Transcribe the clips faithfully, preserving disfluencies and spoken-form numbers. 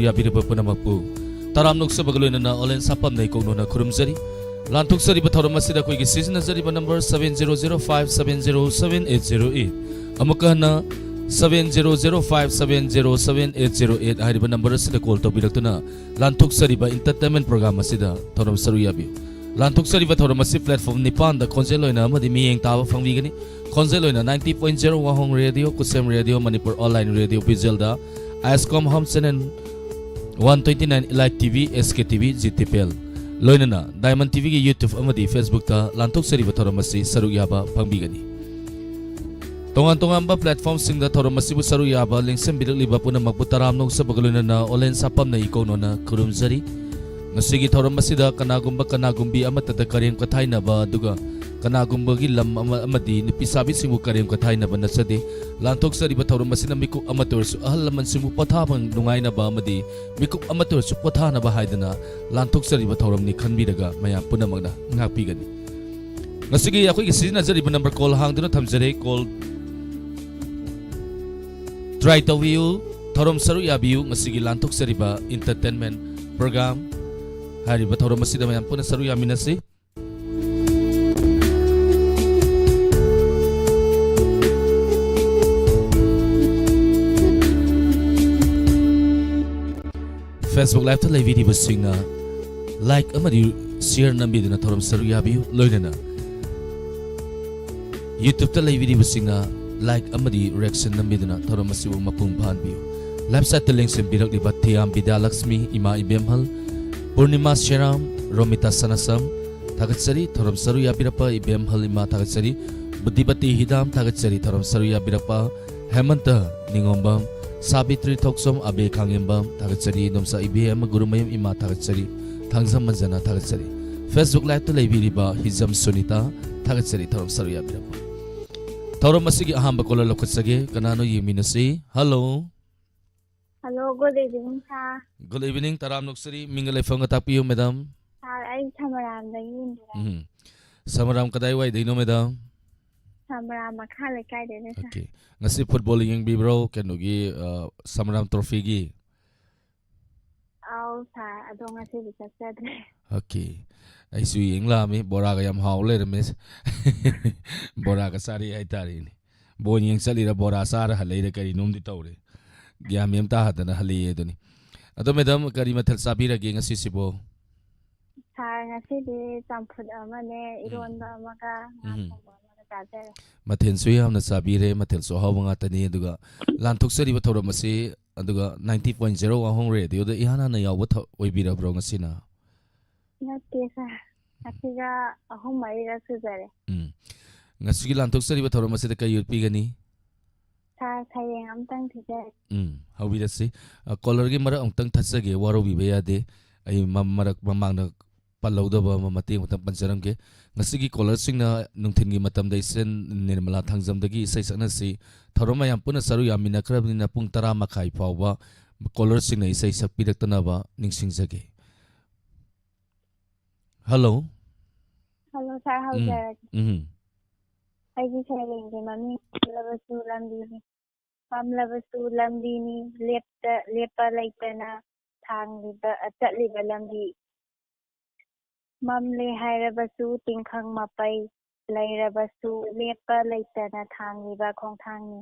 ꯌꯥꯕꯤꯔꯕ ꯄꯨꯝꯅꯃꯛꯄꯨ ꯇꯔꯥꯝꯅ ꯑꯣꯛꯆꯕꯒ ꯂꯣꯏꯅꯅ ꯑꯣꯂꯦꯟ ꯁꯥꯄꯝꯅ ꯏꯀꯣꯛꯅꯣꯅ ꯈꯨꯔꯨꯝꯖꯔꯤ꯫ ꯂꯥꯟꯊꯣꯛꯆꯔꯤꯕ ꯊꯧꯔꯝ ꯑꯁꯤꯗ ꯑꯩꯈꯣꯏꯒꯤ ꯁꯤꯖꯤꯟꯅꯖꯔꯤꯕ number seven zero zero five seven zero seven eight zero eight, ꯑꯃꯨꯛꯀ ꯍꯟꯅ seven zero zero five seven zero seven eight zero eight ꯍꯥꯏꯔꯤꯕ ꯅꯝꯕꯔ ꯑꯁꯤꯗ ꯀꯣꯜ ꯇꯧꯕꯤꯔꯛꯇꯨꯅ ꯂꯥꯟꯊꯣꯛꯆꯔꯤꯕ ꯏꯟꯇꯔꯇꯦꯟꯃꯦꯟ ꯄ꯭ꯔꯣꯒ꯭ꯔꯥꯝ ꯑꯁꯤꯗ ꯊꯧꯔꯝ ꯁꯔꯨꯛ ꯌꯥꯕꯤꯌꯨ꯫ ꯂꯥꯟꯊꯣꯛꯆꯔꯤꯕ ꯊꯧꯔꯝ ꯑꯁꯤ ꯄ꯭ꯂꯦꯠꯐꯣꯝ ꯅꯤꯄꯥꯟꯗ ꯈꯣꯟꯖꯦꯜ ꯑꯣꯏꯅ ꯑꯃꯗꯤ ꯃꯤꯠꯌꯦꯡ ꯇꯥꯕ ꯐꯪꯕꯤꯒꯅꯤ꯫ ꯈꯣꯟꯖꯦꯜ ꯑꯣꯏꯅ ninety point zero ꯋꯥꯍꯣꯡ ꯔꯦꯗꯤꯑꯣ, ꯈꯨꯠꯁꯦꯝ ꯔꯦꯗꯤꯑꯣ ꯃꯅꯤꯄꯨꯔ, ꯑꯣꯟꯂꯥꯏꯟ ꯔꯦꯗꯤꯑꯣ ꯚꯤꯖꯨꯑꯦꯜꯗ, ꯑꯥꯏꯁꯀꯣꯝ home channel one twenty nine, elite T V, S K T V, G T P L, ꯂꯣꯏꯅꯅ ꯗꯥꯏꯃꯟ ꯇꯤ ꯚꯤꯒꯤ YouTube ꯑꯃꯗꯤ Facebook-ꯇ ꯂꯥꯟꯊꯣꯛꯆꯔꯤꯕ ꯊꯧꯔꯝ ꯑꯁꯤ ꯁꯔꯨꯛ ꯌꯥꯕ ꯐꯪꯕꯤꯒꯅꯤ꯫ ꯇꯣꯉꯥꯟ ꯇꯣꯉꯥꯟꯕ ꯄ꯭ꯂꯦꯠꯐꯣꯝꯁꯤꯡꯗ ꯊꯧꯔꯝ ꯑꯁꯤꯕꯨ ꯁꯔꯨꯛ ꯌꯥꯕ ꯂꯦꯡꯁꯤꯟꯕꯤꯔꯛꯂꯤꯕ ꯄꯨꯝꯅꯃꯛꯄꯨ ꯇꯔꯥꯝꯅ ꯑꯣꯛꯆꯕꯒ ꯂꯣꯏꯅꯅ ꯑꯣꯂꯦꯟ ꯁꯥꯄꯝꯅ ꯏꯀꯣꯛꯅꯣꯅ ꯈꯨꯔꯨꯝꯖꯔꯤ꯫ ꯉꯁꯤꯒꯤ ꯊꯧꯔꯝ ꯑꯁꯤꯗ ꯀꯅꯥꯒꯨꯝꯕ ꯀꯅꯥꯒꯨꯝꯕꯤ ꯑꯃꯠꯇꯗ ꯀꯔꯦꯝ ꯀꯊꯥꯏꯅꯕ ꯑꯗꯨꯒ ꯀꯅꯥꯒꯨꯝꯕꯒꯤ ꯂꯝ ꯑꯃ ꯑꯃꯗꯤ ꯅꯨꯄꯤ ꯁꯥꯕꯤꯁꯤꯡꯕꯨ ꯀꯔꯦꯝ ꯀꯊꯥꯏꯅꯕ ꯅꯠꯆꯗꯦ꯫ ꯂꯥꯟꯊꯣꯛꯆꯔꯤꯕ ꯊꯧꯔꯝ ꯑꯁꯤꯅ ꯃꯤꯀꯨꯞ ꯑꯃꯠꯇ ꯑꯣꯏꯔꯁꯨ ꯑꯍꯜ ꯂꯃꯟꯁꯤꯡꯕꯨ ꯄꯣꯊꯥꯕ ꯅꯨꯡꯉꯥꯏꯅꯕ ꯑꯃꯗꯤ ꯃꯤꯀꯨꯞ ꯑꯃꯠꯇ ꯑꯣꯏꯔꯁꯨ ꯄꯣꯊꯥꯅꯕ ꯍꯥꯏꯗꯅ ꯂꯥꯟꯊꯣꯛꯆꯔꯤꯕ ꯊꯧꯔꯝꯅꯤ ꯈꯟꯕꯤꯔꯒ ꯃꯌꯥꯝ ꯄꯨꯝꯅꯃꯛꯅ ꯉꯥꯛꯄꯤꯒꯅꯤ꯫ ꯉꯁꯤꯒꯤ ꯑꯩꯈꯣꯏꯒꯤ ꯁꯤꯖꯤꯟꯅꯖꯔꯤꯕ ꯅꯝꯕꯔ ꯀꯣꯜ ꯍꯥꯡꯗꯨꯅ ꯊꯝꯖꯔꯦ꯫ ꯀꯣꯜ ꯇ꯭ꯔꯥꯏ ꯇꯧꯕꯤꯌꯨ, ꯊꯧꯔꯝ ꯁꯔꯨꯛ ꯌꯥꯕꯤꯌꯨ꯫ ꯉꯁꯤꯒꯤ ꯂꯥꯟꯊꯣꯛꯆꯔꯤꯕ ꯏꯟꯇꯔꯇꯦꯟꯃꯦꯟ ꯄ꯭ꯔꯣꯒ꯭ꯔꯥꯝ ꯍꯥꯏꯔꯤꯕ ꯊꯧꯔꯝ ꯑꯁꯤꯗ ꯃꯌꯥꯝ ꯄꯨꯟꯅ ꯁꯔꯨꯛ ꯌꯥꯃꯤꯟꯅꯁꯤ꯫ Facebook Live-ꯇ ꯂꯩꯕꯤꯔꯤꯕꯁꯤꯡꯅ ꯂꯥꯏꯛ ꯑꯃꯗꯤ ꯁꯤꯌꯔ ꯅꯝꯕꯤꯗꯨꯅ ꯊꯧꯔꯝ ꯁꯔꯨꯛ ꯌꯥꯕꯤꯌꯨ꯫ ꯂꯣꯏꯅꯅ YouTube-ꯇ ꯂꯩꯕꯤꯔꯤꯕꯁꯤꯡꯅ ꯂꯥꯏꯛ ꯑꯃꯗꯤ ꯔꯤꯌꯦꯛꯁꯟ ꯅꯝꯕꯤꯗꯨꯅ ꯊꯧꯔꯝ ꯑꯁꯤꯕꯨ ꯃꯄꯨꯡ ꯐꯥꯍꯟꯕꯤꯌꯨ꯫ ꯂꯥꯏꯚ ꯁꯥꯏꯠꯇ ꯂꯦꯡꯁꯤꯟꯕꯤꯔꯛꯂꯤꯕ ꯊꯤꯌꯥꯝ ꯕꯤꯗ꯭ꯌꯥꯂꯛꯁꯃꯤ, ꯏꯃꯥ ꯏꯕꯦꯝꯍꯜ, ꯄꯨꯔꯅꯤꯃꯥ ꯁꯦꯔꯥꯝ, ꯔꯣꯃꯤꯇꯥ ꯁꯅꯥꯁꯝ, ꯊꯥꯒꯠꯆꯔꯤ꯫ ꯊꯧꯔꯝ ꯁꯔꯨꯛ ꯌꯥꯕꯤꯔꯛꯄ ꯏꯕꯦꯝꯍꯜ ꯏꯃꯥ ꯊꯥꯒꯠꯆꯔꯤ꯫ ꯕꯨꯗꯤꯄꯇꯤ ꯍꯤꯗꯥꯝ ꯊꯥꯒꯠꯆꯔꯤ꯫ ꯊꯧꯔꯝ ꯁꯔꯨꯛ ꯌꯥꯕꯤꯔꯛꯄ ꯍꯦꯃꯟꯇ ꯅꯤꯉꯣꯝꯕꯝ, ꯁꯥꯕꯤꯇ꯭ꯔꯤ ꯊꯣꯛꯆꯣꯝ, ꯑꯕꯦ ꯈꯥꯡꯉꯦꯝꯕꯝ ꯊꯥꯒꯠꯆꯔꯤ꯫ ꯏꯗꯣꯝꯆꯥ ꯏꯕꯦꯝ ꯒꯨꯔꯨꯃꯌꯨꯝ ꯏꯃꯥ ꯊꯥꯒꯠꯆꯔꯤ꯫ ꯊꯥꯡꯖꯝ ꯃꯟꯖꯅ ꯊꯥꯒꯠꯆꯔꯤ꯫ Facebook Live-ꯇ ꯂꯩꯕꯤꯔꯤꯕ ꯍꯤꯖꯝ ꯁꯨꯅꯤꯇꯥ ꯊꯥꯒꯠꯆꯔꯤ꯫ ꯊꯧꯔꯝ ꯁꯔꯨꯛ ꯌꯥꯕꯤꯔꯛꯄ꯫ ꯊꯧꯔꯝ ꯑꯁꯤꯒꯤ ꯑꯍꯥꯟꯕ ꯀꯣꯂꯔ ꯂꯧꯈꯠꯆꯒꯦ꯫ ꯀꯅꯥꯅꯣ ꯌꯦꯡꯃꯤꯟꯅꯁꯤ꯫ Hello. Hello, good evening, sir꯫ Good evening, ꯇꯔꯥꯝ ꯅꯣꯛꯆꯔꯤ꯫ ꯃꯤꯡꯒ ꯂꯩꯐꯝꯒ ꯇꯥꯛꯄꯤꯌꯨ, ꯃꯦꯗꯥꯝ꯫ Sir, ꯑꯩ ꯁꯃꯔꯥꯝꯗꯒꯤ ꯏꯟꯗꯤꯔꯥ꯫ ꯎꯝ꯫ ꯁꯃꯔꯥꯝ ꯀꯗꯥꯏꯋꯥꯏꯗꯩꯅꯣ, ꯃꯦꯗꯥꯝ? ꯁꯃꯔꯥꯝ ꯃꯈꯥ ꯂꯩꯀꯥꯏꯗꯩꯅꯦ, sir꯫ Okay꯫ ꯉꯁꯤ ꯐꯨꯠꯕꯣꯜ ꯌꯦꯡꯕꯤꯕ꯭ꯔꯣ, ꯀꯩꯅꯣꯒꯤ, ꯑ, ꯁꯃꯔꯥꯝ ꯇ꯭ꯔꯣꯐꯤꯒꯤ? ꯑꯧ ꯁꯥꯔ, ꯑꯗꯣ ꯉꯁꯤꯗꯤ ꯆꯠꯆꯗ꯭ꯔꯦ꯫ ꯑꯣꯀꯦ꯫ ꯑꯩꯁꯨ ꯌꯦꯡ ꯂꯥꯛꯑꯝꯃꯤ, ꯕꯣꯔꯥꯒ ꯌꯥꯝ ꯍꯥꯎ ꯂꯩꯔꯝꯃꯦ꯫ ꯕꯣꯔꯥꯒ ꯆꯥꯔꯤ ꯍꯥꯏꯇꯥꯔꯦꯅꯦ꯫ ꯕꯣꯟ ꯌꯦꯡ ꯆꯠꯂꯤꯔ ꯕꯣꯔꯥ ꯆꯥꯔ ꯍꯜꯂꯛꯏꯔ ꯀꯔꯤꯅꯣꯝꯗꯤ ꯇꯧꯔꯦ꯫ ꯒ꯭ꯌꯥꯟ ꯃꯦꯟ ꯇꯥꯗꯅ ꯍꯜꯂꯛꯑꯦ ꯑꯗꯨꯅꯤ꯫ ꯑꯗꯣ ꯃꯦꯗꯥꯝ, ꯀꯔꯤ ꯃꯊꯦꯜ ꯆꯥꯕꯤꯔꯒꯦ ꯉꯁꯤꯁꯤꯕꯣ? ꯁꯥꯔ, ꯉꯁꯤꯗꯤ ꯆꯝꯐꯨꯠ ꯑꯃꯅꯦ, ꯏꯔꯣꯟꯕ ꯑꯃꯒ ꯉꯥ ꯎꯝ꯫ ꯊꯣꯡꯕ ꯑꯃꯒ ꯆꯥꯖꯔꯦ꯫ ꯃꯊꯦꯜꯁꯨ ꯌꯥꯝꯅ ꯆꯥꯕꯤꯔꯦ, ꯃꯊꯦꯜꯁꯨ ꯑꯍꯥꯎꯕ ꯉꯥꯛꯇꯅꯤ꯫ ꯑꯗꯨꯒ ꯂꯥꯟꯊꯣꯛꯆꯔꯤꯕ ꯊꯧꯔꯝ ꯑꯁꯤ, ꯑꯗꯨꯒ ninety point zero ꯋꯥꯍꯣꯡ ꯔꯦꯗꯤꯑꯣꯗ ꯏꯍꯥꯟ ꯍꯥꯟꯅ ꯌꯥꯎꯕ ꯊ-, ꯑꯣꯏꯕꯤꯔꯕ꯭ꯔꯣ ꯉꯁꯤꯅ? ꯅꯠꯇꯦ ꯁꯥꯔ, ꯉꯁꯤꯒ ꯑꯍꯨꯝ ꯃꯔꯤꯔꯛ ꯁꯨꯖꯔꯦ꯫ ꯎꯝ꯫ ꯉꯁꯤꯒꯤ ꯂꯥꯟꯊꯣꯛꯆꯔꯤꯕ ꯊꯧꯔꯝ ꯑꯁꯤꯗ ꯀꯔꯤ ꯎꯠꯄꯤꯒꯅꯤ? ꯁꯥꯔ, ꯁꯩꯔꯦꯡ ꯑꯝꯇꯪ ꯊꯤꯖꯔꯦ꯫ ꯎꯝ, ꯍꯧꯕꯤꯔꯁꯤ꯫ ꯑ, ꯀꯣꯂꯔꯒꯤ ꯃꯔꯛ ꯑꯃꯨꯛꯇꯪ ꯊꯠꯆꯒꯦ, ꯋꯥꯔꯧꯕꯤꯕ ꯌꯥꯗꯦ꯫ ꯑꯩ ꯃ-, ꯃꯔꯛ ꯃꯃꯥꯡꯗ ꯄꯜꯍꯧꯗꯕ ꯑꯃ ꯃꯇꯦꯛ ꯑꯃꯇꯪ ꯄꯟꯖꯔꯝꯒꯦ꯫ ꯉꯁꯤꯒꯤ ꯀꯣꯂꯔꯁꯤꯡꯅ ꯅꯨꯡꯊꯤꯜꯒꯤ ꯃꯇꯝꯗ ꯏꯆꯦ ꯅꯤꯔꯃꯂꯥ ꯊꯥꯡꯖꯝꯗꯒꯤ ꯏꯁꯩ ꯁꯛꯅꯁꯤ꯫ ꯊꯧꯔꯝ ꯃꯌꯥꯝ ꯄꯨꯟꯅ ꯁꯔꯨꯛ ꯌꯥꯃꯤꯟꯅꯈ꯭ꯔꯕꯅꯤꯅ ꯄꯨꯡ ꯇꯔꯥ ꯃꯈꯥꯏ ꯐꯥꯎꯕ ꯀꯣꯂꯔꯁꯤꯡꯅ ꯏꯁꯩ ꯁꯛꯄꯤꯔꯛꯇꯅꯕ ꯅꯤꯡꯁꯤꯡꯖꯒꯦ꯫ ꯍꯜꯂꯣ꯫ ꯍꯜꯂꯣ ꯁꯥꯔ, ꯎꯝ, ꯍꯧꯖꯔꯒꯦ꯫ ꯎꯝ꯫ ꯑꯩꯒꯤ ꯁꯩꯔꯦꯡꯒꯤ ꯃꯃꯤꯡ ꯃꯝꯂꯕꯁꯨ ꯂꯝꯕꯤꯅꯤ꯫ ꯃꯝꯂꯕꯁꯨ ꯂꯝꯕꯤꯅꯤ, ꯂꯦꯞꯇ-, ꯂꯦꯞꯄ ꯂꯩꯇꯅ ꯊꯥꯡꯂꯤꯕ, ꯆꯠꯂꯤꯕ ꯂꯝꯕꯤ꯫ ꯃꯝꯂꯦ ꯍꯥꯏꯔꯕꯁꯨ ꯇꯤꯡꯈꯪ ꯃꯄꯩ ꯂꯩꯔꯕꯁꯨ ꯂꯦꯞꯄ ꯂꯩꯇꯅ ꯊꯥꯡꯂꯤꯕ ꯈꯣꯡꯊꯥꯡꯅꯤ꯫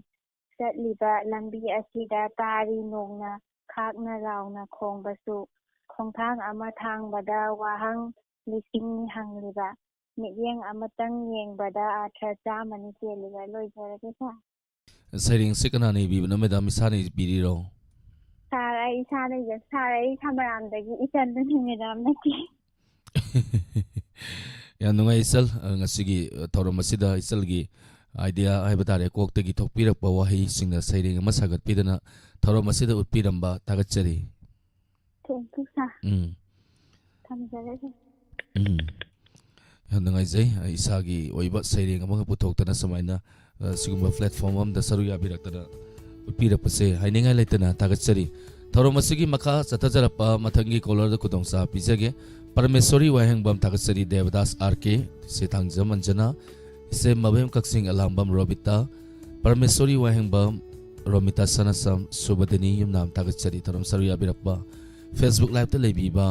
ꯆꯠꯂꯤꯕ ꯂꯝꯕꯤ ꯑꯁꯤꯗ ꯇꯥꯔꯤ ꯅꯣꯡꯅ ꯈꯥꯛꯅ ꯂꯥꯎꯅ ꯈꯣꯡꯕꯁꯨ꯫ ꯈꯣꯡꯊꯥꯡ ꯑꯃ ꯊꯥꯡꯕꯗ ꯋꯥꯍꯪ ꯂꯤꯁꯤꯡꯅꯤ ꯍꯪꯂꯤꯕ꯫ ꯃꯤꯠꯌꯦꯡ ꯑꯃꯇꯪ ꯌꯦꯡꯕꯗ ꯑꯥꯔꯊ ꯆꯥꯝꯃꯅꯤ ꯆꯦꯜꯂꯤꯕ꯫ ꯂꯣꯏꯖꯔꯒꯦ ꯁꯥꯔ꯫ ꯁꯩꯔꯦꯡꯁꯦ ꯀꯅꯥꯅ ꯏꯕꯤꯕꯅꯣ ꯃꯦꯗꯥꯝ, ꯏꯁꯥꯅ ꯏꯕꯤꯔꯤꯔꯣ? ꯁꯥꯔ, ꯑꯩ ꯏꯁꯥꯅ ꯏꯖ-, ꯁꯥꯔ, ꯑꯩ ꯁꯃꯔꯥꯝꯗꯒꯤ ꯏꯆꯟꯗꯨꯅꯤ, ꯃꯦꯗꯥꯝ ꯅꯠꯇꯦ꯫ ꯌꯥꯝ ꯅꯨꯡꯉꯥꯏ ꯏꯆꯜ, ꯑ, ꯉꯁꯤꯒꯤ, ꯑ, ꯊꯧꯔꯝ ꯑꯁꯤꯗ ꯏꯆꯜꯒꯤ ꯑꯥꯏꯗꯤꯌꯥ ꯍꯥꯏꯕ ꯇꯥꯔꯦ, ꯀꯣꯛꯇꯒꯤ ꯊꯣꯛꯄꯤꯔꯛꯄ ꯋꯥꯍꯩꯁꯤꯡꯅ ꯁꯩꯔꯦꯡ ꯑꯃ ꯁꯥꯒꯠꯄꯤꯗꯅ ꯊꯧꯔꯝ ꯑꯁꯤꯗ ꯎꯠꯄꯤꯔꯝꯕ ꯊꯥꯒꯠꯆꯔꯤ꯫ Thank you, sir. ꯎꯝ꯫ ꯊꯝꯖꯔꯒꯦ꯫ ꯎꯝ꯫ ꯌꯥꯝ ꯅꯨꯡꯉꯥꯏꯖꯩ꯫ ꯑꯩ ꯏꯁꯥꯒꯤ ꯑꯣꯏꯕ ꯁꯩꯔꯦꯡ ꯑꯃꯒ ꯄꯨꯊꯣꯛꯇꯅ ꯁꯨꯃꯥꯏꯅ, ꯑ, ꯁꯤꯒꯨꯝꯕ platform ꯑꯃꯗ ꯁꯔꯨꯛ ꯌꯥꯕꯤꯔꯛꯇꯅ ꯎꯠꯄꯤꯔꯛꯄꯁꯦ ꯍꯥꯏꯅꯤꯡꯉꯥꯏ ꯂꯩꯇꯅ ꯊꯥꯒꯠꯆꯔꯤ꯫ ꯊꯧꯔꯝ ꯑꯁꯤꯒꯤ ꯃꯈꯥ ꯆꯠꯊꯖꯔꯛꯄ ꯃꯊꯪꯒꯤ ꯀꯣꯂꯔꯗ ꯈꯨꯗꯣꯡꯆꯥꯕ ꯄꯤꯖꯒꯦ꯫ ꯄꯔꯃꯦꯁꯣꯔꯤ ꯋꯥꯍꯦꯡꯕꯝ ꯊꯥꯒꯠꯆꯔꯤ, ꯗꯦꯕꯗꯥꯁ ꯑꯥꯔ ꯀꯦ, ꯏꯆꯦ ꯊꯥꯡꯖꯝ ꯑꯟꯖꯅꯥ, ꯏꯆꯦ ꯃꯕꯦꯝ ꯀꯛꯆꯤꯡ ꯑꯂꯥꯡꯕꯝ ꯔꯣꯕꯤꯇꯥ, ꯄꯔꯃꯦꯁꯣꯔꯤ ꯋꯥꯍꯦꯡꯕꯝ, ꯔꯣꯃꯤꯇꯥ ꯁꯅꯥꯁꯝ, ꯁꯨꯕꯗꯤꯅꯤ ꯌꯨꯝꯅꯥꯝ ꯊꯥꯒꯠꯆꯔꯤ꯫ ꯊꯧꯔꯝ ꯁꯔꯨꯛ ꯌꯥꯕꯤꯔꯛꯄ Facebook Live-ꯇ ꯂꯩꯕꯤꯕ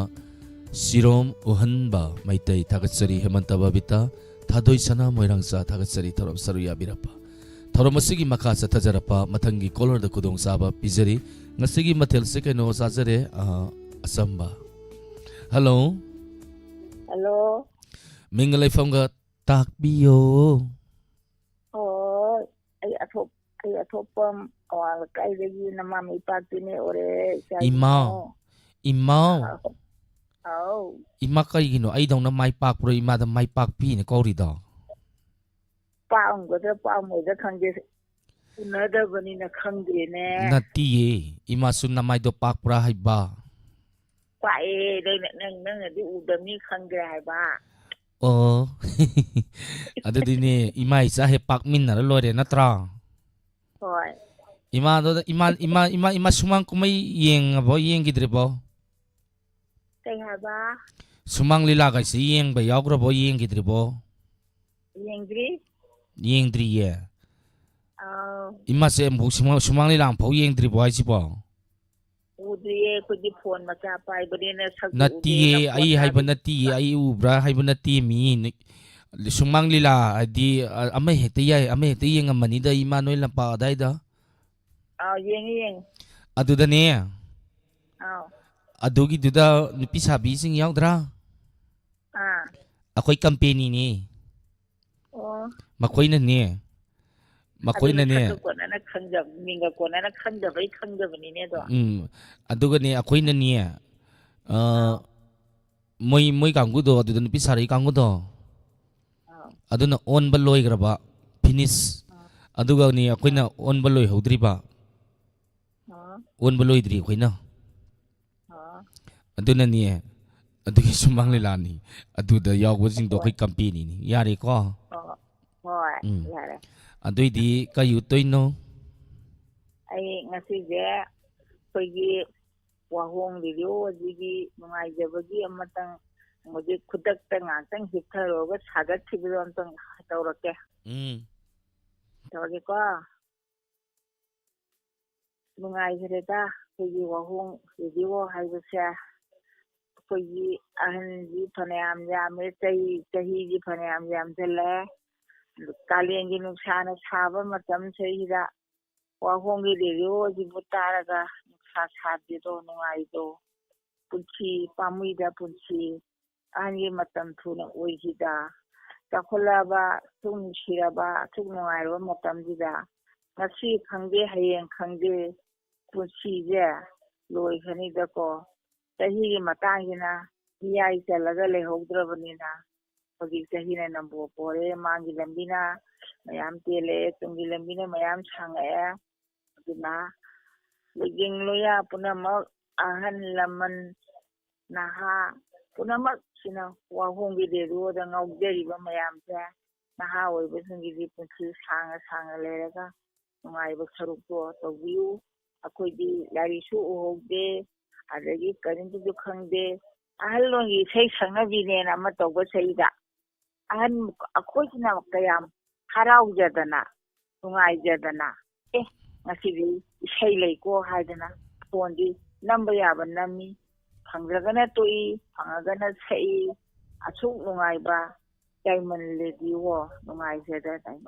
ꯁꯤꯔꯣꯝ ꯎꯍꯟꯕ ꯃꯩꯇꯩ ꯊꯥꯒꯠꯆꯔꯤ꯫ ꯍꯦꯃꯟꯇ ꯕꯕꯤꯇꯥ, ꯊꯥꯗꯣꯏ ꯁꯅꯥ ꯃꯣꯏꯔꯥꯡꯆꯥ ꯊꯥꯒꯠꯆꯔꯤ ꯊꯧꯔꯝ ꯁꯔꯨꯛ ꯌꯥꯕꯤꯔꯛꯄ꯫ ꯊꯧꯔꯝ ꯑꯁꯤꯒꯤ ꯃꯈꯥ ꯆꯠꯊꯖꯔꯛꯄ ꯃꯊꯪꯒꯤ caller-ꯗ ꯈꯨꯗꯣꯡꯆꯥꯕ ꯄꯤꯖꯔꯤ꯫ ꯉꯁꯤꯒꯤ ꯃꯊꯦꯜꯁꯦ ꯀꯩꯅꯣ ꯆꯥꯖꯔꯦ, ꯑ, ꯑꯆꯝꯕ꯫ Hello꯫ Hello꯫ ꯃꯤꯡꯒ ꯂꯩꯐꯝꯒ ꯇꯥꯛꯄꯤꯌꯣ꯫ ꯑꯣ, ꯑꯩ ꯑꯊꯣꯛ-, ꯑꯩ ꯑꯊꯣꯛꯄꯝ ꯑꯋꯥꯡ ꯂꯩꯀꯥꯏꯗꯒꯤ ꯅꯃꯥ ꯃꯩꯄꯥꯛꯄꯤꯅꯦ ꯑꯣꯔꯦ, ꯏꯆꯥ ꯏꯃꯥ꯫ ꯏꯕꯨꯡꯉꯣ꯫ ꯏꯃꯥ꯫ ꯑꯥꯎ꯫ ꯑꯥꯎ꯫ ꯏꯃꯥ, ꯀꯩꯒꯤꯅꯣ ꯑꯩꯗꯧꯅ ꯃꯥꯏ ꯄꯥꯛꯄ꯭ꯔꯣ ꯏꯃꯥꯗ ꯃꯥꯏ ꯄꯥꯛꯄꯤꯅ ꯀꯧꯔꯤꯗꯣ? ꯄꯥꯛꯑꯝꯒꯗ꯭ꯔꯥ ꯄꯥꯛꯑꯝꯃꯣꯏꯗ꯭ꯔꯥ ꯈꯪꯗꯦ꯫ ꯎꯅꯗꯕꯅꯤꯅ ꯈꯪꯗꯦꯅꯦ꯫ ꯅꯠꯇꯤꯌꯦ, ꯏꯃꯥꯁꯨ ꯅꯃꯥꯏꯗꯣ ꯄꯥꯛꯄ꯭ꯔꯥ ꯍꯥꯏꯕ? ꯄꯥꯛꯑꯦ, ꯅꯪꯅ, ꯅꯪ, ꯅꯪꯅꯗꯤ ꯎꯗꯕꯅꯤ ꯈꯪꯗꯦ ꯍꯥꯏꯕ꯫ ꯑꯣ꯫ ꯑꯗꯨꯗꯤꯅꯦ, ꯏꯃꯥ ꯏꯆꯥ ꯍꯦꯛ ꯄꯥꯛꯃꯤꯟꯅꯔ ꯂꯣꯏꯔꯦ ꯅꯠꯇ꯭ꯔꯥ? ꯍꯣꯏ꯫ ꯏꯃꯥꯗꯣ, ꯏꯃꯥ, ꯏꯃꯥ, ꯏꯃꯥ, ꯏꯃꯥ ꯁꯨꯃꯥꯡ ꯀꯨꯝꯍꯩ ꯌꯦꯡꯉꯕꯣ, ꯌꯦꯡꯈꯤꯗ꯭ꯔꯤꯕꯣ? ꯀꯩ ꯍꯥꯏꯕ? ꯁꯨꯃꯥꯡ ꯂꯤꯂꯥꯒꯁꯤ ꯌꯦꯡꯕ ꯌꯥꯎꯈ꯭ꯔꯕꯣ, ꯌꯦꯡꯈꯤꯗ꯭ꯔꯤꯕꯣ? ꯌꯦꯡꯗ꯭ꯔꯤ꯫ ꯌꯦꯡꯗ꯭ꯔꯤꯌꯦ? ꯑꯥꯎ꯫ ꯏꯃꯥꯁꯦ ꯑꯃꯨꯛ ꯁꯨꯃꯥꯡ, ꯁꯨꯃꯥꯡ ꯂꯤꯂꯥ ꯑꯃꯐꯥꯎ ꯌꯦꯡꯗ꯭ꯔꯤꯕꯣ ꯍꯥꯏꯁꯤꯕꯣ? ꯎꯗ꯭ꯔꯤꯌꯦ, ꯑꯩꯈꯣꯏꯗꯤ phone ꯃꯆꯥ ꯄꯥꯏꯕꯅꯤꯅ ꯁꯛꯁꯨ ꯅꯠꯇꯤꯌꯦ, ꯎꯗꯦꯅ phone ꯑꯩ ꯍꯥꯏꯕ ꯄꯥꯏꯕ ꯅꯠꯇꯤꯌꯦ, ꯑꯩ ꯎꯕ꯭ꯔꯥ ꯍꯥꯏꯕ ꯅꯠꯇꯤꯌꯦ ꯃꯤ꯫ ꯁꯨꯃꯥꯡ ꯂꯤꯂꯥ ꯍꯥꯏꯗꯤ, ꯑ, ꯑꯃ ꯍꯦꯛꯇ ꯌꯥꯏ, ꯑꯃ ꯍꯦꯛꯇ ꯌꯦꯡꯉꯝꯃꯅꯤꯗ ꯏꯃꯥ ꯅꯣꯏ ꯂꯝꯄꯥꯛ ꯑꯗꯥꯏꯗ꯫ ꯑꯥꯎ, ꯌꯦꯡꯉꯤ, ꯌꯦꯡꯉꯤ꯫ ꯑꯗꯨꯗꯅꯦ, ꯑꯥꯎ꯫ ꯑꯗꯨꯒꯤꯗꯨꯗ ꯅꯨꯄꯤ ꯁꯥꯕꯤꯁꯤꯡ ꯌꯥꯎꯗ꯭ꯔꯥ? ꯑꯥ꯫ ꯑꯩꯈꯣꯏ company-ꯅꯤ꯫ ꯑꯣ꯫ ꯃꯈꯣꯏꯅꯅꯦ, ꯑꯗꯨꯅ ꯃꯈꯣꯏꯅꯅꯦ꯫ ꯁꯛꯀ ꯀꯣꯟꯅꯅ ꯈꯪꯗꯕ, ꯃꯤꯡꯒ ꯀꯣꯟꯅꯅ ꯈꯪꯗꯕꯩ ꯈꯪꯗꯕꯅꯤꯅꯦ ꯑꯗꯣ꯫ ꯎꯝ, ꯑꯗꯨꯒꯅꯦ ꯑꯩꯈꯣꯏꯅꯅꯦ, ꯑ, ꯑꯥꯎ꯫ ꯃꯣꯏ, ꯃꯣꯏ ꯀꯥꯡꯕꯨꯗꯣ, ꯑꯗꯨꯗ ꯅꯨꯄꯤ ꯁꯥꯔꯛꯏ ꯀꯥꯡꯕꯨꯗꯣ, ꯑꯥꯎ꯫ ꯑꯗꯨꯅ ꯑꯣꯟꯕ ꯂꯣꯏꯈ꯭ꯔꯕ, finish꯫ ꯑꯥ꯫ ꯑꯗꯨꯒꯅꯤ ꯑꯩꯈꯣꯏꯅ ꯑꯥ꯫ ꯑꯣꯟꯕ ꯂꯣꯏꯍꯧꯗ꯭ꯔꯤꯕ꯫ ꯑꯥ꯫ ꯑꯣꯟꯕ ꯂꯣꯏꯗ꯭ꯔꯤ ꯑꯩꯈꯣꯏꯅ꯫ ꯑꯥ꯫ ꯑꯗꯨꯅꯅꯤ, ꯑꯗꯨꯒꯤ ꯁꯨꯃꯥꯡ ꯑꯥ꯫ ꯂꯤꯂꯥꯅꯤ꯫ ꯑꯗꯨꯗ ꯌꯥꯎꯕꯁꯤꯡꯗꯣ ꯍꯣꯏ꯫ ꯑꯩꯈꯣꯏ company-ꯅꯤ꯫ ꯌꯥꯔꯦꯀꯣ? ꯑꯣ, ꯍꯣꯏ, ꯎꯝ꯫ ꯌꯥꯔꯦ꯫ ꯑꯗꯨꯏꯗꯤ ꯀꯩ ꯎꯠꯇꯣꯏꯅꯣ? ꯑꯩ ꯉꯁꯤꯁꯦ ꯑꯩꯈꯣꯏꯒꯤ ꯋꯥꯍꯣꯡ ꯔꯦꯗꯤꯑꯣ ꯑꯁꯤꯒꯤ ꯅꯨꯡꯉꯥꯏꯖꯕꯒꯤ ꯑꯃꯇꯪ ꯍꯧꯖꯤꯛ ꯈꯨꯗꯛꯇ ꯉꯥꯛꯇꯪ ꯍꯤꯞꯊꯔꯨꯔꯒ ꯁꯥꯒꯠꯈꯤꯕꯗꯣ ꯑꯝꯇꯪ ꯇꯧꯔꯛꯀꯦ꯫ ꯎꯝ꯫ ꯇꯧꯔꯒꯦꯀꯣ꯫ ꯅꯨꯡꯉꯥꯏꯈ꯭ꯔꯦꯗ꯫ ꯑꯩꯈꯣꯏꯒꯤ ꯋꯥꯍꯣꯡ ꯔꯦꯗꯤꯑꯣ ꯍꯥꯏꯕꯁꯦ ꯑꯩꯈꯣꯏꯒꯤ ꯑꯍꯟꯗꯤ ꯐꯅꯌꯥꯝ ꯌꯥꯝꯃꯦ, ꯆꯍꯤ, ꯆꯍꯤꯗꯤ ꯐꯅꯌꯥꯝ ꯌꯥꯝꯁꯤꯜꯂꯛꯑꯦ꯫ ꯀꯥꯂꯦꯟꯒꯤ ꯅꯨꯡꯁꯥꯅ ꯁꯥꯕ ꯃꯇꯝꯁꯤꯗ ꯋꯥꯍꯣꯡꯒꯤ ꯔꯦꯗꯤꯑꯣ ꯑꯁꯤꯕꯨ ꯇꯥꯔꯒ ꯅꯨꯡꯁꯥ ꯁꯥꯗꯦꯗꯣ, ꯅꯨꯡꯉꯥꯏꯗꯣ, ꯄꯨꯟꯁꯤ ꯄꯥꯝꯃꯨꯏꯗ ꯄꯨꯟꯁꯤ꯫ ꯑꯍꯟꯒꯤ ꯃꯇꯝ ꯊꯨꯅ ꯑꯣꯏꯈꯤꯗ꯫ ꯆꯥꯎꯈꯠꯂꯛꯑꯕ, ꯑꯁꯨꯛ ꯅꯨꯡꯁꯤꯔꯕ, ꯑꯁꯨꯛ ꯅꯨꯡꯉꯥꯏꯔꯕ ꯃꯇꯝꯁꯤꯗ ꯉꯁꯤ ꯈꯪꯗꯦ, ꯍꯌꯦꯡ ꯈꯪꯗꯦ, ꯄꯨꯟꯁꯤꯁꯦ ꯂꯣꯏꯈ꯭ꯔꯅꯤꯗꯀꯣ꯫ ꯆꯍꯤꯒꯤ ꯃꯇꯥꯡꯁꯤꯅ ꯃꯤꯌꯥꯏ ꯆꯜꯂꯒ ꯂꯩꯍꯧꯗ꯭ꯔꯕꯅꯤꯅ ꯍꯧꯖꯤꯛ ꯆꯍꯤꯅ ꯅꯝꯕꯣ ꯄꯣꯔꯦ, ꯃꯥꯡꯒꯤ ꯂꯝꯕꯤꯅ ꯃꯌꯥꯝ ꯇꯦꯜꯂꯛꯑꯦ, ꯇꯨꯡꯒꯤ ꯂꯝꯕꯤꯅ ꯃꯌꯥꯝ ꯁꯥꯡꯉꯛꯑꯦ꯫ ꯑꯗꯨꯅ ꯂꯤꯛꯂꯤꯡ ꯂꯣꯌꯥ ꯄꯨꯝꯅꯃꯛ, ꯑꯍꯜ ꯂꯃꯟ, ꯅꯍꯥ ꯄꯨꯝꯅꯃꯛꯁꯤꯅ ꯋꯥꯍꯣꯡꯒꯤ ꯔꯦꯗꯤꯑꯣꯗ ꯉꯥꯎꯖꯔꯤꯕ ꯃꯌꯥꯝꯁꯦ, ꯅꯍꯥ ꯑꯣꯏꯕꯁꯤꯡꯒꯤꯗꯤ ꯄꯨꯟꯁꯤ ꯁꯥꯡꯅ ꯁꯥꯡꯅ ꯂꯩꯔꯒ ꯅꯨꯡꯉꯥꯏꯕ ꯁꯔꯨꯛꯇꯣ ꯇꯧꯕꯤꯌꯨ꯫ ꯑꯩꯈꯣꯏꯗꯤ ꯂꯥꯏꯔꯤꯛꯁꯨ ꯎꯍꯧꯗꯦ, ꯑꯗꯒꯤ ꯀꯔꯤꯝꯇꯁꯨ ꯈꯪꯗꯦ꯫ ꯑꯍꯜ ꯂꯣꯟꯒꯤ ꯏꯁꯩ ꯁꯛꯅꯕꯤꯅꯦꯅ ꯑꯃ ꯇꯧꯕ ꯆꯍꯤꯗ ꯑꯍꯟ ꯑꯩꯈꯣꯏꯁꯤꯅ ꯀꯌꯥꯝ ꯍꯔꯥꯎꯖꯗꯅ, ꯅꯨꯡꯉꯥꯏꯖꯗꯅ, "ꯑꯦ, ꯉꯁꯤꯗꯤ ꯏꯁꯩ ꯂꯩꯀꯣ" ꯍꯥꯏꯗꯅ ꯐꯣꯟꯗꯤ ꯅꯝꯕ ꯌꯥꯕ ꯅꯝꯃꯤ, ꯐꯪꯗ꯭ꯔꯒꯅ ꯇꯣꯛꯏ, ꯐꯪꯉꯒꯅ ꯁꯛꯏ꯫ ꯑꯁꯨꯛ ꯅꯨꯡꯉꯥꯏꯕ ꯗꯥꯏꯃꯟ ꯔꯦꯗꯤꯑꯣ, ꯅꯨꯡꯉꯥꯏꯖꯗ-,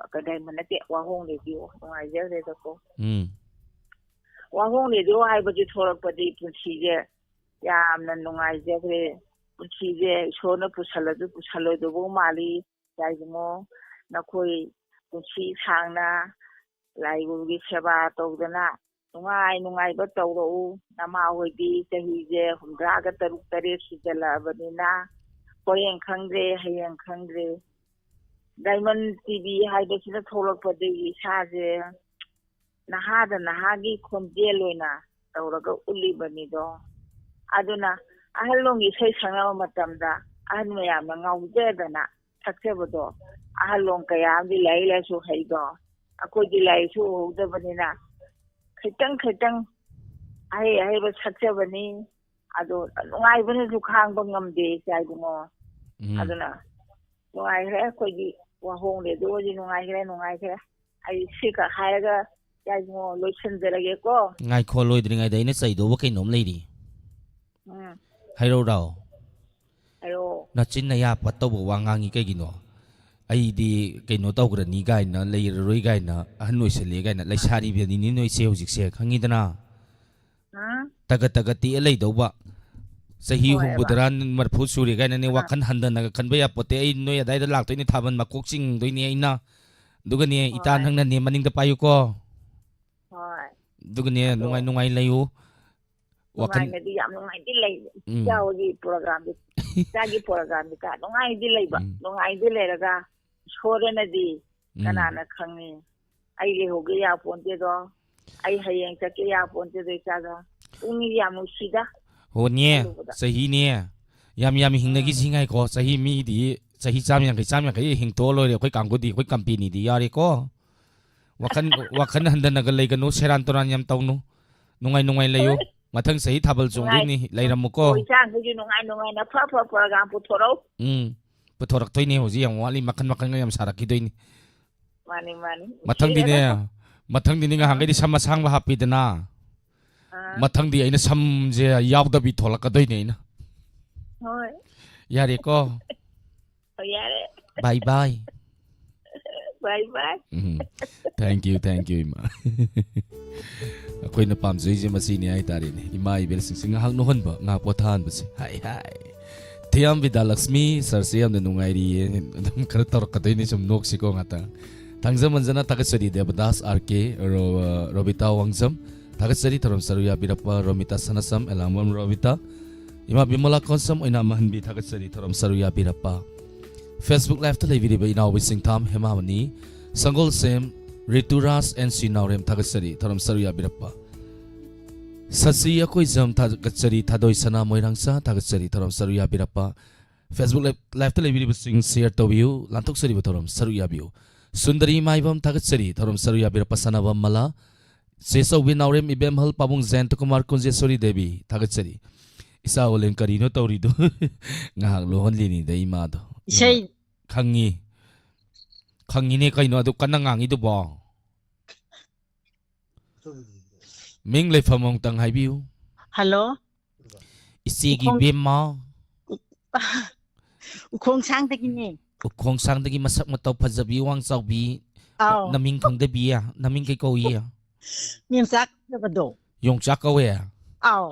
ꯗꯥꯏꯃꯟ ꯅꯠꯇꯦ, ꯋꯥꯍꯣꯡ ꯔꯦꯗꯤꯑꯣ, ꯅꯨꯡꯉꯥꯏꯖꯈ꯭ꯔꯦꯗꯀꯣ꯫ ꯎꯝ꯫ ꯋꯥꯍꯣꯡ ꯔꯦꯗꯤꯑꯣ ꯍꯥꯏꯕꯁꯤ ꯊꯣꯛꯂꯛꯄꯗꯤ ꯄꯨꯟꯁꯤꯁꯦ ꯌꯥꯝꯅ ꯅꯨꯡꯉꯥꯏꯖꯈ꯭ꯔꯦ꯫ ꯄꯨꯟꯁꯤꯁꯦ ꯏꯁꯣꯔꯅ ꯄꯨꯁꯜꯂꯁꯨ ꯄꯨꯁꯜꯂꯣꯏꯗꯧꯕ ꯃꯥꯜꯂꯤ꯫ ꯌꯥꯏꯕꯨꯡꯉꯣ, ꯅꯈꯣꯏ ꯄꯨꯟꯁꯤ ꯁꯥꯡꯅ ꯂꯥꯏꯒꯨꯔꯨꯒꯤ ꯁꯦꯕꯥ ꯇꯧꯗꯅ ꯅꯨꯡꯉꯥꯏ ꯅꯨꯡꯉꯥꯏꯕ ꯇꯧꯔꯛꯎ꯫ ꯅꯃꯥ ꯍꯣꯏꯗꯤ ꯆꯍꯤꯁꯦ ꯍꯨꯝꯗ꯭ꯔꯥꯒ ꯇꯔꯨꯛ ꯇꯔꯦꯠ ꯁꯨꯖꯜꯂꯛꯑꯕꯅꯤꯅ ꯍꯣꯔꯦꯟ ꯈꯪꯗ꯭ꯔꯦ, ꯍꯌꯦꯡ ꯈꯪꯗ꯭ꯔꯦ꯫ ꯗꯥꯏꯃꯟ ꯇꯤꯚꯤ ꯍꯥꯏꯕꯁꯤꯅ ꯊꯣꯛꯂꯛꯄꯗꯒꯤ ꯏꯁꯥꯁꯦ ꯅꯍꯥꯗ ꯅꯍꯥꯒꯤ ꯈꯣꯟꯖꯦꯜ ꯑꯣꯏꯅ ꯇꯧꯔꯒ ꯎꯠꯂꯤꯕꯅꯤꯗꯣ꯫ ꯑꯗꯨꯅ ꯑꯍꯜ ꯂꯣꯟꯒꯤ ꯏꯁꯩ ꯁꯛꯅꯕ ꯃꯇꯝꯗ ꯑꯍꯟ ꯃꯌꯥꯝꯅ ꯉꯥꯎꯖꯗꯅ ꯁꯛꯆꯕꯗꯣ, ꯑꯍꯜ ꯂꯣꯟ ꯀꯌꯥ ꯑꯃꯗꯤ ꯂꯥꯏꯔꯤꯛ ꯂꯥꯏꯁꯨ ꯍꯩꯗꯣ, ꯑꯩꯈꯣꯏꯗꯤ ꯂꯥꯏꯔꯤꯛꯁꯨ ꯎꯍꯧꯗꯕꯅꯤꯅ ꯈꯤꯇꯪ ꯈꯤꯇꯪ ꯑꯍꯩ ꯑꯍꯩꯕ ꯁꯛꯆꯕꯅꯤ꯫ ꯑꯗꯣ ꯅꯨꯡꯉꯥꯏꯕꯅꯁꯨ ꯈꯥꯡꯕ ꯉꯝꯗꯦ ꯏꯆꯥ ꯏꯕꯨꯡꯉꯣ꯫ ꯎꯝ꯫ ꯑꯗꯨꯅ ꯅꯨꯡꯉꯥꯏꯈ꯭ꯔꯦ ꯑꯩꯈꯣꯏꯒꯤ ꯋꯥꯍꯣꯡ ꯔꯦꯗꯤꯑꯣꯁꯤ, ꯅꯨꯡꯉꯥꯏꯈ꯭ꯔꯦ, ꯅꯨꯡꯉꯥꯏꯈ꯭ꯔꯦ꯫ ꯑꯩ ꯁꯤꯈꯛ ꯍꯥꯏꯔꯒ ꯌꯥꯏꯕꯨꯡꯉꯣ, ꯂꯣꯏꯁꯤꯟꯖꯔꯒꯦꯀꯣ꯫ ꯉꯥꯏꯈꯣ, ꯂꯣꯏꯗ꯭ꯔꯤꯉꯩꯗ ꯑꯩꯅ ꯆꯩꯗꯧꯕ ꯀꯩꯅꯣꯝ ꯂꯩꯔꯤ꯫ ꯎꯝ, ꯍꯥꯏꯔꯧꯔꯣ? ꯍꯥꯏꯔꯛꯑꯣ꯫ ꯅꯆꯤꯟ ꯅꯌꯥ ꯐꯠꯇꯧꯕ ꯋꯥ ꯉꯥꯡꯉꯤ ꯀꯩꯒꯤꯅꯣ? ꯑꯩꯗꯤ ꯀꯩꯅꯣ ꯇꯧꯈ꯭ꯔꯅꯤ ꯀꯥꯏꯅ, ꯂꯩꯔꯔꯣꯏ ꯀꯥꯏꯅ, ꯑꯍꯟ ꯑꯣꯏꯁꯜꯂꯦ ꯀꯥꯏꯅ ꯂꯩꯁꯥꯔꯤꯕꯅꯤꯅꯦ ꯅꯣꯏꯁꯦ ꯍꯧꯖꯤꯛꯁꯦ, ꯈꯪꯉꯤꯗꯅ? ꯎꯝ, ꯇꯒꯠ ꯇꯒꯠ ꯇꯦꯛꯑ ꯂꯩꯗꯧꯕ꯫ ꯆꯍꯤ ꯍꯣꯏ, ꯍꯨꯝꯐꯨ ꯕꯥ꯫ ꯇꯔꯥ ꯃꯔꯤꯐꯨ ꯁꯨꯔꯦ ꯀꯥꯏꯅꯅꯦ, ꯑꯥ꯫ ꯋꯥꯈꯜ ꯍꯟꯊꯅꯒ ꯈꯟꯕ ꯌꯥꯄꯣꯠꯇꯦ꯫ ꯑꯩ ꯅꯣꯏ ꯑꯗꯥꯏꯗ ꯂꯥꯛꯇꯣꯏꯅꯦ, ꯊꯥꯕꯜ ꯃꯀꯣꯛ ꯆꯤꯡꯗꯣꯏꯅꯦ ꯑꯩꯅ꯫ ꯑꯗꯨꯒꯅꯦ, ꯏꯇꯥ, ꯍꯣꯏ꯫ ꯅꯪꯅꯅꯦ ꯃꯅꯤꯡꯗ ꯄꯥꯏꯌꯨꯀꯣ꯫ ꯍꯣꯏ꯫ ꯑꯗꯨꯒꯅꯦ, ꯑꯗꯣ ꯅꯨꯡꯉꯥꯏ ꯅꯨꯡꯉꯥꯏ ꯂꯩꯌꯨ꯫ ꯋꯥꯈꯜ ꯅꯨꯡꯉꯥꯏꯅꯗꯤ, ꯌꯥꯝ ꯅꯨꯡꯉꯥꯏꯗꯤ ꯂꯩ꯫ ꯎꯝ꯫ ꯏꯆꯥ ꯍꯣꯏꯒꯤ ꯄ꯭ꯔꯣꯒ꯭ꯔꯥꯝꯗꯤ, ꯏꯆꯥꯒꯤ ꯄ꯭ꯔꯣꯒ꯭ꯔꯥꯝꯗꯤ ꯀꯥ ꯅꯨꯡꯉꯥꯏꯗꯤ ꯂꯩꯕ꯫ ꯎꯝ꯫ ꯅꯨꯡꯉꯥꯏꯗꯤ ꯂꯩꯔꯒ ꯏꯁꯣꯔꯅꯗꯤ ꯎꯝ꯫ ꯀꯅꯥꯅ ꯈꯪꯉꯤ? ꯑꯩ ꯂꯩꯍꯧꯒꯦ ꯌꯥꯄꯣꯟꯇꯦꯗꯣ, ꯑꯩ ꯍꯌꯦꯡ ꯆꯠꯀꯦ ꯌꯥꯄꯣꯟꯇꯦꯗꯣ ꯏꯆꯥꯗꯣ꯫ ꯄꯨꯛꯅꯤꯡ ꯌꯥꯝ ꯅꯨꯡꯁꯤꯗ꯫ ꯍꯣꯅꯦ, ꯈꯜꯂꯨꯕꯗ꯫ ꯆꯍꯤꯅꯦ꯫ ꯌꯥꯝ ꯌꯥꯝ ꯍꯤꯡꯅꯈꯤꯁꯤ ꯉꯥꯏꯈꯣ꯫ ꯆꯍꯤ ꯃꯤꯗꯤ ꯆꯍꯤ ꯆꯥꯝ ꯌꯥꯡꯈꯩ, ꯆꯥꯝ ꯌꯥꯡꯈꯩ ꯍꯤꯡꯇꯣꯛꯑ ꯂꯣꯏꯔꯦ꯫ ꯑꯩꯈꯣꯏ ꯀꯥꯡꯕꯨꯗꯤ, ꯑꯩꯈꯣꯏ ꯀꯝꯄꯦꯅꯤꯗꯤ ꯌꯥꯔꯦꯀꯣ꯫ ꯋꯥꯈꯜ, ꯋꯥꯈꯜ ꯍꯟꯊꯅꯒ ꯂꯩꯒꯅꯨ, ꯁꯦꯔꯥꯟ ꯇꯨꯔꯥꯟ ꯌꯥꯝ ꯇꯧꯅꯨ꯫ ꯅꯨꯡꯉꯥꯏ ꯅꯨꯡꯉꯥꯏ ꯂꯩꯌꯨ꯫ ꯍꯣꯏ꯫ ꯃꯊꯪ ꯆꯍꯤ ꯊꯥꯕꯜ ꯅꯨꯡꯉꯥꯏ-, ꯆꯣꯡꯗꯣꯏꯅꯤ, ꯂꯩꯔꯝꯃꯨꯀꯣ꯫ ꯑꯩꯈꯣꯏ ꯏꯆꯥꯈꯩꯁꯨ ꯅꯨꯡꯉꯥꯏ ꯅꯨꯡꯉꯥꯏꯅ ꯐ ꯐ ꯄ꯭ꯔꯣꯒ꯭ꯔꯥꯝ ꯄꯨꯊꯣꯔꯛꯎ꯫ ꯎꯝ, ꯄꯨꯊꯣꯔꯛꯇꯣꯏꯅꯦ ꯍꯧꯖꯤꯛ, ꯌꯥꯝ ꯋꯥꯠꯂꯤ, ꯃꯈꯟ ꯃꯈꯟꯒ ꯌꯥꯝ ꯁꯥꯔꯛꯈꯤꯗꯣꯏꯅꯤ꯫ ꯃꯥꯅꯤ, ꯃꯥꯅꯤ꯫ ꯃꯊꯪꯗꯤꯅꯦ, ꯅꯨꯡꯁꯤꯔꯦꯗ꯫ ꯃꯊꯪꯗꯤꯅꯦ, ꯉꯍꯥꯟꯈꯩꯗꯤ ꯁꯝ ꯑꯁꯥꯡꯕ ꯍꯥꯞꯄꯤꯗꯅ, ꯑꯥ꯫ ꯃꯊꯪꯗꯤ ꯑꯩꯅ ꯁꯝꯁꯦ ꯌꯥꯎꯗꯕꯤ ꯊꯣꯛꯂꯛꯀꯗꯣꯏꯅꯦ ꯑꯩꯅ꯫ ꯍꯣꯏ꯫ ꯌꯥꯔꯦꯀꯣ? ꯍꯣꯏ, ꯌꯥꯔꯦ꯫ Bye bye꯫ Bye bye꯫ Um. Thank you, thank you, ꯏꯃꯥ꯫ ꯑꯩꯈꯣꯏꯅ ꯄꯥꯝꯖꯩꯁꯦ ꯃꯁꯤꯅꯤ ꯍꯥꯏꯇꯥꯔꯦꯅꯦ꯫ ꯏꯃꯥ ꯏꯕꯦꯜꯁꯤꯡꯁꯦ ꯉꯥꯏꯍꯥꯛ ꯅꯣꯛꯍꯟꯕ, ꯉꯥꯏꯍꯥꯛ ꯄꯣꯊꯥꯍꯟꯕꯁꯦ꯫ ꯍꯥꯏ, ꯍꯥꯏ꯫ ꯊꯦꯌꯥꯝ ꯕꯤꯗ꯭ꯌꯥꯂꯛꯁꯃꯤ ꯁꯥꯔꯁꯦ ꯌꯥꯝꯅ ꯅꯨꯡꯉꯥꯏꯔꯤꯌꯦ꯫ ꯑꯗꯨꯝ ꯈꯔ ꯇꯧꯔꯛꯀꯗꯣꯏꯅꯤ, ꯁꯨꯝ ꯅꯣꯛꯁꯤꯀꯣ ꯉꯥꯛꯇꯪ꯫ ꯊꯥꯡꯖꯃꯟꯖꯅ ꯊꯥꯒꯠꯆꯔꯤ ꯗꯦꯕꯗꯥꯁ ꯑꯥꯔ ꯀꯦ, ꯔꯣ-, ꯔꯣꯕꯤꯇꯥ ꯋꯥꯡꯖꯝ꯫ ꯊꯥꯒꯠꯆꯔꯤ ꯊꯧꯔꯝ ꯁꯔꯨꯛ ꯌꯥꯕꯤꯔꯛꯄ ꯔꯣꯃꯤꯇꯥ ꯁꯅꯥꯁꯝ, ꯑꯦꯂꯥꯡꯕꯝ ꯔꯣꯕꯤꯇꯥ꯫ ꯏꯃꯥ ꯕꯤꯃꯣꯂꯥ ꯀꯣꯟꯁꯝ ꯑꯣꯏꯅꯥꯝ ꯃꯍꯟꯕꯤ ꯊꯥꯒꯠꯆꯔꯤ ꯊꯧꯔꯝ ꯁꯔꯨꯛ ꯌꯥꯕꯤꯔꯛꯄ꯫ Facebook Live-ꯇ ꯂꯩꯕꯤꯔꯤꯕ ꯏꯅꯥꯎꯕꯤ ꯁꯤꯡꯊꯥꯝ ꯍꯦꯃꯥꯃꯅꯤ, ꯁꯪꯒꯣꯜꯁꯦꯝ ꯔꯤꯇꯨꯔꯥꯖ ꯑꯦꯟ ꯁꯤ ꯅꯥꯎꯔꯦꯝ ꯊꯥꯒꯠꯆꯔꯤ ꯊꯧꯔꯝ ꯁꯔꯨꯛ ꯌꯥꯕꯤꯔꯛꯄ꯫ ꯁꯁꯤ ꯑꯀꯣꯏꯖꯝ ꯊꯥꯒꯠꯆꯔꯤ, ꯊꯥꯗꯣꯏ ꯁꯅꯥ ꯃꯣꯏꯔꯥꯡꯆꯥ ꯊꯥꯒꯠꯆꯔꯤ ꯊꯧꯔꯝ ꯁꯔꯨꯛ ꯌꯥꯕꯤꯔꯛꯄ꯫ Facebook Live, Live-ꯇ ꯂꯩꯕꯤꯔꯤꯕꯁꯤꯡ share ꯇꯧꯕꯤꯌꯨ, ꯂꯥꯟꯊꯣꯛꯆꯔꯤꯕ ꯊꯧꯔꯝ ꯁꯔꯨꯛ ꯌꯥꯕꯤꯌꯨ꯫ ꯁꯨꯟꯗꯔꯤ ꯃꯥꯏꯕꯝ ꯊꯥꯒꯠꯆꯔꯤ ꯊꯧꯔꯝ ꯁꯔꯨꯛ ꯌꯥꯕꯤꯔꯛꯄ꯫ ꯁꯅꯥꯕꯝ ꯃꯂꯥ, ꯆꯦ ꯆꯧꯕꯤ ꯅꯥꯎꯔꯦꯝ, ꯏꯕꯦꯝꯍꯜ, ꯄꯥꯕꯨꯡ ꯖꯌꯟꯇ ꯀꯨꯃꯥꯔ, ꯀꯨꯟꯖꯦꯁꯣꯔꯤ ꯗꯦꯕꯤ ꯊꯥꯒꯠꯆꯔꯤ꯫ ꯏꯆꯥ ꯑꯣꯂꯦꯟ ꯀꯔꯤꯅꯣ ꯇꯧꯔꯤꯗꯣ? ꯉꯥꯏꯍꯥꯛ ꯂꯣꯛꯍꯜꯂꯤꯅꯤꯗ ꯏꯃꯥꯗꯣ꯫ ꯏꯁꯩ꯫ ꯈꯪꯉꯤ꯫ ꯈꯪꯉꯤꯅꯦ ꯀꯩꯅꯣ ꯑꯗꯨ ꯀꯟꯅ ꯉꯥꯡꯉꯤꯗꯨꯕꯣ? ꯃꯤꯡ ꯂꯩꯐꯝ ꯑꯃꯨꯛꯇꯪ ꯍꯥꯏꯕꯤꯌꯨ꯫ ꯍꯜꯂꯣ꯫ ꯏꯆꯦꯒꯤ ꯎꯈꯣꯡ- ꯕꯦꯝꯃ꯫ ꯎꯈꯣꯡꯁꯥꯡꯗꯒꯤꯅꯦ꯫ ꯎꯈꯣꯡꯁꯥꯡꯗꯒꯤ ꯃꯁꯛ ꯃꯇꯧ ꯐꯖꯕꯤ, ꯋꯥꯡ ꯆꯥꯎꯕꯤ꯫ ꯑꯥꯎ꯫ ꯅꯃꯤꯡ ꯈꯪꯗꯕꯤ꯫ ꯅꯃꯤꯡ ꯀꯩ ꯀꯧꯏ? ꯃꯤꯝꯆꯥꯛ ꯐꯖꯕꯗꯣ꯫ ꯌꯣꯡꯆꯥꯛ ꯀꯧꯋꯦ꯫ ꯑꯥꯎ꯫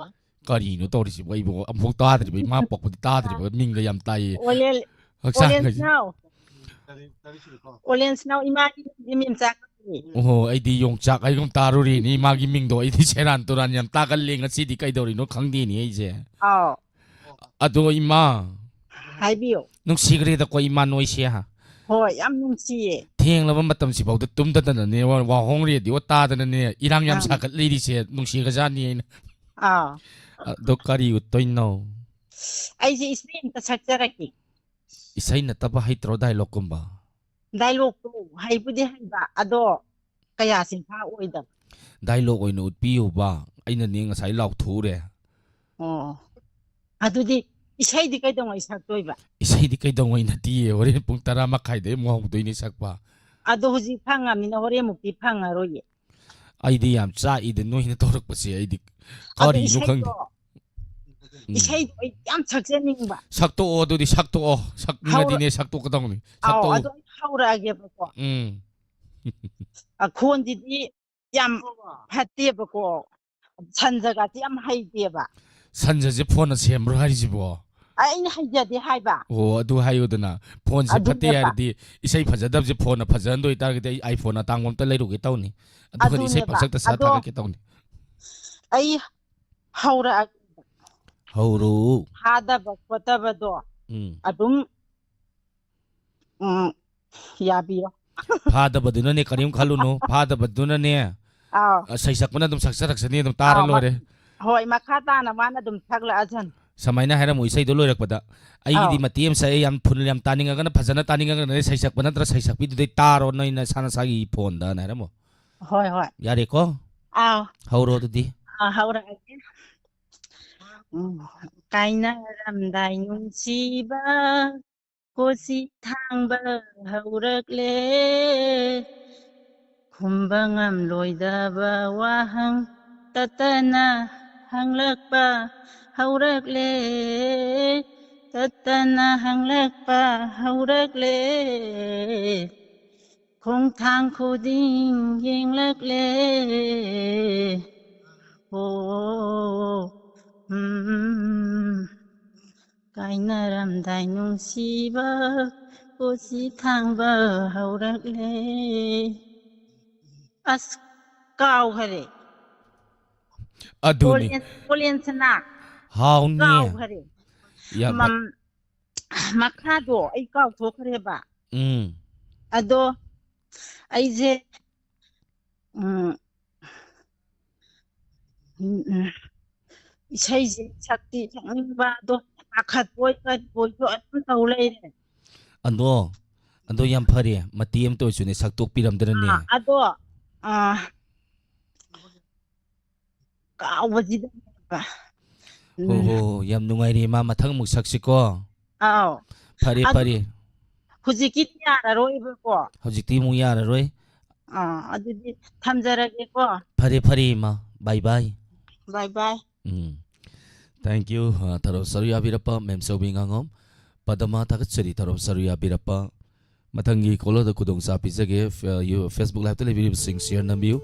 ꯀꯔꯤꯅꯣ ꯇꯧꯔꯤꯁꯤꯕꯣ? ꯑꯩꯕꯨ ꯑꯃꯨꯛ ꯇꯥꯗ꯭ꯔꯤꯕ, ꯏꯃꯥ ꯄꯣꯛꯄꯗꯤ ꯇꯥꯗ꯭ꯔꯤꯕ ꯃꯤꯡꯒ ꯌꯥꯝ ꯇꯥꯏꯌꯦ꯫ ꯑꯣꯂꯦꯟ- ꯍꯛꯆꯥꯡ ꯑꯣꯂꯦꯟꯁꯅꯥꯎ꯫ ꯑꯣꯂꯦꯟꯁꯅꯥꯎ ꯏꯃꯥꯒꯤ ꯃꯤꯝꯆꯥꯛ ꯀꯧꯏ꯫ ꯑꯣꯍꯣ, ꯑꯩꯗꯤ ꯌꯣꯡꯆꯥꯛ ꯍꯥꯏꯒꯨꯝ ꯇꯥꯔꯨꯔꯦꯅꯦ ꯏꯃꯥꯒꯤ ꯃꯤꯡꯗꯣ꯫ ꯑꯩꯗꯤ ꯁꯦꯔꯥꯟ ꯇꯨꯔꯥꯟ ꯌꯥꯝ ꯇꯥꯒꯜꯂꯦ, ꯉꯁꯤꯗꯤ ꯀꯩꯗꯧꯔꯤꯅꯣ ꯈꯪꯗꯦꯅꯦ ꯑꯩꯁꯦ꯫ ꯑꯥꯎ꯫ ꯑꯗꯣ ꯏꯃꯥ, ꯍꯥꯏꯕꯤꯌꯨ꯫ ꯅꯨꯡꯁꯤꯈ꯭ꯔꯦꯗꯀꯣ ꯏꯃꯥ ꯅꯣꯏꯁꯦ꯫ ꯍꯣꯏ, ꯌꯥꯝ ꯅꯨꯡꯁꯤꯌꯦ꯫ ꯊꯦꯡꯂꯕ ꯃꯇꯝꯁꯤꯐꯥꯎꯗ ꯇꯨꯝꯗꯗꯅꯅꯦ, ꯋꯥ- ꯋꯥꯍꯣꯡ ꯔꯦꯗꯤꯑꯣ ꯇꯥꯗꯅꯅꯦ, ꯏꯔꯥꯡ ꯌꯥꯝ ꯑꯥ꯫ ꯁꯥꯒꯠ ꯂꯩꯔꯤꯁꯦ ꯅꯨꯡꯁꯤꯈ꯭ꯔꯖꯥꯠꯅꯤ ꯑꯩꯅ꯫ ꯑꯥꯎ꯫ ꯑꯗꯣ ꯀꯔꯤ ꯎꯠꯇꯣꯏꯅꯣ? ꯑꯩꯁꯦ ꯏꯁꯩ ꯑꯝꯇ ꯁꯛꯆꯔꯛꯀꯦ꯫ ꯏꯁꯩ ꯅꯠꯇꯕ ꯍꯩꯇ꯭ꯔꯣ ꯗꯥꯏꯂꯣꯛꯀꯨꯝꯕ? ꯗꯥꯏꯂꯣꯛꯇꯣ ꯍꯩꯕꯨꯗꯤ ꯍꯩꯕ, ꯑꯗꯣ ꯀꯌꯥ ꯆꯤꯟꯐꯥ ꯑꯣꯏꯗꯕ꯫ ꯗꯥꯏꯂꯣꯛ ꯑꯣꯏꯅ ꯎꯠꯄꯤꯌꯨꯕ, ꯑꯩꯅꯅꯦ ꯉꯁꯥꯏ ꯂꯥꯎꯊꯣꯛꯎꯔꯦ꯫ ꯑꯣ꯫ ꯑꯗꯨꯗꯤ ꯏꯁꯩꯗꯤ ꯀꯩꯗꯧꯉꯩ ꯁꯛꯇꯣꯏꯕ? ꯏꯁꯩꯗꯤ ꯀꯩꯗꯧꯉꯩ ꯅꯠꯇꯤꯌꯦ, ꯍꯣꯔꯦꯟ ꯄꯨꯡ ꯇꯔꯥ ꯃꯈꯥꯏꯗꯩ ꯑꯃꯨꯛ ꯍꯧꯗꯣꯏꯅꯦ ꯁꯛꯄ꯫ ꯑꯗꯣ ꯍꯧꯖꯤꯛ ꯐꯪꯉꯃꯤꯅ ꯍꯣꯔꯦꯟꯃꯨꯛꯇꯤ ꯐꯪꯉꯔꯣꯏꯌꯦ꯫ ꯑꯩꯗꯤ ꯌꯥꯝ ꯆꯥꯛꯏꯗ ꯅꯣꯏꯅ ꯇꯧꯔꯛꯄꯁꯦ, ꯑꯩꯗꯤ ꯑꯗꯣ ꯀꯔꯤꯅꯣ ꯈꯪꯗꯦ꯫ ꯏꯁꯩꯗꯣ, ꯎꯝ꯫ ꯏꯁꯩꯗꯣ ꯑꯩ ꯌꯥꯝ ꯁꯛꯆꯅꯤꯡꯕ꯫ ꯁꯛꯇꯣꯛꯑꯣ ꯑꯗꯨꯗꯤ, ꯁꯛꯇꯣꯛꯑꯣ, ꯁꯛꯅꯤꯡꯉꯗꯤꯅꯦ ꯁꯛꯇꯣꯛꯀꯗꯧꯅꯤ꯫ ꯑꯥꯎ, ꯁꯛꯇꯣꯛꯑꯣ꯫ ꯑꯗꯣ ꯑꯩ ꯍꯧꯔꯛꯑꯒꯦꯕꯀꯣ꯫ ꯎꯝ꯫ ꯑ, ꯈꯣꯟꯁꯤꯗꯤ ꯌꯥꯝ ꯐꯠꯇꯦꯕꯀꯣ, ꯁꯟꯖꯒꯁꯤ ꯌꯥꯝ ꯍꯩꯇꯦꯕ꯫ ꯁꯟꯖꯁꯦ ꯐꯣꯟꯅ ꯁꯦꯝꯕ꯭ꯔꯣ ꯍꯥꯏꯔꯤꯁꯤꯕꯣ? ꯑꯩꯅ ꯍꯩꯖꯗꯦ ꯍꯥꯏꯕ꯫ ꯑꯣ, ꯑꯗꯨ ꯍꯥꯏꯌꯨꯗꯅ, ꯐꯣꯟꯁꯦ ꯐꯠꯇꯦ ꯑꯗꯨꯅꯦꯕ꯫ ꯍꯥꯏꯔꯗꯤ ꯏꯁꯩ ꯐꯖꯗꯕꯁꯦ ꯐꯣꯟꯅ ꯐꯖꯍꯟꯗꯣꯏ ꯇꯥꯔꯒꯗꯤ ꯑꯩ iPhone ꯑꯇꯥꯡꯕ ꯑꯝꯇ ꯂꯩꯔꯨꯒꯦ ꯇꯧꯅꯤ, ꯑꯗꯨꯒ ꯏꯁꯩ ꯑꯗꯨꯅꯦꯕ꯫ ꯄꯪꯁꯛꯇ ꯁꯛ ꯑꯗꯣ ꯊꯥꯒꯠꯀꯦ ꯇꯧꯅꯤ꯫ ꯑꯩ ꯍꯧꯔꯛꯑꯒꯦ꯫ ꯍꯧꯔꯣ꯫ ꯐꯥꯗꯕ ꯈꯣꯠꯇꯕꯗꯣ ꯎꯝ꯫ ꯑꯗꯨꯝ, ꯎꯝ, ꯌꯥꯕꯤꯔꯣ꯫ ꯐꯥꯗꯕꯗꯨꯅꯅꯦ, ꯀꯔꯤꯝ ꯈꯜꯂꯨꯅꯨ, ꯐꯥꯗꯕꯗꯨꯅꯅꯦ꯫ ꯑꯥꯎ꯫ ꯑ, ꯁꯩꯁꯛꯄꯅ ꯑꯗꯨꯝ ꯁꯛꯆꯔꯛꯁꯅꯤ, ꯑꯗꯨꯝ ꯇꯥꯔ ꯑꯥꯎ, ꯃ- ꯂꯣꯏꯔꯦ꯫ ꯍꯣꯏ, ꯃꯈꯥ ꯇꯥꯅ ꯃꯥꯅ ꯑꯗꯨꯝ ꯁꯛꯂꯛꯑꯁꯅꯤ꯫ ꯁꯨꯃꯥꯏꯅ ꯍꯥꯏꯔꯝꯃꯨ, ꯏꯁꯩꯗꯣ ꯂꯣꯏꯔꯛꯄꯗ, "ꯑꯩꯒꯤꯗꯤ ꯑꯥꯎ꯫ ꯃꯇꯦꯛ ꯑꯃ ꯁꯛꯑꯦ, ꯌꯥꯝ ꯐꯨꯜ ꯌꯥꯝ ꯇꯥꯅꯤꯡꯉꯒꯅ, ꯐꯖꯅ ꯇꯥꯅꯤꯡꯉꯒꯅ ꯁꯩꯁꯛꯄ ꯅꯠꯇ꯭ꯔ ꯁꯩꯁꯛꯄꯤꯗꯨꯗꯩ ꯇꯥꯔꯣ, ꯅꯣꯏ ꯅꯁꯥ ꯅꯁꯥꯒꯤ ꯐꯣꯟꯗ" ꯍꯥꯏꯅ ꯍꯥꯏꯔꯝꯃꯣ꯫ ꯍꯣꯏ, ꯍꯣꯏ꯫ ꯌꯥꯔꯦꯀꯣ? ꯑꯥꯎ꯫ ꯍꯧꯔꯣ ꯑꯗꯨꯗꯤ꯫ ꯑꯥ, ꯍꯧꯔꯛꯑꯒꯦ꯫ ꯎꯝ, ꯀꯥꯏꯅꯔꯝꯗꯥꯏ ꯅꯨꯡꯁꯤꯕ ꯀꯣꯆꯤ ꯊꯥꯡꯕ ꯍꯧꯔꯛꯂꯦ꯫ ꯈꯨꯝꯕ ꯉꯝꯂꯣꯏꯗꯕ ꯋꯥꯍꯪ ꯇꯠꯇꯅ ꯍꯪꯂꯛꯄ ꯍꯧꯔꯛꯂꯦ꯫ ꯇꯠꯇꯅ ꯍꯪꯂꯛꯄ ꯍꯧꯔꯛꯂꯦ꯫ ꯈꯣꯡꯊꯥꯡ ꯈꯨꯗꯤꯡ ꯌꯦꯡꯂꯛꯂꯦ꯫ ꯑꯣ, ꯎꯝ, ꯀꯥꯏꯅꯔꯝꯗꯥꯏ ꯅꯨꯡꯁꯤꯕ ꯄꯣꯠꯁꯤ ꯊꯥꯡꯕ ꯍꯧꯔꯛꯂꯦ꯫ ꯑꯁ, ꯀꯥꯎꯈꯔꯦ꯫ ꯑꯗꯨꯅꯤ꯫ ꯀꯣꯂꯦꯟ, ꯀꯣꯂꯦꯟꯁꯅꯥ꯫ ꯍꯥꯎꯅꯤ꯫ ꯀꯥꯎꯈꯔꯦ꯫ ꯌꯥꯝ ꯃꯝ-, ꯃꯈꯥꯗꯣ ꯑꯩ ꯀꯥꯎꯊꯣꯛꯈ꯭ꯔꯦꯕ꯫ ꯎꯝ꯫ ꯑꯗꯣ ꯑꯩꯁꯦ, ꯎꯝ, ꯎꯝ, ꯎꯝ, ꯏꯁꯩꯁꯦ ꯁꯛꯇꯤ ꯁꯛꯅꯤꯡꯕ, ꯑꯗꯣ ꯄꯥꯈꯠꯄꯣꯏ ꯀꯔꯤꯕꯣꯏꯁꯨ ꯑꯗꯨꯝ ꯇꯧ ꯂꯩꯔꯦ꯫ ꯑꯗꯣ, ꯑꯗꯣ ꯌꯥꯝ ꯐꯔꯦ, ꯃꯇꯦꯛ ꯑꯃꯇ ꯑꯣꯏꯁꯨꯅꯦ ꯁꯛꯇꯣꯛꯄꯤꯔꯝꯗꯅꯅꯦ꯫ ꯑꯥ, ꯑꯗꯣ, ꯑꯥ, ꯀꯥꯎꯕꯁꯤꯗ꯫ ꯍꯣ, ꯍꯣ, ꯍꯣ, ꯌꯥꯝ ꯅꯨꯡꯉꯥꯏꯔꯦ ꯏꯃꯥ, ꯃꯊꯪ ꯑꯃꯨꯛ ꯁꯛꯁꯤꯀꯣ꯫ ꯑꯥꯎ꯫ ꯐꯔꯦ, ꯑꯗꯨ ꯐꯔꯦ꯫ ꯍꯧꯖꯤꯛꯀꯤꯗꯤ ꯌꯥꯔꯔꯣꯏꯕꯀꯣ꯫ ꯍꯧꯖꯤꯛꯇꯤ ꯑꯃꯨꯛ ꯌꯥꯔꯔꯣꯏ꯫ ꯑꯥ, ꯑꯗꯨꯗꯤ ꯊꯝꯖꯔꯒꯦꯀꯣ꯫ ꯐꯔꯦ, ꯐꯔꯦ ꯏꯃꯥ, bye bye꯫ Bye bye꯫ Um. Thank you꯫ ꯑ, ꯊꯧꯔꯝ ꯁꯔꯨꯛ ꯌꯥꯕꯤꯔꯛꯄ ꯃꯦꯝ ꯆꯧꯕꯤ ꯉꯥꯉꯣꯝ ꯄꯗꯃ ꯊꯥꯒꯠꯆꯔꯤ, ꯊꯧꯔꯝ ꯁꯔꯨꯛ ꯌꯥꯕꯤꯔꯛꯄ꯫ ꯃꯊꯪꯒꯤ caller ꯗ ꯈꯨꯗꯣꯡꯆꯥꯕ ꯄꯤꯖꯒꯦ꯫ ꯐ-, ꯌꯨ-, Facebook Live ꯇ ꯂꯩꯕꯤꯔꯤꯕꯁꯤꯡ share ꯅꯝꯕꯤꯌꯨ꯫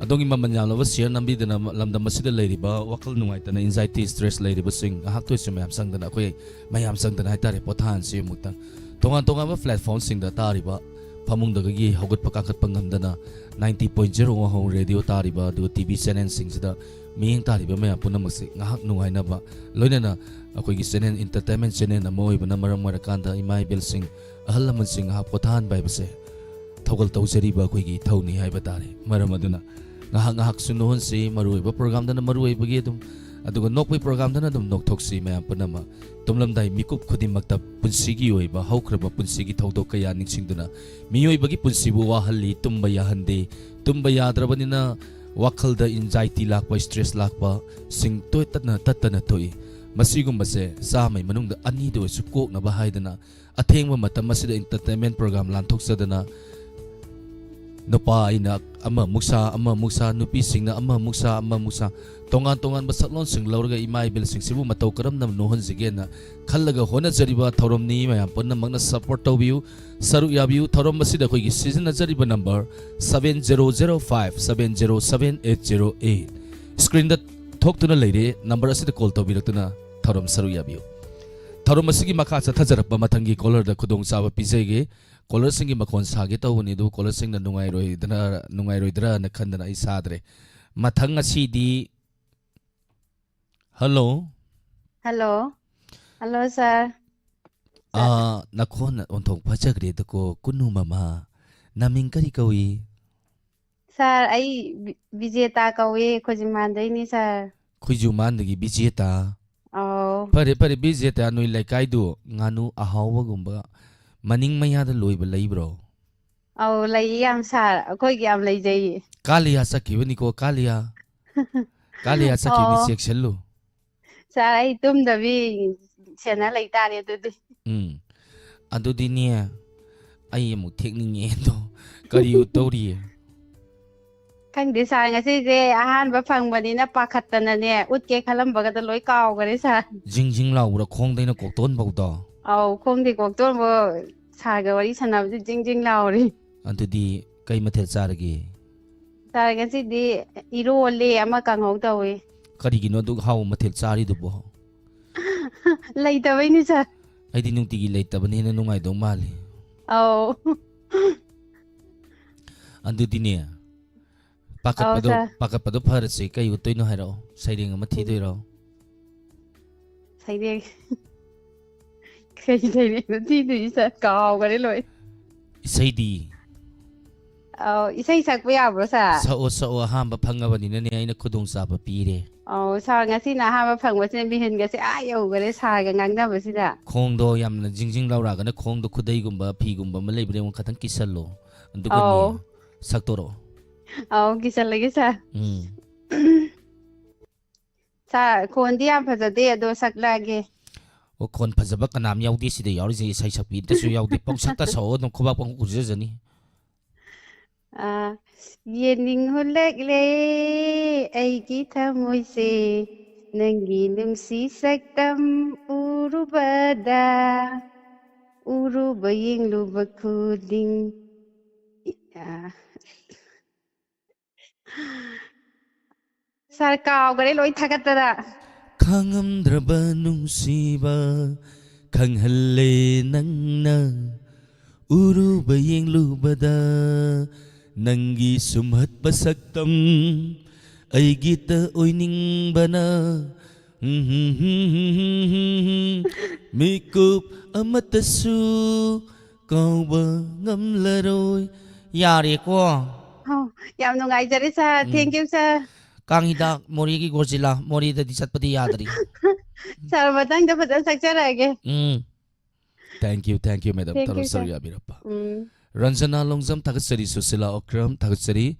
ꯑꯗꯣꯝꯒꯤ ꯃꯃꯜ ꯌꯥꯝꯂꯕ share ꯅꯝꯕꯤꯗꯅ ꯂꯝꯗꯝ ꯑꯁꯤꯗ ꯂꯩꯔꯤꯕ ꯋꯥꯈꯜ ꯅꯨꯡꯉꯥꯏꯇꯅ, anxiety, stress ꯂꯩꯔꯤꯕꯁꯤꯡ ꯉꯥꯏꯍꯥꯛꯇ ꯑꯣꯏꯁꯨ ꯃꯌꯥꯝ ꯆꯪꯗꯅ, ꯑꯩꯈꯣꯏ ꯃꯌꯥꯝ ꯆꯪꯗꯅ ꯍꯥꯏꯇꯥꯔꯦ, ꯄꯣꯊꯥꯍꯟꯁꯤ ꯑꯃꯨꯛꯇꯪ꯫ ꯇꯣꯉꯥꯟ ꯇꯣꯉꯥꯟꯕ platform ꯁꯤꯡꯗ ꯇꯥꯔꯤꯕ, ꯐꯃꯨꯡꯗꯒꯤ ꯍꯧꯒꯠꯄ ꯀꯥꯡꯈꯠꯄ ꯉꯝꯗꯅ ninety point zero ꯋꯥꯍꯧ radio ꯇꯥꯔꯤꯕ, ꯑꯗꯨꯒ T V channel ꯁꯤꯡꯁꯤꯗ ꯃꯤꯠꯌꯦꯡ ꯇꯥꯔꯤꯕ ꯃꯌꯥꯝ ꯄꯨꯝꯅꯃꯛꯁꯦ ꯉꯥꯏꯍꯥꯛ ꯅꯨꯡꯉꯥꯏꯅꯕ, ꯂꯣꯏꯅꯅ ꯑꯩꯈꯣꯏꯒꯤ channel, entertainment channel ꯑꯃ ꯑꯣꯏꯕꯅ ꯃꯔꯝ ꯑꯣꯏꯔꯀꯥꯟꯗ ꯏꯃꯥ ꯏꯕꯦꯜꯁꯤꯡ, ꯑꯍꯜ ꯂꯃꯟꯁꯤꯡ ꯉꯥꯏꯍꯥꯛ ꯄꯣꯊꯥꯍꯟꯕ ꯍꯥꯏꯕꯁꯦ ꯊꯧꯒꯜ ꯇꯧꯖꯔꯤꯕ ꯑꯩꯈꯣꯏꯒꯤ ꯏꯊꯧꯅꯤ ꯍꯥꯏꯕ ꯇꯥꯔꯦ꯫ ꯃꯔꯝ ꯑꯗꯨꯅ ꯉꯥꯏꯍꯥꯛ ꯉꯥꯏꯍꯥꯛꯁꯨ ꯅꯣꯛꯍꯟꯁꯤ, ꯃꯔꯨꯑꯣꯏꯕ program ꯗꯅ ꯃꯔꯨꯑꯣꯏꯕꯒꯤ ꯑꯗꯨꯝ, ꯑꯗꯨꯒ ꯅꯣꯛꯄꯒꯤ program ꯗꯅ ꯑꯗꯨꯝ ꯅꯣꯛꯊꯣꯛꯁꯤ ꯃꯌꯥꯝ ꯄꯨꯝꯅꯃꯛ꯫ ꯇꯨꯝꯂꯝꯗꯥꯏ ꯃꯤꯀꯨꯞ ꯈꯨꯗꯤꯡꯃꯛꯇ ꯄꯨꯟꯁꯤꯒꯤ ꯑꯣꯏꯕ ꯍꯧꯈ꯭ꯔꯕ ꯄꯨꯟꯁꯤꯒꯤ ꯊꯧꯗꯣꯛ ꯀꯌꯥ ꯅꯤꯡꯁꯤꯡꯗꯨꯅ ꯃꯤꯑꯣꯏꯕꯒꯤ ꯄꯨꯟꯁꯤꯕꯨ ꯋꯥꯍꯜꯂꯤ, ꯇꯨꯝꯕ ꯌꯥꯍꯟꯗꯦ꯫ ꯇꯨꯝꯕ ꯌꯥꯗ꯭ꯔꯕꯅꯤꯅ ꯋꯥꯈꯜꯗ anxiety ꯂꯥꯛꯄ, stress ꯂꯥꯛꯄ ꯁꯤꯡ ꯇꯣꯏꯇꯠꯅ ꯇꯠꯇꯅ ꯊꯣꯛꯏ꯫ ꯃꯁꯤꯒꯨꯝꯕꯁꯦ ꯆꯥꯝꯃꯩ ꯃꯅꯨꯡꯗ ꯑꯅꯤꯗ ꯑꯣꯏꯁꯨ ꯀꯣꯛꯅꯕ ꯍꯥꯏꯗꯅ ꯑꯊꯦꯡꯕ ꯃꯇꯝ ꯑꯁꯤꯗ entertainment program ꯂꯥꯟꯊꯣꯛꯆꯗꯅ ꯅꯨꯄꯥ ꯑꯩꯅ ꯑꯃꯃꯨꯛ ꯁꯥ, ꯑꯃꯃꯨꯛ ꯁꯥ, ꯅꯨꯄꯤꯁꯤꯡꯅ ꯑꯃꯃꯨꯛ ꯁꯥ, ꯑꯃꯃꯨꯛ ꯁꯥ, ꯇꯣꯉꯥꯟ ꯇꯣꯉꯥꯟꯕ ꯁꯛꯂꯣꯟꯁꯤꯡ ꯂꯧꯔꯒ ꯏꯃꯥ ꯏꯕꯦꯜꯁꯤꯡꯁꯤꯕꯨ ꯃꯇꯧ ꯀꯔꯝꯅ ꯅꯣꯛꯍꯟꯁꯤꯒꯦꯅ ꯈꯜꯂꯒ ꯍꯣꯠꯅꯖꯔꯤꯕ ꯊꯧꯔꯝꯅꯤ꯫ ꯃꯌꯥꯝ ꯄꯨꯝꯅꯃꯛꯅ support ꯇꯧꯕꯤꯌꯨ, ꯁꯔꯨꯛ ꯌꯥꯕꯤꯌꯨ꯫ ꯊꯧꯔꯝ ꯑꯁꯤꯗ ꯑꯩꯈꯣꯏꯒꯤ ꯁꯤꯖꯤꯟꯅꯖꯔꯤꯕ number seven zero zero five seven zero seven eight zero eight꯫ Screenꯗ ꯊꯣꯛꯇꯨꯅ ꯂꯩꯔꯦ, number ꯑꯁꯤꯗ call ꯇꯧꯕꯤꯔꯛꯇꯨꯅ ꯊꯧꯔꯝ ꯁꯔꯨꯛ ꯌꯥꯕꯤꯌꯨ꯫ ꯊꯧꯔꯝ ꯑꯁꯤꯒꯤ ꯃꯈꯥ ꯆꯠꯊꯖꯔꯛꯄ ꯃꯊꯪꯒꯤ callerꯗ ꯈꯨꯗꯣꯡꯆꯥꯕ ꯄꯤꯖꯒꯦ꯫ Callerꯁꯤꯡꯒꯤ ꯃꯈꯣꯟ ꯁꯥꯒꯦ ꯇꯧꯕꯅꯤ, ꯑꯗꯨꯕꯨ callerꯁꯤꯡꯅ ꯅꯨꯡꯉꯥꯏꯔꯣꯏꯗꯅ, ꯅꯨꯡꯉꯥꯏꯔꯣꯏꯗ꯭ꯔꯅ ꯈꯟꯗꯅ ꯑꯩ ꯁꯥꯗ꯭ꯔꯦ꯫ ꯃꯊꯪ ꯑꯁꯤꯗꯤ, hello꯫ Hello꯫ Hello, sir꯫ ꯑꯥ, ꯅꯈꯣꯟ ꯑꯣꯟꯊꯣꯛ ꯐꯖꯈ꯭ꯔꯦꯗꯀꯣ, ꯀꯨꯟꯅꯨ ꯃꯃꯥ꯫ ꯅꯃꯤꯡ ꯀꯔꯤ ꯀꯧꯏ? Sir, ꯑꯩ ꯕꯤ-, ꯕꯤꯖꯦꯇꯥ ꯀꯧꯏ, ꯈꯣꯏꯖꯨꯃꯥꯟꯗꯩꯅꯤ, sir꯫ ꯈꯣꯏꯖꯨꯃꯥꯟꯗꯒꯤ ꯕꯤꯖꯦꯇꯥ? ꯑꯧ꯫ ꯐꯔꯦ, ꯐꯔꯦ, ꯕꯤꯖꯦꯇꯥ, ꯅꯣꯏ ꯂꯩꯀꯥꯏꯗꯨ ꯉꯥꯅꯨ ꯑꯍꯥꯎꯕꯒꯨꯝꯕ ꯃꯅꯤꯡ ꯃꯌꯥꯗ ꯂꯣꯏꯕ ꯂꯩꯕ꯭ꯔꯣ? ꯑꯧ, ꯂꯩꯌꯦ ꯌꯥꯝ, sir꯫ ꯑꯩꯈꯣꯏꯒꯤ ꯌꯥꯝ ꯂꯩꯖꯩꯌꯦ꯫ ꯀꯥꯂꯤꯌꯥ ꯆꯠꯈꯤꯕꯅꯤꯀꯣ, ꯀꯥꯂꯤꯌꯥ꯫ ꯀꯥꯂꯤꯌꯥ ꯆꯠꯈꯤꯕꯅꯤ, ꯑꯣ꯫ ꯆꯦꯛꯁꯤꯜꯂꯨ꯫ Sir, ꯑꯩ ꯇꯨꯝꯗꯕꯤ ꯁꯦꯟꯅ ꯂꯩꯇꯥꯔꯦ ꯑꯗꯨꯗꯤ꯫ ꯎꯝ꯫ ꯑꯗꯨꯗꯤꯅꯦ, ꯑꯩ ꯑꯃꯨꯛ ꯊꯦꯛꯅꯤꯡꯉꯦ ꯑꯗꯣ, ꯀꯔꯤ ꯎꯠꯇꯧꯔꯤ? ꯈꯪꯗꯦ, sir, ꯉꯁꯤꯁꯦ ꯑꯍꯥꯟꯕ ꯐꯪꯕꯅꯤꯅ ꯄꯥꯈꯠꯇꯅꯅꯦ, ꯎꯠꯀꯦ ꯈꯜꯂꯝꯕꯒꯗꯣ ꯂꯣꯏ ꯀꯥꯎꯒꯔꯦ, sir꯫ ꯖꯤꯡ ꯖꯤꯡ ꯂꯥꯎꯕ꯭ꯔꯥ ꯈꯣꯡꯗꯩꯅ ꯀꯣꯛꯇꯣꯟ ꯐꯥꯎꯗꯣ? ꯑꯧ, ꯈꯣꯡꯗꯩ ꯀꯣꯛꯇꯣꯟꯕꯨ sirꯒ ꯋꯥꯔꯤ ꯁꯥꯟꯅꯕꯁꯦ ꯖꯤꯡ ꯖꯤꯡ ꯂꯥꯎꯔꯤ꯫ ꯑꯗꯨꯗꯤ ꯀꯩ ꯃꯊꯦꯜ ꯆꯥꯔꯒꯦ? Sir, ꯉꯁꯤꯗꯤ ꯏꯔꯣꯜꯂꯦ, ꯑꯃ ꯀꯥꯡꯍꯧ ꯇꯧꯋꯦ꯫ ꯀꯔꯤꯒꯤꯅꯣ ꯑꯗꯨꯛ ꯍꯥꯎꯕ ꯃꯊꯦꯜ ꯆꯥꯔꯤꯗꯨꯕꯣ? ꯂꯩꯇꯕꯩꯅꯤ, sir꯫ ꯑꯩꯗꯤ ꯅꯨꯡꯇꯤꯒꯤ ꯂꯩꯇꯕꯅ ꯍꯦꯟꯅ ꯅꯨꯡꯉꯥꯏꯗꯧ ꯃꯥꯜꯂꯤ꯫ ꯑꯧ꯫ ꯑꯗꯨꯗꯤꯅꯦ, ꯄꯥꯈꯠꯄꯗꯣ, ꯑꯧ, sir꯫ ꯄꯥꯈꯠꯄꯗꯣ ꯐꯔꯁꯦ꯫ ꯀꯩ ꯎꯠꯇꯣꯏꯅꯣ ꯍꯥꯏꯔꯛꯑꯣ꯫ ꯁꯩꯔꯦꯡ ꯑꯃ ꯊꯤꯗꯣꯏꯔꯣ? ꯁꯩꯔꯦꯡ꯫ ꯀꯩ ꯁꯩꯔꯦꯡꯅꯣ ꯊꯤꯗꯣꯏꯁꯦ, sir? ꯀꯥꯎꯒꯔꯦ ꯂꯣꯏ꯫ ꯏꯁꯩꯗꯤ? ꯑꯧ, ꯏꯁꯩ ꯁꯛꯄ ꯌꯥꯕ꯭ꯔꯣ, sir? ꯁꯛꯑꯣ, ꯁꯛꯑꯣ꯫ ꯑꯍꯥꯟꯕ ꯐꯪꯉꯕꯅꯤꯅꯅꯦ, ꯑꯩꯅ ꯈꯨꯗꯣꯡꯆꯥꯕ ꯄꯤꯔꯦ꯫ ꯑꯧ, sir, ꯉꯁꯤꯅ ꯑꯍꯥꯟꯕ ꯐꯪꯕꯁꯤꯅ ꯃꯤꯍꯨꯟꯒꯁꯦ ꯑꯥ ꯌꯧꯒꯔꯦ sirꯒ ꯉꯥꯡꯅꯕꯁꯤꯗ꯫ ꯈꯣꯡꯗꯣ ꯌꯥꯝꯅ ꯖꯤꯡ ꯖꯤꯡ ꯂꯥꯎꯔꯛꯑꯒꯅ ꯈꯣꯡꯗꯣ ꯈꯨꯗꯩꯒꯨꯝꯕ, ꯐꯤꯒꯨꯝꯕ ꯑꯃ ꯂꯩꯕ꯭ꯔꯥ ꯌꯦꯡꯉꯣ, ꯈꯇꯪ ꯀꯤꯁꯜꯂꯣ꯫ ꯑꯗꯨꯒꯅꯦ, ꯑꯧ꯫ ꯁꯛꯇꯣꯔꯛꯑꯣ꯫ ꯑꯧ, ꯀꯤꯁꯜꯂꯒꯦ, sir꯫ ꯎꯝ꯫ Sir, ꯈꯣꯟꯗꯤ ꯌꯥꯝ ꯐꯖꯗꯦ, ꯑꯗꯣ ꯁꯛꯂꯛꯑꯒꯦ꯫ ꯑꯣ, ꯈꯣꯟ ꯐꯖꯕ ꯀꯅꯥꯝ ꯌꯥꯎꯗꯦ ꯁꯤꯗ ꯌꯥꯎꯔꯤꯁꯦ, ꯏꯁꯩ ꯁꯛꯄꯤ ꯑꯝꯇꯁꯨ ꯌꯥꯎꯗꯦ, ꯄꯪꯁꯛꯇ ꯁꯛꯑꯣ ꯑꯗꯨꯝ, ꯈꯨꯕꯥꯛ ꯄꯪꯈꯨ ꯈꯨꯖꯖꯅꯤ꯫ ꯑꯥ, ꯌꯦꯡꯅꯤꯡ ꯍꯨꯜꯂꯛꯂꯦ ꯑꯩꯒꯤ ꯊꯃꯣꯏꯁꯦ, ꯅꯪꯒꯤ ꯅꯨꯡꯁꯤ ꯁꯛꯇꯝ ꯎꯔꯨꯕꯗ, ꯎꯔꯨꯕ ꯌꯦꯡꯂꯨꯕ ꯈꯨꯗꯤꯡ꯫ ꯑꯥ, ꯁꯥꯔ, ꯀꯥꯎꯈ꯭ꯔꯦ ꯂꯣꯏ ꯊꯥꯒꯠꯇꯅ꯫ ꯈꯥꯡꯉꯝꯗ꯭ꯔꯕ ꯅꯨꯡꯁꯤꯕ ꯈꯪꯍꯜꯂꯦ ꯅꯪꯅ, ꯎꯔꯨꯕ ꯌꯦꯡꯂꯨꯕꯗ ꯅꯪꯒꯤ ꯁꯨꯝꯍꯠꯄ ꯁꯛꯇꯝ ꯑꯩꯒꯤꯇ ꯑꯣꯏꯅꯤꯡꯕꯅ꯫ ꯃꯤꯀꯨꯞ ꯑꯃꯠꯇꯁꯨ ꯀꯥꯎꯕ ꯉꯝꯂꯔꯣꯏ꯫ ꯌꯥꯔꯦꯀꯣ? ꯑꯧ, ꯌꯥꯝ ꯅꯨꯡꯉꯥꯏꯖꯔꯦ ꯁꯥꯔ꯫ ꯎꯝ꯫ Thank you ꯁꯥꯔ꯫ ꯀꯥꯡ ꯍꯤꯗꯥꯛ, ꯃꯣꯔꯦꯒꯤ ꯒꯣꯖꯤꯂꯥ, ꯃꯣꯔꯦꯗꯗꯤ ꯆꯠꯄꯗꯤ ꯌꯥꯗ꯭ꯔꯤ꯫ ꯁꯥꯔ, ꯃꯊꯪꯗ ꯐꯖꯅ ꯁꯛꯆꯔꯛꯑꯒꯦ꯫ ꯎꯝ꯫ Thank you, thank you, madam꯫ Thank you, ꯊꯧꯔꯝ ꯁꯔꯨꯛ sir꯫ ꯌꯥꯕꯤꯔꯛꯄ꯫ ꯎꯝ꯫ ꯔꯟꯖꯅꯥ ꯂꯣꯡꯖꯝ ꯊꯥꯒꯠꯆꯔꯤ, ꯁꯨꯁꯤꯂꯥ ꯑꯣꯀ꯭ꯔꯝ ꯊꯥꯒꯠꯆꯔꯤ,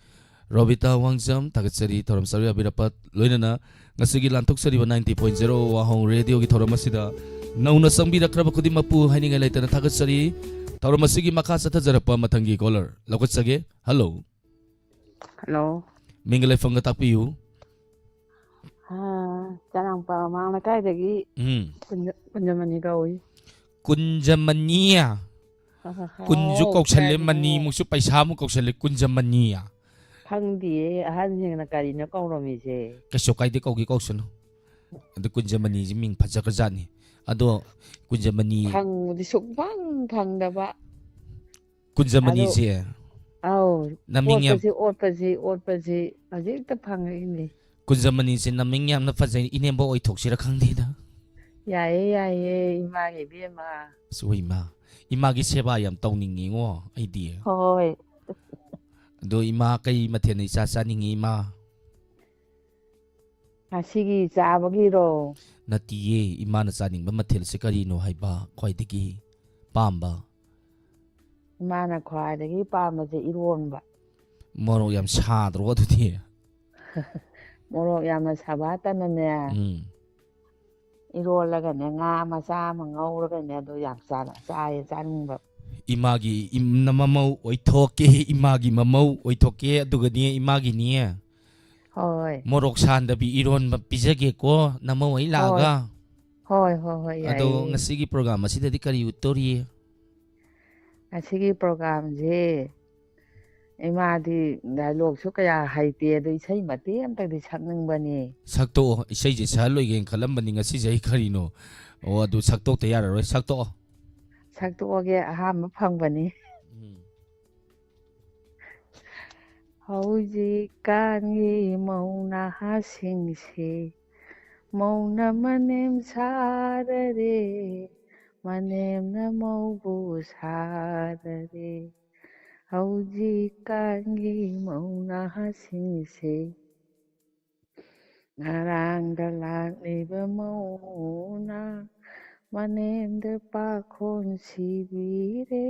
ꯔꯣꯕꯤꯇꯥ ꯋꯥꯡꯖꯝ ꯊꯥꯒꯠꯆꯔꯤ, ꯊꯧꯔꯝ ꯁꯔꯨꯛ ꯌꯥꯕꯤꯔꯛꯄ꯫ ꯂꯣꯏꯅꯅ ꯉꯁꯤꯒꯤ ꯂꯥꯟꯊꯣꯛꯆꯔꯤꯕ ninety point zero ꯋꯥꯍꯣꯡ ꯔꯦꯗꯤꯑꯣꯒꯤ ꯊꯧꯔꯝ ꯑꯁꯤꯗ ꯅꯧꯅ ꯆꯪꯕꯤꯔꯛꯈ꯭ꯔꯕ ꯈꯨꯗꯤꯡꯃꯛꯄꯨ ꯍꯥꯏꯅꯤꯡꯉꯥꯏ ꯂꯩꯇꯅ ꯊꯥꯒꯠꯆꯔꯤ꯫ ꯊꯧꯔꯝ ꯑꯁꯤꯒꯤ ꯃꯈꯥ ꯆꯠꯊꯖꯔꯛꯄ ꯃꯊꯪꯒꯤ caller ꯂꯧꯈꯠꯆꯒꯦ꯫ Hello꯫ Hello꯫ ꯃꯤꯡꯒ ꯂꯩꯐꯝꯒ ꯇꯥꯛꯄꯤꯌꯨ꯫ ꯑꯥ, ꯆꯔꯥꯡꯄꯥ ꯃꯃꯥꯡ ꯂꯩꯀꯥꯏꯗꯒꯤ ꯎꯝ꯫ ꯀꯨꯟꯖ-, ꯀꯨꯟꯖꯃꯅꯤ ꯀꯧꯏ꯫ ꯀꯨꯟꯖꯃꯅꯤ? ꯀꯨꯟꯁꯨ ꯑꯣ, ꯀꯧꯁꯜꯂꯦ, ꯀꯔꯤꯅꯣ? ꯃꯅꯤꯃꯨꯛꯁꯨ ꯄꯩꯁꯥꯃꯨꯛ ꯀꯧꯁꯜꯂꯦ, ꯀꯨꯟꯖꯃꯅꯤ꯫ ꯈꯪꯗꯤꯌꯦ, ꯑꯍꯟꯁꯤꯡꯅ ꯀꯔꯤꯅꯣ ꯀꯧꯔꯝꯃꯤꯁꯦ꯫ ꯀꯩꯁꯨ ꯀꯥꯏꯗꯦ, ꯀꯧꯒꯦ ꯀꯧꯁꯅꯨ꯫ ꯑꯗꯨ ꯀꯨꯟꯖꯃꯅꯤꯁꯤ ꯃꯤꯡ ꯐꯖꯈ꯭ꯔꯖꯥꯠꯅꯤ꯫ ꯑꯗꯣ ꯀꯨꯟꯖꯃꯅꯤ ꯐꯪꯕꯗꯤ ꯁꯨꯡꯐꯪ ꯐꯪꯗꯕ꯫ ꯀꯨꯟꯖꯃꯅꯤꯁꯦ? ꯑꯗꯣ, ꯑꯧ, ꯅꯃꯤꯡ ꯌꯥꯝ ꯑꯣꯠꯄꯁꯤ, ꯑꯣꯠꯄꯁꯤ, ꯑꯣꯠꯄꯁꯤ ꯍꯧꯖꯤꯛꯇ ꯐꯪꯉꯛꯏꯅꯤ꯫ ꯀꯨꯟꯖꯃꯅꯤꯁꯦ ꯅꯃꯤꯡ ꯌꯥꯝꯅ ꯐꯖꯩ, ꯏꯅꯦꯝꯕꯣꯛ ꯑꯣꯏꯊꯣꯛꯁꯤꯔ ꯈꯪꯗꯦꯗ꯫ ꯌꯥꯏꯌꯦ, ꯌꯥꯏꯌꯦ, ꯏꯃꯥꯒꯤ ꯏꯕꯦꯝꯃ꯫ ꯑꯁ, ꯍꯣꯏ, ꯏꯃꯥ꯫ ꯏꯃꯥꯒꯤ ꯁꯦꯕꯥ ꯌꯥꯝ ꯇꯧꯅꯤꯡꯉꯤꯉꯣ ꯑꯩꯗꯤ꯫ ꯍꯣꯏ꯫ ꯑꯗꯣ ꯏꯃꯥ, ꯀꯩ ꯃꯊꯦꯜꯅ ꯏꯆꯥ ꯆꯥꯅꯤꯡꯉꯤ, ꯏꯃꯥ? ꯉꯁꯤꯒꯤ ꯆꯥꯕꯒꯤꯔꯣ? ꯅꯠꯇꯤꯌꯦ, ꯏꯃꯥꯅ ꯆꯥꯅꯤꯡꯕ ꯃꯊꯦꯜꯁꯦ ꯀꯔꯤꯅꯣ ꯍꯥꯏꯕ ꯈ꯭ꯋꯥꯏꯗꯒꯤ ꯄꯥꯝꯕ? ꯏꯃꯥꯅ ꯈ꯭ꯋꯥꯏꯗꯒꯤ ꯄꯥꯝꯕꯁꯦ ꯏꯔꯣꯟꯕ꯫ ꯃꯣꯔꯣꯛ ꯌꯥꯝ ꯁꯥꯗ꯭ꯔꯣ ꯑꯗꯨꯗꯤ? ꯃꯣꯔꯣꯛ ꯌꯥꯝꯅ ꯁꯥꯕꯥꯠꯇꯅꯅꯦ꯫ ꯎꯝ꯫ ꯏꯔꯣꯜꯂꯒꯅꯦ, ꯉꯥ ꯃꯆꯥ ꯑꯃ ꯉꯧꯔꯒꯅꯦ, ꯑꯗꯣ ꯌꯥꯝ ꯆꯥꯅ-, ꯆꯥꯏꯌꯦ, ꯆꯥꯅꯤꯡꯕ꯫ ꯏꯃꯥꯒꯤ ꯏꯝ-, ꯅꯃꯃꯧ ꯑꯣꯏꯊꯣꯛꯀꯦ, ꯏꯃꯥꯒꯤ ꯃꯃꯧ ꯑꯣꯏꯊꯣꯛꯀꯦ, ꯑꯗꯨꯒꯅꯦ ꯏꯃꯥꯒꯤꯅꯦ꯫ ꯍꯣꯏ꯫ ꯃꯣꯔꯣꯛ ꯁꯥꯟꯗꯕꯤ ꯏꯔꯣꯟꯕ ꯄꯤꯖꯒꯦꯀꯣ, ꯅꯃꯧ ꯑꯩ ꯍꯣꯏ꯫ ꯂꯥꯛꯑꯒ꯫ ꯍꯣꯏ, ꯍꯣꯏ, ꯍꯣꯏ, ꯑꯗꯣ ꯌꯥꯏꯌꯦ꯫ ꯉꯁꯤꯒꯤ program ꯑꯁꯤꯗꯗꯤ ꯀꯔꯤ ꯎꯠꯇꯣꯔꯤ? ꯉꯁꯤꯒꯤ programꯁꯦ ꯏꯃꯥꯗꯤ dialogueꯁꯨ ꯀꯌꯥ ꯍꯩꯇꯦ, ꯑꯗꯣ ꯏꯁꯩ ꯃꯇꯦꯛ ꯑꯝꯇꯗꯤ ꯁꯛꯅꯤꯡꯕꯅꯤ꯫ ꯁꯛꯇꯣꯛꯑꯣ, ꯏꯁꯩꯁꯦ ꯁꯛꯍꯜꯂꯣꯏꯒꯦꯅ ꯈꯜꯂꯝꯕꯅꯤ ꯉꯁꯤꯁꯦ ꯑꯩ ꯀꯔꯤꯅꯣ꯫ ꯑꯣ, ꯑꯗꯨ ꯁꯛꯇꯣꯛꯇ ꯌꯥꯔꯔꯣꯏ, ꯁꯛꯇꯣꯛꯑꯣ꯫ ꯁꯛꯇꯣꯛꯑꯒꯦ, ꯑꯍꯥꯟꯕ ꯐꯪꯕꯅꯤ꯫ ꯎꯝ꯫ ꯍꯧꯖꯤꯛꯀꯥꯟꯒꯤ ꯃꯧ ꯅꯍꯥꯁꯤꯡꯁꯤ ꯃꯧꯅ ꯃꯅꯦꯝ ꯁꯥꯔꯔꯦ, ꯃꯅꯦꯝꯅ ꯃꯧꯕꯨ ꯁꯥꯔꯔꯦ꯫ ꯍꯧꯖꯤꯛꯀꯥꯟꯒꯤ ꯃꯧ ꯅꯍꯥꯁꯤꯡꯁꯦ ꯉꯔꯥꯡꯗ ꯂꯥꯛꯂꯤꯕ ꯃꯧꯅ ꯃꯅꯦꯝꯗ ꯄꯥꯈꯣꯟ ꯁꯤꯕꯤꯔꯦ꯫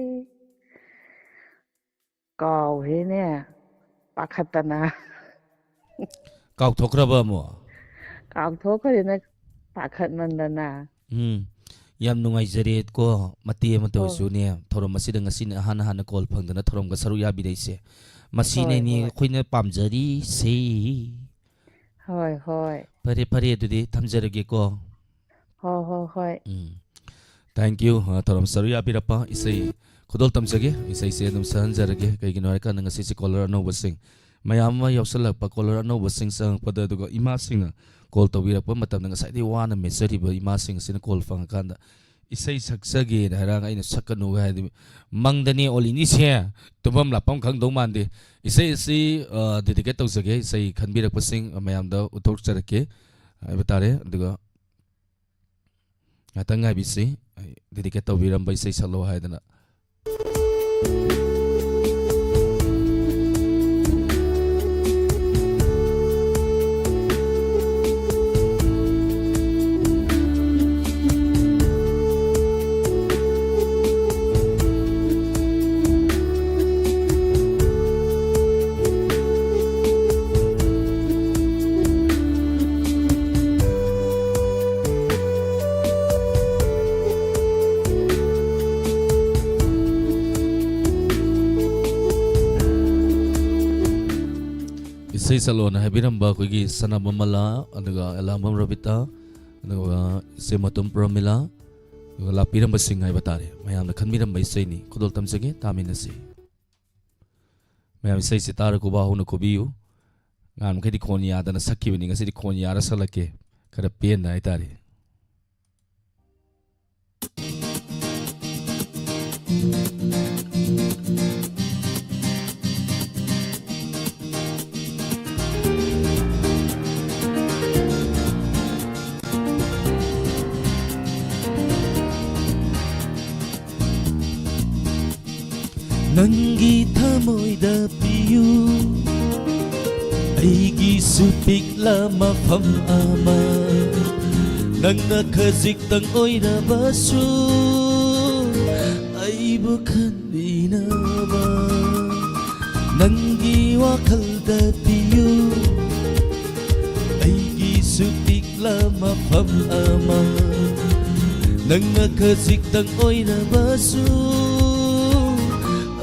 ꯀꯥꯎꯈ꯭ꯔꯦꯅꯦ, ꯄꯥꯈꯠꯇꯅ꯫ ꯀꯥꯎꯊꯣꯛꯈ꯭ꯔꯕ ꯑꯃꯨꯛ? ꯀꯥꯎꯊꯣꯛꯈ꯭ꯔꯦꯅꯦ, ꯄꯥꯈꯠꯃꯟꯗꯅ꯫ ꯎꯝ, ꯌꯥꯝ ꯅꯨꯡꯉꯥꯏꯖꯔꯦ ꯀꯣ, ꯃꯇꯦꯛ ꯑꯃꯇ ꯍꯣꯏ꯫ ꯑꯣꯏꯁꯨꯅꯦ, ꯊꯧꯔꯝ ꯑꯁꯤꯗ ꯉꯁꯤꯅ ꯑꯍꯥꯟ ꯑꯍꯥꯟꯅ call ꯐꯪꯗꯅ ꯊꯧꯔꯝꯒ ꯁꯔꯨꯛ ꯌꯥꯕꯤꯔꯛꯏꯁꯦ꯫ ꯃꯁꯤꯅꯅꯦ ꯍꯣꯏ, ꯍꯣꯏ꯫ ꯑꯩꯈꯣꯏꯅ ꯄꯥꯝꯖꯔꯤꯁꯦ꯫ ꯍꯣꯏ, ꯍꯣꯏ꯫ ꯐꯔꯦ, ꯐꯔꯦ, ꯑꯗꯨꯗꯤ ꯊꯝꯖꯔꯒꯦꯀꯣ꯫ ꯍꯣꯏ, ꯍꯣꯏ, ꯍꯣꯏ꯫ ꯎꯝ꯫ Thank you, ꯑ, ꯊꯧꯔꯝ ꯁꯔꯨꯛ ꯌꯥꯕꯤꯔꯛꯄ, ꯏꯁꯩ ꯈꯨꯗꯣꯜ ꯇꯝꯖꯒꯦ, ꯏꯁꯩꯁꯦ ꯑꯗꯨꯝ ꯁꯛꯍꯟꯖꯔꯒꯦ꯫ ꯀꯩꯒꯤꯅꯣ ꯍꯥꯏꯔꯀꯥꯟꯗ ꯉꯁꯤꯁꯦ caller ꯑꯅꯧꯕꯁꯤꯡ ꯃꯌꯥꯝ ꯑꯃ ꯌꯥꯎꯁꯜꯂꯛꯄ, caller ꯑꯅꯧꯕꯁꯤꯡ ꯆꯪꯉꯛꯄꯗ, ꯑꯗꯨꯒ ꯏꯃꯥꯁꯤꯡꯅ call ꯇꯧꯕꯤꯔꯛꯄ ꯃꯇꯝꯗ ꯉꯁꯥꯏꯗꯒꯤ ꯋꯥꯅ ꯃꯦꯠꯆꯔꯤꯕ ꯏꯃꯥꯁꯤꯡ ꯑꯁꯤꯅ call ꯐꯪꯉꯀꯥꯟꯗ ꯏꯁꯩ ꯁꯛꯆꯒꯦꯅ ꯍꯥꯏꯔꯒ ꯑꯩꯅ ꯁꯛꯀꯅꯨꯒ ꯍꯥꯏꯔꯗꯤ ꯃꯪꯗꯅꯦ ꯑꯣꯜꯂꯤꯅꯤꯁꯦ, ꯇꯨꯝꯐꯝ ꯂꯥꯛꯐꯝ ꯈꯪꯗꯧ ꯃꯥꯟꯗꯦ꯫ ꯏꯁꯩ ꯑꯁꯤ, ꯑ, dedicate ꯇꯧꯖꯒꯦ, ꯏꯁꯩ ꯈꯟꯕꯤꯔꯛꯄꯁꯤꯡ ꯃꯌꯥꯝꯗ ꯎꯠꯊꯣꯛꯆꯔꯛꯀꯦ ꯍꯥꯏꯕ ꯇꯥꯔꯦ꯫ ꯑꯗꯨꯒ ꯉꯥꯛꯇꯪ ꯉꯥꯏꯕꯤꯁꯤ, ꯑꯩ dedicate ꯇꯧꯕꯤꯔꯝꯕ ꯏꯁꯩ ꯁꯛꯂꯣ ꯍꯥꯏꯗꯅ꯫ ꯏꯁꯩ ꯁꯛꯂꯣꯅ ꯍꯥꯏꯕꯤꯔꯝꯕ ꯑꯩꯈꯣꯏꯒꯤ ꯁꯅꯥꯕꯝ ꯃꯂꯥ, ꯑꯗꯨꯒ ꯑꯦꯂꯥꯡꯕꯝ ꯔꯕꯤꯇꯥ, ꯑꯗꯨꯒ ꯏꯆꯦ ꯃꯇꯣꯝ ꯄ꯭ꯔꯃꯤꯂꯥ, ꯑꯗꯨꯒ ꯂꯥꯛꯄꯤꯔꯝꯕꯁꯤꯡ ꯍꯥꯏꯕ ꯇꯥꯔꯦ, ꯃꯌꯥꯝꯅ ꯈꯟꯕꯤꯔꯝꯕ ꯏꯁꯩꯅꯤ꯫ ꯈꯨꯗꯣꯜ ꯇꯝꯖꯒꯦ, ꯇꯥꯃꯤꯟꯅꯁꯤ꯫ ꯃꯌꯥꯝ ꯏꯁꯩꯁꯤ ꯇꯥꯔ ꯈꯨꯕꯥꯛ ꯍꯧꯅ ꯈꯨꯕꯤꯌꯨ꯫ ꯉꯍꯥꯟ ꯃꯈꯩꯗꯤ ꯈꯣꯟ ꯌꯥꯗꯅ ꯁꯛꯈꯤꯕꯅꯤ, ꯉꯁꯤꯗꯤ ꯈꯣꯟ ꯌꯥꯔ ꯁꯛꯂꯛꯀꯦ, ꯈꯔ ꯄꯦꯟꯅ ꯍꯥꯏꯇꯥꯔꯦ꯫ ꯅꯪꯒꯤ ꯊꯃꯣꯏꯗ ꯄꯤꯌꯨ ꯑꯩꯒꯤꯁꯨ ꯄꯤꯛꯂ ꯃꯐꯝ ꯑꯃ꯫ ꯅꯪꯅ ꯈꯖꯤꯛꯇꯪ ꯑꯣꯏꯔꯕꯁꯨ ꯑꯩꯕꯨ ꯈꯟꯕꯤꯅꯕ꯫ ꯅꯪꯒꯤ ꯋꯥꯈꯜꯗ ꯄꯤꯌꯨ ꯑꯩꯒꯤꯁꯨ ꯄꯤꯛꯂ ꯃꯐꯝ ꯑꯃ꯫ ꯅꯪꯅ ꯈꯖꯤꯛꯇꯪ ꯑꯣꯏꯔꯕꯁꯨ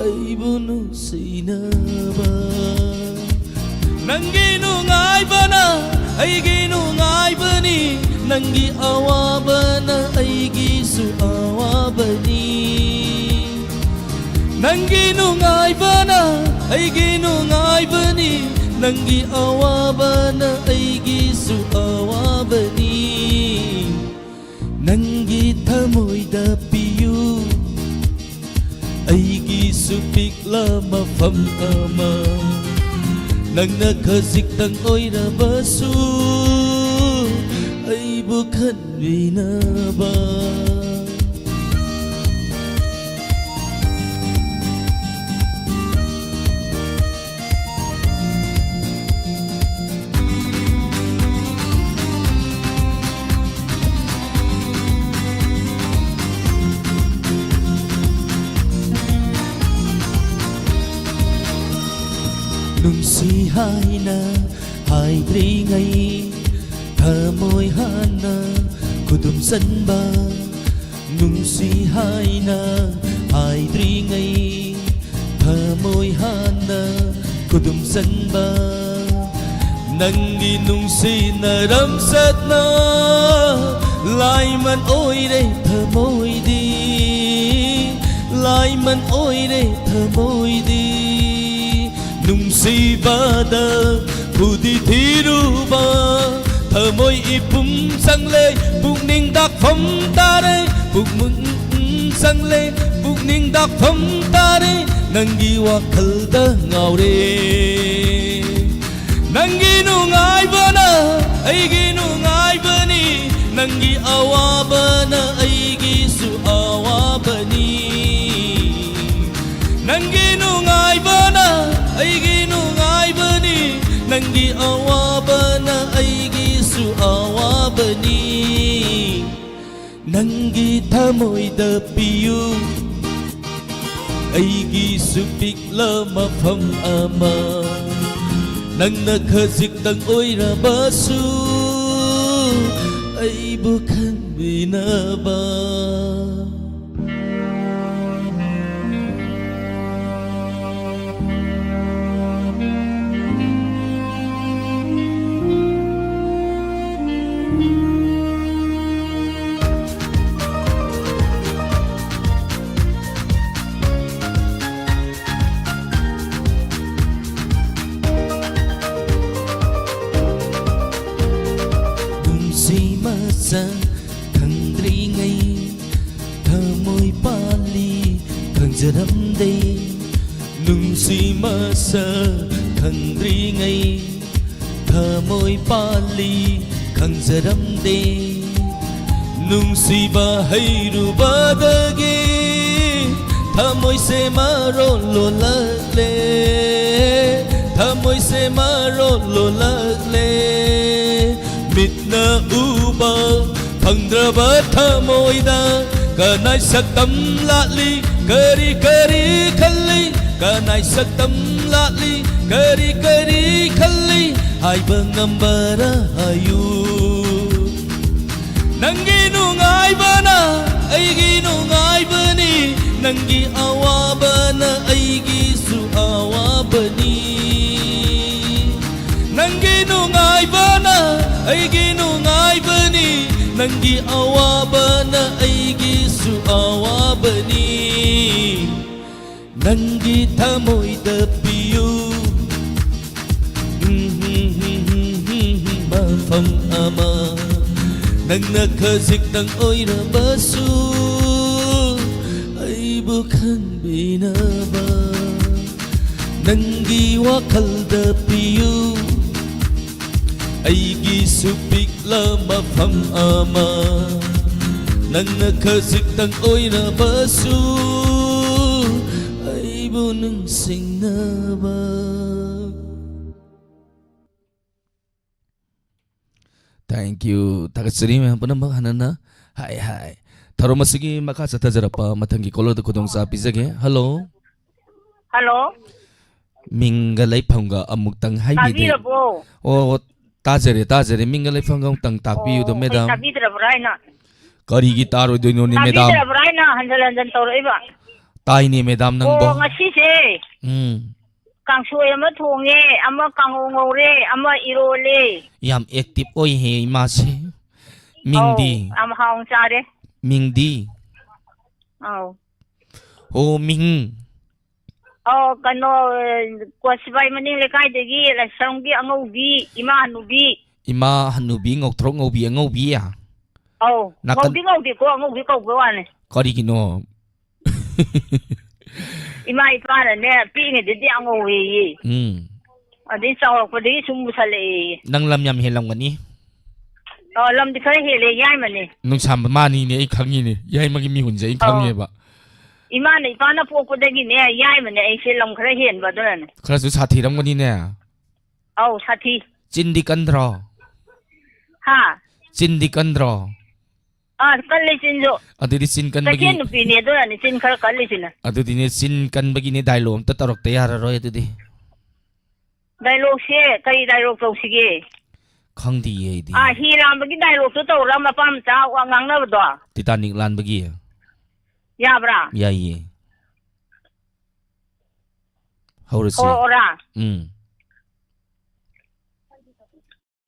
ꯑꯩꯕꯨ ꯅꯨꯡꯁꯤꯅꯕ꯫ ꯅꯪꯒꯤ ꯅꯨꯡꯉꯥꯏꯕꯅ ꯑꯩꯒꯤ ꯅꯨꯡꯉꯥꯏꯕꯅꯤ, ꯅꯪꯒꯤ ꯑꯋꯥꯕꯅ ꯑꯩꯒꯤꯁꯨ ꯑꯋꯥꯕꯅꯤ꯫ ꯅꯪꯒꯤ ꯅꯨꯡꯉꯥꯏꯕꯅ ꯑꯩꯒꯤ ꯅꯨꯡꯉꯥꯏꯕꯅꯤ, ꯅꯪꯒꯤ ꯑꯋꯥꯕꯅ ꯑꯩꯒꯤꯁꯨ ꯑꯋꯥꯕꯅꯤ꯫ ꯅꯪꯒꯤ ꯊꯃꯣꯏꯗ ꯄꯤꯌꯨ ꯑꯩꯒꯤꯁꯨ ꯄꯤꯛꯂ ꯃꯐꯝ ꯑꯃ꯫ ꯅꯪꯅ ꯈꯖꯤꯛꯇꯪ ꯑꯣꯏꯔꯕꯁꯨ ꯑꯩꯕꯨ ꯈꯟꯕꯤꯅꯕ꯫ ꯅꯨꯡꯁꯤ ꯍꯥꯏꯅ ꯍꯥꯏꯗ꯭ꯔꯤꯉꯩ ꯊꯃꯣꯏ ꯍꯥꯟꯅ ꯈꯨꯗꯨꯝ ꯆꯟꯕ꯫ ꯅꯨꯡꯁꯤ ꯍꯥꯏꯅ ꯍꯥꯏꯗ꯭ꯔꯤꯉꯩ ꯊꯃꯣꯏ ꯍꯥꯟꯅ ꯈꯨꯗꯨꯝ ꯆꯟꯕ꯫ ꯅꯪꯒꯤ ꯅꯨꯡꯁꯤꯅꯔꯝꯆꯠꯅ ꯂꯥꯏꯃꯟ ꯑꯣꯏꯔꯦ ꯊꯃꯣꯏꯗꯤ, ꯂꯥꯏꯃꯟ ꯑꯣꯏꯔꯦ ꯊꯃꯣꯏꯗꯤ꯫ ꯅꯨꯡꯁꯤꯕꯗ ꯈꯨꯗꯤ ꯊꯤꯔꯨꯕ ꯊꯃꯣꯏ ꯏꯄꯨꯝ ꯆꯪꯂꯦ, ꯄꯨꯛꯅꯤꯡ ꯗꯥꯛꯐꯝ ꯇꯥꯔꯦ, ꯄꯨꯛꯅꯤꯡ ꯆꯪꯂꯦ, ꯄꯨꯛꯅꯤꯡ ꯗꯥꯛꯐꯝ ꯇꯥꯔꯦ, ꯅꯪꯒꯤ ꯋꯥꯈꯜꯗ ꯉꯥꯎꯔꯦ꯫ ꯅꯪꯒꯤ ꯅꯨꯡꯉꯥꯏꯕꯅ ꯑꯩꯒꯤ ꯅꯨꯡꯉꯥꯏꯕꯅꯤ, ꯅꯪꯒꯤ ꯑꯋꯥꯕꯅ ꯑꯩꯒꯤꯁꯨ ꯑꯋꯥꯕꯅꯤ꯫ ꯅꯪꯒꯤ ꯅꯨꯡꯉꯥꯏꯕꯅ ꯑꯩꯒꯤ ꯅꯨꯡꯉꯥꯏꯕꯅꯤ, ꯅꯪꯒꯤ ꯑꯋꯥꯕꯅ ꯑꯩꯒꯤꯁꯨ ꯑꯋꯥꯕꯅꯤ꯫ ꯅꯪꯒꯤ ꯊꯃꯣꯏꯗ ꯄꯤꯌꯨ ꯑꯩꯒꯤꯁꯨ ꯄꯤꯛꯂ ꯃꯐꯝ ꯑꯃ, ꯅꯪꯅ ꯈꯖꯤꯛꯇꯪ ꯑꯣꯏꯔꯕꯁꯨ ꯑꯩꯕꯨ ꯈꯟꯕꯤꯅꯕ꯫ ꯅꯨꯡꯁꯤ ꯃꯁꯛ ꯈꯪꯗ꯭ꯔꯤꯉꯩ ꯊꯃꯣꯏ ꯄꯥꯜꯂꯤ ꯈꯪꯖꯔꯝꯗꯦ꯫ ꯅꯨꯡꯁꯤ ꯃꯁꯛ ꯈꯪꯗ꯭ꯔꯤꯉꯩ ꯊꯃꯣꯏ ꯄꯥꯜꯂꯤ ꯈꯪꯖꯔꯝꯗꯦ꯫ ꯅꯨꯡꯁꯤꯕ ꯍꯩꯔꯨꯕꯗꯒꯤ ꯊꯃꯣꯏꯁꯦ ꯃꯔꯣꯜ ꯂꯣꯜꯂꯛꯂꯦ, ꯊꯃꯣꯏꯁꯦ ꯃꯔꯣꯜ ꯂꯣꯜꯂꯛꯂꯦ꯫ ꯃꯤꯠꯅ ꯎꯕ ꯐꯪꯗ꯭ꯔꯕ ꯊꯃꯣꯏꯗ ꯀꯅꯥꯏ ꯁꯛꯇꯝ ꯂꯥꯠꯂꯤ? ꯀꯔꯤ ꯀꯔꯤ ꯈꯜꯂꯤ? ꯀꯅꯥꯏ ꯁꯛꯇꯝ ꯂꯥꯠꯂꯤ? ꯀꯔꯤ ꯀꯔꯤ ꯈꯜꯂꯤ? ꯍꯥꯏꯕ ꯉꯝꯕꯔ ꯍꯥꯏꯌꯨ꯫ ꯅꯪꯒꯤ ꯅꯨꯡꯉꯥꯏꯕꯅ ꯑꯩꯒꯤ ꯅꯨꯡꯉꯥꯏꯕꯅꯤ, ꯅꯪꯒꯤ ꯑꯋꯥꯕꯅ ꯑꯩꯒꯤꯁꯨ ꯑꯋꯥꯕꯅꯤ꯫ ꯅꯪꯒꯤ ꯅꯨꯡꯉꯥꯏꯕꯅ ꯑꯩꯒꯤ ꯅꯨꯡꯉꯥꯏꯕꯅꯤ, ꯅꯪꯒꯤ ꯑꯋꯥꯕꯅ ꯑꯩꯒꯤꯁꯨ ꯑꯋꯥꯕꯅꯤ꯫ ꯅꯪꯒꯤ ꯊꯃꯣꯏꯗ ꯄꯤꯌꯨ ꯃꯐꯝ ꯑꯃ, ꯅꯪꯅ ꯈꯖꯤꯛꯇꯪ ꯑꯣꯏꯔꯕꯁꯨ ꯑꯩꯕꯨ ꯈꯟꯕꯤꯅꯕ꯫ ꯅꯪꯒꯤ ꯋꯥꯈꯜꯗ ꯄꯤꯌꯨ ꯑꯩꯒꯤꯁꯨ ꯄꯤꯛꯂ ꯃꯐꯝ ꯑꯃ, ꯅꯪꯅ ꯈꯖꯤꯛꯇꯪ ꯑꯣꯏꯔꯕꯁꯨ ꯑꯩꯕꯨ ꯅꯤꯡꯁꯤꯡꯅꯕ꯫ Thank you. ꯊꯥꯒꯠꯆꯔꯤ ꯃꯌꯥꯝ ꯄꯨꯝꯅꯃꯛ ꯍꯟꯅ꯫ ꯍꯥꯏ, ꯍꯥꯏ꯫ ꯊꯧꯔꯝ ꯑꯁꯤꯒꯤ ꯃꯈꯥ ꯆꯠꯊꯖꯔꯛꯄ ꯃꯊꯪꯒꯤ caller ꯗ ꯈꯨꯗꯣꯡꯆꯥꯕ ꯄꯤꯖꯒꯦ꯫ Hello꯫ Hello꯫ ꯃꯤꯡꯒ ꯂꯩꯐꯝꯒ ꯑꯃꯨꯛꯇꯪ ꯍꯥꯏꯕꯤꯗꯦ꯫ ꯇꯥꯕꯤꯔꯕꯣ? ꯑꯣ, ꯇꯥꯖꯔꯦ, ꯇꯥꯖꯔꯦ꯫ ꯃꯤꯡꯒ ꯂꯩꯐꯝꯒ ꯑꯃꯨꯛꯇꯪ ꯇꯥꯛꯄꯤꯌꯨꯗ, ꯑꯣ, ꯑꯩ madam꯫ ꯇꯥꯕꯤꯗ꯭ꯔꯕ꯭ꯔꯥ ꯍꯥꯏꯅ꯫ ꯀꯔꯤꯒꯤ ꯇꯥꯔꯣꯏꯗꯣꯏꯅꯣꯅꯦ, madam? ꯇꯥꯕꯤꯗ꯭ꯔꯕ꯭ꯔꯥ ꯍꯥꯏꯅ ꯍꯟꯖꯟ ꯍꯟꯖꯟ ꯇꯧꯔꯛꯏꯕ꯫ ꯇꯥꯏꯅꯦ, madam, ꯅꯪꯕꯣ꯫ ꯑꯣ, ꯉꯁꯤꯁꯦ ꯎꯝ꯫ ꯀꯥꯡꯁꯣꯏ ꯑꯃ ꯊꯣꯡꯉꯦ, ꯑꯃ ꯀꯥꯡꯉꯧ ꯉꯧꯔꯦ, ꯑꯃ ꯏꯔꯣꯜꯂꯦ꯫ ꯌꯥꯝ active ꯑꯣꯏꯍꯦ ꯏꯃꯥꯁꯦ꯫ ꯃꯤꯡꯗꯤ? ꯑꯧ, ꯌꯥꯝ ꯍꯥꯎꯅ ꯆꯥꯔꯦ꯫ ꯃꯤꯡꯗꯤ? ꯑꯧ꯫ ꯑꯣ, ꯃꯤꯡ꯫ ꯑꯧ, ꯀꯩꯅꯣ, ꯀꯣ ꯁꯤꯕꯥꯏ ꯃꯅꯤꯡ ꯂꯩꯀꯥꯏꯗꯒꯤ ꯂꯥꯏꯁ꯭ꯔꯝꯒꯤ ꯑꯉꯧꯕꯤ, ꯏꯃꯥ ꯍꯅꯨꯕꯤ꯫ ꯏꯃꯥ ꯍꯅꯨꯕꯤ, ꯉꯧꯊ꯭ꯔꯣꯛ ꯉꯧꯕꯤ, ꯑꯉꯧꯕꯤ? ꯑꯧ, ꯅꯥꯀꯟ- ꯉꯧꯗꯤ ꯉꯧꯗꯦꯀꯣ, ꯑꯉꯧꯕꯤ ꯀꯧꯕ ꯋꯥꯅꯤ꯫ ꯀꯔꯤꯒꯤꯅꯣ? ꯏꯃꯥ ꯏꯄꯥꯅꯅꯦ, ꯄꯤꯛꯏꯉꯩꯗꯗꯤ ꯌꯥꯝ ꯉꯧꯋꯦꯌꯦ꯫ ꯎꯝ꯫ ꯑꯗꯩ ꯆꯥꯎꯔꯛꯄꯗꯒꯤ ꯁꯨꯝ ꯃꯨꯁꯜꯂꯛꯑꯦꯌꯦ꯫ ꯅꯪ ꯂꯝ ꯌꯥꯝ ꯍꯦꯜꯂꯝꯒꯅꯤ꯫ ꯑꯣ, ꯂꯝꯗꯤ ꯈꯔ ꯍꯦꯜꯂꯦ, ꯌꯥꯏꯃꯅꯦ꯫ ꯅꯨꯡꯁꯥꯝꯕ ꯃꯥꯅꯤꯅꯦ, ꯑꯩ ꯈꯪꯉꯤꯅꯦ꯫ ꯌꯥꯏꯃꯒꯤ ꯃꯤꯍꯨꯟꯁꯦ ꯑꯩ ꯑꯧ꯫ ꯈꯪꯉꯦꯕ꯫ ꯏꯃꯥꯅ ꯏꯄꯥꯅ ꯄꯣꯛꯄꯗꯒꯤꯅꯦ, ꯌꯥꯏꯃꯅꯦ ꯑꯩꯁꯦ ꯂꯝ ꯈꯔ ꯍꯦꯟꯕ, ꯑꯗꯨꯅꯅꯦ꯫ ꯈꯔꯁꯨ ꯁꯥꯊꯤꯔꯝꯒꯅꯤꯅꯦ꯫ ꯑꯧ, ꯁꯥꯊꯤ꯫ ꯆꯤꯟꯗꯤ ꯀꯟꯗ꯭ꯔꯣ? ꯍꯥ? ꯆꯤꯟꯗꯤ ꯀꯟꯗ꯭ꯔꯣ? ꯑꯥ, ꯀꯜꯂꯤ ꯆꯤꯟꯁꯨ꯫ ꯑꯗꯨꯗꯤ ꯆꯤꯟ ꯀꯟꯕꯒꯤ ꯀꯩꯊꯦꯜ ꯅꯨꯄꯤꯅꯦ, ꯑꯗꯨꯅꯅꯤ ꯆꯤꯟ ꯈꯔ ꯀꯜꯂꯤꯁꯤꯅ꯫ ꯑꯗꯨꯗꯤꯅꯦ, ꯆꯤꯟ ꯀꯟꯕꯒꯤꯅꯦ, dialogue ꯑꯝꯇ ꯇꯧꯔꯛꯇ ꯌꯥꯔꯔꯣꯏ ꯑꯗꯨꯗꯤ꯫ Dialogueꯁꯦ ꯀꯔꯤ dialogue ꯇꯧꯁꯤꯒꯦ? ꯈꯪꯗꯤꯌꯦ ꯑꯩꯗꯤ꯫ ꯑꯥ, ꯍꯤ ꯂꯥꯟꯕꯒꯤ dialogueꯇꯣ ꯇꯧꯔ, ꯃꯄꯥ ꯃꯆꯥ ꯋꯥ ꯉꯥꯡꯅꯕꯗꯣ꯫ Titanic ꯂꯥꯟꯕꯒꯤ? ꯌꯥꯕ꯭ꯔꯥ? ꯌꯥꯏꯌꯦ꯫ ꯍꯧꯔꯁꯤ꯫ ꯍꯧꯔꯛꯑꯣꯔꯥ? ꯎꯝ꯫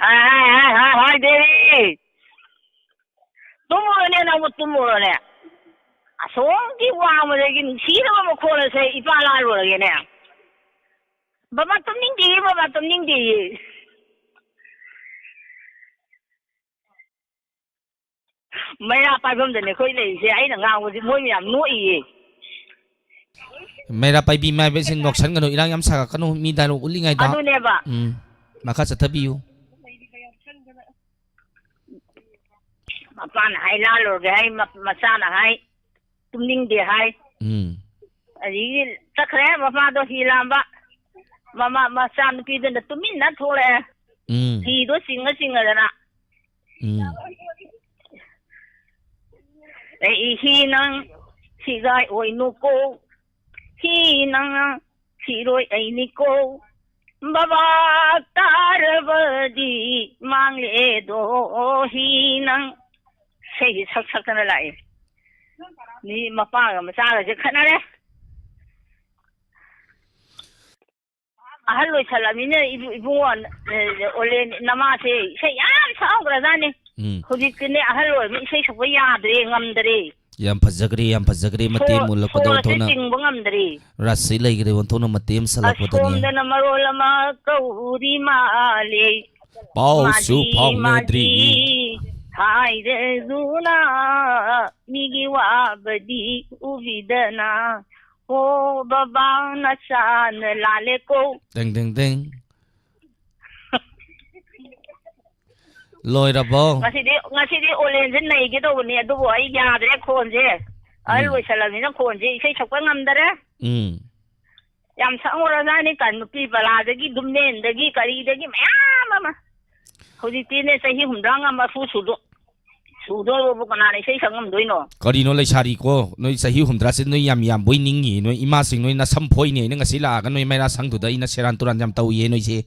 ꯍꯥꯏ, ꯍꯥꯏ, ꯍꯥꯏ, ꯍꯥꯏ, ꯍꯥꯏ, ꯗꯦꯕꯤ! ꯇꯨꯝꯃꯨꯔꯣꯅꯦ, ꯅꯪꯕꯨ ꯇꯨꯝꯃꯨꯔꯣꯅꯦ꯫ ꯑꯁꯣꯝꯒꯤ ꯋꯥꯡꯃꯗꯒꯤ ꯅꯨꯡꯁꯤꯔꯕ ꯃꯈꯣꯜ ꯑꯁꯦ ꯏꯄꯥ ꯂꯥꯜꯂꯨꯔꯒꯦꯅꯦ꯫ ꯕꯕꯥ ꯇꯨꯝꯅꯤꯡꯗꯦꯌꯦ, ꯕꯕꯥ ꯇꯨꯝꯅꯤꯡꯗꯦꯌꯦ꯫ ꯃꯩꯔꯥ ꯄꯥꯏꯐꯝꯗꯅꯦ ꯑꯩꯈꯣꯏ ꯂꯩꯔꯤꯁꯦ꯫ ꯑꯩꯅ ꯉꯥꯡꯕꯁꯦ ꯃꯣꯏ ꯃꯌꯥꯝ ꯅꯣꯛꯏꯌꯦ꯫ ꯃꯩꯔꯥ ꯄꯥꯏꯕꯤ ꯃꯥꯏꯕꯁꯤ ꯅꯣꯛꯁꯟꯒꯅꯨ, ꯏꯔꯥꯡ ꯌꯥꯝ ꯁꯥꯒꯠꯀꯅꯨ ꯃꯤ ꯗꯥꯏꯂꯣꯛ ꯎꯠꯂꯤꯉꯩꯗ꯫ ꯑꯗꯨꯅꯦꯕ꯫ ꯎꯝ, ꯃꯈꯥ ꯆꯠꯊꯕꯤꯌꯨ꯫ ꯃꯄꯥꯅ ꯍꯥꯏ ꯂꯥꯜꯂꯨꯔꯒꯦ ꯍꯥꯏ, ꯃ-, ꯃꯆꯥꯅ ꯍꯥꯏ ꯇꯨꯝꯅꯤꯡꯗꯦ ꯍꯥꯏ꯫ ꯎꯝ꯫ ꯑꯗꯒꯤ ꯆꯠꯈ꯭ꯔꯦ ꯃꯄꯥꯗꯣ ꯍꯤ ꯂꯥꯝꯕ꯫ ꯃꯃꯥ, ꯃꯆꯥꯅꯨꯄꯤꯗꯨꯅ ꯇꯨꯃꯤꯟꯅ ꯊꯣꯛꯂꯛꯑꯦ꯫ ꯎꯝ꯫ ꯍꯤꯗꯣ ꯆꯤꯡꯉ ꯆꯤꯡꯉꯗꯅ꯫ ꯎꯝ꯫ ꯑꯩ ꯍꯤ ꯅꯪ ꯍꯤꯒꯥꯏ ꯑꯣꯏꯅꯨꯀꯣ, ꯍꯤ ꯅꯪ ꯐꯤꯔꯣꯏ ꯑꯩꯅꯤꯀꯣ, ꯕꯕꯥ ꯇꯥꯔꯕꯗꯤ ꯃꯥꯡꯂꯦꯗꯣ ꯍꯤ ꯅꯪ꯫ ꯏꯁꯩꯁꯦ ꯁꯛ ꯁꯛꯇꯅ ꯂꯥꯛꯑꯦ꯫ ꯃꯤ ꯃꯄꯥꯒ ꯃꯆꯥꯒꯁꯦ ꯈꯠꯅꯔꯦ꯫ ꯑꯍꯜ ꯑꯣꯏꯁꯜꯂꯃꯤꯅ ꯏꯕꯨ-, ꯏꯕꯨꯡꯉꯣ, ꯑꯦ, ꯑꯣꯂꯦꯟ ꯅꯃꯥꯁꯦ ꯏꯁꯩ ꯌꯥꯝ ꯁꯛꯍꯧꯈ꯭ꯔꯖꯥꯠꯅꯤ꯫ ꯎꯝ꯫ ꯍꯧꯖꯤꯛꯇꯤꯅꯦ ꯑꯍꯜ ꯑꯣꯏꯔꯃꯤ ꯏꯁꯩ ꯁꯛꯄ ꯌꯥꯗ꯭ꯔꯦ, ꯉꯝꯗ꯭ꯔꯦ꯫ ꯌꯥꯝ ꯐꯖꯈ꯭ꯔꯦ, ꯌꯥꯝ ꯐꯖꯈ꯭ꯔꯦ꯫ ꯃꯇꯦꯛ ꯁꯣꯔ-, ꯃꯨꯜꯂꯛꯄꯗ ꯁꯣꯔꯁꯦ ꯑꯣꯟꯊꯣꯛꯅ ꯆꯤꯡꯕ ꯉꯝꯗ꯭ꯔꯦ꯫ ꯔꯥꯁꯁꯤ ꯂꯩꯈ꯭ꯔꯦ, ꯑꯣꯟꯊꯣꯛꯅ ꯃꯇꯦꯛ ꯑꯃ ꯁꯜꯂꯛꯄꯗꯅꯦ꯫ ꯑꯁꯣꯝꯗꯅ ꯃꯔꯣꯜ ꯑꯃ ꯀꯧꯔꯤ ꯃꯥꯜꯂꯦ꯫ ꯄꯥꯎꯁꯨ ꯃꯥꯖꯤ, ꯐꯥꯎꯅꯗ꯭ꯔꯤ꯫ ꯃꯥꯖꯤ ꯍꯥꯏꯔꯗꯨꯅ ꯃꯤꯒꯤ ꯋꯥꯕꯗꯤ ꯎꯕꯤꯗꯅ꯫ ꯍꯣ ꯕꯕꯥ ꯅꯆꯥꯅ ꯂꯥꯜꯂꯦꯀꯣ꯫ ꯇꯦꯡ, ꯇꯦꯡ, ꯇꯦꯡ꯫ ꯂꯣꯏꯔꯕꯣ? ꯉꯁꯤꯗꯤ, ꯉꯁꯤꯗꯤ ꯑꯣꯂꯦꯟꯁꯦ ꯅꯩꯒꯦ ꯇꯧꯕꯅꯤ, ꯑꯗꯨꯕꯨ ꯑꯩ ꯌꯥꯗ꯭ꯔꯦ ꯈꯣꯟꯁꯦ꯫ ꯑꯍꯜ ꯎꯝ꯫ ꯑꯣꯏꯁꯜꯂꯕꯅꯤꯅ ꯈꯣꯟꯁꯦ ꯏꯁꯩ ꯁꯛꯄ ꯉꯝꯗꯔꯦ꯫ ꯎꯝ꯫ ꯌꯥꯝ ꯁꯛꯍꯧꯔꯖꯥꯠꯅꯤ, ꯀ-, ꯅꯨꯄꯤ ꯄꯂꯥꯗꯒꯤ, ꯗꯨꯝꯃꯦꯟꯗꯒꯤ, ꯀꯔꯤꯗꯒꯤ ꯃꯌꯥꯝ ꯑꯃ꯫ ꯍꯧꯖꯤꯛꯇꯤꯅꯦ ꯆꯍꯤ ꯍꯨꯝꯗ꯭ꯔꯥ ꯃꯔꯤꯐꯨ ꯁꯨꯗꯣ-, ꯁꯨꯗꯣꯔꯕꯨ ꯀꯅꯥꯅ ꯏꯁꯩ ꯁꯛ ꯉꯝꯗꯣꯏꯅꯣ? ꯀꯔꯤꯅꯣ ꯂꯩꯁꯥꯔꯤꯀꯣ? ꯅꯣꯏ ꯆꯍꯤ ꯍꯨꯝꯗ꯭ꯔꯥꯁꯦ ꯅꯣꯏ ꯌꯥꯝ ꯌꯥꯝꯕꯣꯏ ꯅꯤꯡꯉꯤ꯫ ꯅꯣꯏ ꯏꯃꯥꯁꯤꯡ ꯅꯣꯏ ꯅꯁꯝ ꯐꯣꯏꯅꯤ꯫ ꯑꯩꯅ ꯉꯁꯤ ꯂꯥꯛꯑꯒ ꯅꯣꯏ ꯃꯩꯔꯥ ꯁꯪꯗꯨꯗ ꯑꯩꯅ ꯁꯦꯔꯥꯟ ꯇꯨꯔꯥꯟ ꯌꯥꯝ ꯇꯧꯏꯌꯦ ꯅꯣꯏꯁꯦ꯫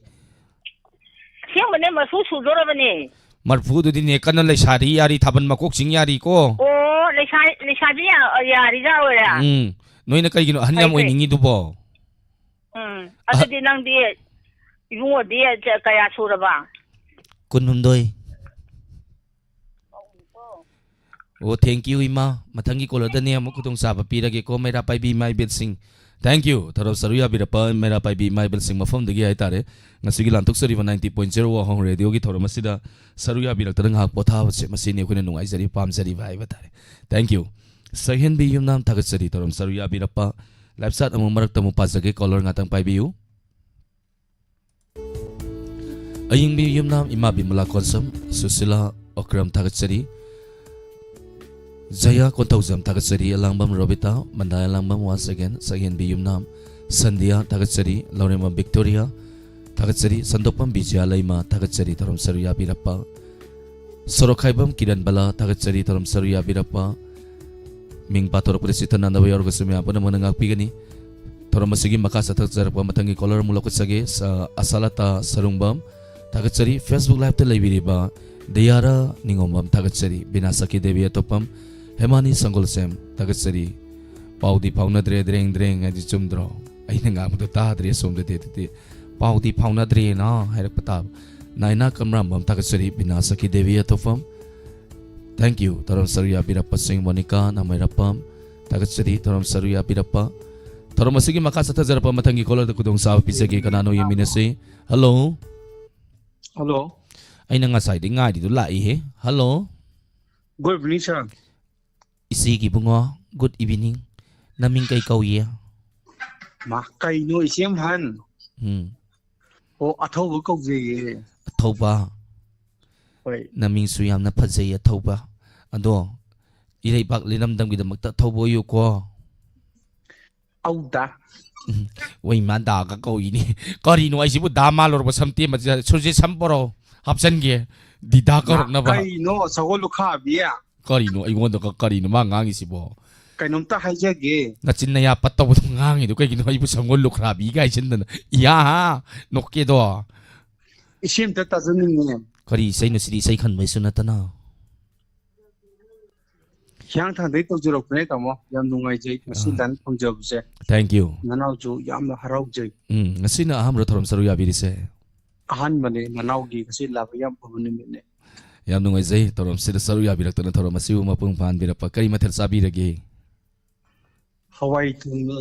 ꯑꯁꯦꯡꯕꯅꯦ, ꯃꯔꯤꯐꯨ ꯁꯨꯗꯣꯔꯕꯅꯦ꯫ ꯃꯔꯤꯐꯨꯗꯨꯗꯤꯅꯦ, ꯀꯟꯅ ꯂꯩꯁꯥꯔꯤ ꯌꯥꯔꯤ, ꯊꯥꯕꯜ ꯃꯀꯣꯛ ꯆꯤꯡ ꯌꯥꯔꯤꯀꯣ꯫ ꯑꯣ, ꯂꯩꯁꯥ-, ꯂꯩꯁꯥꯕꯤ ꯌꯥ-, ꯌꯥꯔꯤꯒ ꯑꯣꯏꯔꯦ? ꯎꯝ꯫ ꯅꯣꯏꯅ ꯀꯩꯒꯤꯅꯣ ꯑꯍꯟ ꯌꯥꯝ ꯐꯩ, ꯐꯩ꯫ ꯑꯣꯏꯅꯤꯡꯉꯤꯗꯨꯕꯣ? ꯎꯝ꯫ ꯑꯍ-, ꯑꯗꯨꯗꯤ ꯅꯪꯗꯤ ꯏꯕꯨꯡꯉꯣꯗꯤ ꯀꯌꯥ ꯁꯨꯔꯕ? ꯀꯨꯟꯍꯨꯝꯗꯣꯏ꯫ ꯑꯣ, thank you, ꯏꯃꯥ꯫ ꯃꯊꯪꯒꯤ caller-ꯗꯅꯦ ꯑꯃꯨꯛ ꯈꯨꯗꯣꯡꯆꯥꯕ ꯄꯤꯔꯒꯦꯀꯣ, ꯃꯩꯔꯥ ꯄꯥꯏꯕꯤ ꯏꯃꯥ ꯏꯕꯦꯜꯁꯤꯡ꯫ Thank you꯫ ꯊꯧꯔꯝ ꯁꯔꯨ ꯌꯥꯕꯤꯔꯛꯄ ꯃꯩꯔꯥ ꯄꯥꯏꯕꯤ ꯏꯃꯥ ꯏꯕꯦꯜꯁꯤꯡ ꯃꯐꯝꯗꯒꯤ ꯍꯥꯏꯇꯥꯔꯦ, ꯉꯁꯤꯒꯤ ꯂꯥꯟꯊꯣꯛꯆꯔꯤꯕ ninety point zero ꯋꯥꯍꯣꯡ ꯔꯦꯗꯤꯑꯣꯒꯤ ꯊꯧꯔꯝ ꯑꯁꯤꯗ ꯁꯔꯨ ꯌꯥꯕꯤꯔꯛꯇꯅ ꯉꯥꯏꯍꯥꯛ ꯄꯣꯊꯥꯕꯁꯦ, ꯃꯁꯤꯅꯤ ꯑꯩꯈꯣꯏꯅ ꯅꯨꯡꯉꯥꯏꯖꯔꯤꯕ, ꯄꯥꯝꯖꯔꯤꯕ ꯍꯥꯏꯕ ꯇꯥꯔꯦ꯫ Thank you꯫ ꯁꯛꯍꯦꯟꯕꯤ ꯌꯨꯝꯅꯥꯝ, ꯊꯥꯒꯠꯆꯔꯤ ꯊꯧꯔꯝ ꯁꯔꯨ ꯌꯥꯕꯤꯔꯛꯄ꯫ Live chat ꯑꯃꯨꯛ ꯃꯔꯛꯇ ꯑꯃꯨꯛ ꯄꯥꯖꯒꯦ, caller ꯉꯥꯛꯇꯪ ꯄꯥꯏꯕꯤꯌꯨ꯫ ꯑꯌꯤꯡꯕꯤ ꯌꯨꯝꯅꯥꯝ ꯏꯃꯥ ꯕꯤꯃꯂꯥ ꯀꯣꯟꯁꯝ, ꯁꯨꯁꯤꯂꯥ ꯑꯣꯀ꯭ꯔꯝ ꯊꯥꯒꯠꯆꯔꯤ꯫ ꯖꯌꯥ ꯀꯣꯟꯊꯧꯖꯝ ꯊꯥꯒꯠꯆꯔꯤ꯫ ꯑꯂꯥꯡꯕꯝ ꯔꯣꯕꯤꯇꯥ, ꯃꯟꯗꯥ ꯑꯂꯥꯡꯕꯝ once again, ꯁꯛꯍꯦꯟꯕꯤ ꯌꯨꯝꯅꯥꯝ ꯁꯟꯙ꯭ꯌꯥ ꯊꯥꯒꯠꯆꯔꯤ꯫ ꯂꯧꯔꯦꯝꯕꯝ ꯕꯤꯛꯇꯣꯔꯤꯌꯥ ꯊꯥꯒꯠꯆꯔꯤ꯫ ꯁꯟꯗꯣꯛꯄꯝ ꯕꯤꯖꯌꯥ ꯂꯩꯃ ꯊꯥꯒꯠꯆꯔꯤ ꯊꯧꯔꯝ ꯁꯔꯨ ꯌꯥꯕꯤꯔꯛꯄ꯫ ꯁꯣꯔꯣꯛꯈꯥꯏꯕꯝ ꯀꯤꯔꯟ ꯕꯂꯥ ꯊꯥꯒꯠꯆꯔꯤ ꯊꯧꯔꯝ ꯁꯔꯨ ꯌꯥꯕꯤꯔꯛꯄ꯫ ꯃꯤꯡ ꯄꯥꯊꯣꯔꯛꯄꯗ ꯆꯤꯠꯇ ꯅꯥꯟꯗꯕ ꯌꯥꯎꯔꯒꯁꯨ ꯃꯌꯥꯝ ꯄꯨꯝꯅꯃꯛꯅ ꯉꯥꯛꯄꯤꯒꯅꯤ꯫ ꯊꯧꯔꯝ ꯑꯁꯤꯒꯤ ꯃꯈꯥ ꯆꯠꯊꯖꯔꯛꯄ ꯃꯊꯪꯒꯤ caller ꯑꯃꯨꯛ ꯂꯧꯈꯠꯆꯒꯦ꯫ ꯁ-, ꯑꯁꯥꯂꯇꯥ ꯁꯔꯨꯡꯕꯝ ꯊꯥꯒꯠꯆꯔꯤ꯫ Facebook Live-ꯇ ꯂꯩꯕꯤꯔꯤꯕ ꯗꯌꯥꯔꯥ ꯅꯤꯉꯣꯝꯕꯝ ꯊꯥꯒꯠꯆꯔꯤ꯫ ꯕꯤꯅꯥ ꯁꯈꯤ ꯗꯦꯕꯤ ꯑꯇꯣꯞꯄꯝ, ꯍꯦꯃꯥꯅꯤ ꯁꯪꯒꯣꯜꯁꯦꯝ ꯊꯥꯒꯠꯆꯔꯤ꯫ ꯄꯥꯎꯗꯤ ꯐꯥꯎꯅꯗ꯭ꯔꯦ, ꯗ꯭ꯔꯦꯡ ꯗ꯭ꯔꯦꯡ ꯍꯥꯏꯗꯤ ꯆꯨꯝꯗ꯭ꯔꯣ? ꯑꯩꯅ ꯉꯥꯡꯕꯗꯣ ꯇꯥꯗ꯭ꯔꯦ ꯑꯁꯣꯝꯗꯗꯤ꯫ ꯑꯗꯨꯗꯤ ꯄꯥꯎꯗꯤ ꯐꯥꯎꯅꯗ꯭ꯔꯦꯅ ꯍꯥꯏꯔꯛꯄ ꯇꯥꯕ꯫ ꯅꯥꯏꯅꯥ ꯀꯝꯔꯥꯝꯕꯝ ꯊꯥꯒꯠꯆꯔꯤ꯫ ꯕꯤꯅꯥ ꯁꯈꯤ ꯗꯦꯕꯤ ꯑꯇꯣꯞꯄꯝ, thank you꯫ ꯊꯧꯔꯝ ꯁꯔꯨ ꯌꯥꯕꯤꯔꯛꯄꯁꯤꯡ ꯃꯣꯅꯤꯀꯥ ꯅꯥꯃꯩꯔꯥꯄꯝ ꯊꯥꯒꯠꯆꯔꯤ꯫ ꯊꯧꯔꯝ ꯁꯔꯨ ꯌꯥꯕꯤꯔꯛꯄ꯫ ꯊꯧꯔꯝ ꯑꯁꯤꯒꯤ ꯃꯈꯥ ꯆꯠꯊꯖꯔꯛꯄ ꯃꯊꯪꯒꯤ caller-ꯗ ꯈꯨꯗꯣꯡꯆꯥꯕ ꯄꯤꯖꯒꯦ꯫ ꯀꯅꯥꯅꯣ ꯌꯦꯡꯃꯤꯟꯅꯁꯤ꯫ Hello꯫ Hello꯫ ꯑꯩꯅ ꯉꯁꯥꯏꯗꯤ ꯉꯥꯏꯔꯤꯗꯨ ꯂꯥꯛꯏꯍꯦ꯫ Hello꯫ Good evening, sir꯫ ꯏꯆꯦꯒꯤ ꯏꯕꯨꯡꯉꯣ, good evening꯫ ꯅꯃꯤꯡ ꯀꯩ ꯀꯧꯏ? ꯃꯥ, ꯀꯩꯅꯣ, ꯏꯆꯦ ꯑꯍꯟ? ꯎꯝ꯫ ꯑꯣ, ꯑꯊꯧꯕ ꯀꯧꯖꯩꯌꯦ꯫ ꯑꯊꯧꯕ? ꯍꯣꯏ꯫ ꯅꯃꯤꯡꯁꯨ ꯌꯥꯝꯅ ꯐꯖꯩ, ꯑꯊꯧꯕ꯫ ꯑꯗꯣ, ꯏꯔꯩꯕꯥꯛ ꯏꯔꯝꯗꯝꯒꯤꯗꯃꯛꯇ ꯑꯊꯧꯕ ꯑꯣꯏꯌꯨꯀꯣ꯫ ꯑꯧ, ꯗꯥ꯫ ꯎꯝ, ꯍꯣꯏ, ꯃꯥ ꯗꯥꯒ ꯀꯧꯏꯅꯤ꯫ ꯀꯔꯤꯅꯣ ꯑꯩꯁꯤꯕꯨ ꯗꯥ ꯃꯥꯜꯂꯨꯔꯕ? ꯁꯝ ꯇꯦꯟꯕꯁꯤꯗ ꯁꯨꯔꯖꯤꯠ ꯁꯝ ꯄꯣꯔꯣ, ꯍꯥꯞꯆꯟꯒꯦ꯫ ꯗꯤꯗꯥ ꯀꯧꯔꯛꯅꯕ꯫ ꯀꯩꯅꯣ, ꯁꯒꯣꯜ ꯂꯨꯈꯥꯕꯤ? ꯀꯔꯤꯅꯣ ꯑꯩꯉꯣꯟꯗ ꯀ-, ꯀꯔꯤꯅꯣ ꯃꯥ ꯉꯥꯡꯉꯤꯁꯤꯕꯣ? ꯀꯩꯅꯣꯝꯇ ꯍꯥꯏꯖꯒꯦ꯫ ꯅꯆꯤꯟ ꯅꯌꯥ ꯄꯠꯇꯧꯕꯗꯣ ꯉꯥꯡꯉꯤꯗꯣ ꯀꯩꯒꯤꯅꯣ? ꯑꯩꯕꯨ ꯁꯪꯒꯣꯜ ꯂꯨꯈ꯭ꯔꯥꯕꯤꯒ ꯍꯥꯏꯖꯤꯟꯗꯅ꯫ ꯏꯌꯥ, ꯅꯣꯛꯀꯦꯗꯣ꯫ ꯏꯁꯩ ꯑꯝꯇ ꯇꯥꯖꯅꯤꯡꯉꯦ꯫ ꯀꯔꯤ ꯏꯁꯩꯅꯣ ꯁꯤꯗꯤ? ꯏꯁꯩ ꯈꯟꯕꯩꯁꯨ ꯅꯠꯇꯅ꯫ ꯍꯤꯌꯥꯡꯊꯥꯡꯗꯩ ꯇꯧꯖꯔꯛꯄꯅꯦ, ꯇꯥꯃꯣ꯫ ꯌꯥꯝ ꯅꯨꯡꯉꯥꯏꯖꯩ ꯉꯁꯤ ꯑꯥ꯫ ꯂꯥꯏꯟ ꯐꯪꯖꯕꯁꯦ꯫ Thank you꯫ ꯅꯅꯥꯎꯁꯨ ꯌꯥꯝꯅ ꯍꯔꯥꯎꯖꯩ꯫ ꯎꯝ, ꯉꯁꯤꯅ ꯑꯍꯥꯟꯕꯔꯣ ꯊꯧꯔꯝ ꯁꯔꯨꯛ ꯌꯥꯕꯤꯔꯤꯁꯦ? ꯑꯍꯥꯟꯕꯅꯦ ꯅꯅꯥꯎꯒꯤ ꯉꯁꯤ ꯂꯥꯛꯄ ꯌꯥꯝ ꯐꯕ ꯅꯨꯃꯤꯠꯅꯦ꯫ ꯌꯥꯝ ꯅꯨꯡꯉꯥꯏꯖꯩ ꯊꯧꯔꯝꯁꯤꯗ ꯁꯔꯨꯛ ꯌꯥꯕꯤꯔꯛꯇꯅ ꯊꯧꯔꯝ ꯑꯁꯤꯕꯨ ꯃꯄꯨꯡ ꯐꯥꯍꯟꯕꯤꯔꯛꯄ꯫ ꯀꯔꯤ ꯃꯊꯦꯜ ꯆꯥꯕꯤꯔꯒꯦ? ꯍꯋꯥꯏ ꯊꯣꯡꯉꯦ꯫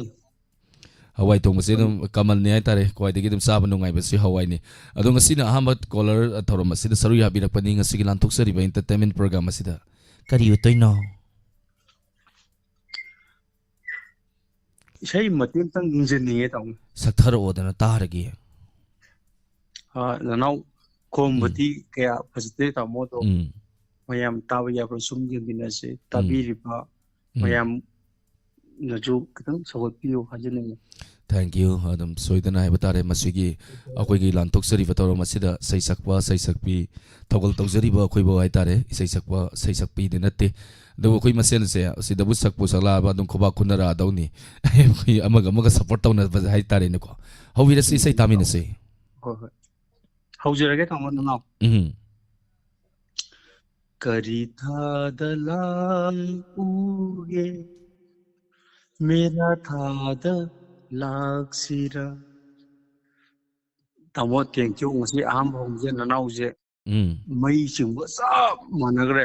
ꯍꯋꯥꯏ ꯊꯣꯡꯕꯁꯤ ꯑꯗꯨꯝ ꯀꯃꯟꯅꯤ ꯍꯥꯏꯇꯥꯔꯦ, ꯈ꯭ꯋꯥꯏꯗꯒꯤ ꯑꯗꯨꯝ ꯆꯥꯕ ꯅꯨꯡꯉꯥꯏꯕꯁꯤ ꯍꯋꯥꯏꯅꯤ꯫ ꯑꯗꯣ ꯉꯁꯤꯅ ꯑꯍꯥꯟꯕ ꯀꯣꯂꯔ ꯊꯧꯔꯝ ꯑꯁꯤꯗ ꯁꯔꯨꯛ ꯌꯥꯕꯤꯔꯛꯄꯅꯤ꯫ ꯉꯁꯤꯒꯤ ꯂꯥꯟꯊꯣꯛꯆꯔꯤꯕ ꯏꯟꯇꯔꯇꯦꯟꯃꯦꯟ ꯄ꯭ꯔꯣꯒ꯭ꯔꯥꯝ ꯑꯁꯤꯗ ꯀꯔꯤ ꯎꯠꯇꯣꯏꯅꯣ? ꯏꯁꯩ ꯃꯇꯦꯛ ꯑꯃꯇꯪ ꯌꯦꯡꯁꯤꯟꯅꯤꯡꯉꯦ ꯇꯥꯃꯣ꯫ ꯁꯛꯊꯔꯛꯑꯣꯗꯅ ꯇꯥꯔꯒꯦ꯫ ꯑꯥ, ꯅꯅꯥꯎ ꯈꯣꯝꯕꯗꯤ ꯀꯌꯥ ꯐꯖꯗꯦ ꯇꯥꯃꯣ, ꯑꯗꯣ ꯎꯝ ꯃꯌꯥꯝ ꯇꯥꯕ ꯌꯥꯕ ꯁꯨꯝ ꯌꯦꯡꯃꯤꯟꯅꯁꯦ꯫ ꯇꯥꯕꯤꯔꯤꯕ ꯎꯝ꯫ ꯃꯌꯥꯝꯅꯁꯨ ꯈꯤꯇꯪ ꯁꯧꯒꯠꯄꯤꯌꯨ ꯍꯥꯏꯖꯅꯤꯡꯉꯤ꯫ ꯊꯦꯡꯀ꯭ꯌꯨ꯫ ꯑꯗꯨꯝ ꯁꯣꯏꯗꯅ ꯍꯥꯏꯕ ꯇꯥꯔꯦ, ꯃꯁꯤꯒꯤ ꯑꯩꯈꯣꯏꯒꯤ ꯂꯥꯟꯊꯣꯛꯆꯔꯤꯕ ꯊꯧꯔꯝ ꯑꯁꯤꯗ ꯏꯁꯩ ꯁꯛꯄ, ꯏꯁꯩ ꯁꯛꯄꯤ, ꯊꯧꯒꯜ ꯇꯧꯖꯔꯤꯕ ꯑꯩꯈꯣꯏꯕꯨ ꯍꯥꯏꯇꯥꯔꯦ, ꯏꯁꯩ ꯁꯛꯄ, ꯏꯁꯩ ꯁꯛꯄꯤꯗꯤ ꯅꯠꯇꯦ, ꯑꯗꯨꯕꯨ ꯑꯩꯈꯣꯏ ꯃꯁꯦꯟꯁꯦ ꯁꯤꯗꯕꯨ ꯁꯛꯄꯨ ꯁꯛꯂꯛꯑꯕ ꯑꯗꯨꯝ ꯈꯨꯕꯥꯛ ꯈꯨꯅꯔꯛꯑꯗꯧꯅꯤ꯫ ꯑꯩꯈꯣꯏ ꯑꯃꯒ ꯑꯃꯒ ꯁꯞꯄꯣꯔꯠ ꯇꯧꯅꯕ ꯍꯥꯏꯇꯥꯔꯦꯅꯦꯀꯣ꯫ ꯍꯧꯕꯤꯔꯁꯤ, ꯏꯁꯩ ꯇꯥꯃꯤꯟꯅꯁꯤ꯫ ꯍꯣꯏ, ꯍꯣꯏ꯫ ꯍꯧꯖꯔꯒꯦ ꯇꯥꯃꯣ, ꯅꯅꯥꯎ꯫ ꯎꯝ꯫ ꯀꯔꯤ ꯊꯥꯗ ꯂꯥꯛꯎꯒꯦ, ꯃꯦꯔꯥ ꯊꯥꯗ ꯂꯥꯛꯁꯤꯔꯥ? ꯇꯥꯃꯣ, ꯊꯦꯡꯀ꯭ꯌꯨ꯫ ꯉꯁꯤ ꯑꯍꯥꯟꯕ ꯍꯧꯖꯤꯛ ꯅꯅꯥꯎꯁꯦ ꯎꯝ꯫ ꯃꯩ ꯆꯤꯡꯕ ꯆꯞ ꯃꯥꯟꯅꯈ꯭ꯔꯦ꯫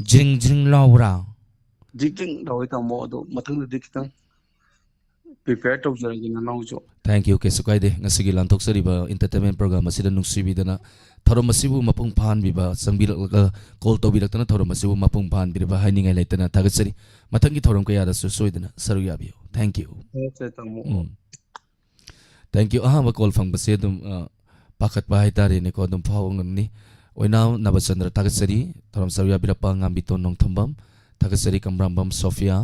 ꯖ꯭ꯔꯤꯡ ꯖ꯭ꯔꯤꯡ ꯂꯥꯎꯕ꯭ꯔꯥ? ꯗꯤꯛ ꯗꯤꯛ ꯂꯥꯎꯋꯦ ꯇꯥꯃꯣ, ꯑꯗꯣ ꯃꯊꯪꯗꯗꯤ ꯈꯤꯇꯪ ꯄ꯭ꯔꯤꯄꯦꯌꯔ ꯇꯧꯖꯔꯒꯦ ꯅꯅꯥꯎꯁꯨ꯫ ꯊꯦꯡꯀ꯭ꯌꯨ, ꯀꯩꯁꯨ ꯀꯥꯏꯗꯦ꯫ ꯉꯁꯤꯒꯤ ꯂꯥꯟꯊꯣꯛꯆꯔꯤꯕ ꯏꯟꯇꯔꯇꯦꯟꯃꯦꯟ ꯄ꯭ꯔꯣꯒ꯭ꯔꯥꯝ ꯑꯁꯤꯗ ꯅꯨꯡꯁꯤꯕꯤꯗꯅ ꯊꯧꯔꯝ ꯑꯁꯤꯕꯨ ꯃꯄꯨꯡ ꯐꯥꯍꯟꯕꯤꯕ, ꯆꯪꯕꯤꯔꯛꯂꯒ ꯀꯣꯜ ꯇꯧꯕꯤꯔꯛꯇꯅ ꯊꯧꯔꯝ ꯑꯁꯤꯕꯨ ꯃꯄꯨꯡ ꯐꯥꯍꯟꯕꯤꯔꯤꯕ ꯍꯥꯏꯅꯤꯡꯉꯥꯏ ꯂꯩꯇꯅ ꯊꯥꯒꯠꯆꯔꯤ꯫ ꯃꯊꯪꯒꯤ ꯊꯧꯔꯝ ꯀꯌꯥꯗꯁꯨ ꯁꯣꯏꯗꯅ ꯁꯔꯨꯛ ꯌꯥꯕꯤꯌꯨ꯫ ꯊꯦꯡꯀ꯭ꯌꯨ꯫ ꯐꯔꯦ, ꯐꯔꯦ, ꯇꯥꯃꯣ꯫ ꯎꯝ꯫ ꯊꯦꯡꯀ꯭ꯌꯨ꯫ ꯑꯍꯥꯟꯕ ꯀꯣꯜ ꯐꯪꯕꯁꯦ ꯑꯗꯨꯝ, ꯑ, ꯄꯥꯈꯠꯄ ꯍꯥꯏꯇꯥꯔꯦꯅꯦꯀꯣ, ꯑꯗꯨꯝ ꯐꯥꯎꯕ ꯉꯝꯅꯤ꯫ ꯑꯣꯏꯅꯥꯝ ꯅꯕꯆꯟꯗ꯭ꯔ ꯊꯥꯒꯠꯆꯔꯤ꯫ ꯊꯧꯔꯝ ꯁꯔꯨꯛ ꯌꯥꯕꯤꯔꯛꯄ ꯉꯥꯝꯕꯤꯇꯣꯟ ꯅꯣꯡꯊꯣꯝꯕꯝ ꯊꯥꯒꯠꯆꯔꯤ꯫ ꯀꯝꯕ꯭ꯔꯥꯝꯕꯝ ꯁꯣꯐꯤꯌꯥ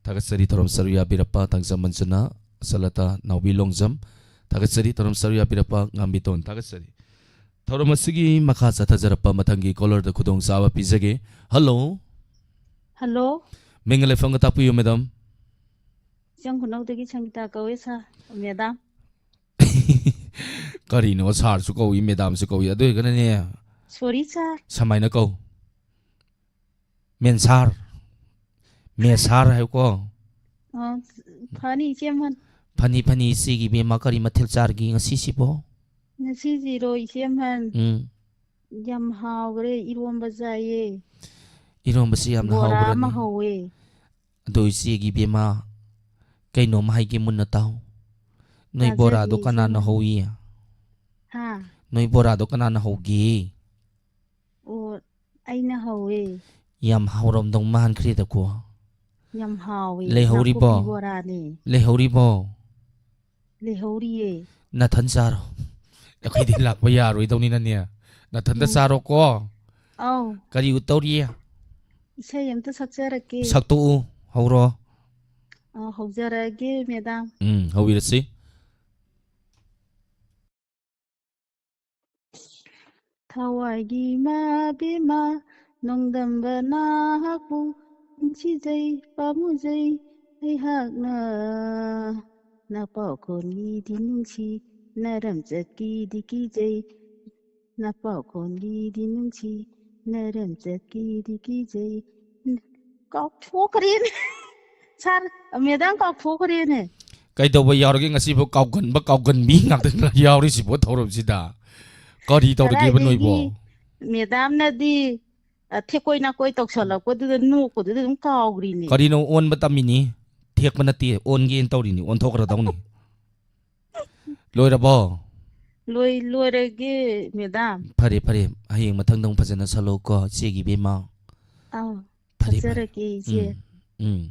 ꯊꯥꯒꯠꯆꯔꯤ꯫ ꯊꯧꯔꯝ ꯁꯔꯨꯛ ꯌꯥꯕꯤꯔꯛꯄ ꯇꯥꯡꯖꯝ ꯃꯟꯖꯨꯅꯥ, ꯁꯂꯇꯥ ꯅꯥꯎꯕꯤ ꯂꯣꯡꯖꯝ ꯊꯥꯒꯠꯆꯔꯤ꯫ ꯊꯧꯔꯝ ꯁꯔꯨꯛ ꯌꯥꯕꯤꯔꯛꯄ ꯉꯥꯝꯕꯤꯇꯣꯟ ꯊꯥꯒꯠꯆꯔꯤ꯫ ꯊꯧꯔꯝ ꯑꯁꯤꯒꯤ ꯃꯈꯥ ꯆꯠꯊꯖꯔꯛꯄ ꯃꯊꯪꯒꯤ ꯀꯣꯂꯔꯗ ꯈꯨꯗꯣꯡꯆꯥꯕ ꯄꯤꯖꯒꯦ꯫ ꯍꯜꯂꯣ꯫ ꯍꯜꯂꯣ꯫ ꯃꯤꯡꯒ ꯂꯩꯐꯝꯒ ꯇꯥꯛꯄꯤꯌꯨ, ꯃꯦꯗꯥꯝ꯫ ꯏꯆꯝ ꯈꯨꯅꯧꯗꯒꯤ ꯁꯪꯒꯤꯇꯥ ꯀꯧꯋꯦ, ꯁꯥꯔ꯫ ꯃꯦꯗꯥꯝ꯫ ꯀꯔꯤꯅꯣ, ꯁꯥꯔꯁꯨ ꯀꯧꯏ, ꯃꯦꯗꯥꯝꯁꯨ ꯀꯧꯏ, ꯑꯗꯨ ꯑꯣꯏꯔꯒꯅꯅꯦ, ꯁꯣꯔꯤ, ꯁꯥꯔ꯫ ꯁꯨꯃꯥꯏꯅ ꯀꯧ, ꯃꯦꯟ ꯁꯥꯔ, ꯃꯦ ꯁꯥꯔ ꯍꯥꯏꯌꯨꯀꯣ꯫ ꯑ, ꯐꯅꯤ, ꯏꯆꯦꯃꯟ꯫ ꯐꯅꯤ, ꯐꯅꯤ, ꯏꯆꯦꯒꯤ ꯏꯕꯦꯝꯃ, ꯀꯔꯤ ꯃꯊꯦꯜ ꯆꯥꯔꯒꯦ ꯉꯁꯤꯁꯤꯕꯣ? ꯉꯁꯤꯁꯤꯔꯣ, ꯏꯆꯦ ꯑꯍꯟ? ꯎꯝ꯫ ꯌꯥꯝ ꯍꯥꯎꯈ꯭ꯔꯦ, ꯏꯔꯣꯝꯕ ꯆꯥꯏꯌꯦ꯫ ꯏꯔꯣꯝꯕꯁꯤ ꯌꯥꯝꯅ ꯕꯣꯔꯥ ꯑꯃ ꯍꯥꯎꯕ꯭ꯔꯅꯦ? ꯍꯧꯋꯦ꯫ ꯑꯗꯣ ꯏꯆꯦꯒꯤ ꯏꯕꯦꯝꯃ, ꯀꯩꯅꯣꯝ ꯍꯥꯏꯒꯦ, ꯃꯨꯟꯅ ꯇꯥꯎ꯫ ꯅꯣꯏ ꯆꯥꯖꯒꯦ, ꯕꯣꯔꯥꯗꯣ ꯏꯆꯦ ꯀꯅꯥꯅ ꯑꯍꯟ꯫ ꯍꯧꯏ? ꯍꯥ? ꯅꯣꯏ ꯕꯣꯔꯥꯗꯣ ꯀꯅꯥꯅ ꯍꯧꯒꯦ? ꯑꯣ, ꯑꯩꯅ ꯍꯧꯋꯦ꯫ ꯌꯥꯝ ꯍꯥꯎꯔꯝꯗꯧ ꯃꯥꯟꯈ꯭ꯔꯦꯗꯀꯣ꯫ ꯌꯥꯝ ꯍꯥꯎꯋꯦ, ꯂꯩꯍꯧꯔꯤꯕꯣ? ꯅꯥꯀꯨꯞꯄꯤ ꯕꯣꯔꯥꯅꯦ꯫ ꯂꯩꯍꯧꯔꯤꯕꯣ? ꯂꯩꯍꯧꯔꯤꯌꯦ꯫ ꯅꯥꯊꯟ ꯆꯥꯔꯣ꯫ ꯑꯩꯈꯣꯏꯗꯤ ꯂꯥꯛꯄ ꯌꯥꯔꯣꯏꯗꯧꯅꯤꯅꯅꯦ꯫ ꯅꯥꯊꯟꯗ ꯎꯝ꯫ ꯆꯥꯔꯣꯀꯣ꯫ ꯑꯧ꯫ ꯀꯔꯤ ꯎꯠꯇꯧꯔꯤ? ꯏꯁꯩ ꯑꯝꯇ ꯁꯛꯆꯔꯛꯀꯦ꯫ ꯁꯛꯇꯣꯛꯎ, ꯍꯧꯔꯣ꯫ ꯑ, ꯍꯧꯖꯔꯛꯑꯒꯦ, ꯃꯦꯗꯥꯝ꯫ ꯎꯝ, ꯍꯧꯕꯤꯔꯁꯤ꯫ ꯊꯋꯥꯏꯒꯤ ꯏꯃꯥ ꯏꯕꯦꯝꯃ, ꯅꯣꯡꯗꯝꯕ ꯅꯍꯥꯛꯄꯨ ꯅꯨꯡꯁꯤꯖꯩ, ꯄꯥꯝꯃꯨꯖꯩ ꯑꯩꯍꯥꯛꯅ꯫ ꯅꯄꯥꯎꯈꯣꯟꯒꯤꯗꯤ ꯅꯨꯡꯁꯤ, ꯅꯔꯝꯆꯠꯀꯤꯗꯤ ꯀꯤꯖꯩ꯫ ꯅꯄꯥꯎꯈꯣꯟꯒꯤꯗꯤ ꯅꯨꯡꯁꯤ, ꯅꯔꯝꯆꯠꯀꯤꯗꯤ ꯀꯤꯖꯩ꯫ ꯀꯥꯎꯊꯣꯛꯈ꯭ꯔꯦꯅꯦ꯫ ꯁꯥꯔ, ꯃꯦꯗꯥꯝ ꯀꯥꯎꯊꯣꯛꯈ꯭ꯔꯦꯅꯦ꯫ ꯀꯩꯗꯧꯕ ꯌꯥꯎꯔꯒꯦ ꯉꯁꯤꯕꯨ? ꯀꯥꯎꯒꯟꯕ ꯀꯥꯎꯒꯟꯕꯤ ꯉꯥꯛꯇ ꯌꯥꯎꯔꯤꯁꯤꯕꯣ ꯊꯧꯔꯝꯁꯤꯗ? ꯀꯔꯤ ꯇꯧꯔꯒꯦꯕ ꯀꯗꯥꯏꯗꯒꯤ ꯅꯣꯏꯕꯣ? ꯃꯦꯗꯥꯝꯅꯗꯤ, ꯑ, ꯊꯦꯛꯀꯣꯏ ꯅꯥꯀꯣꯏ ꯇꯧꯁꯜꯂꯛꯄꯗꯨꯗ ꯅꯣꯛꯄꯗꯨꯗ ꯑꯗꯨꯝ ꯀꯥꯎꯒ꯭ꯔꯤꯅꯦ꯫ ꯀꯔꯤꯅꯣ ꯑꯣꯟꯕ ꯇꯝꯃꯤꯅꯤ? ꯊꯦꯛꯄ ꯅꯠꯇꯦ, ꯑꯣꯟꯒꯦꯅ ꯇꯧꯔꯤꯅꯤ, ꯑꯣꯟꯊꯣꯛꯈ꯭ꯔꯗꯧꯅꯤ꯫ ꯂꯣꯏꯔꯕꯣ? ꯂꯣꯏ-, ꯂꯣꯏꯔꯒꯦ, ꯃꯦꯗꯥꯝ꯫ ꯐꯔꯦ, ꯐꯔꯦ꯫ ꯍꯌꯦꯡ ꯃꯊꯪꯗ ꯑꯃꯨꯛ ꯐꯖꯅ ꯁꯛꯂꯛꯎꯀꯣ, ꯏꯆꯦꯒꯤ ꯏꯕꯦꯝꯃ꯫ ꯑꯥꯎ, ꯐꯔꯦ, ꯐꯔꯦ꯫ ꯁꯛꯆꯔꯛꯀꯦ, ꯏꯆꯦ꯫ ꯎꯝ, ꯎꯝ꯫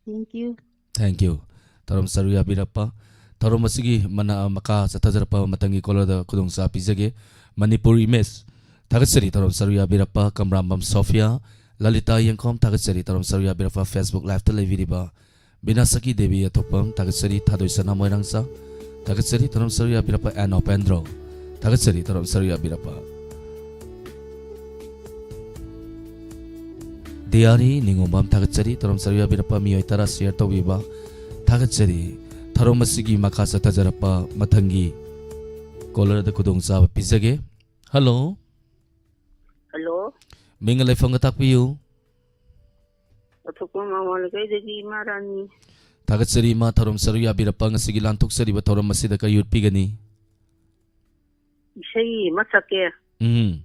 Thank you꯫ Thank you꯫ ꯊꯧꯔꯝ ꯁꯔꯨꯛ ꯌꯥꯕꯤꯔꯛꯄ, ꯊꯧꯔꯝ ꯑꯁꯤꯒꯤ ꯃꯅꯥ-, ꯃꯈꯥ ꯆꯠꯊꯖꯔꯛꯄ ꯃꯊꯪꯒꯤ caller-ꯗ ꯈꯨꯗꯣꯡꯆꯥꯕ ꯄꯤꯖꯒꯦ꯫ ꯃꯅꯤꯄꯨꯔ ꯏꯃꯦꯖ꯫ ꯊꯥꯒꯠꯆꯔꯤ ꯊꯧꯔꯝ ꯁꯔꯨꯛ ꯌꯥꯕꯤꯔꯛꯄ ꯀꯝꯔꯥꯝꯕꯝ ꯁꯣꯐꯤꯌꯥ, ꯂꯂꯤꯇꯥ ꯌꯦꯡꯈꯣꯝ, ꯊꯥꯒꯠꯆꯔꯤ ꯊꯧꯔꯝ ꯁꯔꯨꯛ ꯌꯥꯕꯤꯔꯛꯄ Facebook Live-ꯇ ꯂꯩꯕꯤꯔꯤꯕ ꯕꯤꯅꯥꯁꯀꯤ ꯗꯦꯕꯤ ꯑꯊꯣꯛꯄꯝ, ꯊꯥꯒꯠꯆꯔꯤ ꯊꯥꯗꯣꯏꯁꯅꯥ ꯃꯣꯏꯔꯥꯡꯆꯥ, ꯊꯥꯒꯠꯆꯔꯤ ꯊꯧꯔꯝ ꯁꯔꯨꯛ ꯌꯥꯕꯤꯔꯛꯄ ꯑꯦꯟ ꯑꯣꯄꯦꯟꯗ꯭ꯔꯣ, ꯊꯥꯒꯠꯆꯔꯤ ꯊꯧꯔꯝ ꯁꯔꯨꯛ ꯌꯥꯕꯤꯔꯛꯄ ꯗꯤꯌꯥꯔꯤ ꯅꯤꯉꯣꯝꯕꯝ, ꯊꯥꯒꯠꯆꯔꯤ ꯊꯧꯔꯝ ꯁꯔꯨꯛ ꯌꯥꯕꯤꯔꯛꯄ ꯃꯤꯑꯣꯏ ꯇꯔꯥ share ꯇꯧꯕꯤꯕ, ꯊꯥꯒꯠꯆꯔꯤ꯫ ꯊꯧꯔꯝ ꯑꯁꯤꯒꯤ ꯃꯈꯥ ꯆꯠꯊꯖꯔꯛꯄ ꯃꯊꯪꯒꯤ caller-ꯗ ꯈꯨꯗꯣꯡꯆꯥꯕ ꯄꯤꯖꯒꯦ꯫ Hello꯫ Hello꯫ ꯃꯤꯡꯒ ꯂꯩꯐꯝꯒ ꯇꯥꯛꯄꯤꯌꯨ꯫ ꯑꯊꯣꯛꯄꯝ ꯃꯥꯡꯒꯣꯜ ꯂꯩꯀꯥꯏꯗꯒꯤ ꯏꯃꯥ ꯔꯥꯅꯤ꯫ ꯊꯥꯒꯠꯆꯔꯤ ꯏꯃꯥ, ꯊꯧꯔꯝ ꯁꯔꯨꯛ ꯌꯥꯕꯤꯔꯛꯄ꯫ ꯉꯁꯤꯒꯤ ꯂꯥꯟꯊꯣꯛꯆꯔꯤꯕ ꯊꯧꯔꯝ ꯑꯁꯤꯗ ꯀꯔꯤ ꯎꯠꯄꯤꯒꯅꯤ? ꯏꯁꯩ ꯑꯃ ꯁꯛꯀꯦ꯫ ꯎꯝ꯫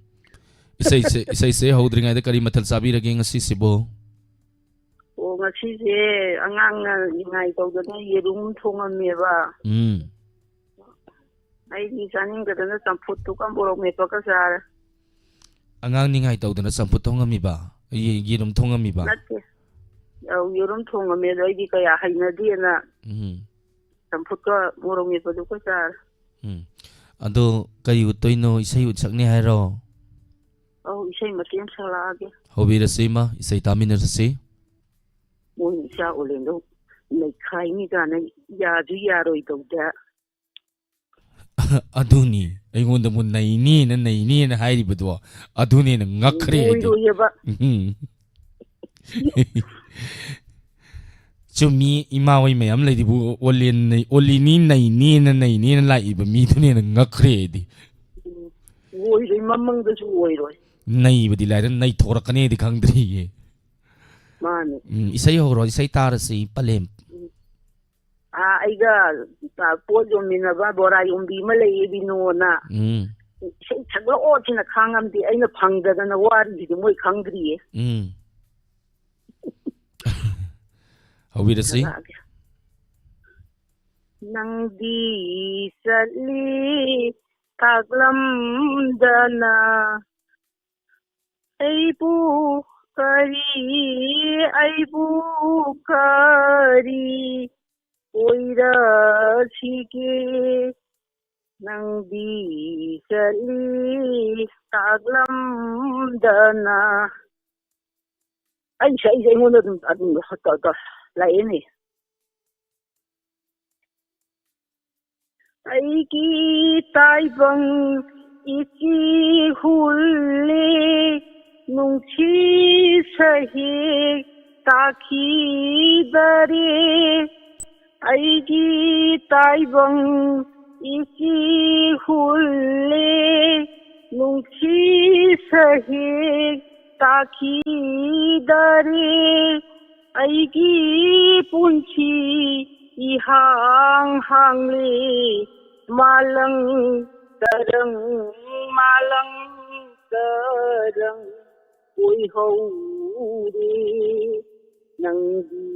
ꯏꯁꯩꯁꯦ ꯏꯁꯩꯁꯦ ꯍꯧꯗ꯭ꯔꯤꯉꯩꯗ ꯀꯔꯤ ꯃꯊꯦꯜ ꯆꯥꯕꯤꯔꯒꯦ ꯉꯁꯤꯁꯤꯕꯨ? ꯑꯣ, ꯉꯁꯤꯁꯦ ꯑꯉꯥꯡꯅ ꯅꯤꯡꯉꯥꯏ ꯇꯧꯗꯅ ꯌꯦꯔꯨꯝ ꯊꯣꯡꯉꯝꯃꯦꯕ꯫ ꯎꯝ꯫ ꯑꯩꯗꯤ ꯆꯥꯅꯤꯡꯗꯗꯅ ꯆꯝꯐꯨꯠꯇꯨꯒ ꯃꯣꯔꯣꯛ ꯃꯦꯠꯄꯒ ꯆꯥꯔꯦ꯫ ꯑꯉꯥꯡ ꯅꯤꯡꯉꯥꯏ ꯇꯧꯗꯅ ꯆꯝꯐꯨꯠ ꯊꯣꯡꯉꯝꯃꯤꯕ? ꯌꯦ- ꯌꯦꯔꯨꯝ ꯊꯣꯡꯉꯝꯃꯤꯕ? ꯅꯠꯇꯦ꯫ ꯑꯧ, ꯌꯦꯔꯨꯝ ꯊꯣꯡꯉꯝꯃꯦ, ꯑꯗꯣ ꯑꯩꯗꯤ ꯀꯌꯥ ꯍꯩꯅꯗꯦꯅ ꯎꯝ꯫ ꯆꯝꯐꯨꯠꯀ ꯃꯣꯔꯣꯛ ꯃꯦꯠꯄꯗꯨꯒ ꯆꯥꯔꯦ꯫ ꯎꯝ꯫ ꯑꯗꯣ ꯀꯔꯤ ꯎꯠꯇꯣꯏꯅꯣ? ꯏꯁꯩ ꯎꯠꯁꯛꯅꯤ ꯍꯥꯏꯔꯣ? ꯑꯧ, ꯏꯁꯩ ꯃꯇꯦꯛ ꯑꯃ ꯁꯛꯂꯛꯑꯒꯦ꯫ ꯍꯧꯕꯤꯔꯁꯤ ꯏꯃꯥ, ꯏꯁꯩ ꯇꯥꯃꯤꯟꯅꯔꯁꯤ꯫ ꯃꯣꯏꯅ ꯏꯆꯥ ꯑꯣꯂꯦꯟꯗꯣ ꯅꯩꯈꯥꯏꯅꯤ ꯀꯥꯏꯅ ꯌꯥꯁꯨ ꯌꯥꯔꯣꯏꯗꯧꯗ꯫ ꯑꯗꯨꯅꯤ ꯑꯩꯉꯣꯟꯗ ꯑꯃꯨꯛ ꯅꯩꯅꯦꯅ ꯅꯩꯅꯦꯅ ꯍꯥꯏꯔꯤꯕꯗꯣ, ꯑꯗꯨꯅꯦꯅ ꯉꯛꯈ꯭ꯔꯦ ꯑꯩꯗꯤ꯫ ꯑꯣꯏꯔꯣꯏꯌꯦꯕ꯫ ꯎꯝ꯫ ꯆꯨꯝꯃꯤ, ꯏꯃꯥ ꯍꯣꯏ ꯃꯌꯥꯝ ꯂꯩꯔꯤꯕꯨ ꯑꯣꯂꯦꯟ ꯅꯩ-, ꯑꯣꯂꯤꯅꯤ ꯅꯩꯅꯦꯅ ꯅꯩꯅꯦꯅ ꯂꯥꯛꯏꯕ ꯃꯤꯗꯨꯅꯦꯅ ꯉꯛꯈ꯭ꯔꯦ ꯑꯩꯗꯤ꯫ ꯑꯣꯏꯔꯣꯏ, ꯃꯃꯪꯗꯁꯨ ꯑꯣꯏꯔꯣꯏ꯫ ꯅꯩꯕꯗꯤ ꯂꯥꯏꯔ ꯅꯩꯊꯣꯔꯛꯀꯅꯤꯗꯤ ꯈꯪꯗ꯭ꯔꯤꯌꯦ꯫ ꯃꯥꯅꯦ꯫ ꯎꯝ, ꯏꯁꯩ ꯍꯧꯔꯣ, ꯏꯁꯩ ꯇꯥꯔꯁꯤ ꯄꯂꯦꯝ꯫ ꯑꯥ, ꯑꯩꯒ, ꯑꯥ, ꯄꯣꯠ ꯌꯣꯟꯃꯤꯟꯅꯕ ꯕꯣꯔꯥ ꯌꯣꯟꯕꯤ ꯑꯃ ꯂꯩꯌꯦ, ꯕꯤꯅꯣꯅ꯫ ꯎꯝ꯫ ꯏꯁꯩ ꯁꯛꯂꯛꯑꯣ ꯁꯤꯅ ꯈꯥꯡꯉꯝꯗꯦ, ꯑꯩꯅ ꯐꯪꯗꯗꯅ ꯋꯥꯔꯤꯁꯤꯗꯤ ꯃꯣꯏ ꯈꯪꯗ꯭ꯔꯤꯌꯦ꯫ ꯎꯝ꯫ ꯍꯧꯕꯤꯔꯁꯤ꯫ ꯁꯛꯂꯛꯑꯒꯦ꯫ ꯅꯪꯗꯤ ꯆꯠꯂꯤ ꯇꯥꯛꯂꯝꯗꯅ, ꯑꯩꯕꯨ ꯀꯔꯤ, ꯑꯩꯕꯨ ꯀꯔꯤ ꯑꯣꯏꯔꯁꯤꯒꯦ? ꯅꯪꯗꯤ ꯆꯠꯂꯤ ꯇꯥꯛꯂꯝꯗꯅ꯫ ꯑꯩꯁꯦ, ꯑꯩꯁꯦ ꯑꯩꯉꯣꯟꯗ ꯑꯗꯨꯝ, ꯑꯗꯨꯝ ꯂꯥꯛꯑꯦꯅꯦ꯫ ꯑꯩꯒꯤ ꯇꯥꯏꯕꯪ ꯏꯆꯦ ꯍꯨꯜꯂꯦ, ꯅꯨꯡꯁꯤ ꯁꯍꯦꯛ ꯇꯥꯈꯤꯗꯔꯦ꯫ ꯑꯩꯒꯤ ꯇꯥꯏꯕꯪ ꯏꯆꯦ ꯍꯨꯜꯂꯦ, ꯅꯨꯡꯁꯤ ꯁꯍꯦꯛ ꯇꯥꯈꯤꯗꯔꯦ꯫ ꯑꯩꯒꯤ ꯄꯨꯟꯁꯤ ꯏꯍꯥꯡ ꯍꯥꯡꯂꯦ, ꯃꯥꯂꯪ ꯇꯔꯪ ꯃꯥꯂꯪ ꯇꯔꯪ ꯑꯣꯏꯍꯧꯔꯦ꯫ ꯅꯪꯗꯤ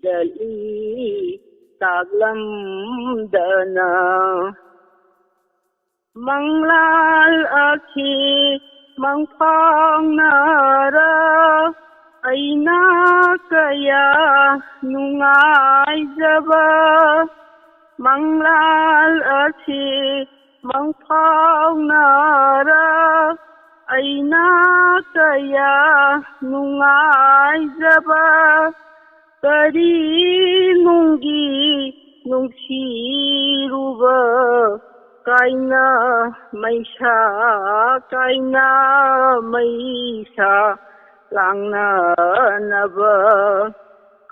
ꯆꯠꯂꯤ ꯇꯥꯛꯂꯝꯗꯅ꯫ ꯃꯪꯂꯥꯜ ꯑꯁꯤ ꯃꯪꯐꯥꯎꯅꯔ ꯑꯩꯅ ꯀꯌꯥ ꯅꯨꯡꯉꯥꯏꯖꯕ꯫ ꯃꯪꯂꯥꯜ ꯑꯁꯤ ꯃꯪꯐꯥꯎꯅꯔ ꯑꯩꯅ ꯀꯌꯥ ꯅꯨꯡꯉꯥꯏꯖꯕ꯫ ꯀꯔꯤ ꯅꯨꯡꯒꯤ ꯅꯨꯡꯁꯤꯔꯨꯕ ꯀꯥꯏꯅ ꯃꯩꯁꯥ ꯀꯥꯏꯅ ꯃꯩꯁꯥ ꯂꯥꯡꯅꯅꯕ꯫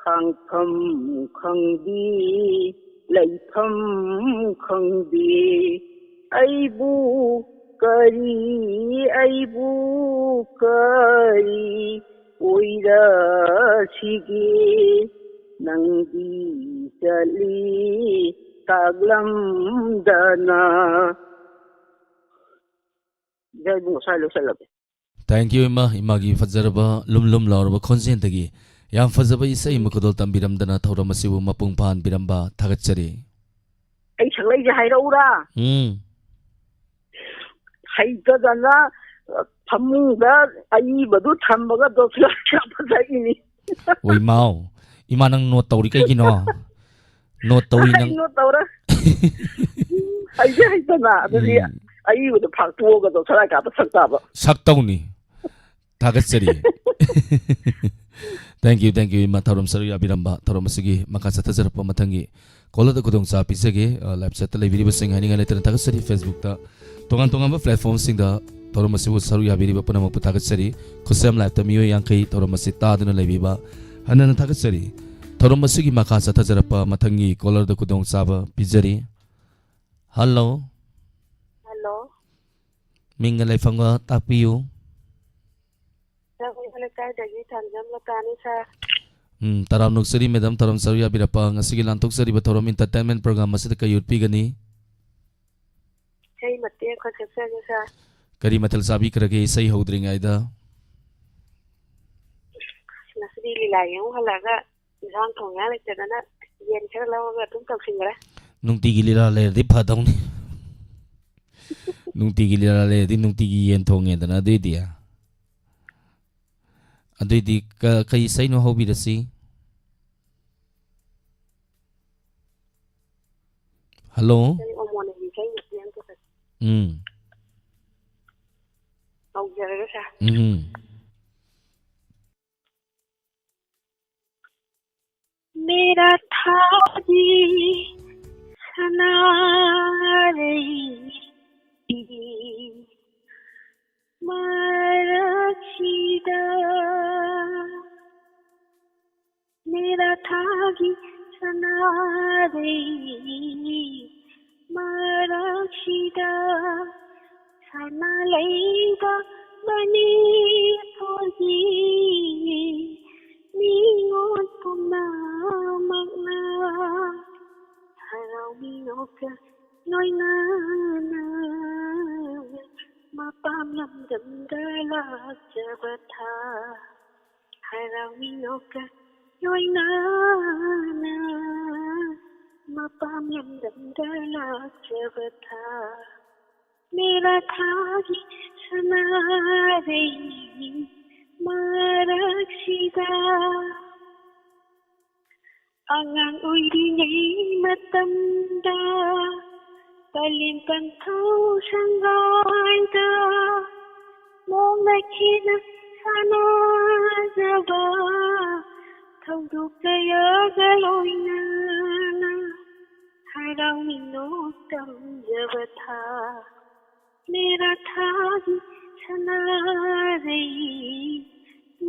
ꯈꯥꯡꯐꯝ ꯈꯪꯗꯦ ꯂꯩꯐꯝ ꯈꯪꯗꯦ ꯑꯩꯕꯨ ꯀꯔꯤ ꯑꯩꯕꯨ ꯀꯔꯤ ꯑꯣꯏꯔꯁꯤꯒꯦ ꯅꯪꯗꯤ ꯆꯠꯂꯤ ꯇꯥꯛꯂꯝꯗꯅ꯫ ꯏꯕꯨꯡꯉꯣ, ꯁ꯭ꯋꯥꯏ ꯂꯣꯏꯁꯜꯂꯒꯦ꯫ Thank you, ꯏꯃꯥ꯫ ꯏꯃꯥꯒꯤ ꯐꯖꯔꯕ, ꯂꯨꯝ ꯂꯨꯝ ꯂꯥꯎꯔꯕ ꯈꯣꯟꯖꯦꯜꯗꯒꯤ ꯌꯥꯝ ꯐꯖꯕ ꯏꯁꯩ ꯃꯈꯣꯗꯣꯜ ꯇꯝꯕꯤꯔꯝꯗꯅ ꯊꯧꯔꯝ ꯑꯁꯤꯕꯨ ꯃꯄꯨꯡ ꯐꯥꯍꯟꯕꯤꯔꯝꯕ ꯊꯥꯒꯠꯆꯔꯤ꯫ ꯑꯩ ꯁꯛꯂꯛꯏꯁꯦ ꯍꯥꯏꯔꯛꯎꯔꯥ? ꯎꯝ꯫ ꯍꯩꯇꯗꯅ, ꯑ, ꯐꯃꯨꯡꯗ ꯑꯏꯕꯗꯨ ꯊꯝꯃꯒ ꯗꯣꯁꯂꯥ ꯀꯥꯞꯄ ꯁꯛꯏꯅꯤ꯫ ꯑꯣꯏ ꯃꯥꯎ, ꯏꯃꯥ ꯅꯪ ꯅꯣꯠ ꯇꯧꯔꯤ ꯀꯩꯒꯤꯅꯣ? ꯅꯣꯠ ꯇꯧꯔꯤ ꯅꯪ꯫ ꯅꯣꯠ ꯇꯧꯔ꯫ ꯍꯩꯁꯦ ꯍꯩꯇꯅ, ꯑꯗꯨꯗꯤ ꯎꯝ꯫ ꯑꯏꯕꯗꯣ ꯐꯥꯛꯇꯣꯛꯑꯒ ꯗꯣꯁꯂꯥ ꯀꯥꯞꯄ ꯁꯛ ꯇꯥꯕ꯫ ꯁꯛꯇꯧꯅꯤ꯫ ꯊꯥꯒꯠꯆꯔꯤ꯫ Thank you, thank you, ꯏꯃꯥ, ꯊꯧꯔꯝ ꯁꯔꯨꯛ ꯌꯥꯕꯤꯔꯝꯕ, ꯊꯧꯔꯝ ꯑꯁꯤꯒꯤ ꯃꯈꯥ ꯆꯠꯊꯖꯔꯛꯄ ꯃꯊꯪꯒꯤ ꯀꯣꯂꯔꯗ ꯈꯨꯗꯣꯡꯆꯥꯕ ꯄꯤꯖꯒꯦ꯫ ꯑ, live chatꯇ ꯂꯩꯕꯤꯔꯤꯕꯁꯤꯡ ꯍꯥꯏꯅꯤꯡꯉꯥꯏ ꯂꯩꯇꯅ ꯊꯥꯒꯠꯆꯔꯤ꯫ Facebookꯇ, ꯇꯣꯉꯥꯟ ꯇꯣꯉꯥꯟꯕ platformꯁꯤꯡꯗ ꯊꯧꯔꯝ ꯑꯁꯤꯕꯨ ꯁꯔꯨꯛ ꯌꯥꯕꯤꯔꯤꯕ ꯄꯨꯝꯅꯃꯛꯄꯨ ꯊꯥꯒꯠꯆꯔꯤ꯫ ꯈꯨꯠꯁꯦꯝ liveꯇ ꯃꯤꯑꯣꯏ ꯌꯥꯡꯈꯩ ꯊꯧꯔꯝ ꯑꯁꯤ ꯇꯥꯗꯨꯅ ꯂꯩꯕꯤꯕ ꯍꯟꯅ ꯍꯟꯅ ꯊꯥꯒꯠꯆꯔꯤ꯫ ꯊꯧꯔꯝ ꯑꯁꯤꯒꯤ ꯃꯈꯥ ꯆꯠꯊꯖꯔꯛꯄ ꯃꯊꯪꯒꯤ ꯀꯣꯂꯔꯗ ꯈꯨꯗꯣꯡꯆꯥꯕ ꯄꯤꯖꯔꯤ꯫ Hello꯫ Hello꯫ ꯃꯤꯡꯒ ꯂꯩꯐꯝꯒ ꯇꯥꯛꯄꯤꯌꯨ꯫ ꯆꯥꯛꯃꯩ ꯂꯩꯀꯥꯏꯗꯒꯤ ꯊꯥꯡꯖꯝ ꯂꯇꯥꯅꯤ, sir꯫ ꯎꯝ, ꯇꯔꯥꯝꯅ ꯑꯣꯛꯆꯔꯤ, madam, ꯊꯧꯔꯝ ꯁꯔꯨꯛ ꯌꯥꯕꯤꯔꯛꯄ꯫ ꯉꯁꯤꯒꯤ ꯂꯥꯟꯊꯣꯛꯆꯔꯤꯕ ꯊꯧꯔꯝ entertainment program ꯑꯁꯤꯗ ꯀꯩ ꯎꯠꯄꯤꯒꯅꯤ? ꯏꯁꯩ ꯃꯇꯦꯛ ꯑꯃꯈꯛ ꯁꯛꯆꯒꯦ, ꯁꯥꯔ꯫ ꯀꯔꯤ ꯃꯊꯦꯜ ꯆꯥꯕꯤꯈ꯭ꯔꯒꯦ ꯏꯁꯩ ꯍꯧꯗ꯭ꯔꯤꯉꯩꯗ? ꯉꯁꯤꯗꯤ ꯂꯤꯂꯥ ꯌꯦꯡꯉꯨ ꯍꯜꯂꯛꯑꯒ ꯏꯟꯁꯥꯡ ꯊꯣꯡꯅꯤꯡꯉꯥꯏ ꯂꯩꯇꯗꯅ ꯌꯦꯟ ꯈꯔ ꯂꯧꯔꯒ ꯑꯗꯨꯝ ꯇꯧꯁꯤꯟꯈ꯭ꯔꯦ꯫ ꯅꯨꯡꯇꯤꯒꯤ ꯂꯤꯂꯥ ꯂꯩꯔꯗꯤ ꯐꯗꯧꯅꯤ꯫ ꯅꯨꯡꯇꯤꯒꯤ ꯂꯤꯂꯥ ꯂꯩꯔꯗꯤ ꯅꯨꯡꯇꯤꯒꯤ ꯌꯦꯟ ꯊꯣꯡꯉꯦꯗꯅ ꯑꯗꯨꯏꯗꯤ꯫ ꯑꯗꯨꯏꯗꯤ ꯀ-, ꯀꯩ ꯏꯁꯩꯅꯣ ꯍꯧꯕꯤꯔꯁꯤ? ꯍꯜꯂꯣ? ꯑꯩ ꯑꯣꯃꯣꯟꯒꯤ ꯏꯁꯩ ꯃꯇꯦꯛ ꯑꯃꯈꯛ ꯎꯝ꯫ ꯍꯧꯖꯔꯒꯦ, ꯁꯥꯔ꯫ ꯎꯝ꯫ ꯃꯦꯔꯥ ꯊꯥꯒꯤ ꯁꯅꯥꯔꯩ ꯃꯔꯛꯁꯤꯗ, ꯃꯦꯔꯥ ꯊꯥꯒꯤ ꯁꯅꯥꯔꯩ ꯃꯔꯛꯁꯤꯗ, ꯁꯅꯥ ꯂꯩꯕꯥꯛ ꯃꯅꯤꯄꯨꯔꯒꯤ ꯅꯤꯉꯣꯜ ꯄꯨꯝꯅꯃꯛꯅ ꯍꯔꯥꯎ ꯃꯤꯅꯣꯛꯀ ꯂꯣꯏꯅꯅ ꯃꯄꯥꯝ ꯂꯝꯗꯝꯗ ꯂꯥꯛꯆꯕ ꯊꯥ꯫ ꯍꯔꯥꯎ ꯃꯤꯅꯣꯛꯀ ꯂꯣꯏꯅꯅ ꯃꯄꯥꯝ ꯂꯝꯗꯝꯗ ꯂꯥꯛꯆꯕ ꯊꯥ꯫ ꯃꯦꯔꯥ ꯊꯥꯒꯤ ꯁꯅꯥꯔꯩ ꯃꯔꯛꯁꯤꯗ, ꯑꯉꯥꯡ ꯑꯣꯏꯔꯤꯉꯩ ꯃꯇꯝꯗ ꯄꯂꯦꯝ ꯄꯟꯊꯧ ꯁꯪꯒꯥꯏꯗ ꯃꯣꯡꯅ ꯈꯦꯅ ꯁꯥꯟꯅꯖꯕ ꯊꯧꯗꯣꯛ ꯀꯌꯥꯒ ꯂꯣꯏꯅꯅ ꯍꯔꯥꯎ ꯃꯤꯅꯣꯛ ꯇꯝꯖꯕ ꯊꯥ꯫ ꯃꯦꯔꯥ ꯊꯥꯒꯤ ꯁꯅꯥꯔꯩ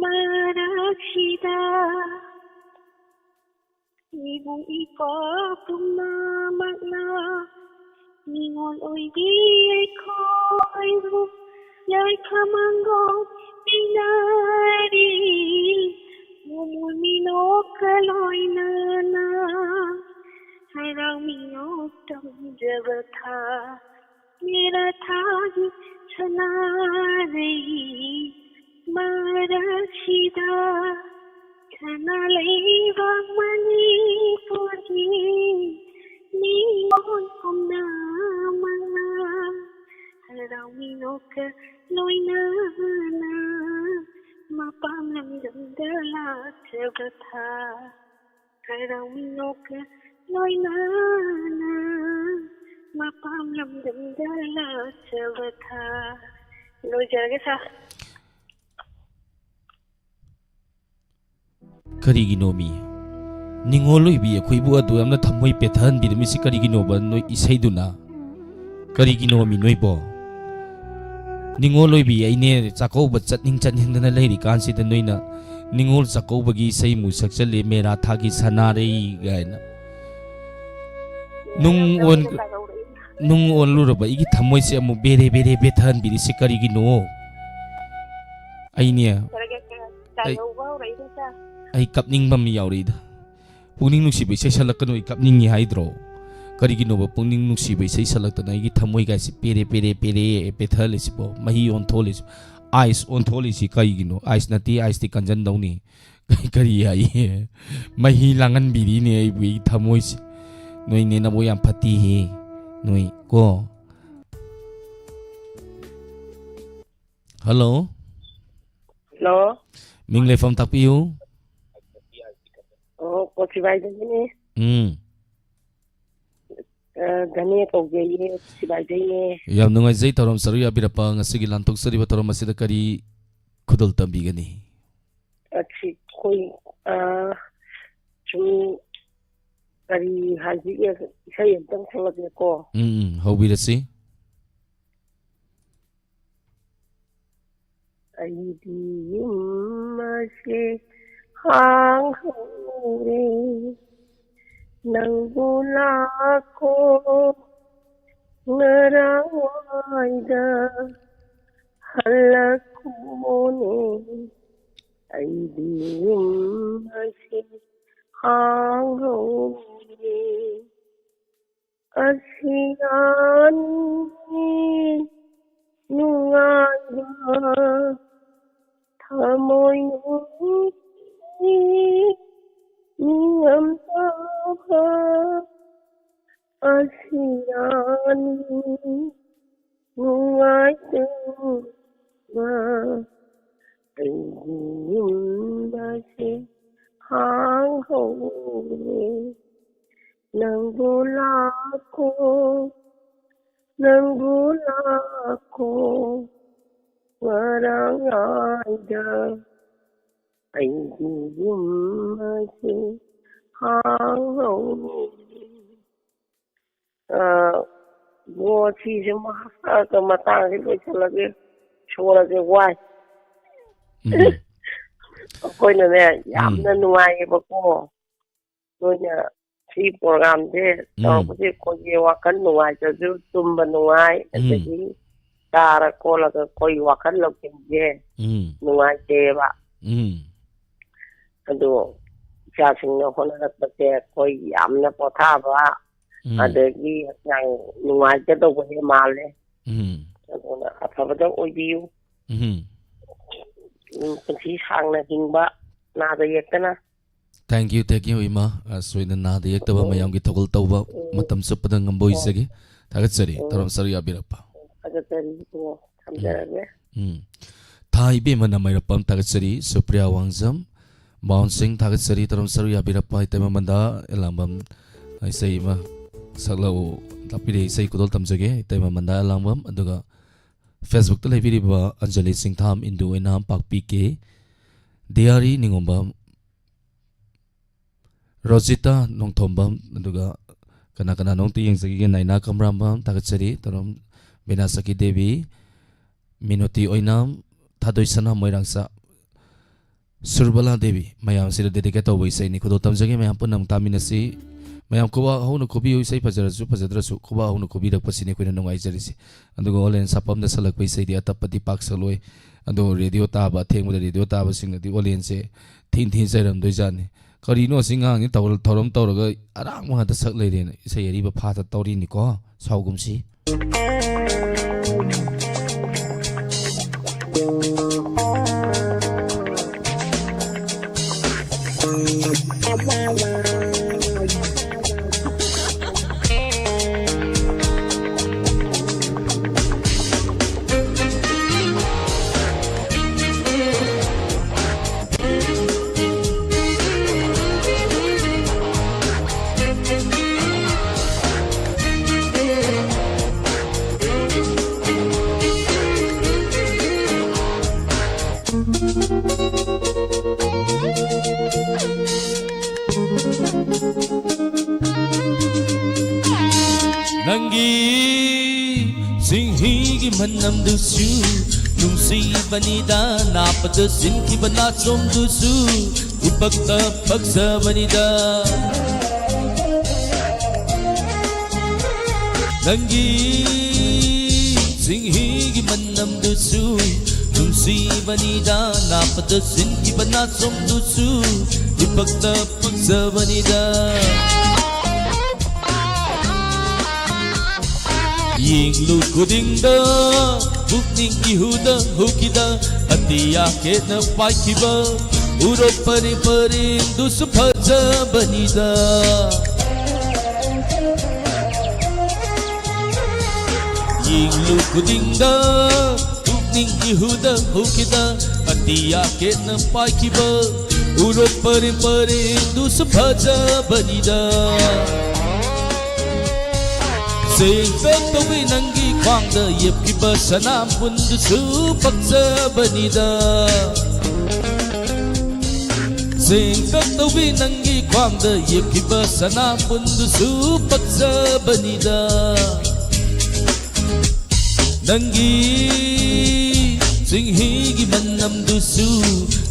ꯃꯔꯛꯁꯤꯗ, ꯏꯕꯨꯡ ꯏꯄ꯭ꯋꯥ ꯄꯨꯝꯅꯃꯛꯅ ꯅꯤꯉꯣꯜ ꯑꯣꯏꯕꯤ ꯑꯩꯈꯣꯏꯕꯨ ꯌꯥꯏꯐ ꯃꯪꯒꯣꯜ ꯄꯤꯅꯔꯤ꯫ ꯃꯣꯃꯣꯟ ꯃꯤꯅꯣꯛꯀ ꯂꯣꯏꯅꯅ ꯍꯔꯥꯎ ꯃꯤꯅꯣꯛ ꯇꯝꯖꯕ ꯊꯥ꯫ ꯃꯦꯔꯥ ꯊꯥꯒꯤ ꯁꯅꯥꯔꯩ ꯃꯔꯛꯁꯤꯗ, ꯁꯅꯥ ꯂꯩꯕꯥꯛ ꯃꯅꯤꯄꯨꯔꯒꯤ ꯃꯤꯑꯣꯏ ꯄꯨꯝꯅꯃꯛꯅ ꯍꯔꯥꯎ ꯃꯤꯅꯣꯛꯀ ꯂꯣꯏꯅꯅ ꯃꯄꯥꯝ ꯂꯝꯗꯝꯗ ꯂꯥꯛꯆꯕ ꯊꯥ꯫ ꯍꯔꯥꯎ ꯃꯤꯅꯣꯛꯀ ꯂꯣꯏꯅꯅ ꯃꯄꯥꯝ ꯂꯝꯗꯝꯗ ꯂꯥꯛꯆꯕ ꯊꯥ꯫ ꯂꯣꯏꯖꯔꯒꯦ ꯁꯥꯔ꯫ ꯀꯔꯤꯒꯤꯅꯣꯃꯤ? ꯅꯤꯡꯉꯣꯜ ꯑꯣꯏꯕꯤ ꯑꯩꯈꯣꯏꯕꯨ ꯑꯗꯨ ꯌꯥꯝꯅ ꯊꯃꯣꯏ ꯄꯦꯠꯊꯍꯟꯕꯤꯔꯝꯃꯤꯁꯤ ꯀꯔꯤꯒꯤꯅꯣꯕ, ꯅꯣꯏ ꯏꯁꯩꯗꯨꯅ? ꯀꯔꯤꯒꯤꯅꯣꯃꯤ ꯅꯣꯏꯕꯣ? ꯅꯤꯡꯉꯣꯜ ꯑꯣꯏꯕꯤ ꯑꯩꯅꯦ ꯆꯥꯛꯀꯧꯕ ꯆꯠꯅꯤꯡ ꯆꯠꯅꯤꯡꯗꯅ ꯂꯩꯔꯤꯀꯥꯟꯁꯤꯗ ꯅꯣꯏꯅ ꯅꯤꯡꯉꯣꯜ ꯆꯥꯛꯀꯧꯕꯒꯤ ꯏꯁꯩ ꯑꯃꯨꯛ ꯁꯛꯆꯜꯂꯦ, ꯃꯦꯔꯥ ꯊꯥꯒꯤ ꯁꯅꯥꯔꯩ ꯀꯥꯏꯅ꯫ ꯅꯨꯡ ꯑꯣꯟ-, ꯅꯨꯡ ꯑꯣꯜꯂꯨꯔꯕ ꯑꯩꯒꯤ ꯊꯃꯣꯏꯁꯦ ꯑꯃꯨꯛ ꯕꯦꯔꯦ ꯕꯦꯔꯦ ꯕꯦꯊꯍꯟꯕꯤꯔꯤꯁꯦ ꯀꯔꯤꯒꯤꯅꯣ? ꯑꯩꯅꯦ, ꯑꯩ, ꯑꯩ ꯀꯞꯅꯤꯡꯕ ꯑꯃ ꯌꯥꯎꯔꯛꯏꯗ꯫ ꯄꯨꯛꯅꯤꯡ ꯅꯨꯡꯁꯤꯕ ꯏꯁꯩ ꯁꯛꯂꯛꯀꯅꯨ, ꯑꯩ ꯀꯞꯅꯤꯡꯉꯤ ꯍꯥꯏꯗ꯭ꯔꯣ? ꯀꯔꯤꯒꯤꯅꯣꯕ ꯄꯨꯛꯅꯤꯡ ꯅꯨꯡꯁꯤꯕ ꯏꯁꯩ ꯁꯛꯂꯛꯇꯅ ꯑꯩꯒꯤ ꯊꯃꯣꯏꯒꯥꯏꯁꯤ ꯄꯦꯔꯦ ꯄꯦꯔꯦ ꯄꯦꯔꯦ ꯄꯦꯊꯍꯜꯂꯤꯁꯤꯕꯣ? ꯃꯍꯤ ꯑꯣꯟꯊꯣꯛꯍꯜꯂꯤꯁꯤ, ꯑꯥꯏꯁ ꯑꯣꯟꯊꯣꯛꯍꯜꯂꯤꯁꯤ ꯀꯔꯤꯒꯤꯅꯣ? ꯑꯥꯏꯁ ꯅꯠꯇꯦ, ꯑꯥꯏꯁꯇꯤ ꯀꯟꯖꯟꯗꯧꯅꯤ꯫ ꯀꯔꯤ ꯍꯥꯏꯌꯦ? ꯃꯍꯤ ꯂꯥꯡꯍꯟꯕꯤꯔꯤꯅꯦ ꯑꯩꯕꯨ, ꯑꯩꯒꯤ ꯊꯃꯣꯏꯁꯦ꯫ ꯅꯣꯏꯅꯦ ꯅꯕꯨꯛ ꯌꯥꯝ ꯐꯠꯇꯦꯍꯦ, ꯅꯣꯏ ꯀꯣ꯫ ꯍꯜꯂꯣ꯫ ꯍꯜꯂꯣ꯫ ꯃꯤꯡ ꯂꯩꯐꯝ ꯇꯥꯛꯄꯤꯌꯨ꯫ ꯑꯣ, ꯀꯣꯆꯤꯕꯥꯏꯗꯒꯤꯅꯦ꯫ ꯎꯝ꯫ ꯑ, ꯙꯅꯦ ꯀꯧꯖꯩꯌꯦ, ꯀꯣꯆꯤꯕꯥꯏꯗꯩꯅꯦ꯫ ꯌꯥꯝ ꯅꯨꯡꯉꯥꯏꯖꯩ ꯊꯧꯔꯝ ꯁꯔꯨꯛ ꯌꯥꯕꯤꯔꯛꯄ꯫ ꯉꯁꯤꯒꯤ ꯂꯥꯟꯊꯣꯛꯆꯔꯤꯕ ꯊꯧꯔꯝ ꯑꯁꯤꯗ ꯀꯔꯤ ꯈꯨꯗꯣꯜ ꯇꯝꯕꯤꯒꯅꯤ? ꯑꯁꯤ ꯑꯩꯈꯣꯏ, ꯑ, ꯁꯨꯝ ꯀꯔꯤ ꯍꯥꯏꯁꯤꯒꯦ, ꯏꯁꯩ ꯑꯝꯇꯪ ꯁꯛꯂꯛꯀꯦꯀꯣ꯫ ꯎꯝ, ꯎꯝ, ꯍꯧꯕꯤꯔꯁꯤ꯫ ꯑꯩꯗꯤ ꯌꯨꯝ ꯑꯁꯤ ꯍꯥꯡꯍꯧꯔꯦ, ꯅꯪꯕꯨ ꯂꯥꯛꯈꯣ ꯉꯔꯥꯡꯋꯥꯏꯗ ꯍꯜꯂꯛꯈꯣꯅꯦ꯫ ꯑꯩꯗꯤ ꯌꯨꯝ ꯑꯁꯤ ꯍꯥꯡꯍꯧꯔꯦ꯫ ꯑꯁꯤ ꯑꯅꯤ ꯅꯨꯡꯉꯥꯏꯇꯕ ꯑꯩꯒꯤ ꯌꯨꯝ ꯑꯁꯤ ꯍꯥꯡꯍꯧꯔꯦ꯫ ꯅꯪꯕꯨ ꯂꯥꯛꯈꯣ, ꯅꯪꯕꯨ ꯂꯥꯛꯈꯣ, ꯉꯔꯥꯡ ꯉꯥꯏꯗ ꯑꯩꯒꯤ ꯌꯨꯝ ꯑꯁꯤ ꯍꯥꯡꯍꯧꯔꯦ꯫ ꯑ, ꯕ꯭ꯔꯣ, ꯁꯤꯁꯦ ꯃꯍꯥꯛꯀ ꯃꯇꯥꯡꯁꯤ ꯂꯣꯏꯁꯤꯜꯂꯒꯦ, ꯁꯣꯔꯁꯦ ꯋꯥꯏ꯫ ꯎꯝ꯫ ꯑꯩꯈꯣꯏꯅꯅꯦ, ꯌꯥꯝꯅ ꯎꯝ꯫ ꯅꯨꯡꯉꯥꯏꯌꯦꯕꯀꯣ꯫ ꯅꯣꯏꯅ ꯁꯤ ꯄ꯭ꯔꯣꯒ꯭ꯔꯥꯝꯁꯦ ꯎꯝ꯫ ꯇꯧꯔꯛꯄꯁꯦ ꯑꯩꯈꯣꯏꯒꯤ ꯋꯥꯈꯜ ꯅꯨꯡꯉꯥꯏꯇ꯭ꯔꯁꯨ ꯇꯨꯝꯕ ꯅꯨꯡꯉꯥꯏ, ꯎꯝ꯫ ꯑꯗꯒꯤ ꯆꯥꯔ ꯈꯣꯠꯂꯒ ꯑꯩꯈꯣꯏ ꯋꯥꯈꯜ ꯂꯧꯁꯤꯡꯁꯦ ꯎꯝ꯫ ꯅꯨꯡꯉꯥꯏꯇꯦꯕ꯫ ꯎꯝ꯫ ꯑꯗꯣ ꯏꯆꯥꯁꯤꯡꯅ ꯍꯣꯠꯅꯔꯛꯄꯁꯦ ꯑꯩꯈꯣꯏ ꯌꯥꯝꯅ ꯄꯣꯊꯥꯕ, ꯎꯝ꯫ ꯑꯗꯒꯤ ꯍꯛꯆꯥꯡ ꯅꯨꯡꯉꯥꯏꯒꯗꯧꯕ ꯍꯦꯛ ꯃꯥꯜꯂꯦ꯫ ꯎꯝ꯫ ꯑꯗꯨꯅ ꯑꯐꯕꯗ ꯑꯣꯏꯕꯤꯌꯨ꯫ ꯎꯝ꯫ ꯎꯝ, ꯄꯨꯟꯁꯤ ꯁꯥꯡꯅ ꯍꯤꯡꯕ, ꯅꯥꯗ ꯌꯦꯛꯇꯅ꯫ Thank you, thank you, ꯏꯃꯥ꯫ ꯑꯁꯣꯏꯗ ꯅꯥꯗ ꯌꯦꯛꯇꯕ ꯎꯝ꯫ ꯃꯌꯥꯝꯒꯤ ꯊꯧꯒꯜ ꯇꯧꯕ ꯎꯝ꯫ ꯃꯇꯝ ꯆꯨꯞꯄꯗ ꯉꯝꯕ ꯎꯝ꯫ ꯑꯣꯏꯖꯒꯦ꯫ ꯊꯥꯒꯠꯆꯔꯤ, ꯎꯝ꯫ ꯊꯧꯔꯝ ꯁꯔꯨꯛ ꯌꯥꯕꯤꯔꯛꯄ꯫ ꯊꯥꯒꯠꯆꯔꯤ, ꯏꯕꯨꯡꯉꯣ꯫ ꯊꯝꯖꯔꯒꯦ꯫ ꯎꯝ꯫ ꯊꯥ ꯏꯕꯦꯝꯃ ꯅꯃꯩꯔꯞꯄꯝ ꯊꯥꯒꯠꯆꯔꯤ꯫ ꯁꯨꯄ꯭ꯔꯤꯌꯥ ꯋꯥꯡꯖꯝ, ꯃꯥꯎꯟ ꯁꯤꯡ ꯊꯥꯒꯠꯆꯔꯤ꯫ ꯊꯧꯔꯝ ꯁꯔꯨꯛ ꯌꯥꯕꯤꯔꯛꯄ ꯏꯇꯩꯃ ꯃꯟꯗꯥ ꯑꯦꯂꯥꯡꯕꯝ ꯏꯁꯩ ꯑꯃ ꯁꯛꯂꯛꯎ ꯇꯥꯛꯄꯤꯔꯛꯏ꯫ ꯏꯁꯩ ꯈꯨꯗꯣꯜ ꯇꯝꯖꯒꯦ ꯏꯇꯩꯃ ꯃꯟꯗꯥ ꯑꯦꯂꯥꯡꯕꯝ꯫ ꯑꯗꯨꯒ Facebook-ꯇ ꯂꯩꯕꯤꯔꯤꯕ ꯑꯟꯖꯂꯤ ꯁꯤꯡꯊꯥꯝ, ꯏꯟꯗꯨ ꯑꯣꯏꯅꯥꯝ, ꯄꯥꯛꯄꯤ ꯀꯦ, ꯗꯤꯌꯥꯔꯤ ꯅꯤꯉꯣꯝꯕꯝ, ꯔꯣꯖꯤꯇꯥ ꯅꯣꯡꯊꯣꯝꯕꯝ, ꯑꯗꯨꯒ ꯀꯅꯥ ꯀꯅꯥꯅꯣ ꯑꯝꯇ ꯌꯦꯡꯖꯈꯤꯒꯦ꯫ ꯅꯥꯏꯅꯥ ꯀꯝꯔꯥꯝꯕꯝ ꯊꯥꯒꯠꯆꯔꯤ꯫ ꯇꯔꯨꯝ ꯕꯤꯅꯥꯁꯀꯤ ꯗꯦꯕꯤ, ꯃꯤꯅꯣꯇꯤ ꯑꯣꯏꯅꯥꯝ, ꯊꯥꯗꯣꯏꯁꯅꯥ ꯃꯣꯏꯔꯥꯡꯆꯥ, ꯁꯨꯔꯕꯂꯥ ꯗꯦꯕꯤ, ꯃꯌꯥꯝꯁꯤꯗ dedicate ꯇꯧꯕ ꯏꯁꯩꯅꯤ꯫ ꯈꯨꯗꯣꯜ ꯇꯝꯖꯒꯦ, ꯃꯌꯥꯝ ꯄꯨꯟꯅ ꯑꯃꯨꯛ ꯇꯥꯃꯤꯟꯅꯁꯤ꯫ ꯃꯌꯥꯝ ꯈꯨꯕꯥꯛ ꯍꯧꯅ ꯈꯨꯕꯤꯌꯨ, ꯏꯁꯩ ꯐꯖꯔꯁꯨ ꯐꯖꯗ꯭ꯔꯁꯨ ꯈꯨꯕꯥꯛ ꯍꯧꯅ ꯈꯨꯕꯤꯔꯛꯄꯁꯤꯅꯤ ꯑꯩꯈꯣꯏꯅ ꯅꯨꯡꯉꯥꯏꯖꯔꯤꯁꯦ꯫ ꯑꯗꯨꯒ ꯑꯣꯂꯦꯟ ꯁꯥꯄꯝꯗ ꯁꯛꯂꯛꯄ ꯏꯁꯩꯗꯤ ꯑꯇꯞꯄꯗꯤ ꯄꯥꯛ ꯁꯛꯂꯣꯏ꯫ ꯑꯗꯨ ꯔꯦꯗꯤꯑꯣ ꯇꯥꯕ, ꯑꯊꯦꯡꯕꯗ ꯔꯦꯗꯤꯑꯣ ꯇꯥꯕꯁꯤꯡꯅꯗꯤ ꯑꯣꯂꯦꯟꯁꯦ ꯊꯤꯟ ꯊꯤꯟ ꯆꯩꯔꯝꯗꯣꯏꯖꯥꯠꯅꯤ꯫ "ꯀꯔꯤꯅꯣ ꯑꯁꯤ ꯉꯥꯡꯁꯤ ꯇꯧꯔ-, ꯊꯧꯔꯝ ꯇꯧꯔꯒ ꯑꯔꯥꯡꯕ ꯉꯥꯛꯇ ꯁꯛ ꯂꯩꯔꯦꯅ"? ꯏꯁꯩ ꯑꯔꯤꯕ ꯐꯥꯗ ꯇꯧꯔꯤꯅꯤꯀꯣ, ꯁꯥꯎꯒꯨꯝꯁꯤ꯫ ꯃꯅꯝꯗꯨꯁꯨ ꯅꯨꯡꯁꯤꯕꯅꯤꯗ, ꯅꯥꯞꯄꯗ ꯁꯤꯟꯈꯤꯕ ꯅꯥꯆꯣꯝꯗꯨꯁꯨ ꯏꯄꯛꯇ ꯄꯛꯆꯕꯅꯤꯗ꯫ ꯅꯪꯒꯤ ꯆꯤꯡꯍꯤꯒꯤ ꯃꯅꯝꯗꯨꯁꯨ ꯅꯨꯡꯁꯤꯕꯅꯤꯗ, ꯅꯥꯞꯄꯗ ꯁꯤꯟꯈꯤꯕ ꯅꯥꯆꯣꯝꯗꯨꯁꯨ ꯏꯄꯛꯇ ꯄꯛꯆꯕꯅꯤꯗ꯫ ꯌꯦꯡꯂꯨ ꯈꯨꯗꯤꯡꯗ ꯄꯨꯛꯅꯤꯡ ꯏꯍꯨꯗ ꯍꯨꯈꯤꯗ, ꯑꯇꯤꯌꯥ ꯀꯦꯠꯅ ꯄꯥꯏꯈꯤꯕ ꯎꯔꯣꯛ ꯄꯔꯦꯡ ꯄꯔꯦꯡꯗꯨꯁꯨ ꯐꯖꯕꯅꯤꯗ꯫ ꯌꯦꯡꯂꯨ ꯈꯨꯗꯤꯡꯗ ꯄꯨꯛꯅꯤꯡ ꯏꯍꯨꯗ ꯍꯨꯈꯤꯗ, ꯑꯇꯤꯌꯥ ꯀꯦꯠꯅ ꯄꯥꯏꯈꯤꯕ ꯎꯔꯣꯛ ꯄꯔꯦꯡ ꯄꯔꯦꯡꯗꯨꯁꯨ ꯐꯖꯕꯅꯤꯗ꯫ ꯆꯦꯡꯇꯛ ꯇꯧꯕꯤ ꯅꯪꯒꯤ ꯈ꯭ꯋꯥꯡꯗ ꯌꯦꯞꯈꯤꯕ ꯁꯅꯥꯕꯨꯟꯗꯨꯁꯨ ꯄꯛꯆꯕꯅꯤꯗ꯫ ꯆꯦꯡꯇꯛ ꯇꯧꯕꯤ ꯅꯪꯒꯤ ꯈ꯭ꯋꯥꯡꯗ ꯌꯦꯞꯈꯤꯕ ꯁꯅꯥꯕꯨꯟꯗꯨꯁꯨ ꯄꯛꯆꯕꯅꯤꯗ꯫ ꯅꯪꯒꯤ ꯆꯤꯡꯍꯤꯒꯤ ꯃꯅꯝꯗꯨꯁꯨ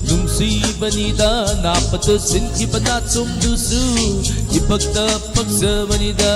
ꯅꯨꯡꯁꯤꯕꯅꯤꯗ, ꯅꯥꯞꯄꯗ ꯁꯤꯟꯈꯤꯕ ꯅꯥꯆꯣꯝꯗꯨꯁꯨ ꯏꯄꯛꯇ ꯄꯛꯆꯕꯅꯤꯗ꯫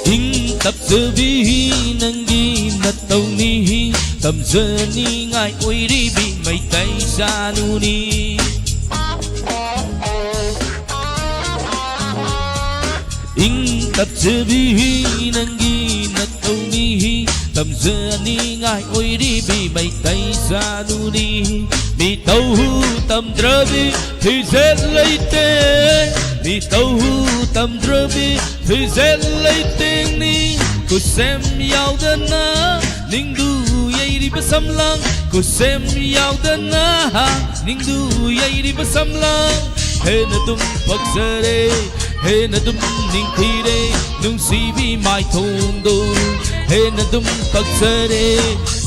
ꯏꯪ ꯇꯞꯆꯕꯤ ꯅꯪꯒꯤ ꯅꯇꯧꯅꯤ, ꯇꯝꯖꯅꯤꯡꯉꯥꯏ ꯑꯣꯏꯔꯤꯕꯤ ꯃꯩꯇꯩ ꯆꯥꯅꯨꯅꯤ꯫ ꯏꯪ ꯇꯞꯆꯕꯤ ꯅꯪꯒꯤ ꯅꯇꯧꯅꯤ, ꯇꯝꯖꯅꯤꯡꯉꯥꯏ ꯑꯣꯏꯔꯤꯕꯤ ꯃꯩꯇꯩ ꯆꯥꯅꯨꯅꯤ꯫ ꯃꯤꯇꯧ ꯇꯝꯗ꯭ꯔꯕꯤ ꯐꯤꯖꯦꯠ ꯂꯩꯇꯦ, ꯃꯤꯇꯧ ꯇꯝꯗ꯭ꯔꯕꯤ ꯐꯤꯖꯦꯠ ꯂꯩꯇꯦꯡꯅꯤ, ꯈꯨꯠꯁꯦꯝ ꯌꯥꯎꯗꯅ ꯅꯤꯡꯗꯨ ꯌꯩꯔꯤꯕ ꯁꯝꯂꯥꯡ, ꯈꯨꯠꯁꯦꯝ ꯌꯥꯎꯗꯅ ꯅꯤꯡꯗꯨ ꯌꯩꯔꯤꯕ ꯁꯝꯂꯥꯡ, ꯍꯦꯟꯅ ꯑꯗꯨꯝ ꯐꯖꯔꯦ, ꯍꯦꯟꯅ ꯑꯗꯨꯝ ꯅꯤꯡꯊꯤꯔꯦ, ꯅꯨꯡꯁꯤꯕꯤ ꯃꯥꯏꯊꯣꯡꯗꯣ, ꯍꯦꯟꯅ ꯑꯗꯨꯝ ꯐꯖꯔꯦ,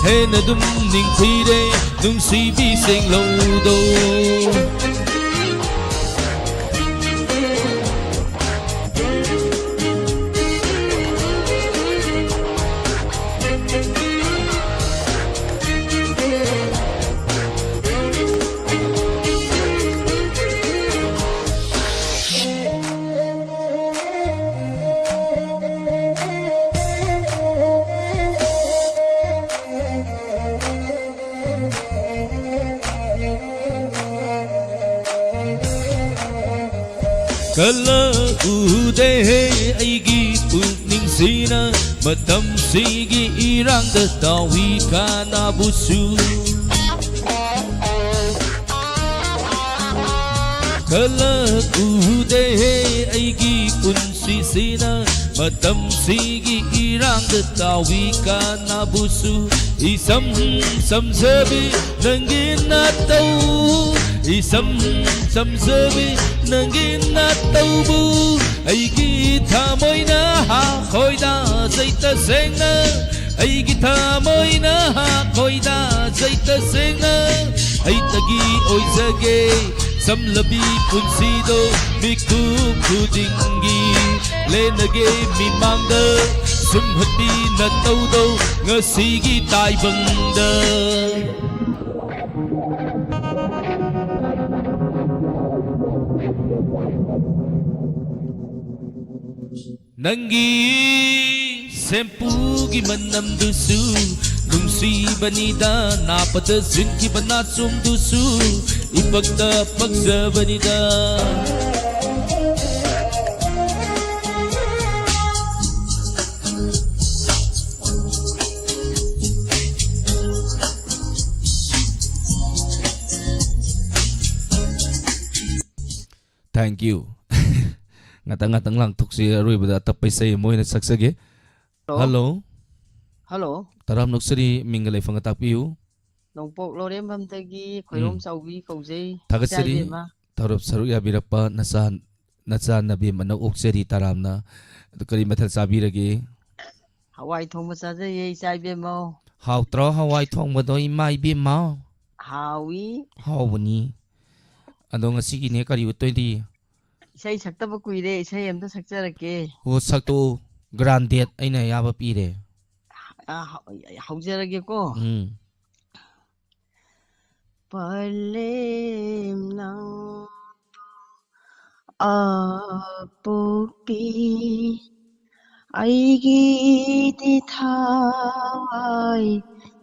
ꯍꯦꯟꯅ ꯑꯗꯨꯝ ꯅꯤꯡꯊꯤꯔꯦ, ꯅꯨꯡꯁꯤꯕꯤ ꯁꯦꯡꯂꯧꯗꯣ꯫ ꯀꯜꯂꯛꯎꯗꯦ ꯑꯩꯒꯤ ꯄꯨꯛꯅꯤꯡꯁꯤꯅ ꯃꯇꯝꯁꯤꯒꯤ ꯏꯔꯥꯡꯗ ꯇꯥꯎꯏ ꯀꯅꯥꯕꯨꯁꯨ꯫ ꯀꯜꯂꯛꯎꯗꯦ ꯑꯩꯒꯤ ꯄꯨꯟꯁꯤꯁꯤꯅ ꯃꯇꯝꯁꯤꯒꯤ ꯏꯔꯥꯡꯗ ꯇꯥꯎꯏ ꯀꯅꯥꯕꯨꯁꯨ꯫ ꯏꯁꯝ ꯁꯝꯖꯕꯤ ꯅꯪꯒꯤ ꯅꯇꯧ, ꯏꯁꯝ ꯁꯝꯖꯕꯤ ꯅꯪꯒꯤ ꯅꯇꯧꯕꯨ ꯑꯩꯒꯤ ꯊꯃꯣꯏꯅ ꯈꯣꯏꯗꯥꯖꯩ ꯇꯁꯦꯡꯅ, ꯑꯩꯒꯤ ꯊꯃꯣꯏꯅ ꯈꯣꯏꯗꯥꯖꯩ ꯇꯁꯦꯡꯅ꯫ ꯑꯩꯇꯒꯤ ꯑꯣꯏꯖꯒꯦ ꯁꯝꯂꯕꯤ ꯄꯨꯟꯁꯤꯗꯣ ꯃꯤꯀꯨꯞ ꯈꯨꯗꯤꯡꯒꯤ ꯂꯦꯟꯅꯒꯦ ꯃꯤꯃꯥꯡꯗ ꯁꯨꯝꯍꯠꯄꯤ ꯅꯇꯧꯗꯣ ꯉꯁꯤꯒꯤ ꯇꯥꯏꯕꯪꯗ꯫ ꯅꯪꯒꯤ ꯁꯦꯝꯄꯨꯒꯤ ꯃꯅꯝꯗꯨꯁꯨ ꯅꯨꯡꯁꯤꯕꯅꯤꯗ, ꯅꯥꯄꯗ ꯁꯤꯟꯈꯤꯕ ꯅꯥꯆꯣꯝꯗꯨꯁꯨ ꯏꯄꯛꯇ ꯄꯛꯆꯕꯅꯤꯗ꯫ Thank you. ꯉꯥꯛꯇꯪ ꯉꯥꯛꯇꯪ ꯂꯥꯡꯊꯣꯛꯁꯤ, ꯑꯔꯣꯏꯕꯗ ꯑꯇꯞꯄ ꯏꯁꯩ ꯑꯃ ꯑꯣꯏꯅ ꯁꯛꯆꯒꯦ꯫ ꯍꯜꯂꯣ꯫ ꯍꯜꯂꯣ꯫ ꯇꯔꯥꯝ ꯅꯣꯛꯆꯔꯤ, ꯃꯤꯡꯒ ꯂꯩꯐꯝꯒ ꯇꯥꯛꯄꯤꯌꯨ꯫ ꯅꯣꯡꯄꯣꯛ ꯂꯣꯔꯦꯝꯕꯝꯗꯒꯤ ꯈꯣꯏꯔꯣꯝ ꯎꯝ꯫ ꯆꯥꯎꯕꯤ ꯀꯧꯖꯩ꯫ ꯊꯥꯒꯠꯆꯔꯤ꯫ ꯏꯆꯥ ꯏꯕꯦꯝꯃ꯫ ꯊꯧꯔꯝ ꯁꯔꯨꯛ ꯌꯥꯕꯤꯔꯛꯄ ꯅꯆꯥ, ꯅꯆꯥ ꯅꯕꯦꯝꯃꯅ ꯑꯣꯛꯆꯔꯤ ꯇꯔꯥꯝꯅ꯫ ꯑꯗꯨ ꯀꯔꯤ ꯃꯊꯦꯜ ꯆꯥꯕꯤꯔꯒꯦ? ꯍꯋꯥꯏ ꯊꯣꯡꯕ ꯆꯥꯖꯩꯌꯦ ꯏꯆꯥ ꯏꯕꯦꯝꯃ꯫ ꯍꯥꯎꯇ꯭ꯔꯣ ꯍꯋꯥꯏ ꯊꯣꯡꯕꯗꯣ, ꯏꯃꯥ ꯏꯕꯦꯝꯃ? ꯍꯥꯎꯏ꯫ ꯍꯥꯎꯕꯅꯤ꯫ ꯑꯗꯣ ꯉꯁꯤꯒꯤꯅꯦ ꯀꯔꯤ ꯎꯠꯇꯣꯏꯗꯤ? ꯏꯁꯩ ꯁꯛꯇꯕ ꯀꯨꯏꯔꯦ, ꯏꯁꯩ ꯑꯝꯇ ꯁꯛꯆꯔꯛꯀꯦ꯫ ꯑꯣ, ꯁꯛꯇꯣꯛꯑꯣ꯫ ꯒ꯭ꯔꯥꯟꯗꯦꯠ ꯑꯩꯅ ꯑꯌꯥꯕ ꯄꯤꯔꯦ꯫ ꯑ, ꯍꯧ-, ꯍꯧꯖꯔꯒꯦꯀꯣ꯫ ꯎꯝ꯫ ꯄꯂꯦꯝ ꯅꯪꯕꯨ ꯑꯄꯣꯛꯄꯤ, ꯑꯩꯒꯤꯗꯤ ꯊꯋꯥꯏ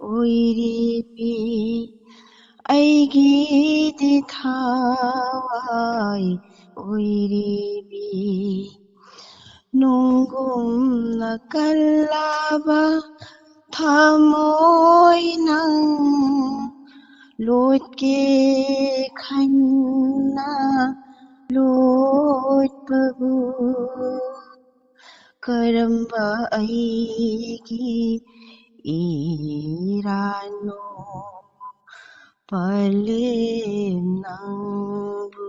ꯑꯣꯏꯔꯤꯕꯤ, ꯑꯩꯒꯤꯗꯤ ꯊꯋꯥꯏ ꯑꯣꯏꯔꯤꯕꯤ꯫ ꯅꯨꯡꯒꯨꯝꯅ ꯀꯜꯂꯕ ꯊꯃꯣꯏ ꯅꯪ ꯂꯣꯠꯀꯦ ꯈꯟꯅ ꯂꯣꯠꯄꯕꯨ ꯀꯔꯝꯕ ꯑꯩꯒꯤ ꯏꯔꯥꯟꯅꯣ? ꯄꯂꯦꯝ ꯅꯪꯕꯨ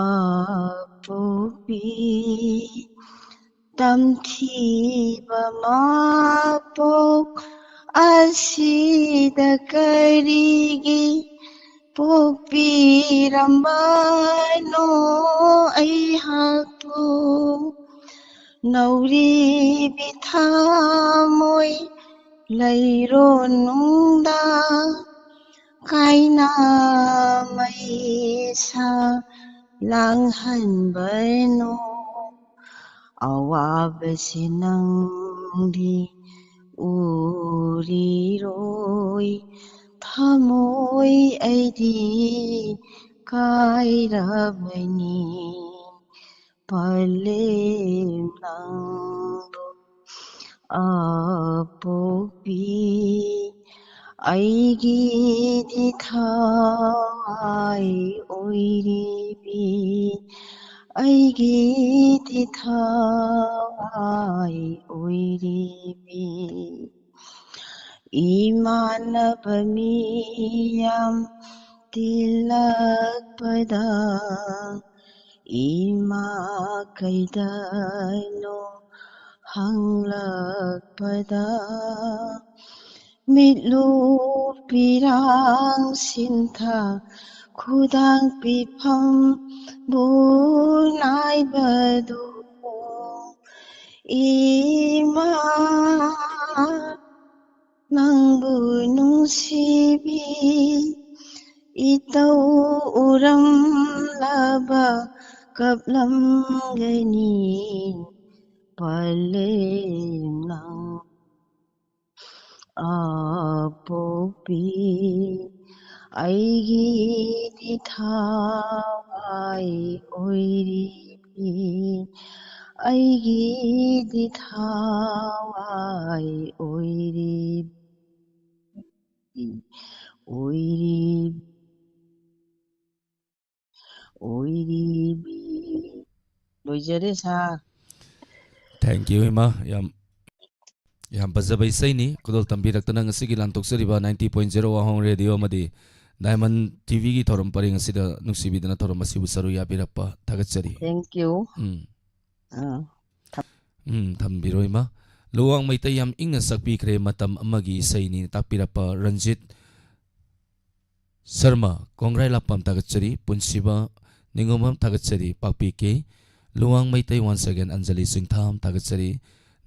ꯑꯄꯣꯛꯄꯤ, ꯇꯝꯊꯤꯕ ꯃꯄꯣꯛ ꯑꯁꯤꯗ ꯀꯔꯤꯒꯤ ꯄꯣꯛꯄꯤꯔꯝꯕꯅꯣ ꯑꯩꯍꯥꯛꯄꯨ? ꯅꯧꯔꯤꯕꯤ ꯊꯃꯣꯏ ꯂꯩꯔꯣꯅꯨꯡꯗ ꯀꯥꯏꯅ ꯃꯩꯁꯥ ꯂꯥꯡꯍꯟꯕꯅꯣ? ꯑꯋꯥꯕꯁꯤ ꯅꯪꯗꯤ ꯎꯔꯤꯔꯣꯏ, ꯊꯃꯣꯏ ꯑꯩꯗꯤ ꯀꯥꯏꯔꯕꯅꯤ꯫ ꯄꯂꯦꯝ ꯅꯪꯕꯨ ꯑꯄꯣꯛꯄꯤ, ꯑꯩꯒꯤꯗꯤ ꯊꯋꯥꯏ ꯑꯣꯏꯔꯤꯕꯤ, ꯑꯩꯒꯤꯗꯤ ꯊꯋꯥꯏ ꯑꯣꯏꯔꯤꯕꯤ꯫ ꯏꯃꯥꯟꯅꯕ ꯃꯤ ꯌꯥꯝ ꯇꯤꯜꯂꯛꯄꯗ, ꯏꯃꯥ ꯀꯩꯗꯅꯣ ꯍꯪꯂꯛꯄꯗ, ꯃꯤꯠꯂꯨ ꯄꯤꯔꯥꯡ ꯁꯤꯟꯊ ꯈꯨꯗꯥꯡ ꯄꯤꯐꯝꯕꯨ ꯅꯥꯏꯕꯗꯨ, ꯏꯃꯥ ꯅꯪꯕꯨ ꯅꯨꯡꯁꯤꯕꯤ ꯏꯇꯧ ꯎꯔꯝꯂꯕ ꯀꯞꯂꯝꯒꯅꯤ꯫ ꯄꯂꯦꯝ ꯅꯪ ꯑꯄꯣꯛꯄꯤ, ꯑꯩꯒꯤꯗꯤ ꯊꯋꯥꯏ ꯑꯣꯏꯔꯤꯕꯤ, ꯑꯩꯒꯤꯗꯤ ꯊꯋꯥꯏ ꯑꯣꯏꯔꯤꯕꯤ, ꯑꯣꯏꯔꯤꯕꯤ꯫ ꯑꯣꯏꯔꯤꯕꯤ꯫ ꯂꯣꯏꯖꯔꯦ, ꯁꯥꯔ꯫ Thank you, ꯏꯃꯥ꯫ ꯌꯥꯝ, ꯌꯥꯝ ꯐꯖꯕ ꯏꯁꯩꯅꯤ꯫ ꯈꯨꯗꯣꯜ ꯇꯝꯕꯤꯔꯛꯇꯅ ꯉꯁꯤꯒꯤ ꯂꯥꯟꯊꯣꯛꯆꯔꯤꯕ ninety point zero ꯋꯥꯍꯣꯡ ꯔꯦꯗꯤꯑꯣ ꯑꯃꯗꯤ ꯗꯥꯏꯃꯟ ꯇꯤꯚꯤꯒꯤ ꯊꯧꯔꯝ ꯄꯔꯦꯡ ꯑꯁꯤꯗ ꯅꯨꯡꯁꯤꯕꯤꯗꯨꯅ ꯊꯧꯔꯝ ꯑꯁꯤꯕꯨ ꯁꯔꯨꯛ ꯌꯥꯕꯤꯔꯛꯄ ꯊꯥꯒꯠꯆꯔꯤ꯫ Thank you꯫ ꯎꯝ꯫ ꯑꯥ, ꯎꯝ, ꯊꯝꯕꯤꯔꯣ, ꯏꯃꯥ꯫ ꯂꯨꯋꯥꯡ ꯃꯩꯇꯩ ꯌꯥꯝ ꯏꯪꯅ ꯁꯛꯄꯤꯈ꯭ꯔꯦ, ꯃꯇꯝ ꯑꯃꯒꯤ ꯏꯁꯩꯅꯤ ꯇꯥꯛꯄꯤꯔꯛꯄ ꯔꯟꯖꯤꯠ ꯁꯔꯃ, ꯀꯣꯡꯒ꯭ꯔꯥꯏ ꯂꯥꯛꯄꯝ ꯊꯥꯒꯠꯆꯔꯤ꯫ ꯄꯨꯟꯁꯤꯕ ꯅꯤꯉꯣꯝꯕꯝ ꯊꯥꯒꯠꯆꯔꯤ꯫ ꯄꯥꯛꯄꯤ ꯀꯦ꯫ ꯂꯨꯋꯥꯡ ꯃꯩꯇꯩ once again ꯑꯟꯖꯂꯤ ꯆꯤꯡꯊꯥꯝ ꯊꯥꯒꯠꯆꯔꯤ꯫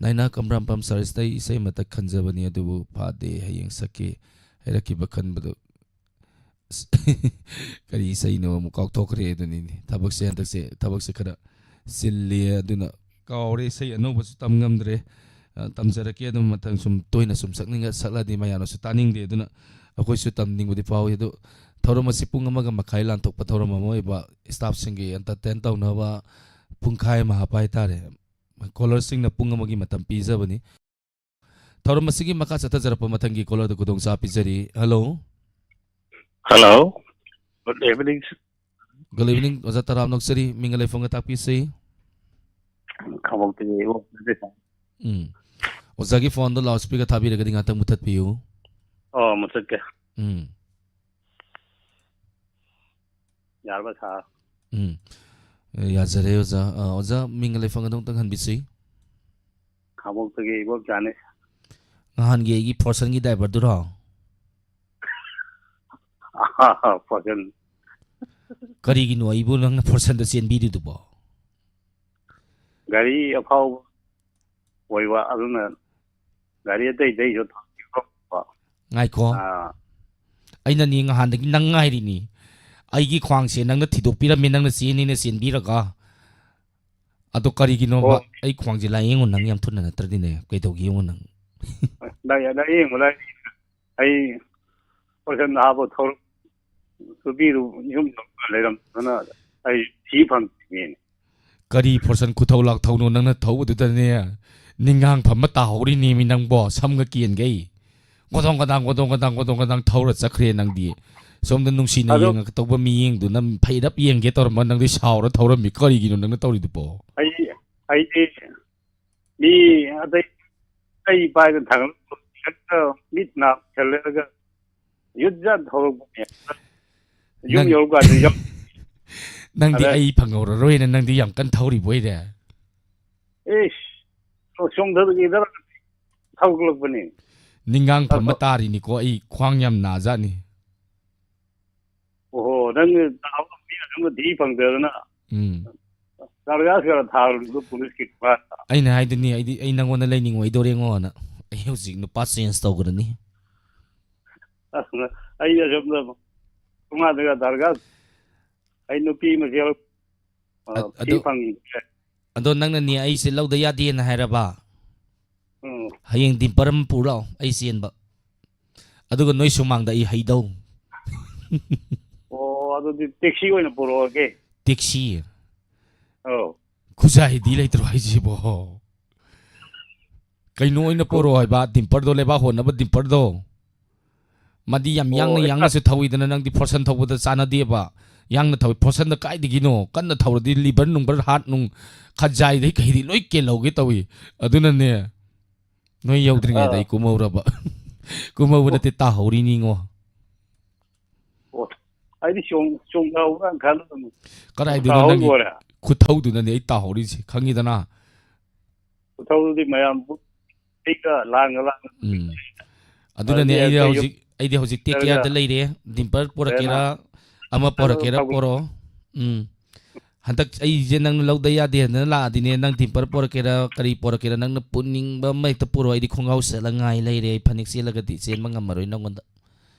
ꯅꯥꯏꯅꯥ ꯀꯝꯕ꯭ꯔꯥꯝꯄꯝ ꯁꯔꯁꯤꯗ ꯑꯩ ꯏꯁꯩ ꯑꯃꯇ ꯈꯟꯖꯕꯅꯤ, ꯑꯗꯨꯕꯨ ꯐꯥꯗꯦ, ꯍꯌꯦꯡ ꯁꯛꯀꯦ ꯍꯥꯏꯔꯛꯈꯤꯕ ꯈꯟꯕꯗꯨ꯫ ꯑꯁ, ꯀꯔꯤ ꯏꯁꯩꯅꯣ ꯑꯃꯨꯛ ꯀꯥꯎꯊꯣꯛꯈ꯭ꯔꯦ ꯑꯗꯨꯅꯤꯅꯦ꯫ ꯊꯕꯛꯁꯦ ꯍꯟꯗꯛꯁꯦ, ꯊꯕꯛꯁꯦ ꯈꯔ ꯆꯤꯜꯂꯤ, ꯑꯗꯨꯅ ꯀꯥꯎꯔꯦ꯫ ꯏꯁꯩ ꯑꯅꯧꯕꯁꯨ ꯇꯝ ꯉꯝꯗ꯭ꯔꯦ꯫ ꯑ, ꯇꯝꯖꯔꯛꯀꯦ ꯑꯗꯨꯝ ꯃꯊꯪ ꯁꯨꯝ ꯇꯣꯏꯅ ꯁꯨꯝ ꯁꯛꯅꯤꯡꯉ-, ꯁꯛꯂꯗꯤ ꯃꯌꯥꯝꯅꯁꯨ ꯇꯥꯅꯤꯡꯗꯦ, ꯑꯗꯨꯅ ꯑꯩꯈꯣꯏꯁꯨ ꯇꯝꯅꯤꯡꯕꯗꯤ ꯐꯥꯎꯏ꯫ ꯑꯗꯨ ꯊꯧꯔꯝ ꯑꯁꯤ ꯄꯨꯡ ꯑꯃꯒ ꯃꯈꯥꯏ ꯂꯥꯟꯊꯣꯛꯄ ꯊꯧꯔꯝ ꯑꯃ ꯑꯣꯏꯕ, staffꯁꯤꯡꯒꯤ entertain ꯇꯧꯅꯕ ꯄꯨꯡꯈꯥꯏ ꯑꯃ ꯍꯥꯞꯄ ꯍꯥꯏꯇꯥꯔꯦ꯫ Callerꯁꯤꯡꯅ ꯄꯨꯡ ꯑꯃꯒꯤ ꯃꯇꯝ ꯄꯤꯖꯕꯅꯤ꯫ ꯊꯧꯔꯝ ꯑꯁꯤꯒꯤ ꯃꯈꯥ ꯆꯠꯊꯖꯔꯛꯄ ꯃꯊꯪꯒꯤ callerꯗ ꯈꯨꯗꯣꯡꯆꯥꯕ ꯄꯤꯖꯔꯤ꯫ Hello꯫ Hello. Good evening. Good evening, ꯑꯣꯖꯥ ꯇꯔꯥꯝ ꯅꯣꯛꯆꯔꯤ, ꯃꯤꯡꯒ ꯂꯩꯐꯝꯒ ꯇꯥꯛꯄꯤꯁꯤ꯫ ꯈꯥꯡꯉꯕꯣꯛꯇꯒꯤ ꯏꯕꯣꯛ ꯅꯠꯇꯦ, ꯁꯥꯔ꯫ ꯎꯝ꯫ ꯑꯣꯖꯥꯒꯤ ꯐꯣꯟꯗꯣ loudspeaker ꯊꯥꯕꯤꯔꯒꯗꯤ ꯉꯥꯛꯇꯪ ꯃꯨꯊꯠꯄꯤꯌꯨ꯫ ꯑꯣ, ꯃꯨꯊꯠꯀꯦ꯫ ꯎꯝ꯫ ꯌꯥꯔꯕ, ꯁꯥꯔ? ꯎꯝ꯫ ꯑꯦ, ꯌꯥꯖꯔꯦ, ꯑꯣꯖꯥ꯫ ꯑ, ꯑꯣꯖꯥ, ꯃꯤꯡꯒ ꯂꯩꯐꯝꯒꯗꯣ ꯑꯝꯇꯪ ꯍꯟꯕꯤꯁꯤ꯫ ꯈꯥꯡꯉꯕꯣꯛꯇꯒꯤ ꯏꯕꯣꯛ ꯆꯥꯅꯤ꯫ ꯅꯍꯥꯟꯒꯤ ꯑꯩꯒꯤ Fortuneꯒꯤ driverꯗꯨꯔꯣ? ꯐꯣꯔꯆꯨꯟ꯫ ꯀꯔꯤꯒꯤꯅꯣ ꯑꯩꯕꯨ ꯅꯪꯅ Fortuneꯗ ꯆꯦꯟꯕꯤꯔꯤꯗꯨꯕꯣ? ꯒꯥꯔꯤ ꯑꯐꯥꯎꯕ ꯑꯣꯏꯕ, ꯑꯗꯨꯅ ꯒꯥꯔꯤ ꯑꯇꯩ ꯑꯇꯩꯁꯨ ꯊꯧꯕ꯫ ꯉꯥꯏꯈꯣ꯫ ꯑꯥ꯫ ꯑꯩꯅꯅꯤ ꯉꯍꯥꯟꯗꯒꯤ ꯅꯪ ꯉꯥꯏꯔꯤꯅꯤ꯫ ꯑꯩꯒꯤ ꯈ꯭ꯋꯥꯡꯁꯦ ꯅꯪꯅ ꯊꯤꯗꯣꯛꯄꯤꯔꯝꯃꯦ, ꯅꯪꯅ ꯆꯦꯟꯅꯤꯅ ꯆꯦꯟꯕꯤꯔꯒ꯫ ꯑꯗꯣ ꯀꯔꯤꯒꯤꯅꯣꯕ ꯑꯣ꯫ ꯑꯩ ꯈ꯭ꯋꯥꯡꯁꯦ ꯂꯥꯏꯌꯦꯡꯉꯨ ꯅꯪ ꯌꯥꯝ ꯊꯨꯅ ꯅꯠꯇ꯭ꯔꯗꯤꯅꯦ, ꯀꯩꯗꯧꯒꯦ ꯌꯦꯡꯉꯨ ꯅꯪ꯫ ꯂꯥꯏ-, ꯂꯥꯏꯌꯦꯡꯉꯨ, ꯂꯥꯏꯌꯦꯡꯉꯨ꯫ ꯑꯩ ꯐꯣꯔꯆꯨꯟ ꯅꯍꯥꯕꯨ ꯊꯧꯔ-, ꯅꯨꯄꯤꯗꯨ ꯌꯨꯝꯗ ꯂꯩꯔꯝꯗꯅ ꯑꯩ ꯊꯤ ꯐꯪꯗ꯭ꯔꯤꯅꯦ꯫ ꯀꯔꯤ ꯐꯣꯔꯆꯨꯟ ꯈꯨꯊꯧ ꯂꯥꯛꯊꯧꯅꯣ ꯅꯪꯅ ꯊꯧꯕꯗꯨꯗꯅꯦ? ꯅꯤꯡꯒꯥꯡ ꯐꯝꯃ ꯇꯥꯍꯧꯔꯤꯅꯦꯃꯤ ꯅꯪꯕꯣ, ꯁꯝꯒ ꯀꯦꯟꯒꯩ꯫ ꯒꯣꯗꯣꯡ ꯒꯗꯥꯡ, ꯒꯣꯗꯣꯡ ꯒꯗꯥꯡ, ꯒꯣꯗꯣꯡ ꯒꯗꯥꯡ ꯊꯧꯔ ꯆꯠꯈ꯭ꯔꯦ ꯅꯪꯗꯤ꯫ ꯁꯣꯝꯗ ꯅꯨꯡꯁꯤꯅ ꯑꯗꯣ ꯌꯦꯡꯉꯛꯇꯧꯕ ꯃꯤ ꯌꯦꯡꯗꯨꯅ ꯐꯩꯔꯞ ꯌꯦꯡꯒꯦ ꯇꯧꯔꯝꯕ ꯅꯪꯗꯤ ꯁꯥꯎꯔ ꯊꯧꯔꯝꯃꯤ꯫ ꯀꯔꯤꯒꯤꯅꯣ ꯅꯪꯅ ꯇꯧꯔꯤꯗꯨꯕꯣ? ꯑꯩ, ꯑꯩꯗꯤ ꯃꯤ ꯑꯇꯩ, ꯑꯩ ꯄꯥꯏꯗꯅ ꯊꯥꯡꯒꯠꯂꯛꯄ ꯍꯦꯛꯇ ꯃꯤꯠ ꯅꯥ ꯁꯜꯂꯒ ꯌꯨꯠ ꯖꯠ ꯊꯧꯔꯛꯄꯅꯦ꯫ ꯌꯨꯝ ꯅꯪ, ꯌꯧꯔꯀꯥꯟꯗ ꯌꯥꯝ ꯅꯪꯗꯤ ꯑꯗ ꯑꯩ ꯐꯪꯍꯧꯔꯔꯣꯏꯅ ꯅꯪꯗꯤ ꯌꯥꯝ ꯀꯟꯅ ꯊꯧꯔꯤꯕ ꯑꯣꯏꯔꯦ꯫ ꯏꯁ, ꯆꯣꯡꯊꯈꯤꯗ꯭ꯔꯥ ꯊꯧꯒꯠꯂꯛꯄꯅꯤ꯫ ꯅꯤꯡꯒꯥꯡ ꯐꯝꯃ ꯑꯗꯣ ꯇꯥꯔꯤꯅꯤꯀꯣ, ꯑꯩ ꯈ꯭ꯋꯥꯡ ꯌꯥꯝ ꯅꯥꯖꯥꯠꯅꯤ꯫ ꯑꯣꯍꯣ, ꯅꯪ ꯇꯥꯕ ꯃꯤ ꯑꯗꯨꯃ ꯊꯤ ꯐꯪꯗꯗꯅ ꯎꯝ꯫ ꯇꯥꯔꯒꯥꯁ ꯈꯔ ꯊꯥꯔꯨꯔꯤꯕ ꯄꯨꯂꯤꯁꯀꯤ ꯈꯨꯐꯥꯗ꯫ ꯑꯩꯅ ꯍꯥꯏꯗꯨꯅꯤ, ꯑꯩꯗꯤ, ꯑꯩ ꯅꯪꯉꯣꯟꯗ ꯂꯩꯅꯤꯡꯉꯣꯏꯗꯧꯔꯦꯉꯣꯅ꯫ ꯑꯩ ꯍꯧꯖꯤꯛ ꯅꯨꯄꯥ change ꯇꯧꯈ꯭ꯔꯅꯤ꯫ ꯑꯁ, ꯑꯩ ꯑꯁꯣꯝꯗ ꯊꯣꯡꯒꯥꯟꯗꯒ ꯇꯥꯔꯒꯥꯁ ꯑꯩ ꯅꯨꯄꯤ ꯃꯁꯦꯜ, ꯑ, ꯑ-, ꯊꯤ ꯑꯗꯣ, ꯐꯪꯗ꯭ꯔꯦ꯫ ꯑꯗꯣ ꯅꯪꯅꯅꯦ ꯑꯩꯁꯦ ꯂꯧꯗ ꯌꯥꯗꯦꯅ ꯍꯥꯏꯔꯕ? ꯎꯝ꯫ ꯍꯌꯦꯡ dumper ꯑꯃ ꯄꯨꯔ ꯂꯥꯛꯑꯣ, ꯑꯩ ꯆꯦꯟꯕ꯫ ꯑꯗꯨꯒ ꯅꯣꯏ ꯁꯨꯃꯥꯡꯗ ꯑꯩ ꯍꯩꯗꯧ꯫ ꯑꯣ, ꯑꯗꯨꯗꯤ taxi ꯑꯣꯏꯅ ꯄꯨꯔꯛꯑꯒꯦ꯫ Taxi? ꯑꯧ꯫ ꯈꯨꯖꯥꯏꯗꯤ ꯂꯩꯇ꯭ꯔꯣ ꯍꯥꯏꯁꯤꯕꯣ? ꯀꯩꯅꯣ ꯑꯣꯏꯅ ꯄꯨꯔꯛꯑꯣ ꯍꯥꯏꯕ, dumperꯗꯣ, ꯂꯩꯕꯥꯛ ꯍꯣꯟꯅꯕ dumperꯗꯣ꯫ ꯃꯥꯗꯤ ꯌꯥꯝ ꯑꯣ, ꯌꯥꯡꯅ, ꯑꯦ, ꯌꯥꯡꯅꯁꯨ ꯊꯧꯋꯤꯗꯅ, ꯅꯪꯗꯤ ꯐꯣꯔꯁꯟ ꯊꯧꯕꯗ ꯆꯥꯟꯅꯗꯦꯕ꯫ ꯌꯥꯡꯅ ꯊꯧꯋꯤ꯫ ꯐꯣꯔꯁꯟꯗ ꯀꯥꯏꯗꯒꯤꯅꯣ? ꯀꯟꯅ ꯊꯧꯔꯗꯤ ꯂꯤꯚꯔ ꯅꯨꯡꯚꯔ, ꯍꯥꯔꯠ ꯅꯨꯡ, ꯈꯖꯥꯏꯗꯩ ꯀꯩꯗꯤ ꯂꯣꯏ ꯀꯦꯜꯍꯧꯒꯦ ꯇꯧꯏ꯫ ꯑꯗꯨꯅꯅꯦ, ꯅꯣꯏ ꯌꯧꯗ꯭ꯔꯤꯉꯩꯗ ꯑꯥ꯫ ꯑꯩ ꯀꯨꯝꯍꯧꯔꯕ꯫ ꯀꯨꯝꯍꯧꯕ ꯑꯣ꯫ ꯅꯠꯇꯦ, ꯇꯥꯍꯧꯔꯤꯅꯤꯉꯣ꯫ ꯑꯣ, ꯑꯩꯗꯤ ꯆꯣꯡ-, ꯆꯣꯡꯊꯍꯧꯕ꯭ꯔꯥꯅ ꯈꯜꯂꯨꯔꯝꯃꯤ꯫ ꯀꯗꯥꯏꯗꯅꯣ ꯇꯥꯍꯧꯔꯤꯕ ꯅꯪꯒꯤ ꯑꯣꯏꯔꯦ꯫ ꯈꯨꯊꯧꯗꯨꯅꯅꯦ ꯑꯩ ꯇꯥꯍꯧꯔꯤꯁꯦ, ꯈꯪꯉꯤꯗꯅ? ꯈꯨꯊꯧꯗꯨꯗꯤ ꯃꯌꯥꯝ ꯄꯨ-, ꯑꯩꯒ ꯂꯥꯡꯒ ꯂꯥꯡꯒ ꯎꯝ꯫ ꯑꯗꯨꯅꯅꯦ ꯑꯗꯨꯗꯤ ꯑꯩꯗꯤ ꯑꯩꯈꯣꯏ ꯍꯧꯖꯤꯛ, ꯑꯩꯗꯤ ꯍꯧꯖꯤꯛ ꯇꯦꯛ ꯀꯦꯌꯔꯗ ꯂꯩꯔꯦ꯫ ꯗꯤꯝꯄꯔ ꯄꯣꯔꯛꯀꯦꯔꯥ, ꯑꯃ ꯄꯣꯔꯛꯀꯦꯔꯥ ꯄꯣꯔꯛꯑꯣ꯫ ꯎꯝ꯫ ꯍꯟꯗꯛ ꯑꯩꯁꯦ ꯅꯪꯅ ꯂꯧꯗ ꯌꯥꯗꯦ ꯍꯥꯏꯗꯅ ꯂꯥꯛꯑꯗꯤꯅꯦ, ꯅꯪ ꯗꯤꯝꯄꯔ ꯄꯣꯔꯛꯀꯦꯔꯥ, ꯀꯔꯤ ꯄꯣꯔꯛꯀꯦꯔꯥ, ꯅꯪꯅ ꯄꯨꯅꯤꯡꯕ ꯑꯃ ꯍꯦꯛꯇ ꯄꯨꯔꯛꯑꯣ꯫ ꯑꯩꯗꯤ ꯈꯣꯡꯒ꯭ꯔꯥꯎ ꯁꯦꯠꯂ ꯉꯥꯏ ꯂꯩꯔꯦ꯫ ꯑꯩ ꯐꯅꯦꯛ ꯁꯦꯠꯂꯒꯗꯤ ꯆꯦꯟꯕ ꯉꯝꯃꯔꯣꯏ ꯅꯪꯉꯣꯟꯗ꯫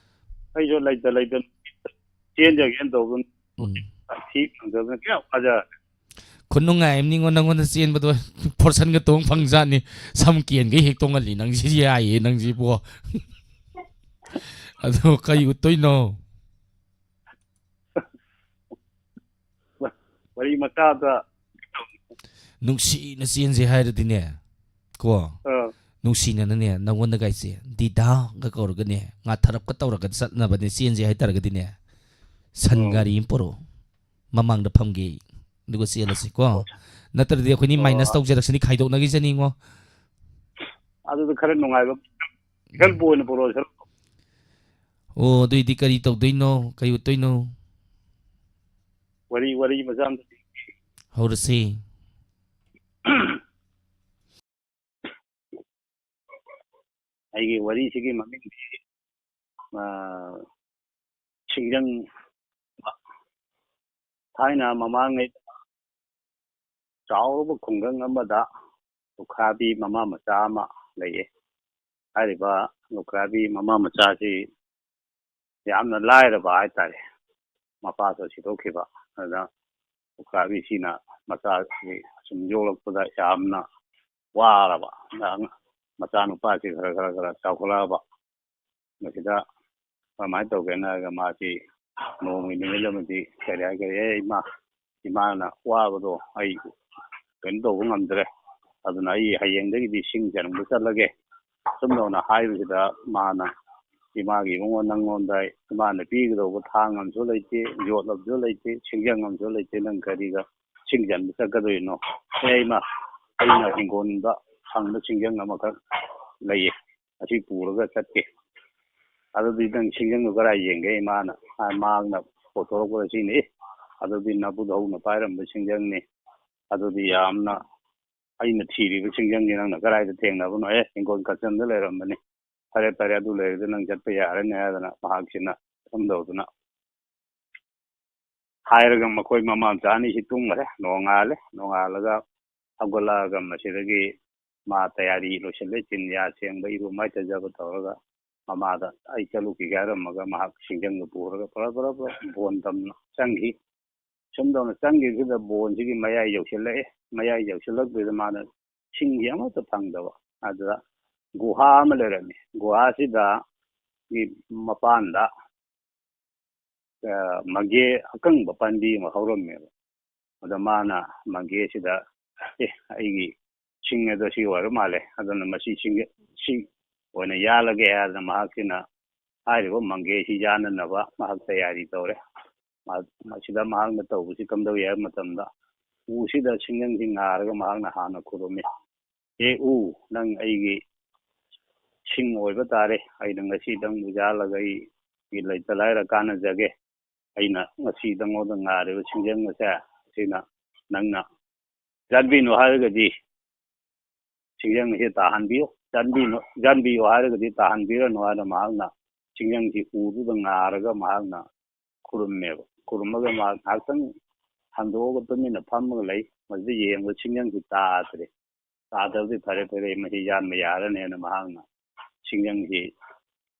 ꯑꯩꯁꯨ ꯂꯩꯇ ꯂꯩꯇ ꯆꯦꯟꯖꯒꯦꯅ ꯇꯧꯕꯅꯤ꯫ ꯎꯝ꯫ ꯊꯤ ꯐꯪꯗꯗꯅ ꯀꯌꯥ ꯋꯥꯖꯔꯦ꯫ ꯈꯨꯅꯨꯡꯉꯥꯏ ꯑꯃꯅꯤꯉꯣ ꯅꯪꯉꯣꯟꯗ ꯆꯦꯟꯕꯗꯣ꯫ ꯐꯣꯔꯁꯟꯒ ꯇꯣꯡ ꯐꯪꯖꯥꯠꯅꯤ꯫ ꯁꯝ ꯀꯦꯟꯒꯩ ꯍꯦꯛ ꯇꯣꯡꯍꯜꯂꯤ ꯅꯪꯁꯤ, ꯌꯥꯏꯌꯦ ꯅꯪꯁꯤꯕꯣ꯫ ꯑꯗꯣ ꯀꯩ ꯎꯠꯇꯣꯏꯅꯣ? ꯋꯥꯔꯤ ꯃꯆꯥꯗ ꯅꯨꯡꯁꯤꯅ ꯆꯦꯟꯁꯦ ꯍꯥꯏꯔꯗꯤꯅꯦ, ꯀꯣ, ꯑꯥ꯫ ꯅꯨꯡꯁꯤꯅꯅꯅꯦ, ꯅꯪꯉꯣꯟꯗ ꯀꯥꯏꯁꯦ ꯗꯤꯗꯥꯒ ꯀꯧꯔꯒꯅꯦ, ꯉꯥꯊꯔꯞꯀ ꯇꯧꯔꯒ ꯆꯠꯅꯕꯅꯦ, ꯆꯦꯟꯁꯦ ꯍꯥꯏꯇꯥꯔꯒꯗꯤꯅꯦ, ꯁꯟ ꯑꯥ꯫ ꯒꯥꯔꯤ ꯑꯃ ꯄꯨꯔꯛꯑꯣ, ꯃꯃꯥꯡꯗ ꯐꯝꯒꯦ, ꯑꯗꯨꯒ ꯆꯦꯜꯂꯁꯤ ꯀꯣ꯫ ꯅꯠꯇ꯭ꯔꯗꯤ ꯑꯩꯈꯣꯏꯅꯤ ꯑꯣ꯫ ꯃꯥꯏꯅꯁ ꯇꯧꯖꯔꯛꯁꯅꯤ, ꯈꯥꯏꯗꯣꯛꯅꯈꯤꯁꯅꯤꯉꯣ꯫ ꯑꯗꯨꯗ ꯈꯔ ꯅꯨꯡꯉꯥꯏꯕ ꯏꯀꯜꯕꯨ ꯑꯣꯏꯅ ꯄꯨꯔꯛꯑꯣ ꯁꯔꯨꯛ꯫ ꯑꯣ, ꯑꯗꯨꯏꯗꯤ ꯀꯔꯤ ꯇꯧꯗꯣꯏꯅꯣ? ꯀꯔꯤ ꯎꯠꯇꯣꯏꯅꯣ? ꯋꯥꯔꯤ, ꯋꯥꯔꯤ ꯃꯆꯥ ꯑꯝꯇ ꯍꯧꯔꯁꯤ꯫ ꯑꯩꯒꯤ ꯋꯥꯔꯤꯁꯤꯒꯤ ꯃꯃꯤꯡꯗꯤ, ꯑ, ꯁꯤꯡꯖꯪ꯫ ꯊꯥꯏꯅ ꯃꯃꯥꯡꯉꯩꯗ ꯆꯥꯎꯔꯕ ꯈꯨꯡꯒꯪ ꯑꯃꯗ ꯂꯨꯈ꯭ꯔꯥꯕꯤ ꯃꯃꯥ ꯃꯆꯥ ꯑꯃ ꯂꯩꯌꯦ꯫ ꯍꯥꯏꯔꯤꯕ ꯂꯨꯈ꯭ꯔꯥꯕꯤ ꯃꯃꯥ ꯃꯆꯥꯁꯤ ꯌꯥꯝꯅ ꯂꯥꯏꯔꯕ ꯍꯥꯏꯇꯥꯔꯦ꯫ ꯃꯄꯥꯁꯨ ꯁꯤꯗꯣꯛꯈꯤꯕ꯫ ꯑꯗꯨꯅ ꯂꯨꯈ꯭ꯔꯥꯕꯤꯁꯤꯅ ꯃꯆꯥꯁꯤ ꯑꯁꯨꯝ ꯌꯣꯛꯂꯛꯄꯗ ꯌꯥꯝꯅ ꯋꯥꯔꯕ꯫ ꯑꯗ ꯃꯆꯥꯅꯨꯄꯥꯁꯤ ꯈꯔ, ꯈꯔ, ꯈꯔ ꯆꯥꯎꯈꯠꯂꯛꯑꯕ꯫ ꯃꯁꯤꯗ ꯀꯃꯥꯏꯅ ꯇꯧꯒꯦꯅ ꯍꯥꯏꯔꯒ ꯃꯥꯁꯤ ꯅꯣꯡꯃꯒꯤ ꯅꯨꯃꯤꯠ ꯑꯃꯗꯤ ꯀꯔꯤ ꯍꯥꯏꯈꯔꯦ, "ꯑꯦ ꯏꯃꯥ, ꯏꯃꯥꯅ ꯋꯥꯕꯗꯣ ꯑꯩ ꯀꯩꯅꯣ ꯇꯧꯕ ꯉꯝꯗ꯭ꯔꯦ꯫ ꯑꯗꯨꯅ ꯑꯩ ꯍꯌꯦꯡꯗꯒꯤꯗꯤ ꯁꯤꯡ ꯆꯟꯕ ꯆꯠꯂꯒꯦ"꯫ ꯁꯨꯝꯗꯧꯅ ꯍꯥꯏꯕꯁꯤꯗ ꯃꯥꯅ ꯏꯃꯥꯒꯤ ꯏꯕꯨꯡꯉꯣ, ꯅꯪꯉꯣꯟꯗ ꯏꯃꯥꯅ ꯄꯤꯒꯗꯧꯕ ꯊꯥꯡ ꯑꯃꯁꯨ ꯂꯩꯇꯦ, ꯌꯣꯠ ꯑꯃꯁꯨ ꯂꯩꯇꯦ, ꯁꯤꯡꯖꯪ ꯑꯃꯁꯨ ꯂꯩꯇꯦ, ꯅꯪ ꯀꯔꯤꯒ ꯁꯤꯡ ꯆꯟꯕ ꯆꯠꯀꯗꯣꯏꯅꯣ? ꯑꯦ ꯏꯃꯥ, ꯑꯩꯅ ꯍꯤꯡꯒꯣꯜꯗ ꯐꯪꯕ ꯁꯤꯡꯖꯪ ꯑꯃꯈꯛ ꯂꯩꯌꯦ, ꯑꯁꯤ ꯄꯨꯔꯒ ꯆꯠꯀꯦ꯫ ꯑꯗꯨꯗꯤ ꯅꯪ ꯁꯤꯡꯖꯪꯗꯣ ꯀꯗꯥꯏ ꯌꯦꯡꯒꯦ? ꯏꯃꯥꯅ ꯃꯍꯥꯛꯅ ꯄꯨꯊꯣꯔꯛꯄꯗ ꯁꯤꯅꯤ꯫ ꯑꯗꯨꯗꯤ ꯅꯕꯨꯙꯧꯅ ꯄꯥꯏꯔꯝꯕ ꯁꯤꯡꯖꯪꯅꯤ꯫ ꯑꯗꯨꯗꯤ ꯌꯥꯝꯅ ꯑꯩꯅ ꯊꯤꯔꯤꯕ ꯁꯤꯡꯖꯪꯁꯤ ꯅꯪꯅ ꯀꯗꯥꯏꯗ ꯊꯦꯡꯅꯕꯅꯣ? ꯑꯦ, ꯍꯤꯡꯒꯣꯜ ꯀꯥꯆꯤꯟꯗ ꯂꯩꯔꯝꯕꯅꯤ꯫ ꯐꯔꯦ, ꯐꯔꯦ, ꯑꯗꯨ ꯂꯩꯔꯗꯤ ꯅꯪ ꯆꯠꯄ ꯌꯥꯔꯅꯤ ꯍꯥꯏꯗꯅ ꯃꯍꯥꯛꯁꯤꯅ ꯁꯨꯝ ꯇꯧꯗꯅ ꯍꯥꯏꯔꯒ ꯃꯈꯣꯏ ꯃꯃꯥ ꯃꯆꯥ ꯑꯅꯤꯁꯤ ꯇꯨꯝꯈꯔꯦ꯫ ꯅꯣꯡꯉꯥꯜꯂꯦ꯫ ꯅꯣꯡꯉꯥꯜꯂꯒ ꯍꯧꯒꯠꯂꯛꯑꯒ ꯃꯁꯤꯗꯒꯤ ꯃꯥ ꯇꯌꯥꯔꯤ ꯂꯣꯏꯁꯤꯜꯂꯦ꯫ ꯆꯤꯟ ꯌꯥ ꯁꯦꯡꯕ, ꯏꯔꯨ ꯃꯥꯏꯊꯖꯕ ꯇꯧꯔꯒ ꯃꯃꯥꯗ ꯑꯩ ꯆꯠꯂꯨꯈꯤꯒꯦ ꯍꯥꯏꯔꯝꯃꯒ ꯃꯍꯥꯛ ꯁꯤꯡꯖꯪꯗꯨ ꯄꯨꯔꯒ ꯄꯔꯞ ꯄꯔꯞ ꯄꯔꯞ ꯕꯣꯟ ꯇꯝꯅ ꯆꯪꯈꯤ꯫ ꯁꯨꯝ ꯇꯧꯅ ꯆꯪꯈꯤꯕꯁꯤꯗ ꯕꯣꯟꯁꯤꯒꯤ ꯃꯌꯥꯏ ꯌꯧꯁꯤꯜꯂꯛꯑꯦ꯫ ꯃꯌꯥꯏ ꯌꯧꯁꯤꯜꯂꯛꯄꯁꯤꯗ ꯃꯥꯅ ꯁꯤꯡꯁꯤ ꯑꯃꯠꯇ ꯐꯪꯗꯕ꯫ ꯑꯗꯨꯗ ꯒꯨꯍꯥ ꯑꯃ ꯂꯩꯔꯝꯃꯤ꯫ ꯒꯨꯍꯥꯁꯤꯗ ꯒꯤ ꯃꯄꯥꯟꯗ, ꯑ, ꯃꯪꯒꯦ ꯑꯀꯪꯕ ꯄꯥꯝꯕꯤ ꯑꯃ ꯍꯧꯔꯝꯃꯦꯕ꯫ ꯑꯗ ꯃꯥꯅ ꯃꯪꯒꯦꯁꯤꯗ, "ꯑꯦ, ꯑꯩꯒꯤ ꯁꯤꯡ ꯑꯗꯣ ꯁꯤ ꯑꯣꯏꯔ ꯃꯥꯜꯂꯦ, ꯑꯗꯨꯅ ꯃꯁꯤ ꯁꯤꯡ, ꯁꯤ ꯑꯣꯏꯅ ꯌꯥꯜꯂꯒꯦ" ꯍꯥꯏꯗꯅ ꯃꯍꯥꯛꯁꯤꯅ ꯍꯥꯏꯔꯤꯕ ꯃꯪꯒꯦꯁꯤ ꯌꯥꯟꯅꯅꯕ ꯃꯍꯥꯛ ꯇꯌꯥꯔꯤ ꯇꯧꯔꯦ꯫ ꯃꯍꯥꯛ, ꯃꯁꯤꯗ ꯃꯍꯥꯛꯅ ꯇꯧꯕꯁꯤ ꯀꯝꯗꯧꯏ ꯍꯥꯏꯕ ꯃꯇꯝꯗ, ꯎꯁꯤꯗ ꯁꯤꯡꯖꯪꯁꯤ ꯉꯥꯔꯒ ꯃꯍꯥꯛꯅ ꯍꯥꯟꯅ ꯈꯨꯔꯨꯝꯃꯤ꯫ "ꯑꯦ ꯎ, ꯅꯪ ꯑꯩꯒꯤ ꯁꯤꯡ ꯑꯣꯏꯕ ꯇꯥꯔꯦ꯫ ꯑꯩꯅ ꯉꯁꯤ ꯅꯪꯕꯨ ꯌꯥꯜꯂꯒ ꯑꯩꯒꯤ ꯂꯩꯇ ꯂꯥꯏꯔ ꯀꯥꯟꯅꯖꯒꯦ꯫ ꯑꯩꯅ ꯉꯁꯤ ꯅꯪꯉꯣꯟꯗ ꯉꯥꯔꯤꯕ ꯁꯤꯡꯖꯪ ꯑꯁꯦ, ꯑꯁꯤꯅ ꯅꯪꯅ ꯌꯥꯟꯕꯤꯅꯨ ꯍꯥꯏꯔꯒꯗꯤ, ꯁꯤꯡꯖꯪ ꯑꯁꯤ ꯇꯥꯍꯟꯕꯤꯌꯨ, ꯌꯥꯟꯕꯤꯅꯨ, ꯌꯥꯟꯕꯤꯌꯨ ꯍꯥꯏꯔꯒꯗꯤ ꯇꯥꯍꯟꯕꯤꯔꯅꯨ" ꯍꯥꯏꯅ ꯃꯍꯥꯛꯅ ꯁꯤꯡꯖꯪꯁꯤ ꯎꯗꯨꯗ ꯉꯥꯔꯒ ꯃꯍꯥꯛꯅ ꯈꯨꯔꯨꯝꯃꯦꯕ꯫ ꯈꯨꯔꯨꯝꯃꯒ ꯃꯍꯥꯛ ꯉꯥꯏꯍꯥꯛꯇꯪ ꯍꯟꯗꯣꯛꯑꯒ ꯇꯨꯃꯤꯟꯅ ꯐꯝꯃꯒ ꯂꯩ꯫ ꯃꯁꯤꯗ ꯌꯦꯡꯕꯗ ꯁꯤꯡꯖꯪꯁꯤ ꯇꯥꯗ꯭ꯔꯦ꯫ ꯇꯥꯗꯕꯗꯤ ꯐꯔꯦ, ꯐꯔꯦ, ꯃꯁꯤ ꯌꯥꯟꯕ ꯌꯥꯔꯅꯦꯅ ꯃꯍꯥꯛꯅ ꯁꯤꯡꯖꯪꯁꯤ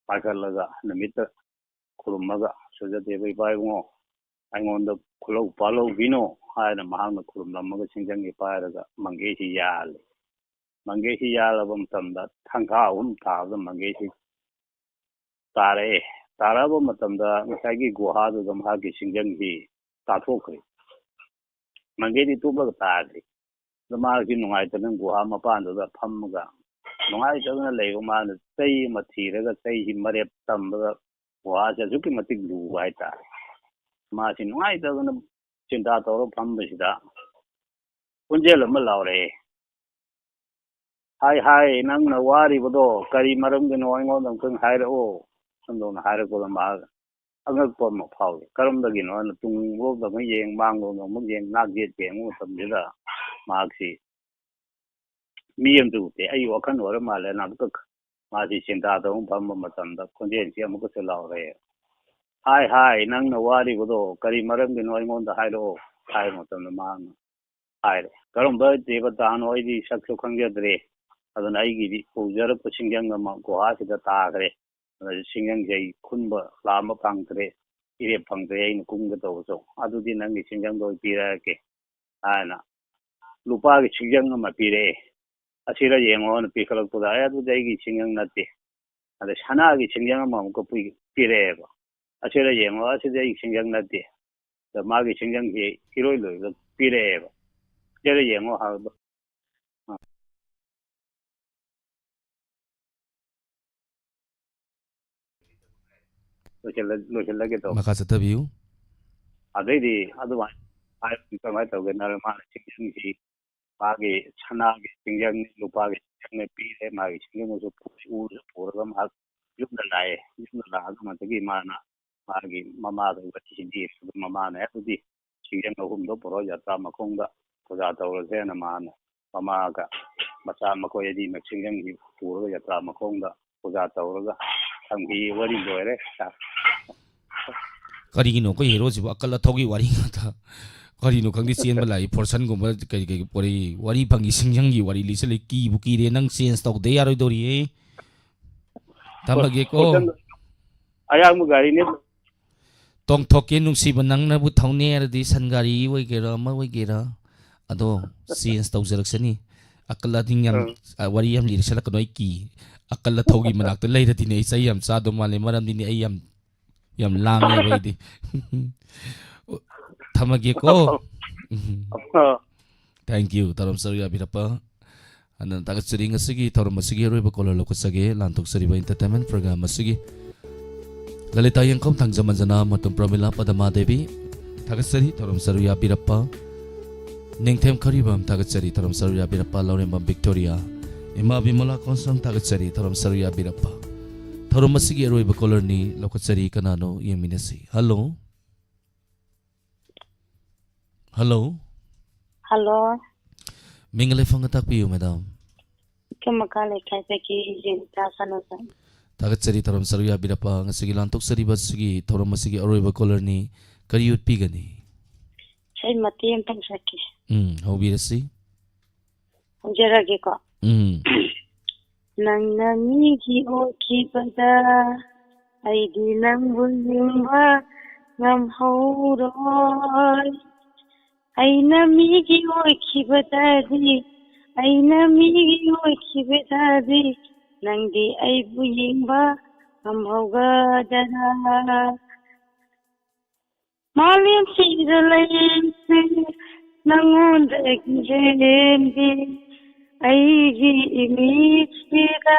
ꯄꯥꯏꯈꯠꯂꯒ ꯅꯨꯃꯤꯠꯇ ꯈꯨꯔꯨꯝꯃꯒ, "ꯁꯨꯔꯖꯗꯦꯕ ꯏꯄꯥ ꯏꯕꯨꯡꯉꯣ, ꯑꯩꯉꯣꯟꯗ ꯈꯨꯂꯧ ꯄꯥꯜꯍꯧꯕꯤꯅꯣ" ꯍꯥꯏꯅ ꯃꯍꯥꯛꯅ ꯈꯨꯔꯨꯝꯂꯝꯃꯒ ꯁꯤꯡꯖꯪꯁꯤ ꯄꯥꯏꯔꯒ ꯃꯪꯒꯦꯁꯤ ꯌꯥꯜꯂꯤ꯫ ꯃꯪꯒꯦꯁꯤ ꯌꯥꯜꯂꯕ ꯃꯇꯝꯗ ꯊꯥꯡꯈꯥ ꯑꯍꯨꯝ ꯊꯥꯕꯗ ꯃꯪꯒꯦꯁꯤ ꯇꯥꯔꯛꯑꯦ꯫ ꯇꯥꯔꯛꯑꯕ ꯃꯇꯝꯗ ꯉꯁꯥꯏꯒꯤ ꯒꯨꯍꯥꯗꯨꯗ ꯃꯍꯥꯛꯀꯤ ꯁꯤꯡꯖꯪꯁꯤ ꯇꯥꯊꯣꯛꯈ꯭ꯔꯦ꯫ ꯃꯪꯒꯦꯗꯤ ꯇꯨꯞꯂꯒ ꯇꯥꯈ꯭ꯔꯦ꯫ ꯑꯗ ꯃꯍꯥꯛꯁꯤ ꯅꯨꯡꯉꯥꯏꯇꯗꯅ ꯒꯨꯍꯥ ꯃꯄꯥꯟꯗꯨꯗ ꯐꯝꯃꯒ ꯅꯨꯡꯉꯥꯏꯇꯗꯅ ꯂꯩꯕ ꯃꯥꯅ ꯆꯩ ꯑꯃ ꯊꯤꯔꯒ ꯆꯩꯁꯤ ꯃꯔꯦꯞ ꯇꯝꯕꯗ ꯒꯨꯍꯥꯁꯦ ꯑꯁꯨꯛꯀꯤ ꯃꯇꯤꯛ ꯂꯨꯕ ꯍꯥꯏꯇꯥꯔꯦ꯫ ꯃꯥꯁꯤ ꯅꯨꯡꯉꯥꯏꯇꯗꯅ ꯆꯤꯟꯇꯥ ꯇꯧꯔ ꯐꯝꯕꯁꯤꯗ ꯈꯣꯟꯖꯦꯜ ꯑꯃ ꯂꯥꯎꯔꯛꯑꯦ꯫ "ꯍꯥꯏ, ꯍꯥꯏ, ꯅꯪꯅ ꯋꯥꯔꯤꯕꯗꯣ ꯀꯔꯤ ꯃꯔꯝꯒꯤꯅꯣ ꯑꯩꯉꯣꯟꯗ ꯑꯃꯨꯛꯇꯪ ꯍꯥꯏꯔꯛꯑꯣ", ꯁꯝꯗꯧꯅ ꯍꯥꯏꯔꯛꯄꯗ ꯃꯍꯥꯛ ꯑꯉꯛꯄ ꯑꯃ ꯐꯥꯎꯏ꯫ ꯀꯔꯝꯕꯒꯤꯅꯣ ꯍꯥꯏꯅ ꯇꯨꯡꯂꯣꯝꯗ ꯑꯃꯨꯛ ꯌꯦꯡ, ꯃꯥꯡꯂꯣꯝꯗ ꯑꯃꯨꯛ ꯌꯦꯡ, ꯅꯥꯛ ꯌꯦꯠ ꯌꯦꯡꯕ ꯃꯇꯝꯁꯤꯗ ꯃꯍꯥꯛꯁꯤ ꯃꯤ ꯑꯃꯇ ꯎꯗꯦ꯫ ꯑꯩ ꯋꯥꯈꯜ ꯑꯣꯏꯔ ꯃꯥꯜꯂꯦꯅ ꯑꯃꯨꯛꯀ ꯃꯥꯁꯤ ꯆꯤꯟꯇꯥꯗ ꯑꯃꯨꯛ ꯐꯝꯕ ꯃꯇꯝꯗ ꯈꯣꯟꯖꯦꯜꯁꯤ ꯑꯃꯨꯛꯀꯁꯨ ꯂꯥꯎꯔꯛꯑꯦ꯫ "ꯍꯥꯏ, ꯍꯥꯏ, ꯅꯪꯅ ꯋꯥꯔꯤꯕꯗꯣ ꯀꯔꯤ ꯃꯔꯝꯒꯤꯅꯣ ꯑꯩꯉꯣꯟꯗ ꯍꯥꯏꯔꯛꯑꯣ", ꯍꯥꯏꯕ ꯃꯇꯝꯗ ꯃꯍꯥꯛꯅ ꯍꯥꯏꯔꯦ, "ꯀꯔꯝꯕ ꯗꯦꯕꯇꯥꯅꯣ ꯑꯩꯗꯤ ꯁꯛꯁꯨ ꯈꯪꯖꯗ꯭ꯔꯦ꯫ ꯑꯗꯨꯅ ꯑꯩꯒꯤꯗꯤ ꯄꯨꯖꯔꯛꯄ ꯁꯤꯡꯖꯪ ꯑꯃ ꯒꯨꯍꯥꯁꯤꯗ ꯇꯥꯈ꯭ꯔꯦ꯫ ꯑꯗꯨꯅ ꯁꯤꯡꯖꯪꯁꯦ ꯑꯩ ꯈꯨꯟꯕ ꯂꯥꯝꯕ ꯐꯪꯗ꯭ꯔꯦ, ꯏꯔꯦꯞ ꯐꯪꯗ꯭ꯔꯦ, ꯑꯩꯅ ꯀꯨꯝꯒꯦ ꯇꯧꯕꯁꯨ꯫ ꯑꯗꯨꯗꯤ ꯅꯪꯒꯤ ꯁꯤꯡꯖꯪꯗꯣ ꯑꯩ ꯄꯤꯔꯛꯑꯒꯦ" ꯍꯥꯏꯅ ꯂꯨꯄꯥꯒꯤ ꯁꯤꯡꯖꯪ ꯑꯃ ꯄꯤꯔꯛꯑꯦ꯫ "ꯑꯁꯤꯗ ꯌꯦꯡꯉꯣꯅ" ꯄꯤꯈꯠꯂꯛꯄꯗ, "ꯑꯦ, ꯑꯗꯨꯗꯤ ꯑꯩꯒꯤ ꯁꯤꯡꯖꯪ ꯅꯠꯇꯦ"꯫ ꯑꯗ ꯁꯅꯥꯒꯤ ꯁꯤꯡꯖꯪ ꯑꯃ ꯑꯃꯨꯛꯀ ꯄꯤ-, ꯄꯤꯔꯛꯑꯦꯕ꯫ "ꯑꯁꯤꯗ ꯌꯦꯡꯉꯣ, ꯑꯁꯤꯗꯤ ꯑꯩꯒꯤ ꯁꯤꯡꯖꯪ ꯅꯠꯇꯦ"꯫ ꯑꯗ ꯃꯥꯒꯤ ꯁꯤꯡꯖꯪꯁꯤ ꯏꯔꯣꯏ ꯂꯣꯏꯕ ꯄꯤꯔꯛꯑꯦꯕ꯫ "ꯑꯁꯤꯗ ꯌꯦꯡꯉꯣ" ꯍꯥꯏꯕꯗꯣ꯫ ꯑ꯫ ꯂꯣꯏꯁꯤꯜꯂ-, ꯂꯣꯏꯁꯤꯜꯂꯒꯦ ꯇꯧꯕ꯫ ꯃꯈꯥ ꯆꯠꯊꯕꯤꯌꯨ꯫ ꯑꯗꯩꯗꯤ ꯑꯗꯨꯃꯥꯏꯅ ꯍꯥꯏꯕꯗꯤ ꯀꯃꯥꯏꯅ ꯇꯧꯒꯦꯅ ꯃꯥꯅ ꯁꯤꯡꯖꯪꯁꯤ ꯃꯥꯒꯤ ꯁꯅꯥꯒꯤ ꯁꯤꯡꯖꯪꯅꯤ, ꯂꯨꯄꯥꯒꯤ ꯁꯤꯡꯖꯪꯅꯤ ꯄꯤꯔꯦ꯫ ꯃꯥꯒꯤ ꯁꯤꯡꯖꯪꯗꯨꯁꯨ ꯄꯨ-, ꯎꯔꯁꯨ ꯄꯨꯔꯒ ꯃꯍꯥꯛ ꯌꯨꯝꯗ ꯂꯥꯛꯑꯦ꯫ ꯌꯨꯝꯗ ꯂꯥꯛꯑꯒ ꯃꯗꯨꯒꯤ ꯃꯥꯅ ꯃꯥꯒꯤ ꯃꯃꯥꯗ ꯋꯥꯔꯤꯁꯤ ꯂꯤꯔꯦ꯫ ꯑꯗꯨ ꯃꯃꯥꯅ, "ꯑꯦ, ꯑꯗꯨꯗꯤ ꯁꯤꯡꯖꯪ ꯑꯍꯨꯝꯗꯣ ꯄꯨꯔꯛꯑꯣ ꯖꯇ꯭ꯔꯥ ꯃꯈꯣꯡꯗ ꯄꯨꯖꯥ ꯇꯧꯔꯁꯦꯅ" ꯃꯥꯅ ꯃꯃꯥꯒ ꯃꯆꯥ ꯃꯈꯣꯏ ꯑꯅꯤꯃꯛ ꯁꯤꯡꯖꯪꯁꯤ ꯄꯨꯔꯒ ꯖꯇ꯭ꯔꯥ ꯃꯈꯣꯡꯗ ꯄꯨꯖꯥ ꯇꯧꯔꯒ ꯊꯝꯈꯤ꯫ ꯋꯥꯔꯤ ꯂꯣꯏꯔꯦ꯫ ꯀꯔꯤꯒꯤꯅꯣ ꯑꯩꯈꯣꯏ ꯍꯦꯔꯣꯁꯤꯕꯨ ꯑꯀꯜ ꯑꯊꯧꯒꯤ ꯋꯥꯔꯤ ꯉꯥꯛꯇ? ꯀꯔꯤꯅꯣ ꯈꯪꯗꯦ, ꯆꯦꯟꯕ ꯂꯥꯛꯏ, ꯐꯣꯔꯁꯟꯒꯨꯝꯕ ꯀꯔꯤ ꯀꯔꯤ ꯋꯥꯔꯤ, ꯋꯥꯔꯤ ꯐꯪꯉꯤ, ꯁꯤꯡꯖꯪꯒꯤ ꯋꯥꯔꯤ ꯂꯤꯁꯜꯂꯤ꯫ ꯀꯤꯕꯨ ꯀꯤꯔꯦ, ꯅꯪ ꯆꯦꯟꯖ ꯇꯧꯗ ꯌꯥꯔꯣꯏꯗꯧꯔꯤꯌꯦ꯫ ꯊꯝꯃꯒꯦꯀꯣ꯫ ꯐꯣꯔꯁꯟ ꯑꯌꯥꯡꯕ ꯒꯥꯔꯤꯅꯦ꯫ ꯇꯣꯡꯊꯣꯛꯀꯦ ꯅꯨꯡꯁꯤꯕ, ꯅꯪꯅꯕꯨ ꯊꯧꯅꯤ ꯍꯥꯏꯔꯗꯤ ꯁꯟ ꯒꯥꯔꯤ ꯑꯣꯏꯒꯦꯔꯥ ꯑꯃ ꯑꯣꯏꯒꯦꯔꯥ, ꯑꯗꯣ ꯆꯦꯟꯖ ꯇꯧꯖꯔꯛꯁꯅꯤ꯫ ꯑꯀꯜ ꯑꯊꯤꯡ ꯌꯥꯝ, ꯎꯝ꯫ ꯑ, ꯋꯥꯔꯤ ꯌꯥꯝ ꯂꯤꯔꯛꯁꯜꯂꯛꯀꯅꯨ, ꯑꯩ ꯀꯤ꯫ ꯑꯀꯜ ꯑꯊꯧꯒꯤ ꯃꯅꯥꯛꯇ ꯂꯩꯔꯗꯤꯅꯦ ꯑꯩ ꯆꯩ ꯌꯥꯝ ꯆꯥꯗꯧ ꯃꯥꯜꯂꯦ, ꯃꯔꯝꯗꯤꯅꯦ ꯑꯩ ꯌꯥꯝ, ꯌꯥꯝ ꯂꯥꯡꯉꯦꯕ ꯑꯩꯗꯤ꯫ ꯊꯝꯃꯒꯦꯀꯣ꯫ ꯎꯝ꯫ ꯑ꯫ Thank you, ꯇꯔꯥꯝ ꯁꯔꯨꯛ ꯌꯥꯕꯤꯔꯛꯄ꯫ ꯑꯗꯨꯅ ꯊꯥꯒꯠꯆꯔꯤ꯫ ꯉꯁꯤꯒꯤ ꯊꯧꯔꯝ ꯑꯁꯤꯒꯤ ꯑꯔꯣꯏꯕ caller ꯂꯧꯈꯠꯆꯒꯦ꯫ ꯂꯥꯟꯊꯣꯛꯆꯔꯤꯕ entertainment program ꯑꯁꯤꯒꯤ ꯂꯂꯤꯇꯥ ꯌꯦꯡꯈꯣꯝ, ꯊꯥꯡꯖꯝ ꯑꯟꯖꯅꯥ, ꯃꯇꯨꯝ ꯄ꯭ꯔꯃꯤꯂꯥ, ꯄꯗꯃꯥ ꯗꯦꯕꯤ꯫ ꯊꯥꯒꯠꯆꯔꯤ ꯊꯧꯔꯝ ꯁꯔꯨꯛ ꯌꯥꯕꯤꯔꯛꯄ꯫ ꯅꯤꯡꯊꯦꯝ ꯈꯔꯤꯕꯝ, ꯊꯥꯒꯠꯆꯔꯤ ꯊꯧꯔꯝ ꯁꯔꯨꯛ ꯌꯥꯕꯤꯔꯛꯄ꯫ ꯂꯧꯔꯦꯝꯕꯝ ꯕꯤꯛꯇꯣꯔꯤꯌꯥ, ꯏꯃꯥ ꯕꯤꯃꯂꯥ ꯀꯣꯟꯁꯝ, ꯊꯥꯒꯠꯆꯔꯤ ꯊꯧꯔꯝ ꯁꯔꯨꯛ ꯌꯥꯕꯤꯔꯛꯄ꯫ ꯊꯧꯔꯝ ꯑꯁꯤꯒꯤ ꯑꯔꯣꯏꯕ caller ꯅꯤ, ꯂꯧꯈꯠꯆꯔꯤ꯫ ꯀꯅꯥꯅꯣ ꯌꯦꯡꯃꯤꯟꯅꯁꯤ꯫ Hello꯫ Hello꯫ Hello꯫ ꯃꯤꯡ ꯂꯩꯐꯝꯒ ꯇꯥꯛꯄꯤꯌꯨ, madam꯫ ꯏꯀꯃꯀꯥ ꯂꯩꯀꯥꯏꯗꯒꯤ ꯖꯤꯟꯇꯥ ꯁꯅꯥꯇꯣꯝꯕꯤ꯫ ꯊꯥꯒꯠꯆꯔꯤ ꯊꯧꯔꯝ ꯁꯔꯨꯛ ꯌꯥꯕꯤꯔꯛꯄ꯫ ꯉꯁꯤꯒꯤ ꯂꯥꯟꯊꯣꯛꯆꯔꯤꯕ ꯑꯁꯤꯒꯤ ꯊꯧꯔꯝ ꯑꯁꯤꯒꯤ ꯑꯔꯣꯏꯕ caller ꯅꯤ꯫ ꯀꯔꯤ ꯎꯠꯄꯤꯒꯅꯤ? ꯏꯁꯩ ꯃꯇꯦꯛ ꯑꯃꯇꯪ ꯁꯛꯀꯦ꯫ ꯎꯝ, ꯍꯧꯕꯤꯔꯁꯤ꯫ ꯍꯧꯖꯔꯒꯦꯀꯣ꯫ ꯎꯝ꯫ ꯅꯪꯅ ꯃꯤꯒꯤ ꯑꯣꯏꯈꯤꯕꯗ ꯑꯩꯗꯤ ꯅꯪꯕꯨ ꯌꯦꯡꯕ ꯉꯝꯍꯧꯔꯣꯏ꯫ ꯑꯩꯅ ꯃꯤꯒꯤ ꯑꯣꯏꯈꯤꯕꯗꯗꯤ, ꯑꯩꯅ ꯃꯤꯒꯤ ꯑꯣꯏꯈꯤꯕꯗꯗꯤ, ꯅꯪꯗꯤ ꯑꯩꯕꯨ ꯌꯦꯡꯕ ꯉꯝꯍꯧꯒꯗꯔꯥ? ꯃꯥꯂꯦꯝꯁꯤꯗ ꯂꯩꯁꯦ ꯅꯪꯉꯣꯟꯗꯒꯤ ꯍꯦꯟꯕꯤ, ꯑꯩꯒꯤ ꯏꯃꯤꯠꯁꯤꯗ,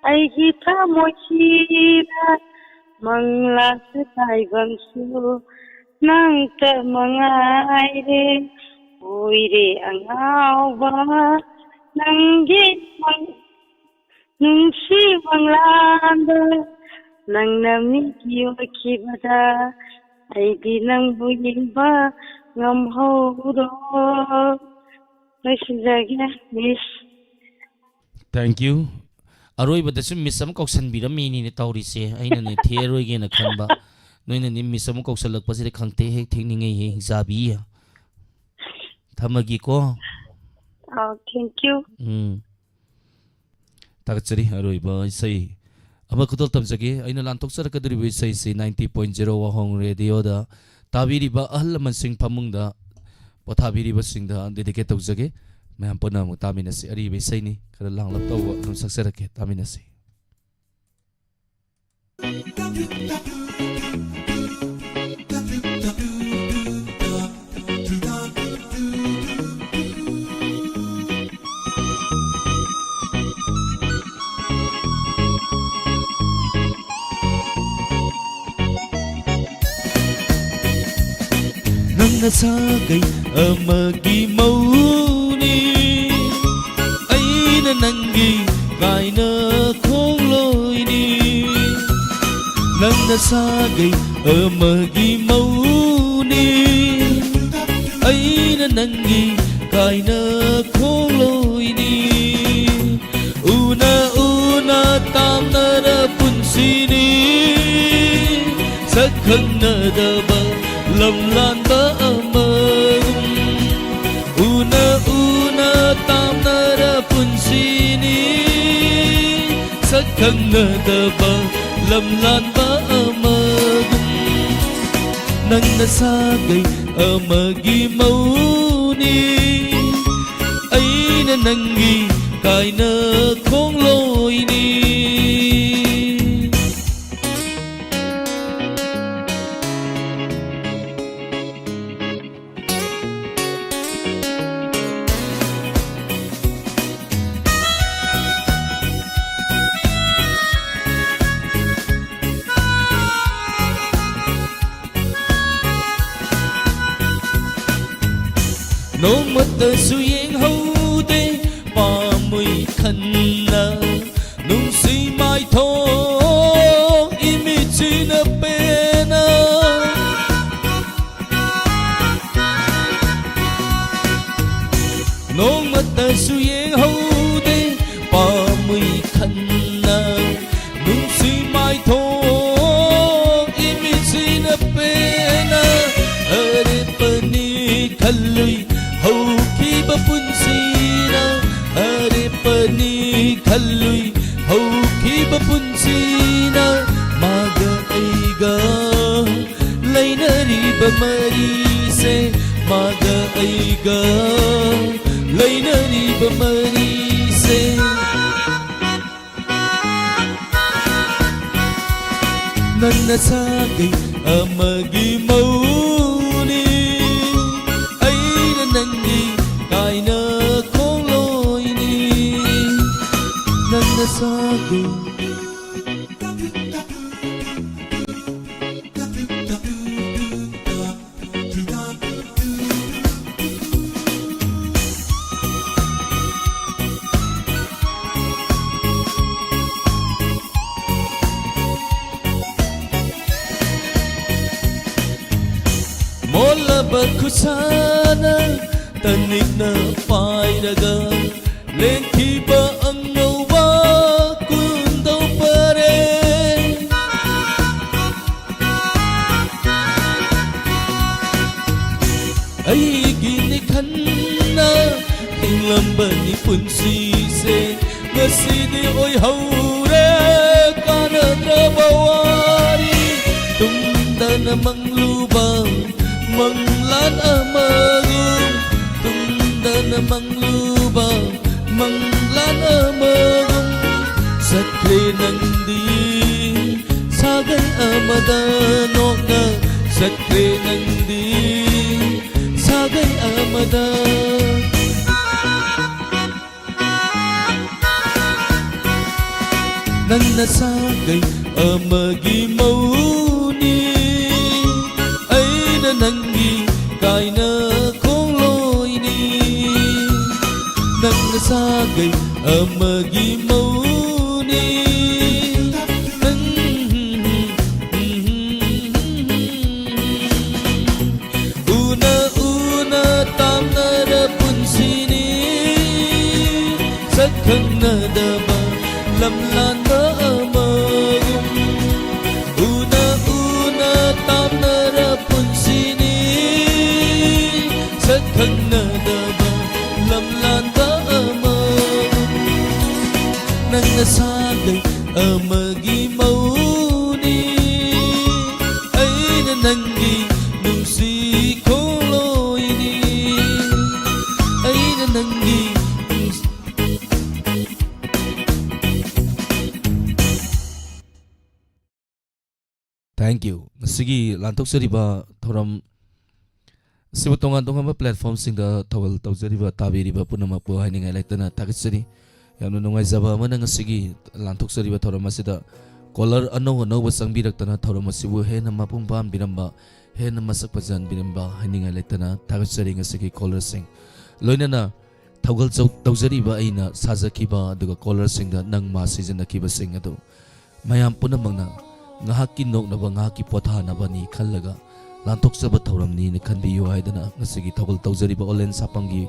ꯑꯩꯒꯤ ꯊꯃꯣꯏꯁꯤꯗ, ꯃꯪꯂꯥꯁꯨ ꯇꯥꯏꯕꯪꯁꯨ ꯅꯪꯇ ꯃꯉꯥꯏꯔꯦ꯫ ꯑꯣꯏꯔꯦ ꯑꯉꯥꯎꯕ ꯅꯪꯒꯤ ꯃꯪ-, ꯅꯨꯡꯁꯤ ꯃꯪꯂꯥꯟꯗ ꯅꯪꯅ ꯃꯤꯒꯤ ꯑꯣꯏꯈꯤꯕꯗ ꯑꯩꯗꯤ ꯅꯪꯕꯨ ꯌꯦꯡꯕ ꯉꯝꯍꯧꯔꯣ꯫ ꯂꯣꯏꯁꯤꯟꯖꯔꯒꯦ, miss꯫ Thank you꯫ ꯑꯔꯣꯏꯕꯗꯁꯨ miss ꯑꯃ ꯀꯧꯁꯟꯕꯤꯔꯝꯃꯤꯅꯤꯅꯦ ꯇꯧꯔꯤꯁꯦ꯫ ꯑꯩꯅꯅꯦ ꯊꯦꯔꯣꯏꯒꯦꯅ ꯈꯟꯕ, ꯅꯣꯏꯅꯅꯦ miss ꯑꯃ ꯀꯧꯁꯜꯂꯛꯄꯁꯤꯗ ꯈꯪꯇꯦꯛ ꯍꯦꯛ ꯊꯦꯛꯅꯤꯡꯉꯩꯍꯦ, ꯍꯤꯡꯆꯥꯕꯤ꯫ ꯊꯝꯃꯒꯦꯀꯣ꯫ ꯑꯥꯎ, thank you꯫ ꯎꯝ꯫ ꯊꯥꯒꯠꯆꯔꯤ꯫ ꯑꯔꯣꯏꯕ ꯏꯁꯩ ꯑꯃ ꯈꯨꯗꯣꯜ ꯇꯝꯖꯒꯦ꯫ ꯑꯩꯅ ꯂꯥꯟꯊꯣꯛꯆꯔꯛꯀꯗꯧꯔꯤꯕ ꯏꯁꯩꯁꯤ ninety point zero ꯋꯥꯍꯣꯡ ꯔꯦꯗꯤꯑꯣꯗ ꯇꯥꯕꯤꯔꯤꯕ ꯑꯍꯜ ꯂꯃꯟꯁꯤꯡ, ꯐꯃꯨꯡꯗ ꯄꯣꯊꯥꯕꯤꯔꯤꯕꯁꯤꯡꯗ dedicate ꯇꯧꯖꯒꯦ꯫ ꯃꯌꯥꯝ ꯄꯨꯟꯅ ꯑꯃꯨꯛ ꯇꯥꯃꯤꯟꯅꯁꯤ꯫ ꯑꯔꯤꯕ ꯏꯁꯩꯅꯤ, ꯈꯔ ꯂꯥꯡꯂꯞ ꯇꯧꯕ ꯑꯗꯨꯝ ꯁꯛꯆꯔꯛꯀꯦ, ꯇꯥꯃꯤꯟꯅꯁꯤ꯫ ꯅꯪꯅ ꯁꯥꯒꯩ ꯑꯃꯒꯤ ꯃꯧꯅꯤ, ꯑꯩꯅ ꯅꯪꯒꯤ ꯀꯥꯏꯅ ꯈꯣꯡꯂꯣꯏꯅꯤ꯫ ꯅꯪꯅ ꯁꯥꯒꯩ ꯑꯃꯒꯤ ꯃꯧꯅꯤ, ꯑꯩꯅ ꯅꯪꯒꯤ ꯀꯥꯏꯅ ꯈꯣꯡꯂꯣꯏꯅꯤ꯫ ꯎꯅ ꯎꯅ ꯇꯥꯝꯅꯔ ꯄꯨꯟꯁꯤꯅꯤ, ꯁꯛ ꯈꯪꯅꯗꯕ ꯂꯝꯂꯥꯟꯕ ꯑꯃꯒꯨꯝ꯫ ꯎꯅ ꯎꯅ ꯇꯥꯝꯅꯔ ꯄꯨꯟꯁꯤꯅꯤ, ꯁꯛ ꯈꯪꯅꯗꯕ ꯂꯝꯂꯥꯟꯕ ꯑꯃꯒꯨꯝ꯫ ꯅꯪꯅ ꯁꯥꯒꯩ ꯑꯃꯒꯤ ꯃꯧꯅꯤ, ꯑꯩꯅ ꯅꯪꯒꯤ ꯀꯥꯏꯅ ꯈꯣꯡꯂꯣꯏꯅꯤ꯫ ꯅꯣꯡꯃꯇꯁꯨ ꯌꯦꯡꯍꯧꯗꯦ ꯄꯥꯝꯃꯨꯏ ꯈꯟꯅ, ꯅꯨꯡꯁꯤ ꯃꯥꯏꯊꯣꯡ ꯏꯃꯤꯠꯁꯤꯅ ꯄꯦꯟꯅ꯫ ꯅꯣꯡꯃꯇꯁꯨ ꯌꯦꯡꯍꯧꯗꯦ ꯄꯥꯝꯃꯨꯏ ꯈꯟꯅ, ꯅꯨꯡꯁꯤ ꯃꯥꯏꯊꯣꯡ ꯏꯃꯤꯠꯁꯤꯅ ꯄꯦꯟꯅ꯫ ꯑꯔꯦꯞꯄꯅꯤ ꯈꯜꯂꯨꯏ ꯍꯧꯈꯤꯕ ꯄꯨꯟꯁꯤꯅ, ꯑꯔꯦꯞꯄꯅꯤ ꯈꯜꯂꯨꯏ ꯍꯧꯈꯤꯕ ꯄꯨꯟꯁꯤꯅ꯫ ꯃꯥꯒ ꯑꯩꯒ ꯂꯩꯅꯔꯤꯕ ꯃꯔꯤꯁꯦ, ꯃꯥꯒ ꯑꯩꯒ ꯂꯩꯅꯔꯤꯕ ꯃꯔꯤꯁꯦ꯫ ꯅꯪꯅ ꯁꯥꯒꯩ ꯑꯃꯒꯤ ꯃꯧꯅꯤ, ꯑꯩꯅ ꯅꯪꯒꯤ ꯀꯥꯏꯅ ꯈꯣꯡꯂꯣꯏꯅꯤ꯫ ꯅꯪꯅ ꯁꯥꯒꯩ꯫ ꯈꯨꯠꯁꯥꯅ ꯇꯅꯤꯛꯅ ꯄꯥꯏꯔꯒ ꯂꯦꯡꯈꯤꯕ ꯑꯉꯧꯕ ꯀꯨꯟꯗꯧ ꯄꯔꯦ꯫ ꯑꯩꯒꯤꯅꯤ ꯈꯟꯅ ꯍꯤꯡꯂꯝꯕꯅꯤ ꯄꯨꯟꯁꯤꯁꯦ, ꯉꯁꯤꯗꯤ ꯑꯣꯏꯍꯧꯔꯦ ꯀꯥꯟꯅꯗ꯭ꯔꯕ ꯋꯥꯔꯤ꯫ ꯇꯨꯝꯗꯅ ꯃꯪꯂꯨꯕ ꯃꯪꯂꯥꯟ ꯑꯃꯒꯨꯝ, ꯇꯨꯝꯗꯅ ꯃꯪꯂꯨꯕ ꯃꯪꯂꯥꯟ ꯑꯃꯒꯨꯝ ꯆꯠꯈ꯭ꯔꯦ ꯅꯪꯗꯤ꯫ ꯁꯥꯒꯩ ꯑꯃꯗ ꯅꯣꯛꯅ ꯆꯠꯈ꯭ꯔꯦ ꯅꯪꯗꯤ, ꯁꯥꯒꯩ ꯑꯃꯗ꯫ ꯅꯪꯅ ꯁꯥꯒꯩ ꯑꯃꯒꯤ ꯃꯧꯅꯤ, ꯑꯩꯅ ꯅꯪꯒꯤ ꯀꯥꯏꯅ ꯈꯣꯡꯂꯣꯏꯅꯤ꯫ ꯅꯪꯅ ꯁꯥꯒꯩ ꯑꯃꯒꯤ ꯃꯧꯅꯤ꯫ ꯎꯅ ꯎꯅ ꯇꯥꯝꯅꯔ ꯄꯨꯟꯁꯤꯅꯤ, ꯁꯛ ꯈꯪꯅꯗꯕ ꯂꯝꯂꯥꯟꯕ ꯑꯃꯒꯨꯝ꯫ ꯎꯅ ꯎꯅ ꯇꯥꯝꯅꯔ ꯄꯨꯟꯁꯤꯅꯤ, ꯁꯛ ꯈꯪꯅꯗꯕ ꯂꯝꯂꯥꯟꯕ ꯑꯃꯒꯨꯝ꯫ ꯅꯪꯅ ꯁꯥꯒꯩ ꯑꯃꯒꯤ ꯃꯧꯅꯤ, ꯑꯩꯅ ꯅꯪꯒꯤ ꯅꯨꯡꯁꯤ ꯈꯣꯡꯂꯣꯏꯅꯤ, ꯑꯩꯅ ꯅꯪꯒꯤ ꯅꯨꯡꯁꯤ- Thank you꯫ ꯉꯁꯤꯒꯤ ꯂꯥꯟꯊꯣꯛꯆꯔꯤꯕ ꯊꯧꯔꯝ ꯑꯁꯤꯕꯨ ꯇꯣꯉꯥꯟ ꯇꯣꯉꯥꯟꯕ platformꯁꯤꯡꯗ ꯊꯧꯒꯜ ꯇꯧꯖꯔꯤꯕ, ꯇꯥꯕꯤꯔꯤꯕ ꯄꯨꯝꯅꯃꯛꯄꯨ ꯍꯥꯏꯅꯤꯡꯉꯥꯏ ꯂꯩꯇꯅ ꯊꯥꯒꯠꯆꯔꯤ꯫ ꯌꯥꯝꯅ ꯅꯨꯡꯉꯥꯏꯖꯕ ꯑꯃꯅ, ꯉꯁꯤꯒꯤ ꯂꯥꯟꯊꯣꯛꯆꯔꯤꯕ ꯊꯧꯔꯝ ꯑꯁꯤꯗ caller ꯑꯅꯧ ꯑꯅꯧꯕ ꯆꯪꯕꯤꯔꯛꯇꯅ ꯊꯧꯔꯝ ꯑꯁꯤꯕꯨ ꯍꯦꯟꯅ ꯃꯄꯨꯡ ꯐꯥꯍꯟꯕꯤꯔꯝꯕ, ꯍꯦꯟꯅ ꯃꯁꯛ ꯐꯖꯍꯟꯕꯤꯔꯝꯕ ꯍꯥꯏꯅꯤꯡꯉꯥꯏ ꯂꯩꯇꯅ ꯊꯥꯒꯠꯆꯔꯤ꯫ ꯉꯁꯤꯒꯤ callerꯁꯤꯡ, ꯂꯣꯏꯅꯅ ꯊꯧꯒꯜ ꯆꯧ-, ꯇꯧꯖꯔꯤꯕ ꯑꯩꯅ ꯁꯥꯖꯈꯤꯕ ꯑꯗꯨꯒ callerꯁꯤꯡꯗ ꯅꯪ ꯃꯥ ꯁꯤꯖꯤꯟꯅꯈꯤꯕꯁꯤꯡ ꯑꯗꯨ ꯃꯌꯥꯝ ꯄꯨꯝꯅꯃꯛꯅ ꯉꯥꯏꯍꯥꯛꯀꯤ ꯅꯣꯛꯅꯕ, ꯉꯥꯏꯍꯥꯛꯀꯤ ꯄꯣꯊꯥꯅꯕꯅꯤ ꯈꯜꯂꯒ ꯂꯥꯟꯊꯣꯛꯆꯕ ꯊꯧꯔꯝꯅꯤꯅ ꯈꯟꯕꯤꯌꯨ ꯍꯥꯏꯗꯅ ꯉꯁꯤꯒꯤ ꯊꯧꯒꯜ ꯇꯧꯖꯔꯤꯕ ꯑꯣꯂꯦꯟ ꯁꯥꯄꯝꯒꯤ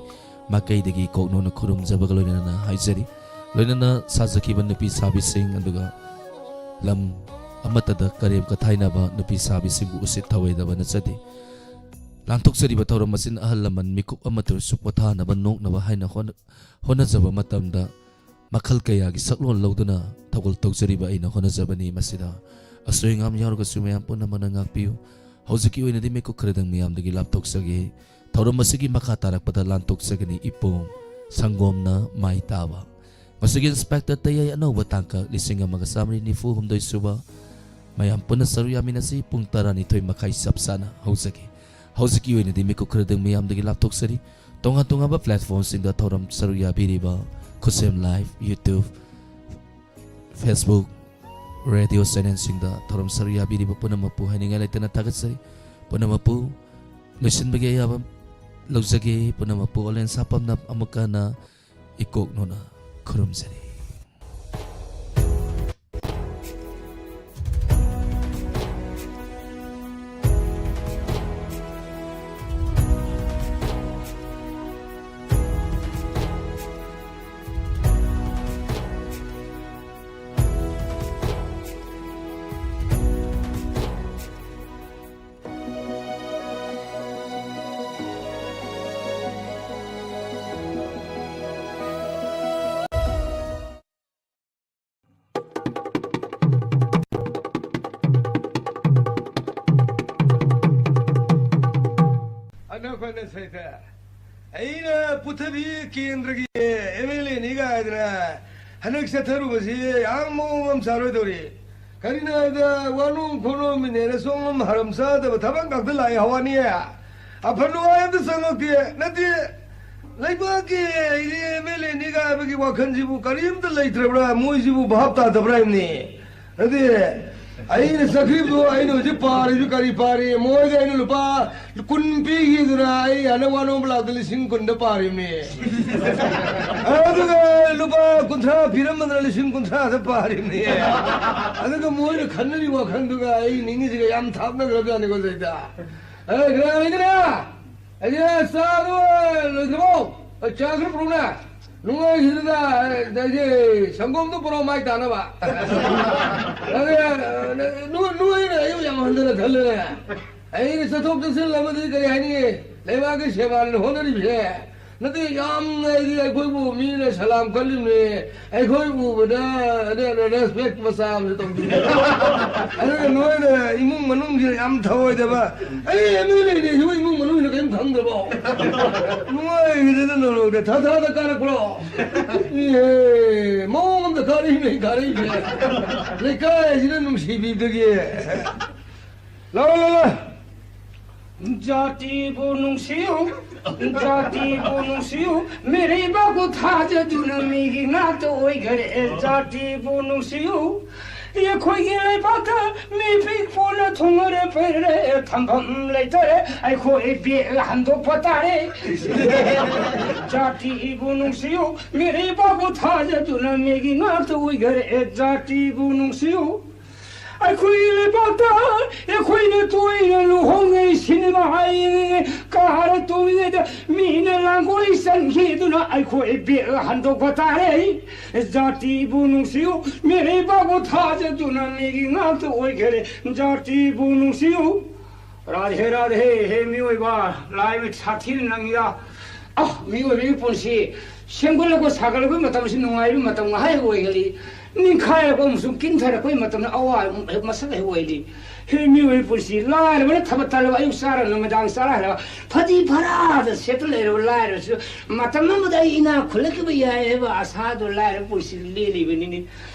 ꯃꯥꯏꯀꯩꯗꯒꯤ ꯀꯣꯛꯅꯣꯅ ꯈꯨꯔꯨꯝꯖꯕꯒ ꯂꯣꯏꯅꯅ ꯍꯥꯏꯖꯔꯤ꯫ ꯂꯣꯏꯅꯅ ꯁꯥꯖꯈꯤꯕ ꯅꯨꯄꯤ ꯁꯥꯕꯤꯁꯤꯡ, ꯑꯗꯨꯒ ꯂꯝ ꯑꯃꯠꯇꯗ ꯀꯔꯦꯝ ꯀꯊꯥꯏꯅꯕ ꯅꯨꯄꯤ ꯁꯥꯕꯤꯁꯤꯡꯕꯨ ꯎꯁꯤꯠ ꯊꯑꯣꯏꯗꯕ ꯅꯠꯆꯗꯦ꯫ ꯂꯥꯟꯊꯣꯛꯆꯔꯤꯕ ꯊꯧꯔꯝ ꯑꯁꯤꯅ ꯑꯍꯜ ꯂꯃꯟ ꯃꯤꯀꯨꯞ ꯑꯃꯠꯇꯁꯨ ꯄꯣꯊꯥꯅꯕ, ꯅꯣꯛꯅꯕ ꯍꯥꯏꯅ ꯍꯣꯠꯅ-, ꯍꯣꯠꯅꯖꯕ ꯃꯇꯝꯗ ꯃꯈꯜ ꯀꯌꯥꯒꯤ ꯁꯛꯂꯣꯟ ꯂꯧꯗꯨꯅ ꯊꯧꯒꯜ ꯇꯧꯖꯔꯤꯕ ꯑꯩꯅ ꯍꯣꯠꯅꯖꯕꯅꯤ꯫ ꯃꯁꯤꯗ ꯑꯁꯣꯏ ꯑꯉꯥꯝ ꯌꯥꯎꯔꯒꯁꯨ ꯃꯌꯥꯝ ꯄꯨꯝꯅꯃꯛꯅ ꯉꯥꯛꯄꯤꯌꯨ꯫ ꯍꯧꯖꯤꯛꯀꯤ ꯑꯣꯏꯅꯗꯤ ꯃꯤꯀꯨꯞ ꯈꯔꯗꯪ ꯃꯌꯥꯝꯗꯒꯤ ꯂꯥꯞꯊꯣꯛꯆꯒꯦ꯫ ꯊꯧꯔꯝ ꯑꯁꯤꯒꯤ ꯃꯈꯥ ꯇꯥꯔꯛꯄꯗ ꯂꯥꯟꯊꯣꯛꯆꯒꯅꯤ ꯏꯄꯣꯝ ꯁꯪꯒꯣꯝꯅ ꯃꯥꯏ ꯇꯥꯕ꯫ ꯃꯁꯤꯒꯤ ꯏꯟꯁꯄꯦꯛꯇꯔ ꯇꯌꯥꯏ ꯑꯅꯧꯕ ꯇꯥꯡꯀꯛ ꯂꯤꯁꯤꯡ ꯑꯃꯒ ꯆꯥꯃꯔꯤ ꯅꯤꯐꯨ ꯍꯨꯝꯗꯣꯏ ꯁꯨꯕ꯫ ꯃꯌꯥꯝ ꯄꯨꯟꯅ ꯁꯔꯨꯛ ꯌꯥꯃꯤꯟꯅꯁꯤ꯫ ꯄꯨꯡ ꯇꯔꯥꯅꯤꯊꯣꯏ ꯃꯈꯥꯏ ꯆꯞ ꯆꯥꯅ ꯍꯧꯖꯒꯦ꯫ ꯍꯧꯖꯤꯛꯀꯤ ꯑꯣꯏꯅꯗꯤ ꯃꯤꯀꯨꯞ ꯈꯔꯗꯪ ꯃꯌꯥꯝꯗꯒꯤ ꯂꯥꯞꯊꯣꯛꯆꯔꯤ꯫ ꯇꯣꯉꯥꯟ ꯇꯣꯉꯥꯟꯕ ꯄ꯭ꯂꯦꯠꯐꯣꯝꯁꯤꯡꯗ ꯊꯧꯔꯝ ꯁꯔꯨꯛ ꯌꯥꯕꯤꯔꯤꯕ ꯈꯨꯠꯁꯦꯝ ꯂꯥꯏꯚ, YouTube, Facebook, ꯔꯦꯗꯤꯑꯣ ꯆꯦꯅꯦꯜꯁꯤꯡꯗ ꯊꯧꯔꯝ ꯁꯔꯨꯛ ꯌꯥꯕꯤꯔꯤꯕ ꯄꯨꯝꯅꯃꯛꯄꯨ ꯍꯥꯏꯅꯤꯡꯉꯥꯏ ꯂꯩꯇꯅ ꯊꯥꯒꯠꯆꯔꯤ꯫ ꯄꯨꯝꯅꯃꯛꯄꯨ ꯂꯣꯏꯁꯤꯟꯕꯒꯤ ꯑꯌꯥꯕ ꯂꯧꯖꯒꯦ꯫ ꯄꯨꯝꯅꯃꯛꯄꯨ ꯑꯣꯂꯦꯟ ꯁꯥꯄꯝꯅ ꯑꯃꯨꯛꯀ ꯍꯟꯅ ꯏꯀꯣꯛꯅꯣꯅ ꯈꯨꯔꯨꯝꯖꯔꯤ꯫ ꯑꯅꯧꯕꯅ ꯁꯩꯇ꯫ ꯑꯩꯅ ꯄꯨꯊꯕꯤ ꯀꯦꯟꯗ꯭ꯔꯒꯤ ꯑꯦꯝ ꯑꯦꯜ ꯑꯦꯅꯤ ꯀꯥꯏꯗꯅ ꯍꯟꯗꯛ ꯆꯠꯊꯔꯨꯕꯁꯤ ꯌꯥꯝ ꯃꯑꯣꯡ ꯑꯃ ꯆꯥꯔꯣꯏꯗꯧꯔꯤ꯫ ꯀꯔꯤꯅꯣ ꯍꯥꯏꯕꯗ ꯋꯥꯅꯣꯝ ꯈꯣꯠꯅꯣꯝ ꯃꯤꯅꯦꯅ ꯁꯣꯝ ꯍꯔꯝ ꯆꯥꯗꯕ ꯊꯕꯛ ꯉꯥꯛꯇ ꯂꯥꯛꯑꯦ ꯍꯋꯥꯅꯤ꯫ ꯑꯐ ꯅꯨꯡꯉꯥꯏ ꯑꯝꯇ ꯆꯪꯉꯛꯇꯦ꯫ ꯅꯠꯇꯦ, ꯂꯩꯕꯥꯛꯀꯤ ꯑꯩꯒꯤ ꯑꯦꯝ ꯑꯦꯜ ꯑꯦꯅꯤ ꯀꯥꯏꯕꯒꯤ ꯋꯥꯈꯜꯁꯤꯕꯨ ꯀꯔꯤꯝꯇ ꯂꯩꯇ꯭ꯔꯕ꯭ꯔꯥ? ꯃꯣꯏꯁꯤꯕꯨ ꯚꯥꯞ ꯇꯥꯗꯕ꯭ꯔꯥ ꯍꯥꯏꯕꯅꯤ꯫ ꯅꯠꯇꯦ, ꯑꯩꯅ ꯆꯠꯈꯤꯕꯗꯣ ꯑꯩꯅ ꯍꯧꯖꯤꯛ ꯄꯥꯔꯤꯁꯨ ꯀꯔꯤ ꯄꯥꯔꯤ? ꯃꯣꯏꯗ ꯑꯩꯅ ꯂꯨꯄꯥ ꯀꯨꯟ ꯄꯤꯈꯤꯗꯨꯅ ꯑꯩ ꯍꯟꯗꯛ ꯋꯥꯅꯣꯝ ꯂꯥꯛꯇ ꯂꯤꯁꯤꯡ ꯀꯨꯟꯗ ꯄꯥꯔꯤꯕꯅꯤ꯫ ꯑꯗꯨꯒ ꯂꯨꯄꯥ ꯀꯨꯟꯊ꯭ꯔꯥ ꯄꯤꯔꯝꯕꯗꯨꯅ ꯂꯤꯁꯤꯡ ꯀꯨꯟꯊ꯭ꯔꯥꯗ ꯄꯥꯔꯤꯕꯅꯤ꯫ ꯑꯗꯨꯒ ꯃꯣꯏꯅ ꯈꯟꯅꯔꯤ ꯋꯥꯈꯜꯗꯨꯒ ꯑꯩ ꯅꯤꯡꯉꯤꯁꯤꯒ ꯌꯥꯝ ꯊꯥꯞꯅꯈ꯭ꯔꯕꯖꯥꯠꯅꯤꯀꯣ ꯁꯤꯗ꯫ ꯑꯦ, ꯀꯅꯥ ꯂꯩꯒꯦꯅꯦ? ꯑꯩꯁꯦ ꯆꯥꯗꯣ ꯂꯣꯏꯗ꯭ꯔꯤꯕꯣ? ꯑꯩ ꯆꯥ ꯈꯔ ꯄꯨꯔꯛꯎꯅꯦ꯫ ꯅꯨꯡꯉꯥꯏꯈꯤꯗꯅ, ꯑꯗꯒꯤ ꯁꯪꯒꯣꯝꯗꯣ ꯄꯨꯔꯛꯑꯣ ꯃꯥꯏ ꯇꯥꯅꯕ꯫ ꯑꯗ, ꯅꯣꯏ, ꯅꯣꯏꯅ ꯑꯩꯕꯨ ꯌꯥꯝ ꯍꯟꯊꯅ ꯈꯜꯂꯦꯅꯦ꯫ ꯑꯩꯅ ꯆꯠꯊꯣꯛ ꯆꯠꯁꯤꯟ ꯑꯃꯗꯤ ꯀꯔꯤ ꯍꯥꯏꯅꯤ? ꯂꯩꯕꯥꯛꯀꯤ ꯁꯦꯕꯥꯅ ꯍꯣꯠꯅꯔꯤꯕꯁꯦ꯫ ꯅꯠꯇꯦ, ꯌꯥꯝꯅ ꯑꯩꯗꯤ ꯑꯩꯈꯣꯏꯕꯨ ꯃꯤꯅ ꯁꯂꯥꯝ ꯀꯜꯂꯤꯕꯅꯦ꯫ ꯑꯩꯈꯣꯏ ꯎꯕꯗ ꯑꯗꯨ ꯔꯦꯁꯄꯦꯛ ꯃꯆꯥ ꯑꯃꯁꯨ ꯇꯧꯕꯤꯌꯨ꯫ ꯑꯗꯨꯒ ꯅꯣꯏꯅ ꯏꯃꯨꯡ ꯃꯅꯨꯡꯁꯤꯗ ꯌꯥꯝ ꯊꯧꯑꯣꯏꯗꯕ, ꯑꯩ ꯑꯦꯝ ꯑꯦꯜ ꯑꯦꯅꯦ ꯁꯤꯕꯨ ꯏꯃꯨꯡ ꯃꯅꯨꯡꯁꯤꯅ ꯀꯔꯤꯝ ꯈꯪꯗ꯭ꯔꯕꯣ? ꯅꯨꯡꯉꯥꯏꯈꯤꯗꯅ ꯅꯣꯡꯗ ꯊꯥ ꯊꯥꯗ ꯀꯥꯔꯛꯄ꯭ꯔꯣ? ꯏꯍꯦ, ꯃꯑꯣꯡ ꯑꯃꯗ ꯀꯥꯔꯛꯏꯅꯦ, ꯀꯥꯔꯛꯏꯁꯦ꯫ ꯂꯩꯀꯥꯏꯁꯤꯅ ꯅꯨꯡꯁꯤꯕꯤꯕꯗꯒꯤ꯫ ꯂꯥꯎ, ꯂꯥꯎ, ꯂꯥꯎ꯫ ꯖꯥꯇꯤꯕꯨ ꯅꯨꯡꯁꯤꯌꯨ, ꯖꯥꯇꯤꯕꯨ ꯅꯨꯡꯁꯤꯌꯨ, ꯃꯤꯔꯩꯕꯥꯛꯄꯨ ꯊꯥꯖꯗꯨꯅ ꯃꯤꯒꯤ ꯉꯥꯛꯇ ꯑꯣꯏꯈꯔꯦ꯫ ꯖꯥꯇꯤꯕꯨ ꯅꯨꯡꯁꯤꯌꯨ, ꯑꯩꯈꯣꯏꯒꯤ ꯂꯩꯕꯥꯛꯇ ꯃꯤ ꯄꯤꯛꯄꯅ ꯊꯨꯡꯉꯔꯦ ꯄꯩꯔꯦ, ꯊꯝꯐꯝ ꯂꯩꯇꯔꯦ, ꯑꯩꯈꯣꯏ ꯕꯦꯛ ꯍꯟꯗꯣꯛꯄ ꯇꯥꯔꯦ꯫ ꯖꯥꯇꯤꯕꯨ ꯅꯨꯡꯁꯤꯌꯨ, ꯃꯤꯔꯩꯕꯥꯛꯄꯨ ꯊꯥꯖꯗꯨꯅ ꯃꯤꯒꯤ ꯉꯥꯛꯇ ꯑꯣꯏꯈꯔꯦ꯫ ꯖꯥꯇꯤꯕꯨ ꯅꯨꯡꯁꯤꯌꯨ, ꯑꯩꯈꯣꯏꯒꯤ ꯂꯩꯕꯥꯛꯇ ꯑꯩꯈꯣꯏꯅ ꯇꯣꯏꯅ ꯂꯨꯍꯣꯡꯉꯦ, ꯁꯤꯅꯦꯃꯥ ꯌꯦꯡꯉꯦ, ꯀꯥꯔ ꯇꯣꯡꯉꯤꯉꯩꯗ ꯃꯤꯅ ꯂꯥꯡꯒꯣꯏ ꯆꯟꯈꯤꯗꯨꯅ ꯑꯩꯈꯣꯏ ꯕꯦꯛ ꯍꯟꯗꯣꯛꯄ ꯇꯥꯔꯦ꯫ ꯖꯥꯇꯤꯕꯨ ꯅꯨꯡꯁꯤꯌꯨ, ꯃꯤꯔꯩꯕꯥꯛꯄꯨ ꯊꯥꯖꯗꯨꯅ ꯃꯤꯒꯤ ꯉꯥꯛꯇ ꯑꯣꯏꯈꯔꯦ꯫ ꯖꯥꯇꯤꯕꯨ ꯅꯨꯡꯁꯤꯌꯨ꯫ ꯔꯥꯙꯦ ꯔꯥꯙꯦ꯫ ꯍꯦ ꯃꯤꯑꯣꯏꯕ, ꯂꯥꯏꯕ ꯁꯥꯊꯤꯅ ꯅꯪꯉꯤꯗ꯫ ꯑ, ꯃꯤꯑꯣꯏꯕꯒꯤ ꯄꯨꯟꯁꯤ ꯁꯦꯝꯒꯠꯂꯛꯄ ꯁꯥꯒꯠꯂꯛꯄꯒꯤ ꯃꯇꯝꯁꯤ ꯅꯨꯡꯉꯥꯏꯕ ꯃꯇꯝ ꯉꯥꯏꯍꯥꯛ ꯑꯣꯏꯒꯜꯂꯤ꯫ ꯅꯤꯡꯈꯥꯏꯔꯛꯄ ꯑꯃꯁꯨꯡ ꯀꯤꯟꯊꯔꯛꯄꯒꯤ ꯃꯇꯝꯗ ꯑꯋꯥꯕ ꯃꯁꯛ ꯍꯦꯛ ꯑꯣꯏꯔꯤ꯫ ꯍꯦ ꯃꯤꯑꯣꯏꯕꯒꯤ ꯄꯨꯟꯁꯤ, ꯂꯥꯏꯔꯕꯅ ꯊꯕꯛ ꯇꯜꯂꯕ, ꯑꯌꯨꯛ ꯆꯥꯔ ꯅꯨꯃꯤꯗꯥꯡ ꯆꯥꯔ ꯍꯜꯂꯕ, ꯐꯗꯤ ꯐꯔꯥꯗ ꯁꯦꯠꯇ ꯂꯩꯔꯕ ꯂꯥꯏꯔꯕꯁꯨ ꯃꯇꯝ ꯑꯃꯗ ꯑꯩ ꯏꯅꯥꯛ ꯈꯨꯜꯂꯛꯈꯤꯕ ꯌꯥꯏ ꯍꯥꯏꯕ ꯑꯁꯥꯗꯨ ꯂꯥꯏꯔꯕ ꯄꯨꯟꯁꯤꯗ ꯂꯦꯜꯂꯤꯕꯅꯤꯅꯦ꯫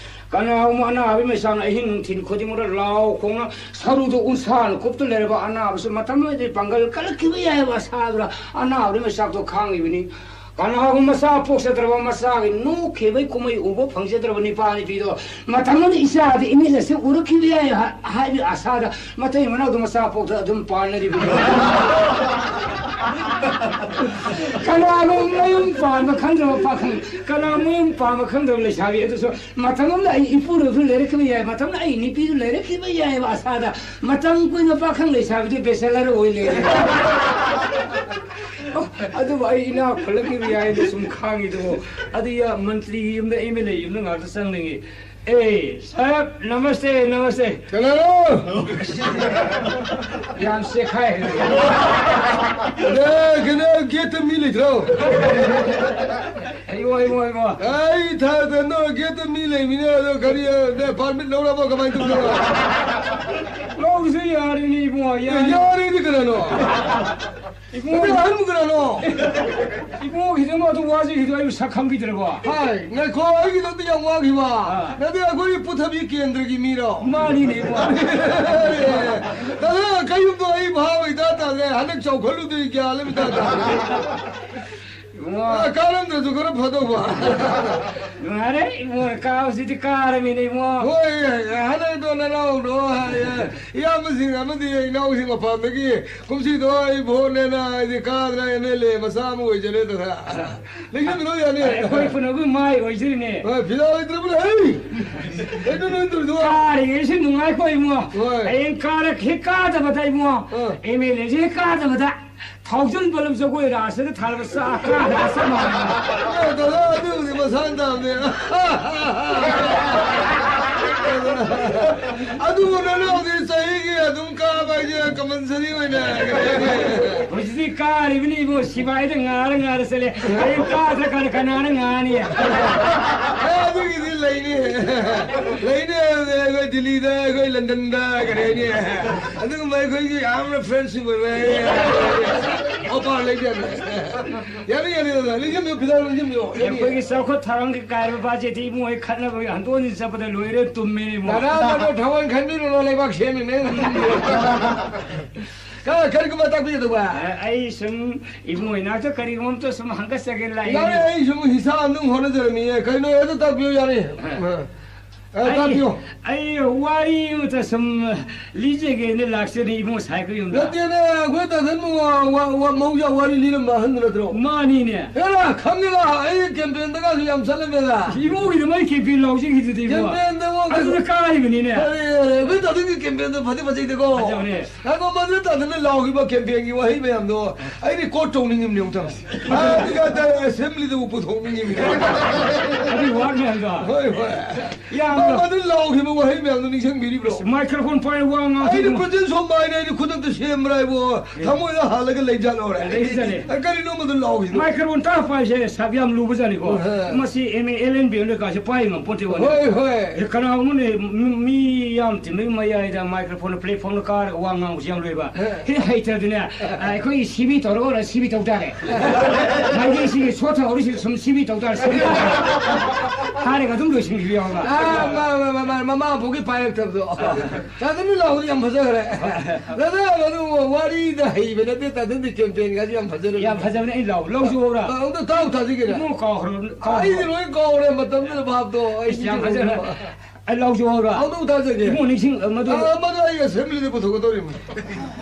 ꯀꯅꯥꯒꯨꯝꯕ ꯑꯅꯥꯕꯒꯤ ꯃꯩꯆꯥꯛꯅ ꯑꯍꯤꯡ ꯅꯨꯡꯊꯤꯜ ꯈꯨꯗꯤꯡꯃꯛꯇ ꯂꯥꯎ ꯈꯣꯡꯅ ꯁꯔꯨꯗ ꯎꯟꯁꯥꯅ ꯀꯨꯞꯇꯨꯅ ꯂꯩꯔꯕ ꯑꯅꯥꯕꯁꯨ ꯃꯇꯝ ꯑꯃꯗꯤ ꯄꯥꯡꯒꯜ ꯀꯜꯂꯛꯈꯤꯕ ꯌꯥꯏ ꯍꯥꯏꯕ ꯑꯁꯥꯗꯨꯅ ꯑꯅꯥꯕꯒꯤ ꯃꯩꯆꯥꯛꯇꯣ ꯈꯥꯡꯉꯤꯕꯅꯤ꯫ ꯀꯅꯥꯒꯨꯝꯕ ꯃꯆꯥ ꯄꯣꯛꯆꯗ꯭ꯔꯕ, ꯃꯆꯥꯒꯤ ꯅꯣꯛꯈꯤꯕꯒꯤ ꯀꯨꯝꯍꯩ ꯎꯕ ꯐꯪꯖꯗ꯭ꯔꯕ ꯅꯤꯄꯥ ꯅꯨꯄꯤꯗꯣ, ꯃꯇꯝ ꯑꯃꯗ ꯏꯆꯥꯗꯤ ꯏꯃꯤꯠ ꯑꯁꯤ ꯎꯔꯛꯈꯤꯕ ꯌꯥꯏ ꯍꯥꯏꯕꯒꯤ ꯑꯁꯥꯗ ꯃꯇꯩ ꯃꯅꯥꯎꯗꯣ ꯃꯆꯥ ꯄꯣꯛꯇ ꯑꯗꯨꯝ ꯄꯥꯟꯅꯔꯤꯕꯅꯤ꯫ ꯀꯅꯥꯒꯨꯝꯕ ꯃꯌꯨꯝ ꯄꯥꯟꯕ ꯈꯪꯗ꯭ꯔꯕ ꯄꯥꯈꯪ, ꯀꯅꯥ ꯃꯌꯨꯝ ꯄꯥꯟꯕ ꯈꯪꯗ꯭ꯔꯕ ꯂꯩꯁꯥꯕꯤ ꯑꯗꯨꯁꯨ ꯃꯇꯝ ꯑꯃꯗ ꯑꯩ ꯏꯄꯨꯔꯣꯏꯕꯁꯨ ꯂꯩꯔꯛꯈꯤꯕ ꯌꯥꯏ, ꯃꯇꯝꯗ ꯑꯩ ꯅꯨꯄꯤꯁꯨ ꯂꯩꯔꯛꯈꯤꯕ ꯌꯥꯏꯑꯕ ꯑꯁꯥꯗ꯫ ꯃꯇꯝ ꯀꯨꯏꯅ ꯄꯥꯈꯪ ꯂꯩꯁꯥꯕꯤꯗꯤ bachelor ꯑꯣꯏ ꯂꯩꯔꯦ꯫ ꯑꯣ, ꯑꯗꯨꯕꯨ ꯑꯩ ꯏꯅꯥꯛ ꯈꯨꯜꯂꯛꯈꯤꯕ ꯌꯥꯏꯅ ꯁꯨꯝ ꯈꯥꯡꯉꯤꯗꯨꯕꯨ꯫ ꯑꯗꯨ ꯌꯥ ꯃꯟꯇ꯭ꯔꯤꯒꯤ ꯌꯨꯝꯗ, MLA ꯌꯨꯝꯗ ꯉꯥꯛꯇ ꯆꯪꯅꯤꯡꯉꯤ꯫ ꯑꯦ, ꯁꯥꯍꯦꯕ, ꯅꯃꯁꯇꯦ, ꯅꯃꯁꯇꯦ꯫ ꯀꯅꯥꯅꯣ? ꯌꯥꯝ ꯁꯦꯈꯥꯏ꯫ ꯑꯦ, ꯀꯩꯅꯣ, ꯒꯦꯠꯇ ꯃꯤ ꯂꯩꯇ꯭ꯔꯣ? ꯏꯕꯣ, ꯏꯕꯣ, ꯏꯕꯣ꯫ ꯑꯩ ꯊꯥꯗ ꯅꯣ ꯒꯦꯠꯇ ꯃꯤ ꯂꯩꯃꯤꯅꯦ, ꯑꯗꯣ ꯀꯔꯤ, ꯅ permit ꯂꯧꯔꯕꯣ? ꯀꯃꯥꯏꯅ ꯇꯧꯗꯣꯏꯅꯣ? ꯂꯧꯕꯁꯨ ꯌꯥꯔꯦꯅꯦ, ꯏꯕꯨꯡꯉꯣ, ꯌꯥꯔꯦ꯫ ꯌꯥꯔꯦꯗꯤ ꯀꯅꯥꯅꯣ? ꯏꯕꯨꯡꯉꯣ, ꯑꯗꯨ ꯑꯍꯟꯕ ꯀꯅꯥꯅꯣ? ꯏꯕꯨꯡꯉꯣ, ꯈꯤꯇꯪ ꯑꯗꯨ ꯋꯥꯁꯤ ꯈꯤꯇꯪ ꯑꯩꯕꯨ ꯁꯛ ꯈꯪꯕꯤꯗ꯭ꯔꯕꯣ? ꯍꯥꯏ, ꯉꯥꯏꯈꯣ, ꯑꯩꯒꯤꯗꯃꯛꯇ ꯌꯥꯝ ꯋꯥꯈꯤꯕ꯫ ꯑꯥ꯫ ꯅꯠꯇꯦ, ꯑꯩꯈꯣꯏꯒꯤ ꯄꯨꯊꯕꯤ ꯀꯦꯟꯗ꯭ꯔꯒꯤ ꯃꯤꯔꯣ? ꯃꯥꯅꯤꯅꯦ, ꯏꯕꯨꯡꯉꯣ꯫ ꯗꯥꯗꯥ, ꯀꯌꯨꯝꯗꯣ ꯑꯩ ꯚꯥꯕ ꯏꯇꯥ ꯇꯥꯗꯦ, ꯍꯟꯗꯛ ꯆꯥꯎꯈꯠꯂꯨꯗꯣꯏ ꯒ꯭ꯌꯥꯟ ꯑꯃ ꯏꯇꯥ ꯇꯥꯗꯦ꯫ ꯏꯕꯨꯡꯉꯣ꯫ ꯑ, ꯀꯥꯔꯝꯗ꯭ꯔꯁꯨ ꯈꯔ ꯐꯗꯧꯕ꯫ ꯅꯨꯡꯉꯥꯏꯔꯦ, ꯏꯕꯨꯡꯉꯣ, ꯀꯥꯕꯁꯤꯗꯤ ꯀꯥꯔꯃꯤꯅꯦ, ꯏꯕꯨꯡꯉꯣ꯫ ꯍꯣꯏ, ꯍꯟꯗꯛꯇꯣ ꯅꯅꯥꯎꯗꯣ, ꯏꯌꯥꯝꯕꯁꯤꯡ ꯑꯃꯗꯤ ꯏꯅꯥꯎꯁꯤꯡ ꯃꯄꯥꯟꯗꯒꯤ ꯀꯨꯝꯁꯤꯗꯣ ꯑꯩ ꯚꯣꯠꯅꯦꯅ ꯑꯩꯗꯤ ꯀꯥꯗꯅ MLA ꯃꯆꯥ ꯑꯃ ꯑꯣꯏꯖꯔꯦ, ꯗꯥꯗꯥ꯫ ꯂꯦꯡꯁꯤꯟꯕꯤꯔꯣ ꯌꯥꯅꯤ꯫ ꯑꯩꯈꯣꯏ ꯄꯨꯝꯅꯃꯛ ꯃꯥꯏ ꯑꯣꯏꯖꯔꯤꯅꯦ꯫ ꯍꯣꯏ, ꯐꯤꯗꯥ ꯂꯩꯇ꯭ꯔꯕꯅꯦ, ꯍꯩ! ꯀꯩꯅꯣ ꯅꯣꯏ ꯇꯧꯔꯤꯗꯨꯕꯣ? ꯀꯥꯔꯤꯉꯩꯁꯨ ꯅꯨꯡꯉꯥꯏꯀꯣ, ꯏꯕꯨꯡꯉꯣ꯫ ꯍꯣꯏ꯫ ꯍꯌꯦꯡ ꯀꯥꯔꯛ-, ꯍꯦꯛ ꯀꯥꯗꯕꯗ, ꯏꯕꯨꯡꯉꯣ, ꯑꯥ꯫ MLAꯁꯦ ꯍꯦꯛ ꯀꯥꯗꯕꯗ, ꯊꯥꯎꯖꯟ ꯕꯜꯕ ꯖꯒꯣꯏ ꯔꯥꯁꯇꯒ ꯊꯥꯔꯕ ꯆꯥꯛ ꯀꯥꯗꯕ ꯆꯞ ꯃꯥꯟꯅꯩ꯫ ꯑꯦ, ꯗꯥꯗꯥ, ꯑꯗꯨꯕꯨꯗꯤ ꯃꯁꯥꯅ ꯇꯥꯕꯅꯦ꯫ ꯑꯗꯨꯕꯨ ꯅꯅꯥꯎꯗꯤ ꯆꯍꯤꯒꯤ ꯑꯗꯨꯝ ꯀꯥꯕ ꯍꯥꯏꯁꯦ compulsory ꯑꯣꯏꯅ꯫ ꯍꯧꯖꯤꯛꯇꯤ ꯀꯥꯔꯤꯕꯅꯤ ꯏꯕꯨꯡꯉꯣ, ꯁꯤꯐꯥꯏꯗ ꯉꯥꯔ ꯉꯥꯔ ꯆꯠꯂꯦ꯫ ꯑꯩ ꯀꯥꯗ꯭ꯔ ꯀꯅꯥ-, ꯀꯅꯥꯅ ꯉꯥꯅꯤ? ꯑꯦ, ꯑꯗꯨꯒꯤꯗꯤ ꯂꯩꯅꯤ꯫ ꯂꯩꯅꯤ ꯍꯥꯏꯕꯗꯤ ꯑꯩꯈꯣꯏ ꯗꯤꯜꯂꯤꯗ, ꯑꯩꯈꯣꯏ ꯂꯟꯗꯟꯗ, ꯀꯔꯤ ꯍꯥꯏꯅꯤ? ꯑꯗꯨꯒꯨꯝꯕ ꯑꯩꯈꯣꯏꯒꯤ ꯌꯥꯝꯅ friendship ꯑꯣꯏꯕ ꯑꯣ, ꯄꯥꯔ ꯂꯩꯕ ꯌꯥꯅꯤ꯫ ꯌꯥꯅꯤ, ꯌꯥꯅꯤ, ꯌꯥꯅꯤ꯫ ꯂꯤꯡꯖꯤꯟꯕꯤꯌꯨ, ꯐꯤꯗꯥ ꯂꯤꯡꯖꯤꯟꯕꯤꯌꯨ꯫ ꯌꯥꯅꯤ, ꯌꯥꯅꯤ꯫ ꯑꯩꯈꯣꯏꯒꯤ ꯆꯥꯎꯈꯠ ꯊꯧꯔꯥꯡꯒꯤ ꯀꯥꯏꯔꯕ ꯕꯥꯖꯦꯠꯇꯤ ꯏꯕꯨꯡꯉꯣ ꯑꯩ ꯈꯠꯅꯕꯒꯤ ꯍꯟꯗꯣꯛ ꯍꯟꯖꯤꯟ ꯆꯠꯄꯗ ꯂꯣꯏꯔꯦ, ꯇꯨꯝꯃꯦꯅꯦ ꯏꯕꯨꯡꯉꯣ꯫ ꯗꯥꯗꯥ, ꯗꯥꯗꯥ, ꯊꯋꯥꯏ ꯈꯟꯕꯤꯔꯨꯅꯨ, ꯂꯩꯕꯥꯛ ꯁꯦꯝꯃꯤꯅꯦ꯫ ꯀ-, ꯀꯔꯤꯒꯨꯝꯕ ꯇꯥꯛꯄꯤꯒꯗꯧꯕ? ꯑ, ꯑꯩ ꯁꯨꯝ ꯏꯕꯨꯡꯉꯣ ꯏꯅꯥꯛꯇ ꯀꯔꯤꯒꯨꯝꯕ ꯑꯝꯇ ꯁꯨꯝ ꯍꯪꯒꯠꯆꯒꯦ ꯂꯥꯛꯏꯅꯦ꯫ ꯌꯥꯔꯦ, ꯑꯩ ꯁꯨꯝ ꯍꯤꯁꯥꯕ ꯅꯨꯡ ꯍꯣꯠꯅꯖꯔꯝꯃꯤꯌꯦ꯫ ꯀꯩꯅꯣ, ꯑꯗꯨ ꯇꯥꯛꯄꯤꯌꯨ, ꯌꯥꯔꯦ꯫ ꯑ꯫ ꯑ, ꯑꯩ, ꯇꯥꯕꯤꯌꯨ꯫ ꯑꯩ ꯋꯥꯔꯤ ꯑꯃꯇ ꯁꯨꯝ ꯂꯤꯖꯒꯦꯅ ꯂꯥꯛꯆꯅꯤ ꯏꯕꯨꯡꯉꯣ ꯁꯥꯏ ꯀꯌꯨꯝꯗ꯫ ꯅꯠꯇꯦꯅꯦ, ꯑꯩꯈꯣꯏ ꯇꯥꯊꯟꯕꯨ ꯋꯥ-, ꯋꯥ-, ꯋꯥ-, ꯃꯍꯧꯁꯥ ꯋꯥꯔꯤ ꯂꯤꯔꯝꯕ ꯑꯍꯟꯗꯨ ꯅꯠꯇ꯭ꯔꯣ? ꯃꯥꯅꯤꯅꯦ꯫ ꯍꯦꯔꯥ, ꯈꯪꯉꯤꯗ, ꯑꯩ ꯀꯦꯝꯄꯦꯟꯗꯒꯁꯨ ꯌꯥꯝ ꯆꯠꯂꯝꯃꯦꯗ꯫ ꯏꯕꯨꯡꯉꯣꯒꯤꯗ ꯃꯩ ꯀꯦꯝꯄꯦꯟ ꯂꯥꯎꯖꯈꯤꯗꯨꯗꯤ ꯏꯕꯨꯡꯉꯣ꯫ ꯀꯦꯝꯄꯦꯟꯗ ꯋꯥ-, ꯑꯗꯨꯗ ꯀꯥꯔꯤꯕꯅꯤꯅꯦ꯫ ꯑꯔꯦ, ꯑꯔꯦ, ꯑꯩꯈꯣꯏ ꯇꯥꯊꯟꯒꯤ ꯀꯦꯝꯄꯦꯟꯗꯣ ꯐꯗꯤ ꯐꯖꯩꯗꯀꯣ꯫ ꯐꯖꯕꯅꯦ꯫ ꯉꯥꯏꯈꯣ, ꯃꯗꯨꯗ ꯇꯥꯗꯅ ꯂꯥꯎꯈꯤꯕ ꯀꯦꯝꯄꯦꯟꯒꯤ ꯋꯥꯍꯩ ꯃꯌꯥꯝꯗꯣ ꯑꯩꯗꯤ ꯀꯣꯠ ꯇꯧꯅꯤꯡꯉꯤꯕꯅꯦ ꯑꯃꯨꯛꯇꯪ꯫ ꯑꯗꯨꯒ ꯑꯁꯦꯝꯕ꯭ꯂꯤꯗꯕꯨ ꯄꯨꯊꯣꯛꯅꯤꯡꯉꯤꯕꯅꯦ꯫ ꯑꯗꯨꯒꯤ ꯋꯥ ꯃꯌꯥꯝꯗꯣ꯫ ꯍꯣꯏ, ꯍꯣꯏ꯫ ꯌꯥꯝꯅ ꯃ-, ꯃꯗꯨ ꯂꯥꯎꯈꯤꯕ ꯋꯥꯍꯩ ꯃꯌꯥꯝꯗꯣ ꯅꯤꯡꯁꯤꯡꯕꯤꯔꯤꯕ꯭ꯔꯣ? ꯃꯥꯏꯀ꯭ꯔꯣꯐꯣꯟ ꯄꯥꯏꯔ ꯋꯥ ꯉꯥꯡꯊꯣꯛ ꯑꯩꯅ ꯄ꯭ꯔꯖꯦꯟ ꯁꯣꯝꯕ ꯍꯥꯏꯅ ꯑꯩꯅ ꯈꯨꯗꯛꯇ ꯁꯦꯝꯕ꯭ꯔꯥ ꯍꯥꯏꯕꯨ ꯊꯃꯣꯏꯗ ꯍꯥꯜꯂꯒ ꯂꯩꯖꯥꯠꯂꯣꯔꯦ? ꯂꯩꯖꯥꯠꯅꯦ꯫ ꯑ, ꯀꯔꯤꯅꯣ ꯃꯗꯨ ꯂꯥꯎꯈꯤꯕ? ꯃꯥꯏꯀ꯭ꯔꯣꯐꯣꯟ ꯇꯥ ꯄꯥꯏꯁꯦ ꯁꯥꯕ ꯌꯥꯝ ꯂꯨꯕꯖꯥꯠꯅꯤꯀꯣ꯫ ꯍꯣꯏ꯫ ꯃꯁꯤ M A L N B ꯑꯣꯏꯅ ꯀꯥꯁꯦ ꯄꯥꯏ ꯉꯝꯄꯣꯠꯇꯦ ꯋꯥꯅꯤ꯫ ꯍꯣꯏ, ꯍꯣꯏ꯫ ꯑꯦ, ꯀꯅꯥꯒꯨꯝꯕꯅ ꯃꯤ, ꯃꯤ ꯌꯥꯝ ꯇꯤꯟꯕꯒꯤ ꯃꯌꯥꯏꯗ ꯃꯥꯏꯀ꯭ꯔꯣꯐꯣꯟ ꯄ꯭ꯂꯦꯠꯐꯣꯝꯗ ꯀꯥꯔꯒ ꯋꯥ ꯉꯥꯡꯕꯁꯤ ꯌꯥꯝ ꯂꯣꯏꯕ꯫ ꯍꯦ꯫ ꯍꯦ, ꯍꯩꯇ꯭ꯔꯗꯤꯅꯦ, ꯑ, ꯑꯩꯈꯣꯏ ꯁꯤꯕꯤ ꯇꯧꯔꯒ ꯑꯣꯏꯔ ꯁꯤꯕꯤ ꯇꯧ ꯇꯥꯔꯦ꯫ ꯃꯥꯏꯀꯩꯁꯤꯒꯤ ꯁꯣꯠꯊ ꯍꯧꯔꯤꯁꯤꯒ ꯁꯨꯝ ꯁꯤꯕꯤ ꯇꯧ ꯇꯥꯔꯦ, ꯁꯤꯕꯤ ꯇꯧ ꯇꯥꯔꯦ꯫ ꯍꯥꯏꯔꯒ ꯑꯗꯨꯝ ꯂꯣꯏꯁꯤꯟꯈꯤꯕ ꯌꯥꯎꯕ꯫ ꯑ, ꯃ-, ꯃ-, ꯃ-, ꯃ-, ꯃꯃꯥ ꯄꯣꯛꯀꯤ ꯄꯥꯏꯔꯛꯇꯕꯗꯣ꯫ ꯇꯥꯗꯅ ꯂꯥꯎꯕꯗꯤ ꯌꯥꯝ ꯐꯖꯈ꯭ꯔꯦ꯫ ꯗꯥꯗꯥ, ꯃꯗꯨ ꯋꯥꯔꯤꯗ ꯍꯩꯕ ꯅꯠꯇꯦ, ꯇꯥꯗꯅꯗꯤ ꯀꯦꯝꯄꯦꯟꯒꯁꯤ ꯌꯥꯝ ꯐꯖꯔꯦ꯫ ꯌꯥꯝ ꯐꯖꯕꯅꯦ, ꯑꯩ ꯂꯥꯎ-, ꯂꯧꯁꯨ ꯍꯧꯔ꯫ ꯑ, ꯑꯝꯇ ꯇꯥꯎ ꯊꯥꯖꯒꯦꯔꯥ? ꯏꯕꯨꯡꯉꯣ ꯀꯥꯎꯈ꯭ꯔꯕ-, ꯀꯥꯎꯈ꯭ꯔꯕ꯫ ꯑꯩꯗꯤ ꯂꯣꯏ ꯀꯥꯎꯔꯦ, ꯃꯇꯝꯗꯨꯗ ꯚꯥꯞꯇꯣ꯫ ꯑꯩ ꯏꯁ, ꯌꯥꯝ ꯐꯖꯅ꯫ ꯑꯩ ꯂꯧꯁꯨ ꯍꯧꯔ꯫ ꯑꯃꯨꯛꯇ ꯊꯥꯖꯒꯦ꯫ ꯏꯕꯨꯡꯉꯣ ꯅꯤꯡꯁꯤꯡ-, ꯃꯗꯨ ꯑ, ꯃꯗꯨ ꯑꯩ ꯑꯦꯁꯦꯝꯕ꯭ꯂꯤꯗ ꯄꯨꯊꯣꯛꯀꯗꯧꯔꯤꯕꯅꯤ꯫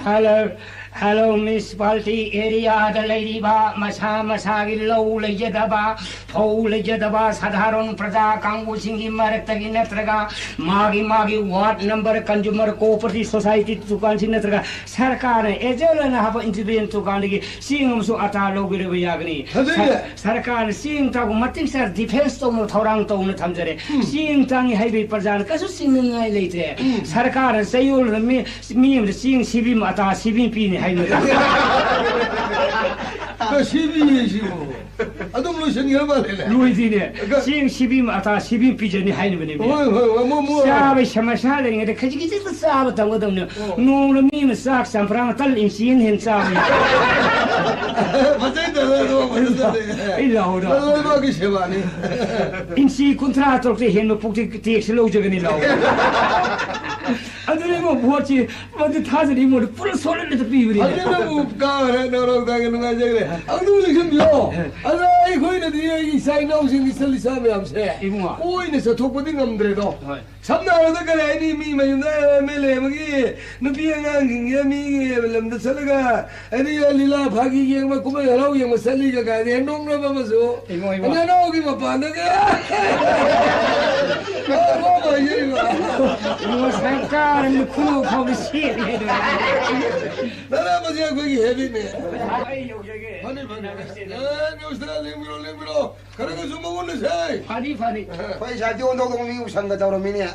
ꯍꯜꯂꯣ, ꯍꯜꯂꯣ, ꯃ꯭ꯌꯨꯅꯤꯁꯤꯄꯥꯂꯤꯇꯤ ꯑꯦꯔꯤꯌꯥꯗ ꯂꯩꯔꯤꯕ ꯃꯁꯥ ꯃꯁꯥꯒꯤ ꯂꯧ ꯂꯩꯖꯗꯕ, ꯐꯧ ꯂꯩꯖꯗꯕ ꯁꯥꯙꯥꯔꯟ ꯄ꯭ꯔꯖꯥ ꯀꯥꯡꯕꯨꯁꯤꯡꯒꯤ ꯃꯔꯛꯇꯒꯤ ꯅꯠꯇ꯭ꯔꯒ ꯃꯥꯒꯤ ꯃꯥꯒꯤ ward number consumer cooperative society ꯗꯨꯀꯥꯟꯁꯤꯡ ꯅꯠꯇ꯭ꯔꯒ ꯁꯔꯀꯥꯔꯅ ꯑꯦꯖꯦꯟ ꯑꯣꯏꯅ ꯍꯥꯞꯄ ꯏꯟꯗꯤꯄꯦꯟꯗꯦꯟ ꯗꯨꯀꯥꯟꯗꯒꯤ ꯆꯦꯡ ꯑꯃꯁꯨꯡ ꯑꯇꯥ ꯂꯧꯕꯤꯔꯕ ꯌꯥꯒꯅꯤ꯫ ꯐꯖꯩꯅꯦ꯫ ꯁꯔ-, ꯁꯔꯀꯥꯔꯅ ꯆꯦꯡ ꯊꯥꯕ ꯃꯇꯤꯛ ꯆꯥꯅ ꯗꯤꯐꯦꯟꯁ ꯇꯧꯅ ꯊꯧꯔꯥꯡ ꯇꯧꯅ ꯊꯝꯖꯔꯦ꯫ ꯎꯝ꯫ ꯆꯦꯡ ꯇꯥꯡꯉꯤ ꯍꯥꯏꯕꯒꯤ ꯄ꯭ꯔꯖꯥꯅ ꯀꯩꯁꯨ ꯆꯤꯡꯅꯅꯤꯡꯉꯥꯏ ꯂꯩꯇ꯭ꯔꯦ꯫ ꯎꯝ꯫ ꯁꯔꯀꯥꯔꯅ ꯆꯌꯣꯜꯗ ꯃꯤ, ꯃꯤ ꯑꯃꯗ ꯆꯦꯡ ꯁꯤꯕꯤ ꯑꯃ ꯑꯇꯥ ꯁꯤꯕꯤ ꯑꯃ ꯄꯤꯅꯤ ꯍꯥꯏꯕ꯫ ꯀ ꯁꯤꯕꯤ ꯍꯥꯏꯁꯤꯕꯨ ꯑꯗꯨꯝ ꯂꯣꯏꯁꯤꯟꯈ꯭ꯔ ꯃꯥꯜꯂꯦꯅꯦ꯫ ꯂꯣꯏꯗ꯭ꯔꯤꯅꯦ꯫ ꯀ- ꯆꯦꯡ ꯁꯤꯕꯤ ꯑꯃ, ꯑꯇꯥ ꯁꯤꯕꯤ ꯑꯃ ꯄꯤꯖꯅꯤ ꯍꯥꯏꯅꯕꯅꯦꯕ꯫ ꯍꯣꯏ, ꯍꯣꯏ, ꯍꯣꯏ, ꯃꯣ-, ꯃꯣ-, ꯆꯥꯕꯩ ꯁꯃꯁ꯭ꯌꯥ ꯂꯩꯔꯤꯉꯩꯗ ꯈꯖꯤꯛ ꯈꯖꯤꯛꯇ ꯆꯥꯕ ꯇꯝꯒꯗꯕꯅꯦ꯫ ꯑꯣ꯫ ꯅꯣꯡꯃꯗ ꯃꯤ ꯑꯃ ꯆꯥꯛ ꯆꯝꯄ꯭ꯔꯥ ꯑꯃ ꯇꯜ ꯏꯟꯆꯤ ꯑꯃ ꯍꯦꯟꯅ ꯆꯥꯕ ꯌꯥꯏ꯫ ꯐꯖꯩꯗ, ꯑꯗꯣ ꯐꯖꯗꯦ꯫ ꯑꯩ ꯂꯥꯎꯗ꯫ ꯂꯩꯕꯥꯛꯀꯤ ꯁꯦꯕꯥꯅꯤ꯫ ꯏꯟꯆꯤ ꯀꯨꯟꯊ꯭ꯔꯥ ꯇꯔꯨꯛꯇ ꯍꯦꯟꯕ ꯄꯨꯛꯇꯤ ꯇꯦꯛꯁ ꯂꯧꯖꯒꯅꯤ ꯂꯥꯎꯗ꯫ ꯑꯗꯨꯅꯦ ꯏꯕꯣ, ꯚꯣꯠꯁꯤ ꯃꯗꯨ ꯊꯥꯖꯗꯦ ꯏꯕꯣ, ꯄꯨꯔꯥ solid ꯄꯤꯕꯅꯤꯅꯦ꯫ ꯍꯧꯖꯤꯛꯅꯕꯨ ꯀꯥꯈ꯭ꯔꯦ, ꯅꯣꯔꯣꯛꯇꯒꯤ ꯅꯨꯡꯉꯥꯏꯖꯈ꯭ꯔꯦ꯫ ꯑꯗꯨ ꯂꯤꯡꯁꯤꯟꯕꯤꯌꯣ꯫ ꯑꯗꯣ ꯑꯩꯈꯣꯏꯅꯗꯤ ꯑꯩꯒꯤ ꯏꯆꯥ ꯏꯅꯥꯎꯁꯤꯡ, ꯏꯆꯜ ꯏꯆꯥ ꯃꯌꯥꯝꯁꯦ ꯏꯕꯨꯡꯉꯣ꯫ ꯀꯣꯏꯅ ꯆꯠꯊꯣꯛꯄꯗꯤ ꯉꯝꯗ꯭ꯔꯦꯗꯣ꯫ ꯍꯣꯏ꯫ ꯁꯝꯅ ꯍꯥꯏꯔꯕꯗ ꯀꯔꯤ ꯍꯥꯏꯅꯤ, ꯃꯤ ꯃꯌꯨꯝꯗ MLA ꯑꯃꯒꯤ ꯅꯨꯄꯤ ꯑꯉꯥꯡꯁꯤꯡꯁꯦ ꯃꯤꯒꯤ ꯂꯝꯗ ꯆꯠꯂꯒ ꯑꯗꯩ ꯂꯤꯂꯥ ꯐꯥꯒꯤ ꯌꯦꯡꯕ, ꯀꯨꯝꯍꯩ ꯍꯔꯥꯎ ꯌꯦꯡꯕ ꯆꯠꯂꯤꯒ ꯀꯥꯏꯗꯤ ꯍꯦꯟꯗꯣꯛꯅꯕ ꯑꯃꯁꯨ꯫ ꯏꯃꯣ, ꯏꯃꯣ꯫ ꯅꯅꯥꯎꯒꯤ ꯃꯄꯥꯟꯗꯒꯤ ꯏꯃꯣ, ꯁꯔꯀꯥꯔ ꯑꯃꯅ ꯈꯨꯅꯧ ꯐꯥꯎꯗ ꯁꯦꯠꯂꯦ ꯑꯗꯨ꯫ ꯅꯅꯥꯎ ꯃꯁꯤ ꯑꯩꯈꯣꯏꯒꯤ habitꯅꯦ꯫ ꯑꯩ ꯌꯧꯖꯒꯦ꯫ ꯐꯅꯤ, ꯐꯅꯤ꯫ ꯑꯦ, ꯅꯦ ꯎꯁꯇꯥꯗ, ꯂꯦꯡꯕꯤꯔꯣ, ꯂꯦꯡꯕꯤꯔꯣ꯫ ꯈꯔꯒꯁꯨ ꯃꯉꯣꯟꯗ ꯁꯦ꯫ ꯐꯅꯤ, ꯐꯅꯤ꯫ ꯑꯩꯈꯣꯏ ꯁꯥꯏꯠꯇꯤ ꯑꯣꯟꯊꯣꯛꯇꯧꯕ ꯃꯤ ꯎꯁꯪꯒ ꯇꯧꯔꯝꯃꯤꯅꯦ꯫ ꯑꯦ,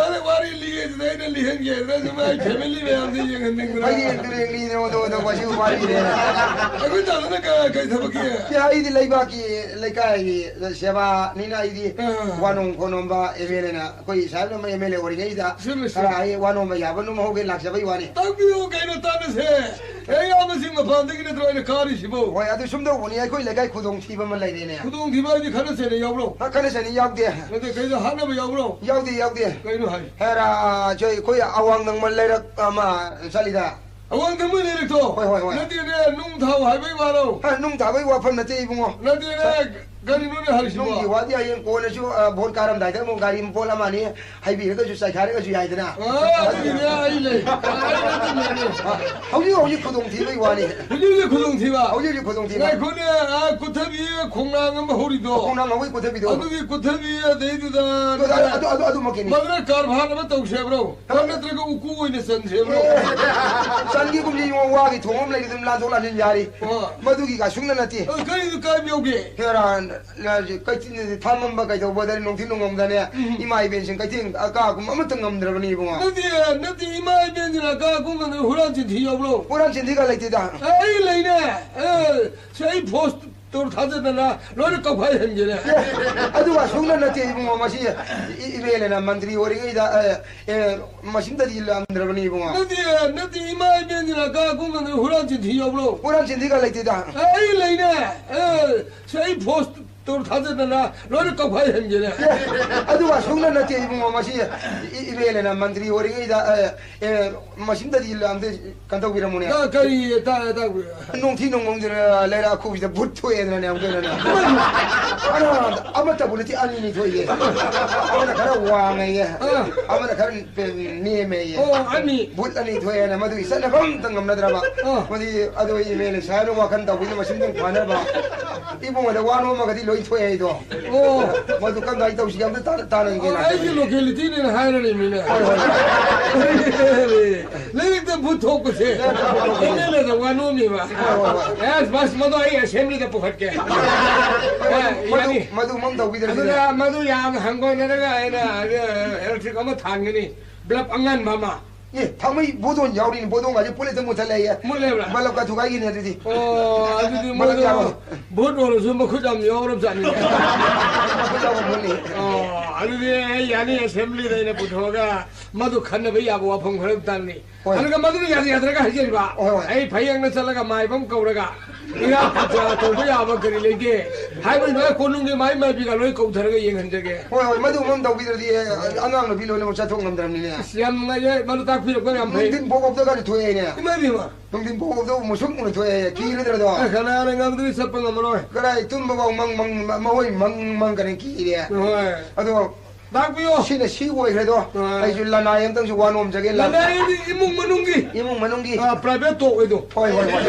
ꯑꯗꯩ ꯋꯥꯔꯤ ꯂꯤꯒꯦꯁꯤꯗ ꯑꯩꯅ ꯂꯤꯍꯟꯒꯦꯗꯅ ꯁꯨꯝ ꯑꯩ family ꯃꯌꯥꯝꯁꯦ ꯌꯦꯡꯍꯟꯅꯤꯡꯗꯅ꯫ ꯑꯩꯗꯤ ꯌꯦꯡꯗ꯭ꯔꯦ, ꯂꯤꯅꯦ, ꯑꯣꯟꯊꯣꯛ, ꯑꯣꯟꯊꯣꯛ, ꯋꯥꯁꯤ ꯋꯥꯔꯤꯅꯦ꯫ ꯑꯩꯈꯣꯏ ꯇꯥꯗꯅ ꯀ-, ꯀꯩ ꯊꯕꯛꯀꯤ? ꯑꯦ, ꯑꯩꯗꯤ ꯂꯩꯕꯥꯛꯀꯤ, ꯂꯩꯀꯥꯏꯒꯤ ꯁꯦꯕꯥꯅꯤꯅ ꯑꯩꯗꯤ ꯑꯥ꯫ ꯋꯥꯅꯣꯝ ꯈꯣꯠꯅꯣꯝꯕ MLAꯅ ꯑꯩꯈꯣꯏ ꯁꯥꯍꯦꯕꯅ MLA ꯑꯣꯏꯔꯤꯉꯩꯗ ꯆꯨꯝꯃꯦ, ꯆꯨꯝꯃꯦ꯫ ꯈꯔ ꯑꯩ ꯋꯥꯅꯣꯝꯕ ꯌꯥꯕ ꯅꯣꯝꯍꯧꯒꯦ ꯂꯥꯛꯆꯕꯩ ꯋꯥꯅꯤ꯫ ꯇꯥꯛꯄꯤꯌꯨ ꯀꯩꯅꯣ ꯇꯥꯟꯅꯁꯦ꯫ ꯑꯦ, ꯏꯌꯥꯝꯕꯁꯤꯡ ꯃꯄꯥꯟꯗꯒꯤ ꯅꯠꯇ꯭ꯔꯣ ꯑꯩꯅ ꯀꯥꯔꯤꯁꯤꯕꯨ? ꯍꯣꯏ, ꯑꯗꯨ ꯁꯨꯝ ꯇꯧꯕꯅꯤ, ꯑꯩꯈꯣꯏ ꯂꯩꯀꯥꯏ ꯈꯨꯗꯣꯡꯊꯤꯕ ꯑꯃ ꯂꯩꯔꯦꯅꯦ꯫ ꯈꯨꯗꯣꯡꯊꯤꯕ ꯍꯥꯏꯗꯤ ꯈꯠꯅ ꯆꯩꯅ ꯌꯥꯎꯕ꯭ꯔꯣ? ꯍꯥ, ꯈꯠꯅ ꯆꯩꯅ ꯌꯥꯎꯗꯦ꯫ ꯅꯠꯇꯦ, ꯀꯩꯗ ꯍꯥꯠꯅꯕ ꯌꯥꯎꯕ꯭ꯔꯣ? ꯌꯥꯎꯗꯦ, ꯌꯥꯎꯗꯦ꯫ ꯀꯩꯅꯣ ꯍꯥꯏ? ꯍꯦꯔꯥ, ꯑꯩꯈꯣꯏ ꯑꯋꯥꯡ ꯅꯪꯃ ꯂꯩꯔꯛ ꯑꯃ ꯆꯠꯂꯤꯗ꯫ ꯑꯋꯥꯡ ꯅꯪꯃ ꯂꯩꯔꯛꯇꯣ? ꯍꯣꯏ, ꯍꯣꯏ, ꯍꯣꯏ꯫ ꯅꯠꯇꯦꯅꯦ, ꯅꯨꯡ ꯊꯥꯎ ꯍꯥꯏꯕꯩ ꯋꯥꯔꯣ? ꯍꯥ, ꯅꯨꯡ ꯊꯥꯕꯩ ꯋꯥꯐꯝ ꯅꯠꯇꯦ, ꯏꯕꯨꯡꯉꯣ꯫ ꯅꯠꯇꯦꯅꯦ, ꯀꯔꯤꯅꯣꯅꯦ ꯍꯥꯏꯔꯤꯁꯤꯕꯣ? ꯅꯨꯡꯒꯤ ꯋꯥꯗꯤ ꯍꯌꯦꯡ ꯀꯣꯟꯅꯁꯨ, ꯑ, ꯚꯣꯠ ꯀꯥꯔꯝꯗꯥꯏꯗ ꯑꯃꯨꯛ ꯒꯥꯔꯤ ꯃꯄꯣꯠ ꯑꯃ ꯑꯅꯤ ꯍꯩꯕꯤꯔꯒꯁꯨ ꯆꯥꯏꯈꯥꯏꯔꯒꯁꯨ ꯌꯥꯏꯗꯅ꯫ ꯑ, ꯑꯗꯨꯒꯤꯗꯤ ꯑꯩ ꯂꯩ꯫ ꯑ, ꯑꯩ ꯑꯗꯨꯝ ꯂꯩꯅꯤ꯫ ꯍꯧꯖꯤꯛ ꯍꯧꯖꯤꯛ ꯈꯨꯗꯣꯡꯊꯤꯕꯒꯤ ꯋꯥꯅꯤ꯫ ꯍꯧꯖꯤꯛ ꯍꯧꯖꯤꯛ ꯈꯨꯗꯣꯡꯊꯤꯕ? ꯍꯧꯖꯤꯛ ꯍꯧꯖꯤꯛ ꯈꯨꯗꯣꯡꯊꯤꯕ꯫ ꯉꯥꯏꯈꯣꯅꯦ, ꯑ, ꯀꯨꯊꯕꯤ ꯈꯣꯡꯅꯥꯡ ꯑꯃ ꯍꯧꯔꯤꯗꯣ꯫ ꯈꯣꯡꯅꯥꯡ ꯍꯧꯕꯒꯤ ꯀꯨꯊꯕꯤꯗꯣ꯫ ꯑꯗꯨꯒꯤ ꯀꯨꯊꯕꯤ ꯑꯗꯩꯗꯨꯗ ꯑꯗꯨ, ꯑꯗꯨ, ꯑꯗꯨ, ꯑꯗꯨ, ꯑꯗꯨꯃꯛꯀꯤꯅꯤ꯫ ꯃꯗꯨꯅ ꯀꯔꯕꯥꯔ ꯑꯃ ꯇꯧꯁꯦ ꯍꯥꯏꯕ꯭ꯔꯣ? ꯍꯥ? ꯅꯠꯇ꯭ꯔꯒ ꯎꯀꯨ ꯑꯣꯏꯅ ꯆꯟꯁꯦ ꯍꯥꯏꯕ꯭ꯔꯣ? ꯑꯦ, ꯆꯟꯒꯦꯒꯨꯝꯁꯤ ꯏꯉꯣ, ꯋꯥꯒꯤ ꯊꯣꯡ ꯑꯃ ꯂꯩꯔꯤ, ꯑꯗꯨꯝ ꯂꯥꯟꯊꯣꯛ ꯂꯥꯟꯁꯤꯟ ꯌꯥꯔꯤ꯫ ꯑꯣ꯫ ꯃꯗꯨꯒꯤ ꯀꯥꯏꯁꯨ ꯅꯠꯇꯦ꯫ ꯑ, ꯀꯔꯤꯗꯨ ꯀꯥꯏꯕ ꯌꯧꯒꯦ? ꯍꯦꯔꯥꯟ, ꯀꯩꯊꯦꯜꯗꯗꯤ ꯊꯥꯃꯝꯕ ꯀꯩꯗꯧꯕꯗ ꯅꯨꯡꯊꯤꯜ ꯅꯨꯡꯉꯝꯗꯅꯦ, ꯎꯝ꯫ ꯏꯃꯥ ꯏꯕꯦꯟꯁꯤꯡ ꯀꯩꯊꯦꯜ ꯑꯀꯥ ꯑꯀꯨꯝ ꯑꯃꯠꯇ ꯉꯝꯗ꯭ꯔꯕꯅꯤ ꯏꯕꯨꯡꯉꯣ꯫ ꯅꯠꯇꯦ, ꯅꯠꯇꯦ, ꯏꯃꯥ ꯏꯕꯦꯟꯁꯤꯡꯅ ꯑꯀꯥ ꯑꯀꯨꯝ ꯉꯝꯗꯅ ꯍꯨꯔꯥꯟ ꯆꯤꯟꯊꯤ ꯌꯥꯎꯕ꯭ꯔꯣ? ꯍꯨꯔꯥꯟ ꯆꯤꯟꯊꯤꯒ ꯂꯩꯇꯦꯗ꯫ ꯑꯦ, ꯑꯩ ꯂꯩꯅꯦ꯫ ꯑꯦ, ꯁꯤ ꯑꯩ ꯐꯣꯁ ꯇꯧꯔ ꯊꯥꯖꯗꯅ ꯂꯣꯏꯅ ꯀꯧꯈꯥꯏ ꯍꯟꯒꯦꯅꯦ꯫ ꯑꯦ, ꯑꯗꯨꯒ ꯁꯨꯡꯅ ꯅꯠꯇꯦ ꯏꯕꯨꯡꯉꯣ, ꯃꯁꯤ ꯏ-, ꯏꯕꯦꯜꯂꯅ ꯃꯟꯇ꯭ꯔꯤ ꯑꯣꯏꯔꯤꯉꯩꯗ, ꯑꯦ, ꯑꯦ, ꯃꯁꯤꯝꯇꯗꯤ ꯂꯥꯟꯗ꯭ꯔꯕꯅꯤ ꯏꯕꯨꯡꯉꯣ꯫ ꯅꯠꯇꯦ, ꯅꯠꯇꯦ, ꯏꯃꯥ ꯏꯕꯦꯟꯁꯤꯅ ꯑꯀꯥ ꯑꯀꯨꯝ ꯉꯝꯗꯅ ꯍꯨꯔꯥꯟ ꯆꯤꯟꯊꯤ ꯌꯥꯎꯕ꯭ꯔꯣ? ꯍꯨꯔꯥꯟ ꯆꯤꯟꯊꯤꯒ ꯂꯩꯇꯦꯗ꯫ ꯑꯦ, ꯑꯩ ꯂꯩꯅꯦ꯫ ꯑꯦ, ꯁꯤ ꯑꯩ ꯐꯣꯁ ꯇꯧꯔ ꯊꯥꯖꯗꯅ ꯂꯣꯏꯅ ꯀꯧꯈꯥꯏ ꯍꯟꯒꯦꯅꯦ꯫ ꯑꯦ, ꯑꯗꯨꯒ ꯁꯨꯡꯅ ꯅꯠꯇꯦ ꯏꯕꯨꯡꯉꯣ, ꯃꯁꯤ ꯏ-, ꯏꯕꯦꯜꯂꯅ ꯃꯟꯇ꯭ꯔꯤ ꯑꯣꯏꯔꯤꯉꯩꯗ, ꯑꯦ, ꯑꯦ, ꯃꯁꯤꯝꯇꯗꯤ ꯑꯝꯇ ꯀꯩꯅꯣ ꯇꯧꯕꯤꯔꯝꯃꯨꯅꯦ꯫ ꯅ ꯀꯔꯤ ꯇꯥ-, ꯇꯥꯛꯄꯤꯔ? ꯅꯨꯡꯊꯤ ꯅꯨꯡꯃꯣꯡꯗꯨꯅ ꯂꯩꯔꯥ ꯈꯨꯕꯤꯗ ꯕꯨꯠ ꯊꯣꯛꯑꯦꯗꯅꯅꯦ ꯑꯃꯨꯛꯀ ꯍꯦꯟꯅꯅꯦ꯫ ꯑꯃ, ꯑꯃꯠꯇꯕꯨ ꯅꯠꯇꯦ, ꯑꯅꯤꯅꯤ ꯊꯣꯛꯏꯁꯦ꯫ ꯑꯃꯅ ꯈꯔ ꯋꯥꯡꯉꯦꯌꯦ, ꯑꯥ꯫ ꯑꯃꯅ ꯈꯔ ꯅꯦꯝꯃꯦꯌꯦ꯫ ꯑꯣ, ꯑꯅꯤ꯫ ꯕꯨꯠ ꯑꯅꯤ ꯊꯣꯛꯑꯦꯅ ꯃꯗꯨꯒꯤ ꯆꯠꯅꯕ ꯑꯝꯇ ꯉꯝꯅꯗ꯭ꯔꯕ꯫ ꯑꯥ꯫ ꯃꯗꯨꯒꯤ ꯑꯗꯨ ꯏꯃꯦꯜ ꯏꯁꯥꯅ ꯋꯥꯈꯜ ꯇꯧꯕꯤꯗ ꯃꯁꯤꯡꯗꯨ ꯐꯥꯅꯕ꯫ ꯏꯕꯨꯡꯉꯣꯗ ꯋꯥ ꯅꯣꯝꯃꯒꯗꯤ ꯂꯣꯏ ꯊꯣꯛꯑꯦ ꯍꯥꯏꯗꯣ꯫ ꯑꯣ꯫ ꯃꯗꯨ ꯀꯃꯥꯏꯅ ꯇꯧꯁꯤꯒꯦ ꯑꯝꯇ ꯇꯥꯟꯅ, ꯇꯥꯟꯅꯒꯦꯅ ꯑꯩꯒꯤ ꯍꯥꯏꯕꯅꯤ꯫ Locality ꯅꯦꯅ ꯍꯥꯏꯔꯅꯤ ꯃꯤꯅ꯫ ꯍꯣꯏ, ꯍꯣꯏ꯫ ꯂꯩꯔꯤꯛꯇ ꯕꯨꯠ ꯊꯣꯛꯄꯁꯦ꯫ ꯂꯩꯔꯤꯛꯇ ꯕꯨꯠ ꯊꯣꯛꯄꯁꯦ꯫ ꯑꯦꯝ ꯑꯦꯜ ꯑꯦꯗ ꯋꯥ ꯅꯣꯝꯃꯤꯕ꯫ ꯍꯣꯏ, ꯍꯣꯏ, ꯍꯣꯏ꯫ ꯑꯦꯁ, ꯕꯁ, ꯃꯗꯨ ꯑꯩ ꯑꯁꯦꯝꯕ꯭ꯂꯤꯗ ꯄꯨꯈꯠꯀꯦ꯫ ꯃꯗꯨ, ꯑꯦ, ꯃꯗꯨ, ꯌꯥꯅꯤ꯫ ꯃꯗꯨ ꯃꯝ ꯇꯧꯕꯤꯗ꯭ꯔꯁꯤꯅꯦ꯫ ꯑꯗꯨꯗ ꯃꯗꯨ ꯌꯥꯝ ꯍꯪꯒꯣꯏꯅꯔꯒ ꯑꯩꯅ, ꯑ, ꯏꯂꯦꯛꯇ꯭ꯔꯤꯛ ꯑꯃ ꯊꯥꯟꯒꯅꯤ, ꯕ꯭ꯂꯕ ꯑꯉꯥꯟꯕ ꯑꯃ꯫ ꯑꯦ, ꯊꯥꯡꯃꯩ ꯕꯣꯗꯣꯟ ꯌꯥꯎꯔꯤꯅꯦ, ꯕꯣꯗꯣꯟꯒꯁꯦ ꯄꯨꯂꯤꯁꯇ ꯃꯨꯊꯠꯂꯛꯑꯦ꯫ ꯃꯨꯠꯂꯦꯕ꯭ꯔꯥ? ꯕꯂꯞꯀ ꯊꯨꯒꯥꯏꯈꯤꯅꯦ ꯑꯗꯨꯗꯤ꯫ ꯑꯣ, ꯑꯗꯨꯗꯤ ꯕꯂꯞ ꯃꯣꯏꯗꯣ ꯌꯥꯎꯔꯣꯏ꯫ ꯚꯣꯠ ꯑꯣꯏꯔꯁꯨ ꯃꯈꯨꯠ ꯌꯥꯝ ꯌꯥꯎꯔꯕ ꯖꯥꯠꯅꯤꯅꯦ꯫ ꯃꯈꯨꯠ ꯌꯥꯎꯕ ꯚꯣꯠꯅꯤ꯫ ꯑꯣ, ꯑꯗꯨꯗꯤ ꯑꯩ ꯌꯥꯅꯤ, ꯑꯁꯦꯝꯕ꯭ꯂꯤꯗ ꯑꯩꯅ ꯄꯨꯊꯣꯛꯑꯒ ꯃꯗꯨ ꯈꯟꯅꯕ ꯌꯥꯕ ꯋꯥꯐꯝ ꯈꯔ ꯇꯥꯡꯅꯤ꯫ ꯍꯣꯏ꯫ ꯑꯗꯨꯒ ꯃꯗꯨꯅ ꯌꯥꯗ ꯌꯥꯗ꯭ꯔꯒ ꯍꯥꯏꯖꯤꯟꯕ꯫ ꯍꯣꯏ, ꯍꯣꯏ꯫ ꯑꯩ ꯐꯌꯦꯡꯅ ꯆꯠꯂꯒ ꯃꯥꯏꯕ ꯑꯃ ꯀꯧꯔꯒ ꯏꯔꯥ ꯄꯨꯖꯥ ꯇꯧꯕ ꯌꯥꯕ ꯀꯔꯤ ꯂꯩꯒꯦ ꯍꯥꯏꯕꯒꯤ ꯃꯥꯏ ꯀꯣꯅꯨꯡꯒꯤ ꯃꯥꯏ ꯃꯥꯏꯕꯤꯒ ꯂꯣꯏ ꯀꯧꯊꯔꯒ ꯌꯦꯡꯍꯟꯖꯒꯦ꯫ ꯍꯣꯏ, ꯍꯣꯏ, ꯃꯗꯨ ꯑꯃ ꯇꯧꯕꯤꯗ꯭ꯔꯗꯤ, ꯑꯦ, ꯑꯉꯥꯡ ꯅꯨꯄꯤ ꯂꯣꯏꯅꯃꯛ ꯆꯠꯊꯣꯛ ꯉꯝꯗ꯭ꯔꯕꯅꯤꯅꯦ꯫ ꯑꯁ, ꯌꯥꯝ ꯅꯨꯡꯉꯥꯏꯖꯩ, ꯃꯗꯨ ꯇꯥꯛꯄꯤꯔꯛꯄ ꯌꯥꯝ ꯐꯩ꯫ ꯅꯨꯡꯊꯤꯟ ꯄꯣꯛ ꯄꯣꯛꯇꯒꯗꯤ ꯊꯣꯛꯑꯦꯅꯦ꯫ ꯏꯃꯥ ꯏꯕꯦꯝꯃ꯫ ꯅꯨꯡꯊꯤꯟ ꯄꯣꯛ ꯄꯣꯛꯇ ꯃꯨꯁꯨꯛ ꯃꯨꯅ ꯊꯣꯛꯑꯦ, ꯀꯤꯔꯗ꯭ꯔꯗꯣ꯫ ꯑꯦ, ꯀꯅꯥꯅ ꯉꯝꯗꯣꯏ, ꯆꯠꯄ ꯉꯝꯃꯔꯣꯏ꯫ ꯀꯗꯥꯏ ꯇꯨꯝꯕꯐꯥꯎ ꯃꯪ, ꯃꯪ, ꯃ-, ꯃꯍꯣꯏ ꯃꯪ, ꯃꯪ ꯀꯔꯤ ꯀꯤꯔꯦ꯫ ꯍꯣꯏ꯫ ꯑꯗꯣ ꯇꯥꯛꯄꯤꯌꯣ꯫ ꯁꯤꯅ ꯁꯤ ꯑꯣꯏꯈ꯭ꯔꯦꯗꯣ꯫ ꯑꯥ꯫ ꯑꯩꯁꯨ ꯂꯅꯥꯏ ꯑꯝꯇꯪꯁꯨ ꯋꯥ ꯅꯣꯝꯖꯒꯦ, ꯂꯅꯥꯏ꯫ ꯂꯅꯥꯏ ꯍꯥꯏꯗꯤ ꯏꯃꯨꯡ ꯃꯅꯨꯡꯒꯤ꯫ ꯏꯃꯨꯡ ꯃꯅꯨꯡꯒꯤ꯫ ꯑꯥ, private talk ꯑꯣꯏꯗꯣ꯫ ꯍꯣꯏ, ꯍꯣꯏ, ꯍꯣꯏ꯫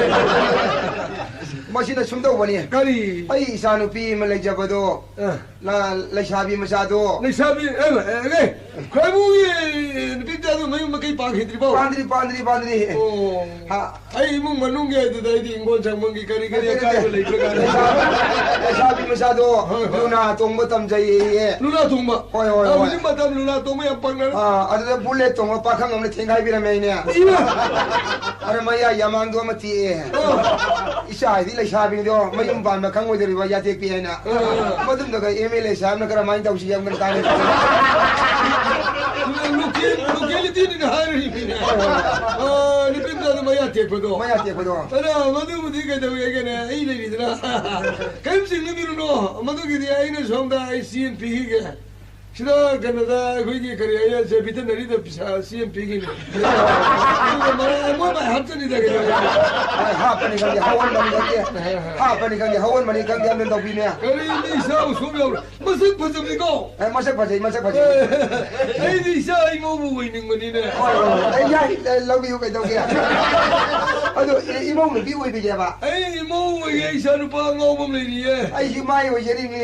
ꯃꯁꯤꯅ ꯁꯨꯝ ꯇꯧꯕꯅꯤ꯫ ꯀꯔꯤ? ꯑꯩ ꯏꯆꯥ ꯅꯨꯄꯤ ꯑꯃ ꯂꯩꯖꯕꯗꯣ, ꯑ꯫ ꯂ-, ꯂꯩꯁꯥꯕꯤ ꯃꯆꯥꯗꯣ꯫ ꯂꯩꯁꯥꯕꯤ, ꯑꯦ, ꯑꯦ, ꯑꯦ, ꯈ꯭ꯋꯥꯏꯕꯨꯒꯤ ꯅꯨꯄꯤ ꯃꯆꯥꯗꯣ ꯃꯌꯨꯝ ꯃꯀꯩ ꯄꯥꯟꯈꯤꯗ꯭ꯔꯤꯕꯣ? ꯄꯥꯟꯗ꯭ꯔꯤ, ꯄꯥꯟꯗ꯭ꯔꯤ, ꯄꯥꯟꯗ꯭ꯔꯤ꯫ ꯑꯣ꯫ ꯍꯥ꯫ ꯑꯩ ꯏꯃꯨꯡ ꯃꯅꯨꯡꯒꯤ ꯑꯗꯨꯗ ꯑꯩꯗꯤ ꯍꯤꯡꯒꯣꯜ ꯁꯝꯕꯜꯒꯤ ꯀꯔꯤ ꯀꯔꯤ ꯅꯠꯇꯦ, ꯅꯠꯇꯦ, ꯑꯀꯥꯏꯕ ꯅꯠꯇꯦ꯫ ꯂꯩꯕ꯭ꯔꯥ ꯀꯥꯏꯅ꯫ ꯂꯩꯁꯥꯕꯤ, ꯂꯩꯁꯥꯕꯤ ꯃꯆꯥꯗꯣ ꯍꯣꯏ, ꯍꯣꯏ꯫ ꯂꯨꯅꯥ ꯇꯣꯡꯕ ꯇꯝꯖꯩꯌꯦ꯫ ꯂꯨꯅꯥ ꯇꯣꯡꯕ? ꯍꯣꯏ, ꯍꯣꯏ, ꯑ, ꯍꯣꯏ꯫ ꯍꯧꯖꯤꯛ ꯃꯇꯝ ꯂꯨꯅꯥ ꯇꯣꯡꯕ ꯌꯥꯝ ꯄꯥꯛꯅꯔꯦ꯫ ꯑꯥ, ꯑꯗꯨꯗ ꯕꯨꯂꯦꯠ ꯇꯣꯡꯕ ꯄꯥꯈꯪ ꯑꯃꯅ ꯊꯦꯡꯒꯥꯏꯕꯤꯔꯝꯃꯦ ꯑꯩꯅꯦ꯫ ꯏꯃꯥ! ꯑꯗ ꯃꯌꯥ ꯌꯥꯃꯥꯡꯗꯣ ꯑꯃ ꯇꯦꯛꯑꯦ꯫ ꯑꯣ꯫ ꯏꯆꯥ ꯍꯥꯏꯗꯤ ꯂꯩꯁꯥꯕꯤꯗꯣ ꯃꯌꯨꯝ ꯄꯥꯟꯕ ꯈꯪꯉꯣꯏꯗꯧꯔꯤꯕ ꯌꯥꯇꯦꯛꯄꯤ ꯍꯥꯏꯅ꯫ ꯑꯥ꯫ ꯃꯗꯨꯝꯗꯒ ꯑꯦꯝ ꯑꯦꯜ ꯑꯦ ꯁꯥꯍꯦꯕꯅ ꯀꯔꯝꯍꯥꯏꯅ ꯇꯧꯁꯤ ꯌꯥꯝꯅ ꯇꯥꯔꯦ꯫ ꯂꯣꯀꯦꯜ-, ꯂꯣꯀꯦꯂꯤꯇꯤꯅꯤꯅ ꯍꯥꯏꯔꯤꯕꯅꯤꯅꯦ꯫ ꯍꯣꯏ, ꯍꯣꯏ, ꯍꯣꯏ꯫ ꯑꯥ, ꯅꯨꯄꯤ ꯃꯆꯥꯗꯣ ꯃꯌꯥ ꯇꯦꯛꯄꯗꯣ꯫ ꯃꯌꯥ ꯇꯦꯛꯄꯗꯣ꯫ ꯑꯗ ꯃꯗꯨꯕꯨꯗꯤ ꯀꯩꯗꯧꯋꯦꯒꯦꯅꯦ? ꯑꯩ ꯂꯩꯔꯤꯗꯅ꯫ ꯀꯔꯤꯝ ꯆꯤꯡꯅꯕꯤꯔꯨꯅꯣ꯫ ꯃꯗꯨꯒꯤꯗꯤ ꯑꯩꯅ ꯁꯣꯝꯗ ꯑꯩ ꯁꯤ ꯑꯦꯝ ꯄꯤꯈꯤꯒꯦ꯫ ꯁꯤꯗ ꯀꯩꯅꯣꯗ ꯑꯩꯈꯣꯏꯒꯤ ꯀꯔꯤ ꯍꯥꯏꯌꯦ, ꯁꯦ, ꯚꯦꯇꯦꯅꯔꯤꯗ ꯄꯩꯁꯥ ꯁꯤ ꯑꯦꯝ ꯄꯤꯒꯤꯅꯦ꯫ ꯑꯗꯨꯒ ꯃꯔꯛ ꯃꯣꯏ ꯃꯥꯏ ꯍꯥꯞꯆꯅꯤꯗ ꯀꯩꯅꯣ꯫ ꯍꯣꯏ, ꯍꯥꯞꯄꯅꯤ ꯈꯪꯗꯦ, ꯍꯧꯍꯟꯕꯅꯤ ꯈꯪꯗꯦ꯫ ꯍꯥꯞꯄꯅꯤ ꯈꯪꯗꯦ, ꯍꯧꯍꯟꯕꯅꯤ ꯈꯪꯗꯦ, ꯑꯝꯇ ꯇꯧꯕꯤꯅꯦ꯫ ꯀꯔꯤ ꯃꯤ ꯏꯆꯥ ꯑꯁꯨꯛ ꯌꯥꯝꯅ ꯃꯁꯛ ꯐꯖꯕꯅꯤꯀꯣ꯫ ꯑꯦ, ꯃꯁꯛ ꯐꯖꯩ, ꯃꯁꯛ ꯐꯖꯩ꯫ ꯑꯩꯗꯤ ꯏꯆꯥ ꯏꯃꯧꯕꯨ ꯑꯣꯏꯅꯤꯡꯕꯅꯤꯅꯦ꯫ ꯍꯣꯏ, ꯍꯣꯏ, ꯍꯣꯏ꯫ ꯑꯦ, ꯌꯥꯏ, ꯑꯦ, ꯂꯧꯕꯤꯌꯨ, ꯀꯩꯗꯧꯒꯦ? ꯑꯗꯣ, ꯏ-, ꯏꯃꯧ ꯅꯨꯄꯤ ꯑꯣꯏꯕꯤꯒꯦꯕ? ꯑꯩ ꯏꯃꯧ ꯑꯣꯏꯒꯦ, ꯏꯆꯥ ꯅꯨꯄꯥ ꯑꯉꯥꯎꯕ ꯑꯃ ꯂꯩꯔꯤꯌꯦ꯫ ꯑꯩꯁꯨ ꯃꯥꯏ ꯑꯣꯏꯖꯔꯤꯅꯦ,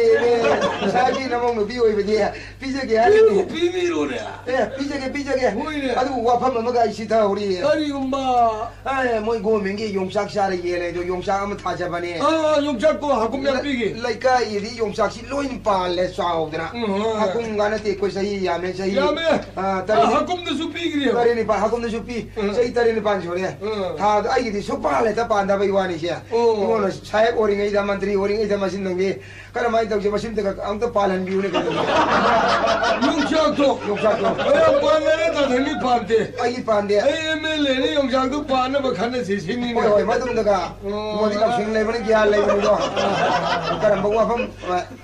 ꯉꯁꯥꯏꯒꯤ ꯅꯃꯧ ꯅꯨꯄꯤ ꯑꯣꯏꯕꯗꯤ꯫ ꯄꯤꯖꯒꯦ ꯍꯥꯏꯔꯤꯅꯦ꯫ ꯄꯤꯕꯨ ꯄꯤꯕꯤꯔꯣꯅꯦ꯫ ꯑꯦ, ꯄꯤꯖꯒꯦ, ꯄꯤꯖꯒꯦ꯫ ꯍꯣꯏꯅꯦ꯫ ꯑꯗꯨꯕꯨ ꯋꯥꯐꯝ ꯑꯃꯒ ꯑꯩ ꯁꯤꯊꯍꯧꯔꯤ꯫ ꯀꯔꯤꯒꯨꯝꯕ? ꯑꯦ, ꯃꯣꯏ ꯒꯣꯔꯃꯦꯟꯒꯤ ꯌꯣꯡꯆꯥꯛ ꯆꯥꯔ ꯌꯦꯜꯂꯦ ꯑꯗꯣ, ꯌꯣꯡꯆꯥꯛ ꯑꯃ ꯊꯥꯖꯕꯅꯦ꯫ ꯑꯥ, ꯌꯣꯡꯆꯥꯛꯇꯣ ꯍꯥꯀꯨꯝ ꯌꯥꯝ ꯂꯩ-, ꯄꯤꯒꯦ꯫ ꯂꯩꯀꯥꯏꯒꯤꯗꯤ ꯌꯣꯡꯆꯥꯛꯁꯤ ꯂꯣꯏ ꯄꯥꯜꯂꯦ ꯆꯥꯎꯗꯅ꯫ ꯎꯝ, ꯍꯣꯏ꯫ ꯍꯥꯀꯨꯝꯒ ꯅꯠꯇꯦ, ꯑꯩꯈꯣꯏ ꯆꯍꯤ ꯌꯥꯝꯃꯦ, ꯆꯍꯤ, ꯌꯥꯝꯃꯦ꯫ ꯑꯥ, ꯑꯥ, ꯇꯔꯦꯠ-, ꯍꯥꯀꯨꯝꯗꯁꯨ ꯄꯤꯈ꯭ꯔꯦꯕ꯫ ꯇꯔꯦꯠ ꯅꯤꯄꯥꯜ ꯍꯥꯀꯨꯝꯗꯁꯨ ꯄꯤ꯫ ꯎꯝ꯫ ꯆꯍꯤ ꯇꯔꯦꯠ ꯅꯤꯄꯥꯜ ꯁꯨꯔꯦ꯫ ꯎꯝ꯫ ꯊꯥꯗ ꯑꯩꯒꯤꯗꯤ ꯁꯨꯡꯄꯥꯜ ꯍꯦꯛꯇ ꯄꯥꯟꯗꯕꯩ ꯋꯥꯅꯤꯁꯦ꯫ ꯑꯣ꯫ ꯑꯩꯉꯣꯟꯗ ꯁꯥꯍꯦꯕ ꯑꯣꯏꯔꯤꯉꯩꯗ, ꯃꯟꯇ꯭ꯔꯤ ꯑꯣꯏꯔꯤꯉꯩꯗ ꯃꯁꯤꯡꯗꯪꯗꯤ ꯀꯔꯝꯍꯥꯏꯅ ꯇꯧꯁꯦ? ꯃꯁꯤꯝꯇꯒ ꯑꯝꯇ ꯄꯥꯜꯍꯟꯕꯤꯌꯨꯅꯦ ꯀꯩꯅꯣ꯫ ꯌꯣꯡꯆꯥꯛꯇꯣ꯫ ꯌꯣꯡꯆꯥꯛꯇꯣ꯫ ꯃꯌꯥꯝ ꯄꯥꯟꯅꯔꯦ, ꯇꯥꯊꯪꯗꯤ ꯄꯥꯟꯗꯦ꯫ ꯑꯩꯒꯤ ꯄꯥꯟꯗꯦ꯫ ꯑꯩ ꯑꯦꯝ ꯑꯦꯜ ꯑꯦꯅꯤ, ꯌꯣꯡꯆꯥꯛꯇꯣ ꯄꯥꯟꯅꯕ ꯈꯟꯅꯁꯤ ꯁꯤꯅꯤꯅꯦ꯫ ꯍꯣꯏ, ꯍꯣꯏ, ꯃꯗꯨꯝꯗꯒ꯫ ꯑꯣ꯫ ꯃꯣꯗꯤ ꯂꯧꯁꯤꯡ ꯂꯩꯕꯅꯤ, ꯒ꯭ꯌꯥꯟ ꯂꯩꯕꯅꯤꯗꯣ꯫ ꯀꯔꯝꯕ ꯋꯥꯐꯝ?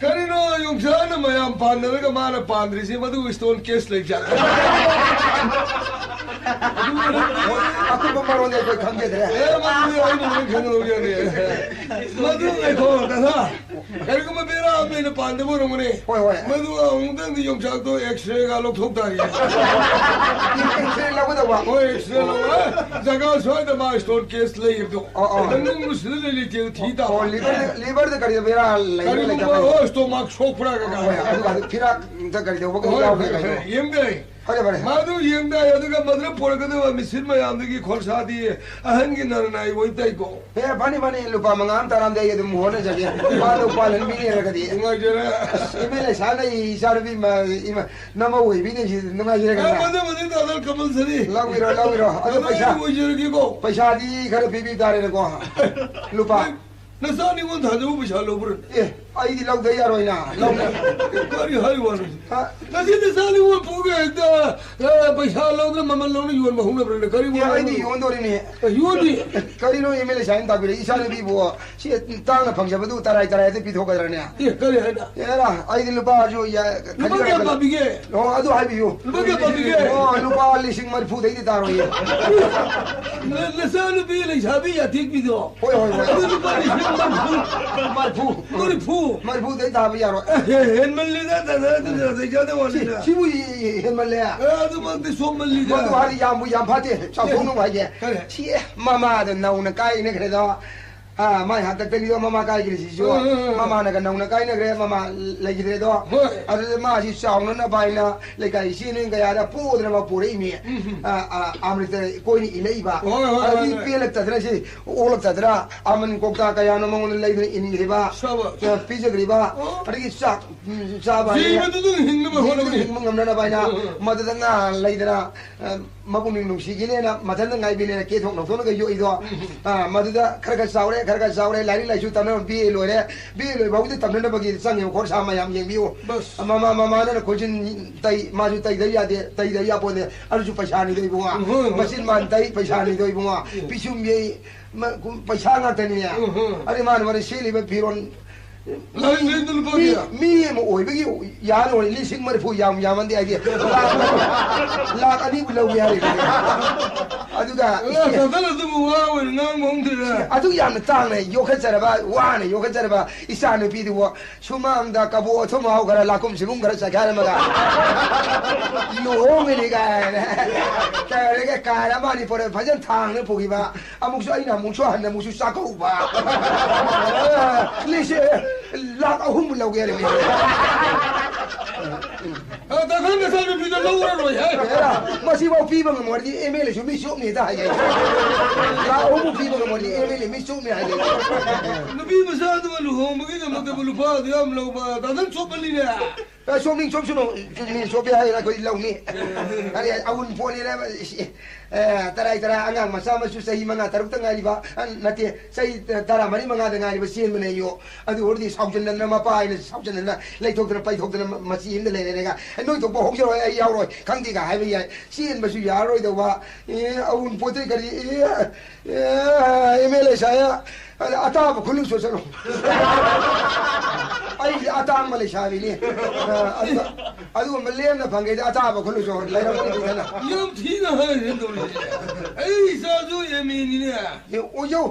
ꯀꯔꯤꯅꯣ ꯌꯣꯡꯆꯥꯛꯅ ꯃꯌꯥꯝ ꯄꯥꯟꯅꯔꯒ ꯃꯥꯅ ꯄꯥꯟꯗ꯭ꯔꯤꯁꯤ? ꯃꯗꯨ stone case ꯂꯩꯖꯥꯠꯂ? ꯑꯗꯨ ꯑꯀꯨꯞꯄ ꯃꯔꯣꯜꯗꯤ ꯑꯩꯈꯣꯏ ꯈꯪꯖꯗ꯭ꯔꯦ꯫ ꯑꯦ, ꯃꯗꯨꯗꯤ ꯑꯩꯅ ꯂꯣꯏ ꯈꯪꯒꯗꯧꯖꯥꯠꯅꯤ꯫ ꯃꯗꯨ ꯉꯥꯏꯈꯣ, ꯗꯥꯗꯥ꯫ ꯀꯔꯤꯒꯨꯝꯕ ꯕꯦꯔꯥ ꯑꯃ ꯂꯩꯅ ꯄꯥꯟꯗꯕ ꯑꯣꯏꯔꯝꯒꯅꯤ꯫ ꯍꯣꯏ, ꯍꯣꯏ꯫ ꯃꯗꯨ ꯑꯃꯨꯛꯇꯪꯗꯤ ꯌꯣꯡꯆꯥꯛꯇꯣ X-ray ꯒ ꯂꯧꯊꯣꯛ ꯇꯥꯔꯦ꯫ X-ray ꯂꯧꯒꯗꯧꯕ? ꯍꯣꯏ, X-ray ꯂꯧ-, ꯑ, ꯖꯒꯥ ꯁ꯭ꯋꯥꯏꯗ ꯃꯥ stone case ꯂꯩꯕꯗꯣ꯫ ꯑꯣ, ꯑꯣ꯫ ꯃꯅꯨꯡꯗ ꯁꯤꯗ ꯂꯩ ꯂꯩꯇꯦ ꯊꯤ ꯇꯥꯕ꯫ ꯑꯣ, liver ꯗ, liver ꯗ ꯀꯔꯤ ꯕꯦꯔꯥ ꯂꯩꯕ꯭ꯔꯥ ꯀꯔꯤꯒꯨꯝꯕ, ꯂꯩꯇꯕ꯭ꯔꯥ? ꯍꯣꯏ, stomach ꯁꯣꯛꯄ꯭ꯔꯥ ꯀꯩꯀꯥ꯫ ꯍꯣꯏ, ꯑꯗꯨꯒ ꯐꯤꯔꯥꯛꯇ ꯀꯔꯤ ꯇꯧꯕ ꯀꯔꯤ ꯍꯣꯏ, ꯌꯥꯎꯒꯦ ꯍꯣꯏ, ꯀꯩꯅꯣ? ꯍꯣꯏ, ꯌꯦꯡꯗꯦ꯫ ꯐꯔꯦ, ꯐꯔꯦ꯫ ꯃꯥꯗꯨ ꯌꯦꯡꯗꯥꯏ, ꯑꯗꯨꯒ ꯃꯗꯨꯗ ꯄꯨꯔꯛꯀꯗꯕ ꯃꯦꯆꯤꯟ ꯃꯌꯥꯝꯗꯨꯒꯤ ꯈꯣꯔꯁꯥꯗꯤ ꯑꯍꯟꯒꯤ ꯅꯔꯅꯥꯏ ꯑꯣꯏ ꯇꯥꯏꯀꯣ꯫ ꯑꯦ, ꯐꯅꯤ, ꯐꯅꯤ, ꯂꯨꯄꯥ ꯃꯉꯥ ꯑꯃ ꯇꯔꯥ ꯑꯃꯗꯤ ꯑꯩ ꯑꯗꯨꯝ ꯍꯣꯠꯅꯖꯒꯦ꯫ ꯃꯥꯗꯣ ꯄꯥꯜꯍꯟꯕꯤꯅꯤ ꯍꯥꯏꯔꯒꯗꯤ꯫ ꯅꯨꯡꯉꯥꯏꯖꯔꯦ꯫ ꯑꯁ, ꯏꯃꯦ ꯂꯩꯁꯥꯅ ꯑꯩ ꯏꯆꯥꯅꯨꯄꯤ ꯃ-, ꯏꯃ-, ꯅꯃꯧ ꯑꯣꯏꯕꯤꯅꯦ ꯁꯤ ꯅꯨꯡꯉꯥꯏꯖꯔꯦ ꯑꯦ, ꯀꯀꯥ꯫ ꯃꯗꯨ, ꯃꯗꯨ ꯇꯥꯗ compulsory꯫ ꯂꯧꯕꯤꯔꯣ, ꯂꯧꯕꯤꯔꯣ꯫ ꯑꯗꯨ ꯀꯩꯅꯣ ꯄꯩꯁꯥ, ꯑꯩ ꯑꯣꯏꯖꯔꯒꯦꯀꯣ꯫ ꯄꯩꯁꯥꯗꯤ ꯈꯔ ꯄꯤꯕꯤ ꯇꯥꯔꯦꯅꯦꯀꯣ꯫ ꯂꯨꯄꯥ꯫ ꯅꯆꯥ ꯅꯤꯉꯣꯜ ꯊꯥꯗꯧ ꯄꯩꯁꯥ ꯂꯧꯕ꯭ꯔꯥ? ꯑꯦ, ꯑꯩꯗꯤ ꯂꯧꯗ ꯌꯥꯔꯣꯏꯅ, ꯂꯧꯅ꯫ ꯀꯔꯤ ꯍꯥꯏ ꯋꯥꯅꯣ? ꯍꯥ? ꯉꯁꯤ ꯅꯆꯥ ꯅꯤꯉꯣꯜ ꯄꯨꯒꯦ ꯍꯦꯛꯇ, ꯑ, ꯄꯩꯁꯥ ꯂꯧꯗꯅ ꯃꯃꯜ ꯂꯧꯅ ꯌꯣꯟꯕ ꯍꯧꯅꯕ꯭ꯔꯅꯦ? ꯀꯔꯤ ꯑꯦ, ꯋꯥꯅꯣ? ꯑꯩꯗꯤ ꯌꯣꯟꯗꯣꯔꯤꯅꯦ꯫ ꯑꯦ, ꯌꯣꯟꯅꯤ? ꯀꯔꯤꯅꯣ ꯑꯦꯝ ꯑꯦꯜ ꯑꯦ ꯁꯥꯏꯟ ꯇꯥꯛꯄꯤꯔꯛꯏ? ꯏꯆꯥꯅꯨꯄꯤꯕꯨ ꯁꯤ ꯇꯥꯡꯅ ꯐꯪꯖꯕꯗꯨ ꯇꯔꯥꯏ ꯇꯔꯥꯏꯗ ꯄꯤꯊꯣꯛꯀꯗ꯭ꯔꯅꯦ? ꯑꯦ, ꯀꯔꯤ ꯍꯥꯏꯅ? ꯑꯦꯔꯥ, ꯑꯩꯗꯤ ꯂꯨꯄꯥꯁꯨ ꯌꯥ-, ꯂꯨꯄꯥ ꯈꯖꯤꯛ ꯀꯌꯥ ꯈꯔ ꯄꯥꯝꯕꯤꯒꯦ? ꯑꯣ, ꯑꯗꯨ ꯍꯥꯏꯕꯤꯌꯨ꯫ ꯂꯨꯄꯥ ꯀꯌꯥ ꯄꯥꯝꯕꯤꯒꯦ? ꯑꯣ, ꯂꯨꯄꯥ ꯂꯤꯁꯤꯡ ꯃꯔꯤꯐꯨꯗꯩꯗꯤ ꯇꯥꯔꯣꯏꯌꯦ꯫ ꯅ-, ꯅꯆꯥꯅꯨꯄꯤ ꯂꯩꯁꯥꯕꯤ ꯌꯥꯇꯦꯛꯄꯤꯗꯣ? ꯍꯣꯏ, ꯍꯣꯏ, ꯍꯣꯏ꯫ ꯑꯗꯨ ꯂꯨꯄꯥ ꯂꯤꯁꯤꯡ ꯃꯔꯤꯐꯨ꯫ ꯃꯔꯤꯐꯨ꯫ ꯃꯔꯤꯐꯨ꯫ ꯃꯔꯤꯐꯨꯗꯩ ꯇꯥꯕ ꯌꯥꯔꯣꯏ꯫ ꯑꯦ, ꯍꯦꯟꯃꯜꯂꯤꯗ, ꯗꯥꯗꯥ, ꯑꯗꯨ ꯅꯥꯇꯩ ꯆꯥꯗꯕ ꯁꯤ, ꯋꯥꯅꯤꯗ꯫ ꯁꯤꯕꯨ ꯍꯦꯟꯃꯜꯂꯦ꯫ ꯑꯦ, ꯑꯗꯨꯃꯛꯇꯤ ꯁꯣꯝꯃꯜꯂꯤꯗ꯫ ꯃꯗꯨ ꯍꯥꯏꯗꯤ ꯌꯥꯝꯕꯨ ꯌꯥꯝ ꯐꯠꯇꯦ, ꯆꯥꯎꯊꯣꯛꯅꯕ ꯍꯥꯏꯒꯦ꯫ ꯀꯔꯤ? ꯁꯤ, ꯑꯦ, ꯃꯃꯥꯗꯣ ꯅꯧꯅ ꯀꯥꯏꯅꯈ꯭ꯔꯦꯗꯣ꯫ ꯑꯥ, ꯃꯥꯏ ꯍꯥꯛꯇꯛꯇꯒꯤꯗꯣ ꯃꯃꯥ ꯀꯥꯏꯈ꯭ꯔꯤꯁꯤꯁꯨ꯫ ꯎꯝ, ꯎꯝ, ꯎꯝ꯫ ꯃꯃꯥꯅꯒ ꯅꯧꯅ ꯀꯥꯏꯅꯈ꯭ꯔꯦ, ꯃꯃꯥ ꯂꯩꯈꯤꯗ꯭ꯔꯦꯗꯣ꯫ ꯍꯣꯏ꯫ ꯑꯗꯨꯗ ꯃꯥꯁꯤ ꯆꯥꯎꯅꯅꯕ ꯍꯥꯏꯅ ꯂꯩꯀꯥꯏ ꯏꯆꯦ ꯅꯣꯏ ꯀꯌꯥꯗ ꯄꯣꯗꯅꯕ ꯄꯣꯔꯛꯏꯅꯦ꯫ ꯎꯝ, ꯎꯝ꯫ ꯑꯥ, ꯑꯥ, ꯑꯃ꯭ꯔꯤꯇ ꯀꯣꯏꯅ ꯏꯜꯂꯛꯏꯕ꯫ ꯍꯣꯏ, ꯍꯣꯏ, ꯑꯗꯨꯗꯤ ꯍꯣꯏ, ꯍꯣꯏ꯫ ꯄꯦꯜꯂꯛꯇꯗꯅ ꯁꯤ ꯑꯣꯛꯂꯛꯇꯗꯅ ꯑꯃꯟ ꯀꯣꯛꯇꯥ ꯀꯌꯥꯅꯣ ꯃꯉꯣꯟꯗ ꯂꯩꯗꯅ ꯏꯟꯈ꯭ꯔꯤꯕ, ꯁꯥꯕꯥꯁ꯫ ꯑ, ꯄꯤꯖꯈ꯭ꯔꯤꯕ꯫ ꯑꯣ꯫ ꯑꯗꯒꯤ ꯆꯥꯛ, ꯎꯝ, ꯆꯥꯕ ꯍꯥꯏꯁꯦ ꯖꯤꯕꯗꯨꯗ ꯍꯤꯡꯅꯕ ꯖꯤꯕꯗꯨꯗ ꯍꯣꯠꯅꯕꯅꯤ꯫ ꯍꯤꯡꯕ ꯉꯝꯅꯅꯕ ꯍꯥꯏꯅ ꯎꯝ, ꯎꯝ꯫ ꯃꯗꯨꯗ ꯉꯥ ꯂꯩꯗꯅ, ꯑ, ꯃꯄꯨꯛꯅꯤꯡ ꯅꯨꯡꯁꯤꯈꯤꯅꯦꯅ ꯃꯊꯟꯇ ꯉꯥꯏꯕꯤꯅꯦꯅ ꯀꯦꯊꯣꯛ ꯅꯧꯊꯣꯛꯅꯒ ꯌꯣꯛꯏꯗꯣ꯫ ꯎꯝ, ꯎꯝ꯫ ꯑ, ꯃꯗꯨꯗ ꯈꯔ ꯈꯔ ꯆꯥꯎꯔꯦ, ꯈꯔ ꯈꯔ ꯆꯥꯎꯔꯦ, ꯂꯥꯏꯔꯤꯛ ꯂꯥꯏꯁꯨ ꯇꯝꯅꯕ ꯕꯤ ꯑꯦ ꯂꯣꯏꯔꯦ, ꯕꯤ ꯑꯦ ꯂꯣꯏꯕ ꯐꯥꯎꯗꯤ ꯇꯝꯅꯅꯕꯒꯤ ꯆꯪꯉꯤꯕ ꯈꯣꯔꯁꯥ ꯃꯌꯥꯝ ꯌꯦꯡꯕꯤꯌꯨ꯫ ꯕꯁ꯫ ꯃꯃꯥ, ꯃꯃꯥꯅ ꯈꯣꯟꯖꯤꯟ ꯇꯩ, ꯃꯥꯁꯨ ꯇꯩꯗ ꯌꯥꯗꯦ, ꯇꯩꯗ ꯌꯥꯄꯣꯟꯇꯦ꯫ ꯑꯗꯨꯁꯨ ꯄꯩꯁꯥꯅꯤꯗꯣ ꯏꯕꯨꯡꯉꯣ꯫ ꯎꯝ, ꯍꯣꯏ, ꯍꯣꯏ꯫ ꯃꯆꯤꯟ ꯃꯥꯟ ꯇꯩ, ꯄꯩꯁꯥꯅꯤꯗꯣ ꯏꯕꯨꯡꯉꯣ꯫ ꯎꯝ꯫ ꯄꯤꯁꯨꯝ ꯌꯩ, ꯃ-, ꯄꯩꯁꯥ ꯉꯥꯛꯇꯅꯤꯅꯦ꯫ ꯎꯝ, ꯍꯣꯏ꯫ ꯑꯗꯩ ꯃꯥꯅ ꯃꯔꯩ ꯁꯦꯠꯂꯤꯕ ꯐꯤꯔꯣꯟ ꯂꯥꯏꯔꯤꯛ ꯂꯩꯕꯗ ꯂꯨꯄꯥ ꯃꯤ, ꯀꯌꯥ? ꯃꯤ ꯑꯃ ꯑꯣꯏꯕꯒꯤ ꯌꯥꯅ ꯑꯣꯏ ꯂꯤꯁꯤꯡ ꯃꯔꯤꯐꯨ ꯌꯥꯝ ꯌꯥꯝꯃꯟꯗꯦ ꯍꯥꯏꯗꯤ ꯂꯥꯛ, ꯂꯥꯛ ꯑꯅꯤꯕꯨ ꯂꯧꯒꯦ ꯍꯥꯏꯔꯤꯕꯅꯦ꯫ ꯑꯗꯨꯒ ꯑꯦ, ꯏꯆꯦ, ꯆꯥꯟꯗꯦꯜ ꯑꯗꯨꯕꯨ ꯋꯥ ꯑꯣꯏꯅ ꯉꯥꯡꯕ ꯍꯧꯅꯗꯦꯗ꯫ ꯑꯗꯨ ꯌꯥꯝꯅ ꯇꯥꯡꯅ ꯌꯣꯛꯈꯠꯆꯔꯕ, ꯋꯥꯅ ꯌꯣꯛꯈꯠꯆꯔꯕ ꯏꯆꯥ ꯅꯨꯄꯤꯗꯨꯕꯨ ꯁꯨꯃꯥꯡꯗ ꯀꯕꯣꯛ ꯑꯊꯨꯝ ꯃꯍꯥꯎ ꯈꯔ, ꯂꯥꯀꯨꯝ ꯁꯤꯒꯨꯝ ꯈꯔ ꯆꯥꯏꯈꯥꯏꯔꯝꯃꯒ ꯂꯨꯍꯣꯡꯒꯅꯤ ꯀꯥꯏꯅ ꯇꯧꯔꯒ ꯀꯥꯔ ꯑꯃ ꯑꯅꯤ ꯄꯣꯔꯛꯑ ꯐꯖꯅ ꯊꯥꯡꯅ ꯄꯨꯈꯤꯕ꯫ ꯑꯃꯨꯛꯁꯨ ꯑꯩꯅ ꯑꯃꯨꯛꯁꯨ ꯍꯟꯅ ꯑꯃꯨꯛꯁꯨ ꯆꯥꯛꯀꯧꯕ꯫ ꯂꯤꯁꯤꯡ ꯂꯥꯛ ꯑꯍꯨꯝ ꯂꯧꯒꯦ ꯍꯥꯏꯔꯝꯃꯤ꯫ ꯑ, ꯗꯥ ꯈꯪ ꯅꯆꯥꯅꯨꯄꯤꯗꯣ ꯂꯧꯔꯔꯣꯏ ꯍꯥꯏ꯫ ꯍꯦꯔꯥ, ꯃꯁꯤꯐꯥꯎ ꯄꯤꯕ ꯉꯝꯃꯣꯏꯗꯤ ꯑꯦꯝ ꯑꯦꯜ ꯑꯦꯁꯨ ꯃꯤ ꯆꯣꯞꯅꯤꯗ ꯍꯥꯏꯌꯦ꯫ ꯂꯥꯛ ꯑꯍꯨꯝꯃꯨꯛ ꯄꯤꯕ ꯉꯝꯃꯣꯏꯗꯤ ꯑꯦꯝ ꯑꯦꯜ ꯑꯦ ꯃꯤ ꯆꯣꯞꯅꯤ ꯍꯥꯏꯌꯦ꯫ ꯅꯨꯄꯤ ꯃꯆꯥꯗꯨꯒ ꯂꯨꯍꯣꯡꯕꯒꯤꯗꯃꯛꯇꯕꯨ ꯂꯨꯄꯥ ꯑꯗꯨ ꯌꯥꯝ ꯂꯧꯕ? ꯗꯥ ꯈꯪ ꯆꯣꯞꯄꯅꯤꯅꯦ꯫ ꯑꯦ, ꯆꯣꯞꯅꯤꯡ ꯆꯣꯞꯁꯅꯨ, ꯃꯤ ꯆꯣꯞꯄꯦ ꯍꯥꯏꯔ ꯑꯩꯈꯣꯏꯗꯤ ꯂꯧꯅꯤ꯫ ꯀꯔꯤ ꯑꯎꯟꯄꯣꯠꯅꯦꯅ, ꯑꯦ, ꯇꯔꯥꯏ ꯇꯔꯥ ꯑꯉꯥꯡ ꯃꯆꯥ ꯃꯁꯨ ꯆꯍꯤ ꯃꯉꯥ ꯇꯔꯨꯛꯇ ꯉꯥꯏꯔꯤꯕ, ꯑ, ꯅꯠꯇꯦ, ꯆꯍꯤ ꯇꯔꯥ ꯃꯔꯤ ꯃꯉꯥꯗ ꯉꯥꯏꯔꯤꯕ ꯆꯦꯟꯕꯅꯦ ꯑꯌꯣ꯫ ꯑꯗꯨ ꯑꯣꯏꯔꯗꯤ ꯁꯥꯎꯖꯟꯅꯗꯅ ꯃꯄꯥ ꯍꯥꯏꯅ ꯁꯥꯎꯖꯟꯅꯗꯅ ꯂꯩꯊꯣꯛꯇꯅ ꯄꯩꯊꯣꯛꯇꯅ ꯃ-, ꯃꯆꯤ ꯑꯃꯗ ꯂꯩꯔꯦꯒ, "ꯑꯦ, ꯅꯣꯏ ꯊꯣꯛꯄ ꯍꯧꯖꯔꯣꯏ, ꯑꯩ ꯌꯥꯎꯔꯣꯏ, ꯈꯪꯗꯦꯒ" ꯍꯥꯏꯕ ꯌꯥꯏ꯫ ꯆꯦꯟꯕꯁꯨ ꯌꯥꯔꯔꯣꯏꯗꯧꯕ꯫ ꯑꯦ, ꯑꯎꯟꯄꯣꯠꯇꯩ ꯀꯔꯤ, ꯑꯦ, ꯑꯦ, ꯑꯦꯝ ꯑꯦꯜ ꯑꯦ ꯁꯥꯏ, ꯑ, ꯑꯇꯥꯕ ꯈꯨꯜꯂꯨ ꯆꯠꯁꯅꯨ꯫ ꯑꯩꯗꯤ ꯑꯇꯥꯡꯕ ꯂꯩꯁꯥꯕꯤꯅꯤ꯫ ꯑ, ꯑꯗꯨꯒ, ꯑꯗꯨꯒꯨꯝꯕ ꯂꯦꯝꯅ ꯐꯪꯒꯦꯗꯤ ꯑꯇꯥꯕ ꯈꯨꯜꯂꯨ ꯆꯠꯁꯅꯨ꯫ ꯂꯩꯔꯝꯒꯅꯤ ꯐꯖꯅ꯫ ꯌꯥꯝ ꯊꯤꯅ ꯍꯥꯏꯔꯦ ꯇꯧꯔꯤꯁꯦ꯫ ꯑꯩ ꯏꯆꯥꯁꯨ ꯑꯦꯝ ꯑꯦꯅꯤꯅꯦ꯫ ꯑꯦ, ꯑꯣꯏꯌꯣ꯫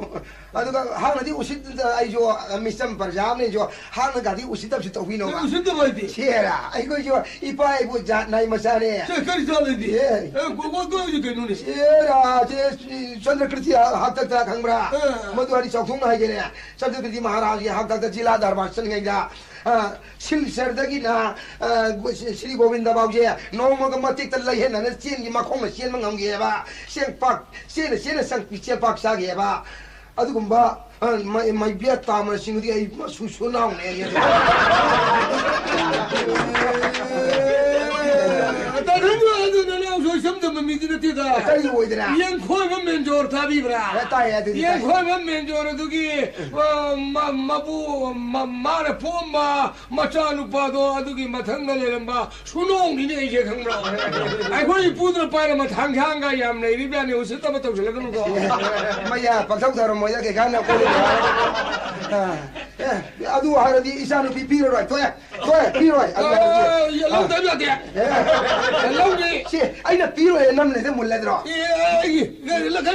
ꯑꯗꯨꯒ ꯍꯥꯟꯅꯗꯤ ꯎꯁꯤꯠ, ꯑꯩꯁꯨ ꯃꯤꯆꯝ ꯄ꯭ꯔꯖꯥ ꯑꯃꯅꯤ, ꯑꯩꯁꯨ ꯍꯥꯟꯅꯒꯗꯤ ꯎꯁꯤꯠꯇꯕꯁꯨ ꯇꯧꯕꯤꯅꯣ꯫ ꯀꯩ ꯎꯁꯤꯠꯇꯕ ꯍꯥꯏꯗꯤ? ꯁꯦꯔꯥ, ꯑꯩꯈꯣꯏꯁꯨ ꯏꯄꯥ ꯏꯄꯨ ꯖꯥꯠ ꯅꯥꯏ ꯃꯆꯥꯅꯦ꯫ ꯁꯦ, ꯀꯔꯤ ꯖꯥꯠ ꯂꯩꯗꯤ? ꯑꯦ꯫ ꯑꯦ, ꯒꯣ-, ꯒꯣ-, ꯒꯣ-, ꯀꯩꯅꯣꯅꯦ꯫ ꯁꯦꯔꯥ, ꯁꯦ, ꯆꯟꯗ꯭ꯔꯀ꯭ꯔꯤꯇꯤ ꯍꯥꯛꯇꯛꯇ ꯈꯪꯕ꯭ꯔꯥ? ꯑꯦ꯫ ꯃꯗꯨ ꯍꯥꯏꯗꯤ ꯆꯥꯎꯊꯣꯛꯅ ꯍꯥꯏꯒꯦꯅꯦ꯫ ꯆꯟꯗ꯭ꯔꯀ꯭ꯔꯤꯇꯤ ꯃꯍꯥꯔꯥꯖꯒꯤ ꯍꯥꯛꯇꯛꯇ ꯖꯤꯂꯥ ꯗꯔꯕꯥꯔ ꯆꯠꯂꯤꯉꯩꯗ, ꯑ, ꯁꯤꯜꯆꯔꯗꯒꯤꯅ, ꯑ, ꯒꯣ-, ꯁꯤ-, ꯁ꯭ꯔꯤ ꯒꯣꯕꯤꯟꯗ ꯐꯥꯎꯁꯦ ꯅꯣꯡꯃꯒ ꯃꯇꯦꯛꯇ ꯂꯩꯍꯦꯟꯅꯅ ꯆꯦꯟꯒꯤ ꯃꯈꯣꯡꯅ ꯆꯦꯟꯕ ꯉꯝꯒꯦꯕ꯫ ꯆꯦꯡꯄꯥꯛ ꯆꯦꯟꯅ ꯆꯦꯟꯅ ꯆꯪ-, ꯆꯦꯡꯄꯥꯛ ꯆꯥꯒꯦꯕ꯫ ꯑꯗꯨꯒꯨꯝꯕ, ꯑ, ꯃ-, ꯃꯩꯕꯦꯠ ꯇꯥꯃꯅꯁꯤꯡꯗꯨꯗꯤ ꯑꯩ ꯃꯁꯨ ꯁꯨ ꯅꯥꯎꯅꯦ ꯑꯩ ꯑꯗꯨ꯫ ꯇꯥꯊꯟꯕ ꯑꯗꯨ ꯅꯅꯥꯎꯁꯨ ꯏꯆꯝ ꯆꯝꯕ ꯃꯤꯗꯤ ꯅꯠꯇꯦꯗ꯫ ꯀꯔꯤ ꯑꯣꯏꯗꯅ? ꯌꯦꯡꯈꯣꯏꯕ ꯃꯦꯟꯖꯣꯔ ꯊꯥꯕꯤꯕ꯭ꯔꯥ? ꯑ, ꯇꯥꯏ, ꯑꯗꯨꯗꯤ ꯇꯥꯏ꯫ ꯌꯦꯡꯈꯣꯏꯕ ꯃꯦꯟꯖꯣꯔ ꯑꯗꯨꯒꯤ, ꯑ, ꯃ-, ꯃꯄꯨ, ꯃ-, ꯃꯥꯅ ꯄꯣꯛꯑꯝꯕ ꯃꯆꯥꯅꯨꯄꯥꯗꯣ ꯑꯗꯨꯒꯤ ꯃꯊꯪꯗ ꯂꯩꯔꯝꯕ ꯁꯨꯅꯣꯡꯅꯤꯅꯦ ꯑꯩꯁꯦ, ꯈꯪꯕ꯭ꯔꯣ? ꯑꯩꯈꯣꯏ ꯏꯄꯨꯗꯨꯅ ꯄꯥꯏꯔꯝꯕ ꯊꯥꯡꯁꯥꯡꯒ ꯌꯥꯝ ꯂꯩꯔꯤꯕꯖꯥꯠꯅꯤ, ꯎꯁꯤꯠꯇꯕ ꯇꯧꯁꯤꯜꯂꯛꯀꯅꯨꯀꯣ꯫ ꯃꯌꯥ ꯄꯪꯊꯧ ꯊꯧꯔꯝꯃꯣꯏꯗ ꯀꯩꯀꯥꯟꯗ ꯑꯩꯈꯣꯏ꯫ ꯑꯥ꯫ ꯑꯦ, ꯑꯗꯨ ꯍꯥꯏꯔꯗꯤ ꯏꯆꯥꯅꯨꯄꯤ ꯄꯤꯔꯔꯣꯏ꯫ ꯊꯣꯛꯑꯦ, ꯊꯣꯛꯑꯦ, ꯄꯤꯔꯣꯏ꯫ ꯑꯗꯨ ꯍꯥꯏꯔꯗꯤ, ꯑ, ꯂꯧꯗꯕ ꯌꯥꯗꯦ꯫ ꯑꯦ꯫ ꯂꯧꯅꯤ꯫ ꯁꯤ ꯑꯩꯅ ꯄꯤꯔꯣꯏ ꯅꯝꯂꯩꯗ ꯃꯨꯜꯂꯗ꯭ꯔꯣ? ꯑꯦ, ꯑꯩꯒꯤ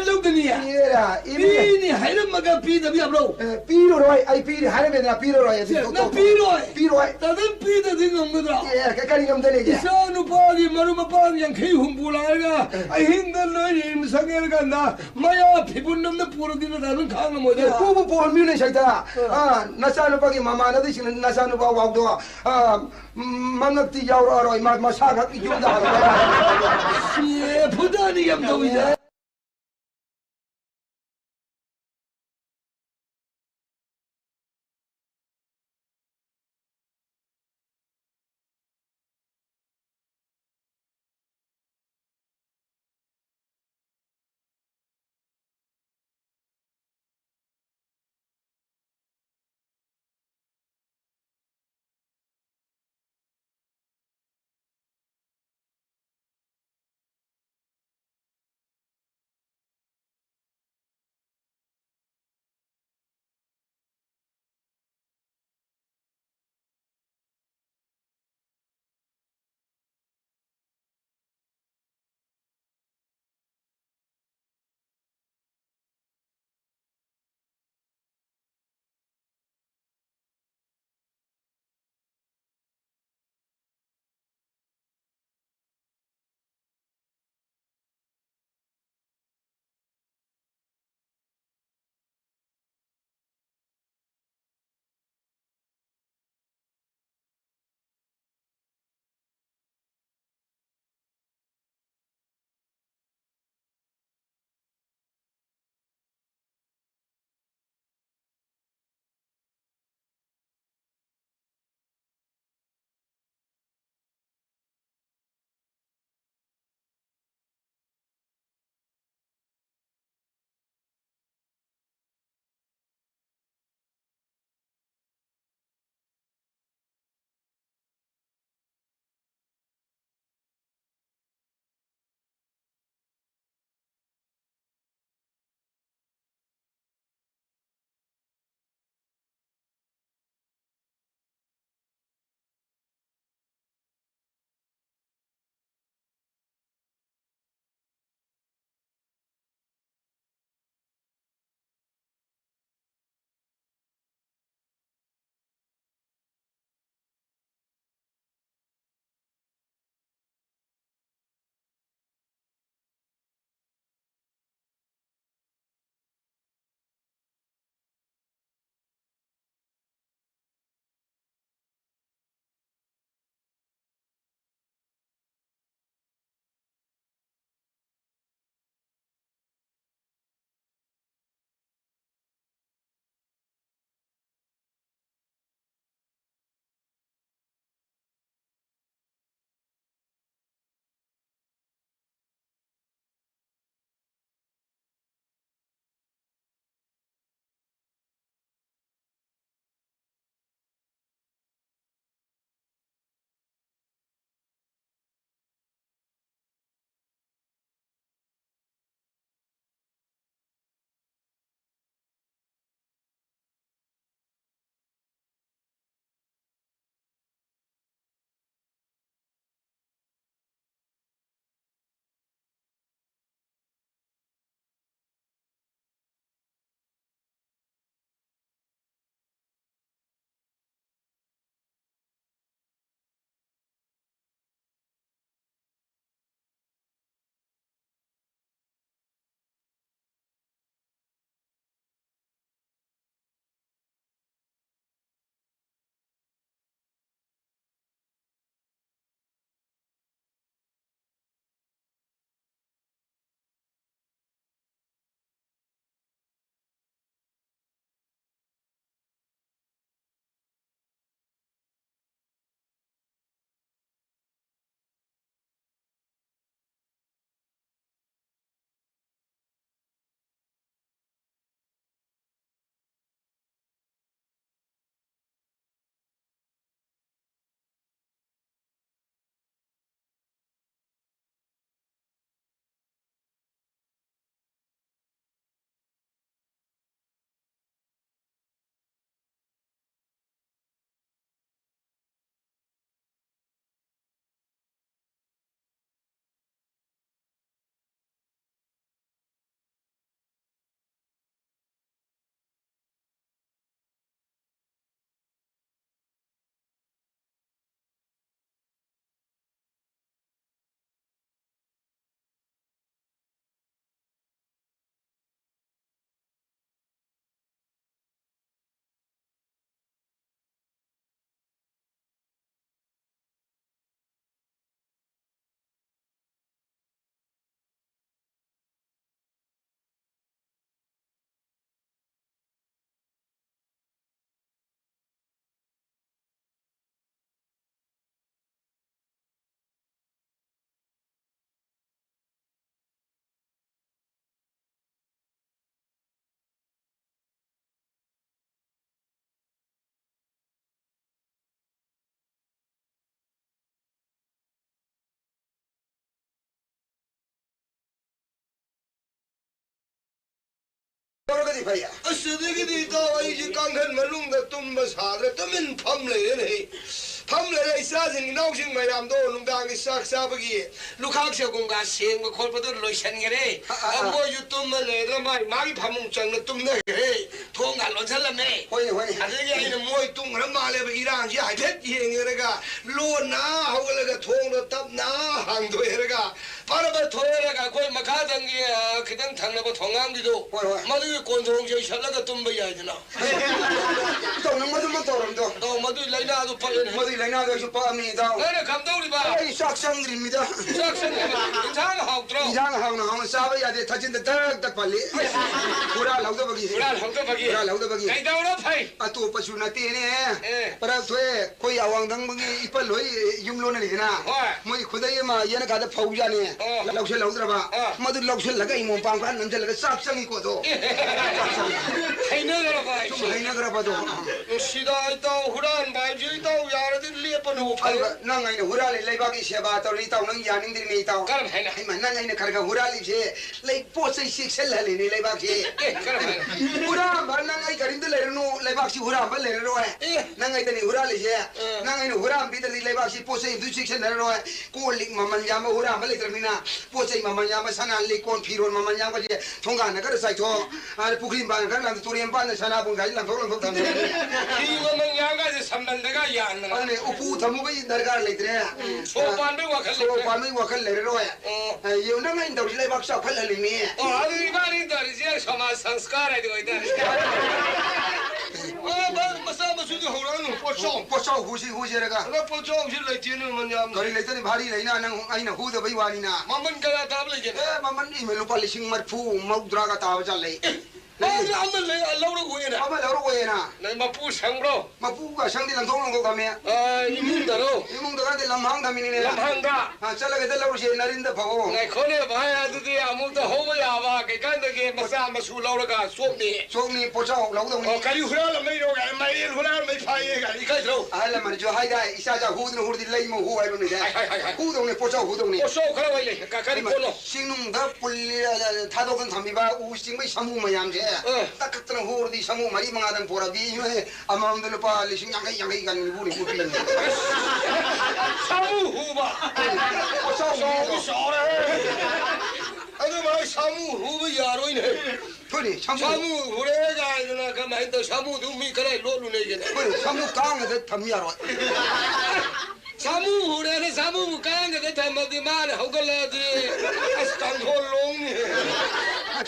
ꯂꯧꯗꯅꯤ꯫ ꯑꯦꯔꯥ, ꯏꯃꯦ꯫ ꯄꯤꯅꯤ ꯍꯥꯏꯔꯝꯃꯒ ꯄꯤꯗꯕ ꯌꯥꯕ꯭ꯔꯣ? ꯑꯦ, ꯄꯤꯔꯔꯣꯏ꯫ ꯑꯩ ꯄꯤꯔꯤ ꯍꯥꯏꯔꯝꯃꯦꯗꯅ, ꯄꯤꯔꯔꯣꯏ꯫ ꯑꯗꯨ ꯁꯦ, ꯇꯣꯛ-, ꯅꯪ ꯇꯣꯛ-, ꯄꯤꯔꯣꯏ꯫ ꯄꯤꯔꯣꯏ꯫ ꯇꯥꯗ ꯄꯤꯗꯗꯤ ꯉꯝꯒꯗ꯭ꯔꯣ? ꯑꯦ, ꯀ-, ꯀꯔꯤ ꯉꯝꯗ ꯂꯩꯒꯦ? ꯏꯆꯥ ꯅꯨꯄꯥꯒꯤ ꯃꯔꯨꯞ ꯃꯄꯥꯡ ꯌꯥꯡꯈꯩ ꯍꯨꯝꯐꯨ ꯂꯥꯛꯑꯒ ꯑꯦ꯫ ꯑꯍꯤꯡꯗ ꯅꯣꯏ ꯔꯤꯝꯁ ꯆꯪꯉꯦ ꯍꯥꯏꯔ ꯀꯥꯟꯗ ꯃꯌꯥ ꯐꯤꯕꯨꯟ ꯑꯃꯅ ꯄꯨꯔꯗꯤ ꯅꯠꯇ꯭ꯔꯥ ꯑꯗꯨꯝ ꯈꯥꯡ ꯉꯝꯃꯣꯏꯗ꯫ ꯄꯨꯕꯨ ꯄꯨꯍꯟꯕꯤꯌꯨꯅꯦ ꯁꯩꯇ꯫ ꯑ꯫ ꯑ, ꯅꯆꯥꯅꯨꯄꯥꯒꯤ ꯃꯃꯥꯟꯅꯕꯤꯁꯤꯡꯅ ꯅꯆꯥꯅꯨꯄꯥ ꯋꯥꯎꯗꯣ, ꯑ, ꯃꯉꯛꯇꯤ ꯌꯥꯎꯔꯛꯑꯔꯣꯏ, ꯃꯥ ꯃꯁꯥꯈꯛ ꯌꯨꯝꯗ ꯍꯜꯂꯛꯑꯔꯣꯏ꯫ ꯁꯤ ꯐꯨꯗꯅꯤ ꯌꯥꯝ ꯇꯧꯋꯤꯗ꯫ ꯇꯧꯔꯒꯗꯤ ꯐꯩ꯫ ꯑꯁ, ꯑꯗꯒꯤꯗꯤ ꯏꯇꯥꯎ, ꯑꯩꯁꯦ ꯀꯥꯡꯈꯟ ꯃꯅꯨꯡꯗ ꯇꯨꯝꯕ ꯁꯥꯗ꯭ꯔꯦ, ꯇꯨꯃꯤꯟ ꯐꯝ ꯂꯩꯔꯦꯅꯦ꯫ ꯐꯝ ꯂꯩꯔꯦ, ꯏꯆꯥꯁꯤꯡ ꯏꯅꯥꯎꯁꯤꯡ ꯃꯌꯥꯝꯗꯣ ꯅꯨꯡꯗꯥꯡꯒꯤ ꯆꯥꯛ ꯆꯥꯕꯒꯤ ꯂꯨꯈꯥꯛ ꯆꯒꯨꯝꯒ ꯁꯦꯡꯕ ꯈꯣꯠꯄꯗꯣ ꯂꯣꯏꯁꯤꯟꯈꯔꯦ꯫ ꯑ, ꯑ, ꯑ꯫ ꯃꯣꯏꯁꯨ ꯇꯨꯝꯕ ꯂꯩꯔꯗ꯭ꯔꯥ, ꯃꯥꯏ ꯃꯥꯒꯤ ꯐꯃꯨꯡ ꯆꯪꯅ ꯇꯨꯝꯅꯈ꯭ꯔꯦ꯫ ꯊꯣꯡꯒ ꯂꯣꯟꯁꯤꯜꯂꯝꯃꯦ꯫ ꯍꯣꯏꯅꯦ, ꯍꯣꯏꯅꯦ꯫ ꯑꯗꯒꯤ ꯑꯩꯅ ꯃꯣꯏ ꯇꯨꯝꯈ꯭ꯔ ꯃꯥꯜꯂꯦꯕ ꯏꯔꯥꯡꯁꯤ ꯍꯥꯏꯐꯦꯠ ꯌꯦꯡꯉꯦꯔꯒ, ꯂꯣꯟꯅ ꯍꯧꯒꯠꯂꯒ ꯊꯣꯡꯗꯣ ꯇꯞꯅ ꯍꯥꯡꯗꯣꯛꯑꯦꯔꯒ, ꯐꯔꯕ ꯊꯣꯛꯑꯦꯔꯒ ꯑꯩꯈꯣꯏ ꯃꯈꯥꯗꯪꯒꯤ, ꯑ, ꯈꯤꯇꯪ ꯊꯪꯅꯕ ꯊꯣꯡꯒꯥꯡꯒꯤꯗꯣ, ꯍꯣꯏ, ꯍꯣꯏ꯫ ꯃꯗꯨꯒꯤ ꯀꯣꯟꯊꯣꯡꯁꯦ ꯏꯁꯜꯂꯒ ꯇꯨꯝꯕ ꯌꯥꯏꯗꯅ꯫ ꯏꯇꯥꯎ, ꯅꯪ ꯃꯗꯨꯃꯛ ꯇꯧꯔꯝꯗꯣ꯫ ꯑꯣ, ꯃꯗꯨꯒꯤ ꯂꯥꯏꯅꯥꯗꯨ ꯄꯛꯑꯦꯅꯦ꯫ ꯃꯗꯨꯒꯤ ꯂꯥꯏꯅꯥꯗꯣ ꯑꯩꯁꯨ ꯄꯛꯑꯝꯃꯤ, ꯏꯇꯥꯎ꯫ ꯅꯪꯅ ꯀꯝꯗꯧꯔꯤꯕ? ꯑꯩ ꯆꯥꯛ ꯆꯪꯗ꯭ꯔꯤꯃꯤꯗ꯫ ꯆꯥꯛ ꯆꯪꯗ꯭ꯔꯤꯕ? ꯏꯟꯁꯥꯡ ꯍꯥꯎꯇ꯭ꯔꯣ? ꯏꯟꯁꯥꯡ ꯍꯥꯎꯅ ꯍꯥꯎꯅ ꯆꯥꯕ ꯌꯥꯗꯦ, ꯊꯥꯖꯤꯟꯗ ꯇꯛ ꯇꯛ ꯄꯜꯂꯤ꯫ ꯍꯨꯔꯥꯜꯍꯧꯗꯕꯒꯤ꯫ ꯍꯨꯔꯥꯜꯍꯧꯗꯕꯒꯤ꯫ ꯍꯨꯔꯥꯜꯍꯧꯗꯕꯒꯤ꯫ ꯀꯩꯗꯧꯔ ꯐꯩ? ꯑꯇꯣꯞꯄꯁꯨ ꯅꯠꯇꯦꯅꯦ꯫ ꯑꯦ꯫ ꯄꯔꯥ ꯊꯣꯛꯑꯦ, ꯑꯩꯈꯣꯏ ꯑꯋꯥꯡ ꯊꯪꯕꯒꯤ ꯏꯄꯜ ꯍꯣꯏ ꯌꯨꯝ ꯂꯣꯟꯅꯔꯤꯗꯅ꯫ ꯍꯣꯏ꯫ ꯃꯣꯏ ꯈꯨꯗꯩ ꯑꯃ ꯌꯦꯅꯈꯥꯗ ꯐꯧ ꯌꯥꯅꯤ꯫ ꯑꯣ꯫ ꯂꯧꯁꯤꯜꯍꯧꯗ꯭ꯔꯕ꯫ ꯑꯥ꯫ ꯃꯗꯨ ꯂꯧꯁꯤꯜꯂꯒ ꯏꯃꯣꯝ ꯄꯥꯝ ꯈꯔ ꯅꯝꯁꯤꯜꯂꯒ ꯆꯥꯛ ꯆꯪꯉꯤꯀꯣ ꯑꯗꯣ꯫ ꯑꯦ꯫ ꯆꯥꯛ ꯆꯪꯉꯤ꯫ ꯍꯩꯅꯈ꯭ꯔꯕ ꯁꯨꯝ ꯍꯥꯏꯁꯦ? ꯍꯩꯅꯈ꯭ꯔꯕꯗꯣ꯫ ꯅꯨꯡꯁꯤꯗ ꯏꯇꯥꯎ, ꯍꯨꯔꯥꯟꯕ ꯍꯥꯏꯁꯦ ꯏꯇꯥꯎ ꯌꯥꯔꯗꯤ ꯂꯦꯞꯄꯅꯕꯨ ꯐꯩ꯫ ꯑꯗꯨꯒ ꯅꯪ ꯑꯩꯅ ꯍꯨꯔꯥꯜꯂꯤ ꯂꯩꯕꯥꯛꯀꯤ ꯁꯦꯕꯥ ꯇꯧꯔꯤ ꯏꯇꯥꯎ, ꯅꯪ ꯌꯥꯅꯤꯡꯗ꯭ꯔꯤꯅꯦ ꯏꯇꯥꯎ꯫ ꯀꯔꯝ ꯍꯥꯏꯅ? ꯍꯩꯃꯥ, ꯅꯪ ꯑꯩꯅ ꯈꯔ ꯈꯔ ꯍꯨꯔꯥꯜꯂꯤꯁꯦ ꯂꯩ ꯄꯣꯠ ꯆꯩ ꯆꯦꯛꯁꯤꯜꯍꯜꯂꯤꯅꯦ ꯂꯩꯕꯥꯛꯁꯦ꯫ ꯑꯦ, ꯀꯔꯝ ꯍꯥꯏꯅ? ꯍꯨꯔꯥꯟꯕ ꯅꯪ ꯑꯩ ꯀꯔꯤꯝꯇ ꯂꯩꯔꯅꯨ, ꯂꯩꯕꯥꯛꯁꯤ ꯍꯨꯔꯥꯟꯕ ꯂꯩꯔꯔꯣꯏ꯫ ꯑꯦ꯫ ꯅꯪ ꯑꯩꯗꯅꯤ ꯍꯨꯔꯥꯜꯂꯤꯁꯦ꯫ ꯑꯦ꯫ ꯅꯪ ꯑꯩꯅ ꯍꯨꯔꯥꯟꯕꯤꯗ꯭ꯔꯗꯤ ꯂꯩꯕꯥꯛꯁꯤ ꯄꯣꯠ ꯆꯩ ꯑꯝꯇ ꯆꯦꯛꯁꯤꯟꯅꯔꯔꯣꯏ꯫ ꯀꯣꯜ ꯂꯤꯛ ꯃꯃꯜ ꯌꯥꯝꯕ ꯍꯨꯔꯥꯟꯕ ꯂꯩꯇ꯭ꯔꯕꯅꯤꯅ ꯄꯣꯠ ꯆꯩ ꯃꯃꯜ ꯌꯥꯝꯕ ꯁꯅꯥ ꯂꯤꯛ ꯀꯣꯟ ꯐꯤꯔꯣꯜ ꯃꯃꯜ ꯌꯥꯝꯕꯁꯦ ꯊꯣꯡꯒꯥꯟꯗ ꯈꯔ ꯆꯥꯏꯊꯣꯛ, ꯑ, ꯄꯨꯈ꯭ꯔꯤ ꯃꯄꯥꯟꯗ ꯈꯔ ꯂꯪ-, ꯇꯨꯔꯦꯟ ꯃꯄꯥꯟꯗ ꯁꯅꯥꯕꯨꯟ ꯈꯥꯏ ꯂꯪꯊꯣꯛ ꯂꯪꯊꯣꯛ ꯊꯝꯃꯦ꯫ ꯐꯤ ꯃꯃꯜ ꯌꯥꯝꯕꯁꯦ ꯁꯝꯕꯜꯗꯒ ꯌꯥꯟꯗꯅ꯫ ꯑꯗꯨꯅꯦ, ꯎꯄꯨ ꯊꯝꯃꯨꯕꯒꯤ ꯗꯔꯀꯥꯔ ꯂꯩꯇ꯭ꯔꯦ꯫ ꯎꯝ, ꯁꯣꯔ ꯄꯥꯟꯕꯩ ꯋꯥꯈꯜ ꯁꯣꯔ ꯂꯩꯇ꯭ꯔꯦ꯫ ꯄꯥꯟꯕꯩ ꯋꯥꯈꯜ ꯂꯩꯔꯔꯣꯏ꯫ ꯑꯣ꯫ ꯑ, ꯌꯦꯡꯉꯨ, ꯅꯪ ꯑꯩꯅ ꯇꯧꯔꯤꯁꯦ ꯂꯩꯕꯥꯛ ꯆꯥꯎꯈꯠꯍꯜꯂꯤꯅꯦ꯫ ꯑꯣ, ꯑꯗꯨ ꯏꯕꯥꯅꯤ ꯇꯧꯔꯤꯁꯦ ꯁꯃꯥꯖ ꯁꯪꯁꯀꯥꯔ ꯍꯥꯏꯗꯣ ꯑꯣꯏꯇꯥꯔꯦ꯫ ꯑ, ꯃ-, ꯃꯆꯥ ꯃꯁꯨꯗꯤ ꯍꯧꯔꯛꯑꯅꯨ, ꯄꯣꯠꯆꯥꯎ꯫ ꯄꯣꯠꯆꯥꯎ ꯍꯨꯁꯤ ꯍꯨꯁꯤꯔꯒ꯫ ꯑꯗ ꯄꯣꯠꯆꯥꯎꯁꯤ ꯂꯩꯇꯦꯅꯦ, ꯃꯃꯜ ꯌꯥꯝꯅ꯫ ꯀꯔꯤ ꯂꯩꯇꯅꯤ, ꯚꯥꯔꯤ ꯂꯩꯅ ꯅꯪ ꯑꯩꯅ ꯍꯨꯗꯕꯩ ꯋꯥꯅꯤꯅ꯫ ꯃꯃꯜ ꯀꯌꯥ ꯇꯥꯕ ꯂꯩꯒꯦ? ꯑꯦ, ꯃꯃꯜ ꯏꯃꯦ ꯂꯨꯄꯥ ꯂꯤꯁꯤꯡ ꯃꯔꯤꯐꯨ, ꯃꯧꯗ꯭ꯔꯥꯒ ꯇꯥꯕ ꯖꯥꯠ ꯂꯩ꯫ ꯑꯦ, ꯑꯗꯨꯗꯤ ꯑꯃ ꯂꯩ, ꯂꯧꯔꯒ ꯍꯨꯏꯌꯦꯅ꯫ ꯑꯃ ꯂꯧꯔꯒ ꯍꯨꯏꯌꯦꯅ꯫ ꯅꯪ ꯃꯄꯨ ꯁꯪꯕ꯭ꯔꯣ? ꯃꯄꯨꯒ ꯁꯪꯗꯤ ꯂꯪꯊꯣꯛ ꯂꯪꯊꯣꯛ ꯊꯝꯃꯦ꯫ ꯑ, ꯏꯃꯨꯡꯗꯔꯣ? ꯏꯃꯨꯡꯗꯒꯗꯤ ꯂꯝꯍꯥꯡ ꯊꯝꯃꯤꯅꯤꯅꯦ꯫ ꯂꯝꯍꯥꯡꯗ? ꯑ, ꯆꯠꯂꯒ ꯍꯦꯛꯇ ꯂꯧꯔꯨꯁꯦ, ꯅꯔꯤꯟꯗ ꯐꯥꯎ꯫ ꯉꯥꯏꯈꯣꯅꯦ ꯚꯥꯏ, ꯑꯗꯨꯗꯤ ꯑꯃꯨꯛꯇ ꯍꯧꯕ ꯌꯥꯕ ꯀꯩꯀꯥꯟꯗꯒꯤ ꯃꯆꯥ ꯃꯁꯨ ꯂꯧꯔꯒ ꯆꯣꯞꯅꯤ꯫ ꯆꯣꯞꯅꯤ, ꯄꯣꯠꯆꯥꯎ ꯂꯧꯗꯧꯅꯤ꯫ ꯑꯣ, ꯀꯔꯤ ꯍꯨꯔꯥꯜꯂꯝꯕꯩꯅꯣ ꯀꯥꯏ, ꯃꯥꯏꯔꯦꯟ ꯍꯨꯔꯥꯜꯂꯝꯕꯩ ꯐꯥꯏꯌꯦ ꯀꯥꯏ ꯏꯀꯥꯏꯗ꯭ꯔꯣ? ꯑꯍꯜ ꯂꯃꯟꯁꯨ ꯍꯥꯏꯗꯥꯏ, "ꯏꯆꯥ ꯆꯥ ꯍꯨꯗꯅ ꯍꯨꯔꯗꯤ ꯂꯩꯃ ꯍꯨ" ꯍꯥꯏꯕ ꯂꯩꯗꯥꯏ? ꯍꯥꯏ, ꯍꯥꯏ, ꯍꯥꯏ, ꯍꯥꯏ꯫ ꯍꯨꯗꯧꯅꯤ, ꯄꯣꯠꯆꯥꯎ ꯍꯨꯗꯧꯅꯤ꯫ ꯄꯣꯠꯆꯥꯎ ꯈꯔ ꯋꯥꯏ ꯂꯩ, ꯀ-, ꯀꯔꯤ ꯏꯃꯥ, ꯄꯣꯠꯅꯣ? ꯆꯤꯡꯅꯨꯡꯗ ꯄꯨꯜꯂꯤ-, ꯑ, ꯊꯥꯗꯣꯛꯇꯅ ꯊꯝꯃꯤꯕ ꯎ ꯆꯤꯡꯕꯩ ꯁꯥꯃꯨ ꯃꯌꯥꯝꯁꯦ꯫ ꯑꯦ꯫ ꯇꯛ ꯀꯛꯇꯅ ꯍꯨꯔꯗꯤ ꯁꯥꯃꯨ ꯃꯔꯤ ꯃꯉꯥꯗꯪ ꯄꯣꯔꯛꯑꯗꯤ, ꯏꯃꯥꯏ, ꯑꯃꯃꯝꯗ ꯂꯨꯄꯥ ꯂꯤꯁꯤꯡ ꯌꯥꯡꯈꯩ, ꯌꯥꯡꯈꯩ, ꯌꯥꯡꯈꯩ, ꯅꯤꯐꯨ, ꯅꯤꯐꯨ ꯄꯤꯔꯝꯃꯦ꯫ ꯁꯥꯃꯨ ꯍꯨꯕ? ꯑꯆꯧꯕ꯫ ꯆꯥꯎꯗꯤ ꯆꯥꯎꯔꯦ꯫ ꯑꯗꯨ ꯃꯥꯏ ꯁꯥꯃꯨ ꯍꯨꯕ ꯌꯥꯔꯣꯏꯅꯦ꯫ ꯍꯣꯏꯅꯦ, ꯁꯥꯃꯨ꯫ ꯁꯥꯃꯨ ꯍꯨꯔꯦ ꯀꯥꯏꯗꯅ ꯀꯃꯥꯏꯅ ꯇꯧ? ꯁꯥꯃꯨꯗꯨ ꯃꯤ ꯀꯗꯥꯏ ꯂꯣꯠꯂꯨꯅꯦꯒꯦꯅꯦ? ꯍꯣꯏꯅꯦ, ꯁꯥꯃꯨ ꯀꯥꯡꯒꯗ ꯊꯝ ꯌꯥꯔꯣꯏ꯫ ꯁꯥꯃꯨ ꯍꯨꯔꯦꯅ ꯁꯥꯃꯨꯕꯨ ꯀꯥꯡꯒꯗ ꯊꯝꯃꯗꯤ ꯃꯥꯅ ꯍꯧꯒꯠꯂꯛꯑꯗꯤ ꯑꯁ ꯀꯥꯡꯊꯣꯜ ꯂꯣꯡꯅꯤ꯫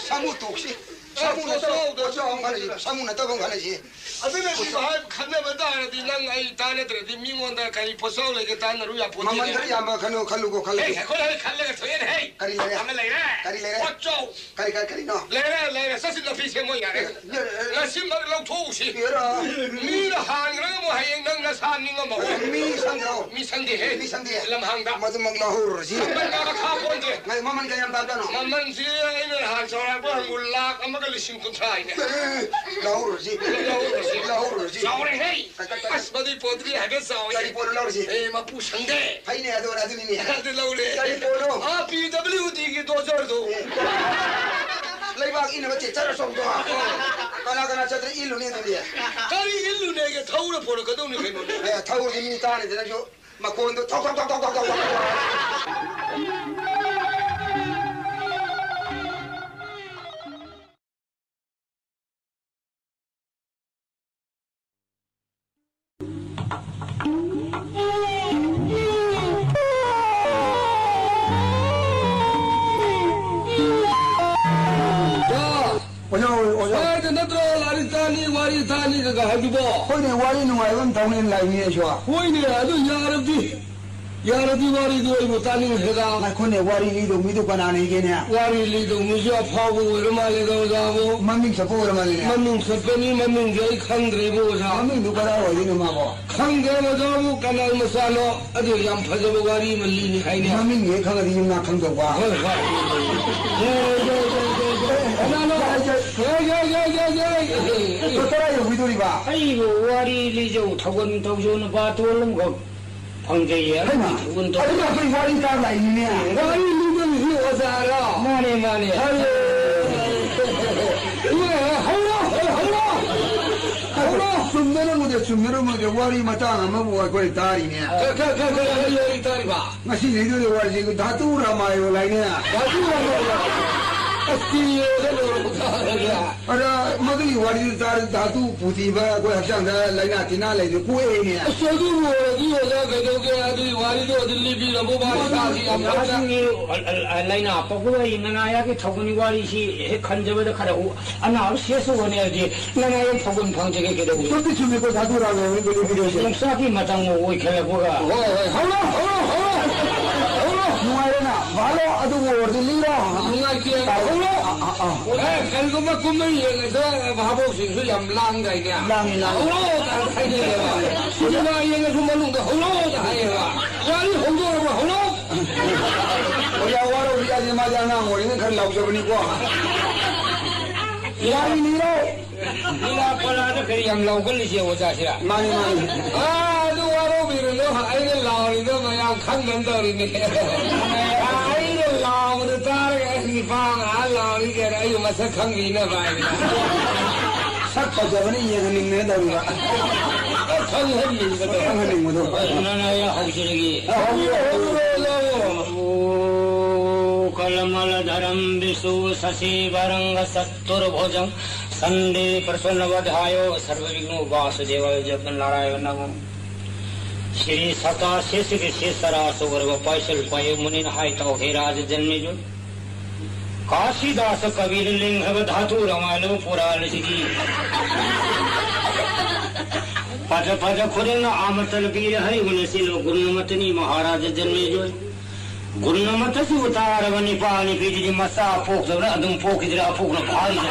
ꯁꯥꯃꯨ ꯇꯣꯛꯁꯤ꯫ ꯁꯥꯃꯨ ꯅꯠꯇꯕ ꯄꯣꯠꯆꯥꯎꯗꯣ ꯄꯣꯠꯆꯥꯎ ꯑꯃ ꯈꯜꯂꯁꯤ꯫ ꯁꯥꯃꯨ ꯅꯠꯇꯕ ꯑꯃ ꯈꯜꯂꯁꯤ꯫ ꯑꯗꯨꯅ ꯁꯤ ꯍꯥꯏ ꯈꯟꯅꯕ ꯇꯥꯔꯗꯤ ꯅꯪ ꯑꯩ ꯇꯥꯟꯅꯗ꯭ꯔꯗꯤ ꯃꯤꯉꯣꯟꯗ ꯀꯔꯤ ꯄꯣꯠꯆꯥꯎ ꯂꯩꯒꯦ ꯇꯥꯟꯅꯔꯨ ꯌꯥꯄꯣꯠꯇꯦꯅꯦ꯫ ꯃꯃꯜ ꯈꯔ ꯌꯥꯝꯕ ꯈꯜꯂꯨ, ꯈꯜꯂꯨꯀꯣ, ꯈꯜꯂꯨ꯫ ꯑꯦ, ꯑꯩꯈꯣꯏ ꯑꯩ ꯈꯜꯂꯒ ꯊꯣꯛꯑꯦꯅꯦ, ꯍꯦ꯫ ꯀꯔꯤ ꯂꯩꯔꯦ? ꯑꯃ ꯂꯩꯔꯦ꯫ ꯀꯔꯤ ꯂꯩꯔꯦ? ꯄꯣꯠꯆꯥꯎ꯫ ꯀꯔꯤ, ꯀꯔꯤ, ꯀꯔꯤꯅꯣ? ꯂꯩꯔꯦ, ꯂꯩꯔꯦ꯫ ꯆꯠꯁꯤ ꯅꯥꯄꯤ ꯁꯦꯝꯃꯣ ꯌꯥꯔꯦ꯫ ꯌꯥꯔꯦ꯫ ꯉꯁꯤꯃꯛ ꯂꯧꯊꯣꯛꯎꯁꯤ꯫ ꯌꯥꯔꯦ꯫ ꯃꯤꯅ ꯍꯥꯟꯈ꯭ꯔꯒ ꯑꯃꯨꯛ ꯍꯌꯦꯡ ꯅꯪ ꯅꯁꯥ ꯅꯤꯡꯉꯝꯃꯣꯏ꯫ ꯃꯤ ꯁꯪꯗ꯭ꯔꯣ? ꯃꯤ ꯁꯪꯗꯦꯍꯦ꯫ ꯃꯤ ꯁꯪꯗꯦ꯫ ꯂꯝꯍꯥꯡꯗ꯫ ꯃꯗꯨꯃꯛ ꯂꯧꯍꯧꯔꯁꯤ꯫ ꯃꯃꯜ ꯀꯥ ꯃꯈꯥ ꯄꯣꯟꯗꯦ꯫ ꯉꯥꯏ, ꯃꯃꯜ ꯀꯌꯥꯝ ꯇꯥꯕꯅꯣ? ꯃꯃꯜꯁꯤ ꯑꯩꯅ ꯅꯍꯥꯟ ꯆꯥꯎꯔꯥꯛꯄ ꯍꯪꯕ ꯂꯥꯛ ꯑꯃꯒ ꯂꯤꯁꯤꯡ ꯀꯨꯟꯊ꯭ꯔꯥ ꯍꯥꯏꯅꯦ꯫ ꯑꯦ, ꯂꯧꯍꯧꯔꯁꯤ꯫ ꯂꯧꯍꯧꯔꯁꯤ꯫ ꯂꯧꯍꯧꯔꯁꯤ꯫ ꯆꯥꯎꯔꯦꯍꯦ꯫ ꯀ-, ꯀ-, ꯀ-, ꯑꯁ, ꯃꯗꯨꯏ ꯄꯣꯠꯇꯨꯗꯤ ꯍꯥꯏꯐꯦꯠ ꯆꯥꯎꯋꯦ꯫ ꯀꯔꯤ ꯄꯣꯠꯅꯣ ꯂꯧꯔꯤꯁꯤ? ꯑꯦ, ꯃꯄꯨ ꯁꯪꯗꯦ꯫ ꯐꯩꯅꯦ, ꯑꯗꯨ, ꯑꯗꯨꯅꯤꯅꯦ꯫ ꯑꯗꯨ ꯂꯧꯔꯦ꯫ ꯀꯔꯤ ꯄꯣꯠꯅꯣ? ꯑꯥ, ꯄꯤ ꯗꯕ꯭ꯂꯤꯎ ꯗꯤꯒꯤ ꯗꯣꯖꯔꯗꯣ꯫ ꯑꯦ꯫ ꯂꯩꯕꯥꯛ ꯏꯟꯅꯕ ꯇꯦꯆꯔ ꯑꯆꯧꯕꯗꯣ꯫ ꯀꯅꯥ ꯀꯅꯥ ꯆꯠꯇꯅ ꯏꯜꯂꯨꯅꯤ ꯑꯗꯨꯗꯤ? ꯀꯔꯤ ꯏꯜꯂꯨꯅꯦꯒꯦ? ꯊꯧꯔ ꯄꯣꯔꯛꯀꯗꯧꯅꯤ ꯀꯩꯅꯣꯅꯦ꯫ ꯑꯦ, ꯊꯧꯔꯗꯤ ꯃꯤ ꯇꯥꯅꯤꯗꯅ ꯁꯨ ꯃꯈꯣꯟꯗꯣ ꯊꯧ, ꯊꯧ, ꯊꯧ꯫ ꯑꯣꯖꯥ, ꯑꯣꯖꯥ꯫ ꯁ꯭ꯋꯥꯏꯗ ꯅꯠꯇ꯭ꯔꯣ ꯂꯥꯏꯔꯤꯛ ꯇꯥꯅꯤ, ꯋꯥꯔꯤ ꯇꯥꯅꯤ ꯀꯀꯥ ꯍꯥꯏꯗꯨꯕꯣ? ꯍꯣꯏꯅꯦ, ꯋꯥꯔꯤ ꯅꯨꯡꯉꯥꯏꯕ ꯑꯃ ꯇꯧꯅꯦꯅ ꯂꯥꯛꯏꯅꯦ ꯑꯩꯁꯨ꯫ ꯍꯣꯏꯅꯦ, ꯑꯗꯨ ꯌꯥꯔꯗꯤ, ꯌꯥꯔꯗꯤ ꯋꯥꯔꯤꯗꯨ ꯑꯩꯕꯨ ꯇꯥꯅꯤꯡꯈ꯭ꯔꯦꯗ꯫ ꯉꯥꯏꯈꯣꯅꯦ, ꯋꯥꯔꯤ ꯂꯤꯗꯧ ꯃꯤꯗꯨ ꯀꯅꯥꯅ ꯏꯒꯦꯅꯦ? ꯋꯥꯔꯤ ꯂꯤꯗꯧ ꯃꯤꯁꯨ ꯑꯐꯥꯎꯕ ꯑꯣꯏꯔ ꯃꯥꯜꯂꯦꯗ, ꯑꯣꯖꯥꯕꯨ꯫ ꯃꯃꯤꯡ ꯆꯠꯄ ꯑꯣꯏꯔ ꯃꯥꯜꯂꯦꯅꯦ꯫ ꯃꯃꯤꯡ ꯆꯠꯄꯅꯤ, ꯃꯃꯤꯡꯁꯦ ꯑꯩ ꯈꯪꯗ꯭ꯔꯦꯕꯨ, ꯑꯣꯖꯥ꯫ ꯃꯃꯤꯡꯗꯨ ꯀꯗꯥꯏ ꯑꯣꯏꯗꯣꯏꯅꯣ ꯃꯥꯕꯣ? ꯈꯪꯗꯦ, ꯑꯣꯖꯥꯕꯨ, ꯀꯅꯥꯏ ꯃꯆꯥꯅꯣ? ꯑꯗꯨ ꯌꯥꯝ ꯐꯖꯕ ꯋꯥꯔꯤ ꯑꯃ ꯂꯤꯅꯤ ꯍꯥꯏꯅꯦ꯫ ꯃꯃꯤꯡ ꯍꯦꯛ ꯈꯪꯉꯗꯤ ꯌꯨꯝ ꯅꯥ ꯈꯪꯗꯧꯕ꯫ ꯍꯣꯏ, ꯍꯣꯏ꯫ ꯀꯅꯥꯅꯣ? ꯌꯥꯏ, ꯌꯥꯏ꯫ ꯌꯥꯏ, ꯌꯥꯏ, ꯌꯥꯏ, ꯌꯥꯏ, ꯌꯥꯏ꯫ ꯀꯗꯥꯏ ꯌꯧꯕꯤꯗꯣꯔꯤꯕ? ꯑꯩꯕꯨ ꯋꯥꯔꯤ ꯂꯤꯖꯧ ꯊꯧꯒꯟ ꯇꯧꯖꯧꯅ ꯕꯥꯇꯣꯟ ꯑꯃꯈꯛ ꯐꯪꯖꯩꯌꯦ꯫ ꯍꯩꯃꯥ, ꯊꯧꯒꯟ ꯇꯧ- ꯑꯗꯨꯅ ꯑꯩꯈꯣꯏ ꯋꯥꯔꯤ ꯇꯥ ꯂꯥꯛꯏꯅꯤꯅꯦ꯫ ꯋꯥꯔꯤ ꯂꯤꯕꯒꯤꯗꯤ ꯑꯣꯖꯥꯔꯣ? ꯃꯥꯅꯦ, ꯃꯥꯅꯦ꯫ ꯍꯜꯂꯣ꯫ ꯏꯃꯥ, ꯆꯨꯝꯃꯤꯔꯣ ꯃꯣꯏꯒꯤ ꯋꯥꯔꯤ ꯃꯇꯥꯡ ꯑꯃꯕꯨ ꯑꯩꯈꯣꯏ ꯇꯥꯔꯤꯅꯦ꯫ ꯀ-, ꯀ-, ꯀ-, ꯀ-, ꯀꯔꯤ ꯋꯥꯔꯤ ꯇꯥꯔꯤꯕ? ꯉꯁꯤ ꯂꯩꯗꯣꯔꯤ ꯋꯥꯔꯤꯁꯤ ꯙꯥꯇꯨ ꯔꯥꯃꯥꯌꯣꯟ ꯍꯥꯏꯅꯦ꯫ ꯙꯥꯇꯨ ꯔꯥꯃꯥꯌꯣꯟ? ꯑꯁ, ꯇꯤꯔꯤꯗ ꯂꯣꯏꯔꯕ ꯀꯥꯟꯗ꯫ ꯑꯗ ꯃꯗꯨꯒꯤ ꯋꯥꯔꯤꯗꯨ ꯇꯥꯔꯗꯤ ꯙꯥꯇꯨ ꯄꯨꯊꯤꯕ ꯑꯩꯈꯣꯏ ꯍꯛꯆꯥꯡꯗ ꯂꯥꯏꯅꯥ ꯇꯤꯟꯅꯥ ꯂꯩꯕ ꯀꯣꯛꯑꯦꯅꯦ꯫ ꯑꯁ, ꯑꯗꯨꯕꯨ ꯑꯣꯏꯔꯗꯤ ꯑꯣꯖꯥ ꯀꯩꯗꯧꯒꯦ? ꯑꯗꯨꯒꯤ ꯋꯥꯔꯤꯗꯣ ꯑꯗꯨꯝ ꯂꯤꯕꯤꯔꯕꯣ? ꯃꯥ ꯏꯁꯥꯁꯤ ꯌꯥꯝ ꯀꯟꯅ ꯂꯥꯏꯅꯥ ꯄꯣꯛꯄ ꯋꯥꯔꯤ, ꯅꯅꯥꯌꯥꯒꯤ ꯊꯧꯒꯜꯒꯤ ꯋꯥꯔꯤꯁꯤ ꯍꯦꯛ ꯈꯟꯖꯕꯗ ꯈꯔ ꯎ-, ꯑꯅꯥꯕ ꯁꯦꯁ ꯍꯣꯠꯅꯔꯗꯤ ꯅꯪ ꯑꯩ ꯐꯧꯒꯟ ꯐꯪꯖꯒꯦ ꯀꯩꯗꯧꯕ? ꯆꯨꯝꯗꯤ ꯆꯨꯝꯃꯤꯀꯣ, ꯁꯥꯗꯨ ꯔꯥꯃ ꯍꯣꯏ ꯕꯦꯂꯤ ꯕꯤꯗꯤꯑꯣꯁꯦ꯫ ꯌꯣꯡꯆꯥꯛꯀꯤ ꯃꯇꯝ ꯑꯣꯏꯈꯠꯂꯛꯄꯒ꯫ ꯍꯣꯏ, ꯍꯣꯏ, ꯍꯧꯔꯣ, ꯍꯧꯔꯣ, ꯍꯧꯔꯣ, ꯍꯧꯔꯣ꯫ ꯅꯨꯡꯉꯥꯏꯔꯦꯅ, ꯚꯥꯂꯣ ꯑꯗꯨꯕꯨ ꯑꯣꯏꯔꯗꯤ ꯂꯤꯔꯣ꯫ ꯅꯨꯡꯉꯥꯏꯇꯦ, ꯍꯧꯔꯣ꯫ ꯑ, ꯑ, ꯑ꯫ ꯑꯦ, ꯀꯔꯤꯒꯨꯝꯕ ꯀꯨꯝꯍꯩ ꯌꯦꯡꯉꯁꯨ ꯚꯥꯕꯣꯛꯁꯤꯡꯁꯨ ꯌꯥꯝ ꯂꯥꯡꯗꯥꯏꯅꯦ꯫ ꯂꯥꯡꯉꯤ, ꯂꯥꯡꯉꯤ꯫ ꯍꯧꯔꯣ ꯀꯥꯏꯅ ꯍꯥꯏꯅꯩꯌꯦꯕ꯫ ꯁꯤꯅꯦꯃꯥ ꯌꯦꯡꯉꯁꯨ ꯃꯅꯨꯡꯗ ꯍꯧꯔꯣ ꯍꯥꯏꯌꯦꯕ꯫ ꯋꯥꯔꯤ ꯍꯧꯗꯣꯔꯕ ꯍꯧꯔꯣ꯫ ꯑꯣꯖꯥ ꯋꯥꯔꯧꯕ ꯌꯥꯗꯦ, ꯃꯥꯗꯤ ꯑꯉꯥꯡ ꯑꯣꯏꯔꯤꯉꯩ ꯈꯔ ꯂꯥꯎꯖꯕꯅꯤꯀꯣ꯫ ꯌꯥꯔꯤ ꯂꯤꯔꯣ꯫ ꯂꯤꯂꯥ ꯄꯂꯥꯗ ꯀꯔꯤ ꯌꯥꯝ ꯂꯥꯎꯒꯜꯂꯤꯁꯦ ꯑꯣꯖꯥꯁꯤꯔ? ꯃꯥꯅꯤ, ꯃꯥꯅꯤ꯫ ꯑꯥ, ꯑꯗꯨ ꯋꯥꯔꯧꯕꯤꯔꯨꯅꯨ, ꯑꯩꯅ ꯂꯥꯎꯔꯤꯗꯣ ꯃꯌꯥꯝ ꯈꯪꯗꯅ ꯇꯧꯔꯤꯅꯦ꯫ ꯑꯥ, ꯑꯩꯅ ꯂꯥꯎꯕꯗꯣ ꯇꯥꯔꯒ ꯑꯁ ꯅꯤꯄꯥ ꯉꯥꯏꯍꯥꯛ ꯂꯥꯎꯔꯤ ꯀꯥꯏꯅ ꯑꯩꯕꯨ ꯃꯁꯛ ꯈꯪꯕꯤꯅꯕ ꯍꯥꯏꯅ꯫ ꯁꯛ ꯐꯖꯕꯅ ꯌꯦꯡꯍꯟꯅꯤꯡꯗꯅ ꯇꯧꯔꯤꯕ꯫ ꯈꯪꯍꯟꯅꯤꯡꯕꯗꯣ꯫ ꯈꯪꯍꯟꯅꯤꯡꯕꯗꯣ꯫ ꯑꯗꯨꯅ ꯑꯩ ꯍꯧꯖꯔꯒꯦ꯫ ꯑ, ꯍꯧꯕꯤꯔꯣ, ꯍꯧꯕꯤꯔꯣ, ꯍꯧꯕꯤꯔꯣ꯫ ꯀꯣ ꯀꯃꯂ ꯙꯔꯝ ꯕꯤꯁꯨ ꯁꯁꯤ ꯚꯔꯪꯒ ꯆꯇꯨꯔꯚꯨꯖꯪ ꯁꯟꯗꯤ ꯄ꯭ꯔꯁꯟꯅ ꯋꯙꯥꯌꯣ ꯁꯔ꯭ꯚ ꯕꯤꯘ꯭ꯅꯣ ꯚꯥꯁꯨ ꯗꯦꯚꯥꯌ ꯖꯒꯟ ꯅꯥꯔꯥꯌ ꯅꯃꯣ꯫ ꯁ꯭ꯔꯤ ꯁꯇꯥ ꯁꯦꯁꯒꯤ ꯁꯦꯁ ꯆꯔꯥ ꯆꯧꯔꯕ ꯄꯥꯏꯁꯜ ꯄꯥꯏꯌꯦ ꯃꯨꯅꯤꯅ ꯍꯥꯏ ꯇꯧ ꯍꯦ ꯔꯥꯖ ꯖꯟꯃꯦꯖꯣꯏ꯫ ꯀꯥꯁꯤꯗꯥꯁ ꯀꯕꯤꯔ ꯂꯤꯡꯈ꯭ꯔꯕ ꯙꯥꯇꯨ ꯔꯃꯥꯌꯅ ꯄꯨꯔꯥꯟ ꯑꯁꯤꯒꯤ ꯄꯗ ꯄꯗ ꯈꯨꯗꯤꯡꯅ ꯑꯃꯇ ꯄꯤꯔꯦ ꯍꯥꯏꯔꯤꯕꯅ ꯁꯤꯂꯣ ꯒꯨꯔꯨꯅꯃꯇꯅꯤ ꯃꯍꯥꯔꯥꯖ ꯖꯟꯃꯦꯖꯣꯏ꯫ ꯒꯨꯔꯨꯅꯃꯇꯁꯤꯕꯨ ꯇꯥꯔꯕ ꯅꯤꯄꯥ ꯅꯤꯄꯤꯗꯨꯗꯤ ꯃꯆꯥ ꯄꯣꯛꯇꯕꯅ ꯑꯗꯨꯝ ꯄꯣꯛꯈꯤꯗ꯭ꯔꯦ, ꯑꯄꯣꯛꯅ ꯐꯥꯔꯤꯗ꯫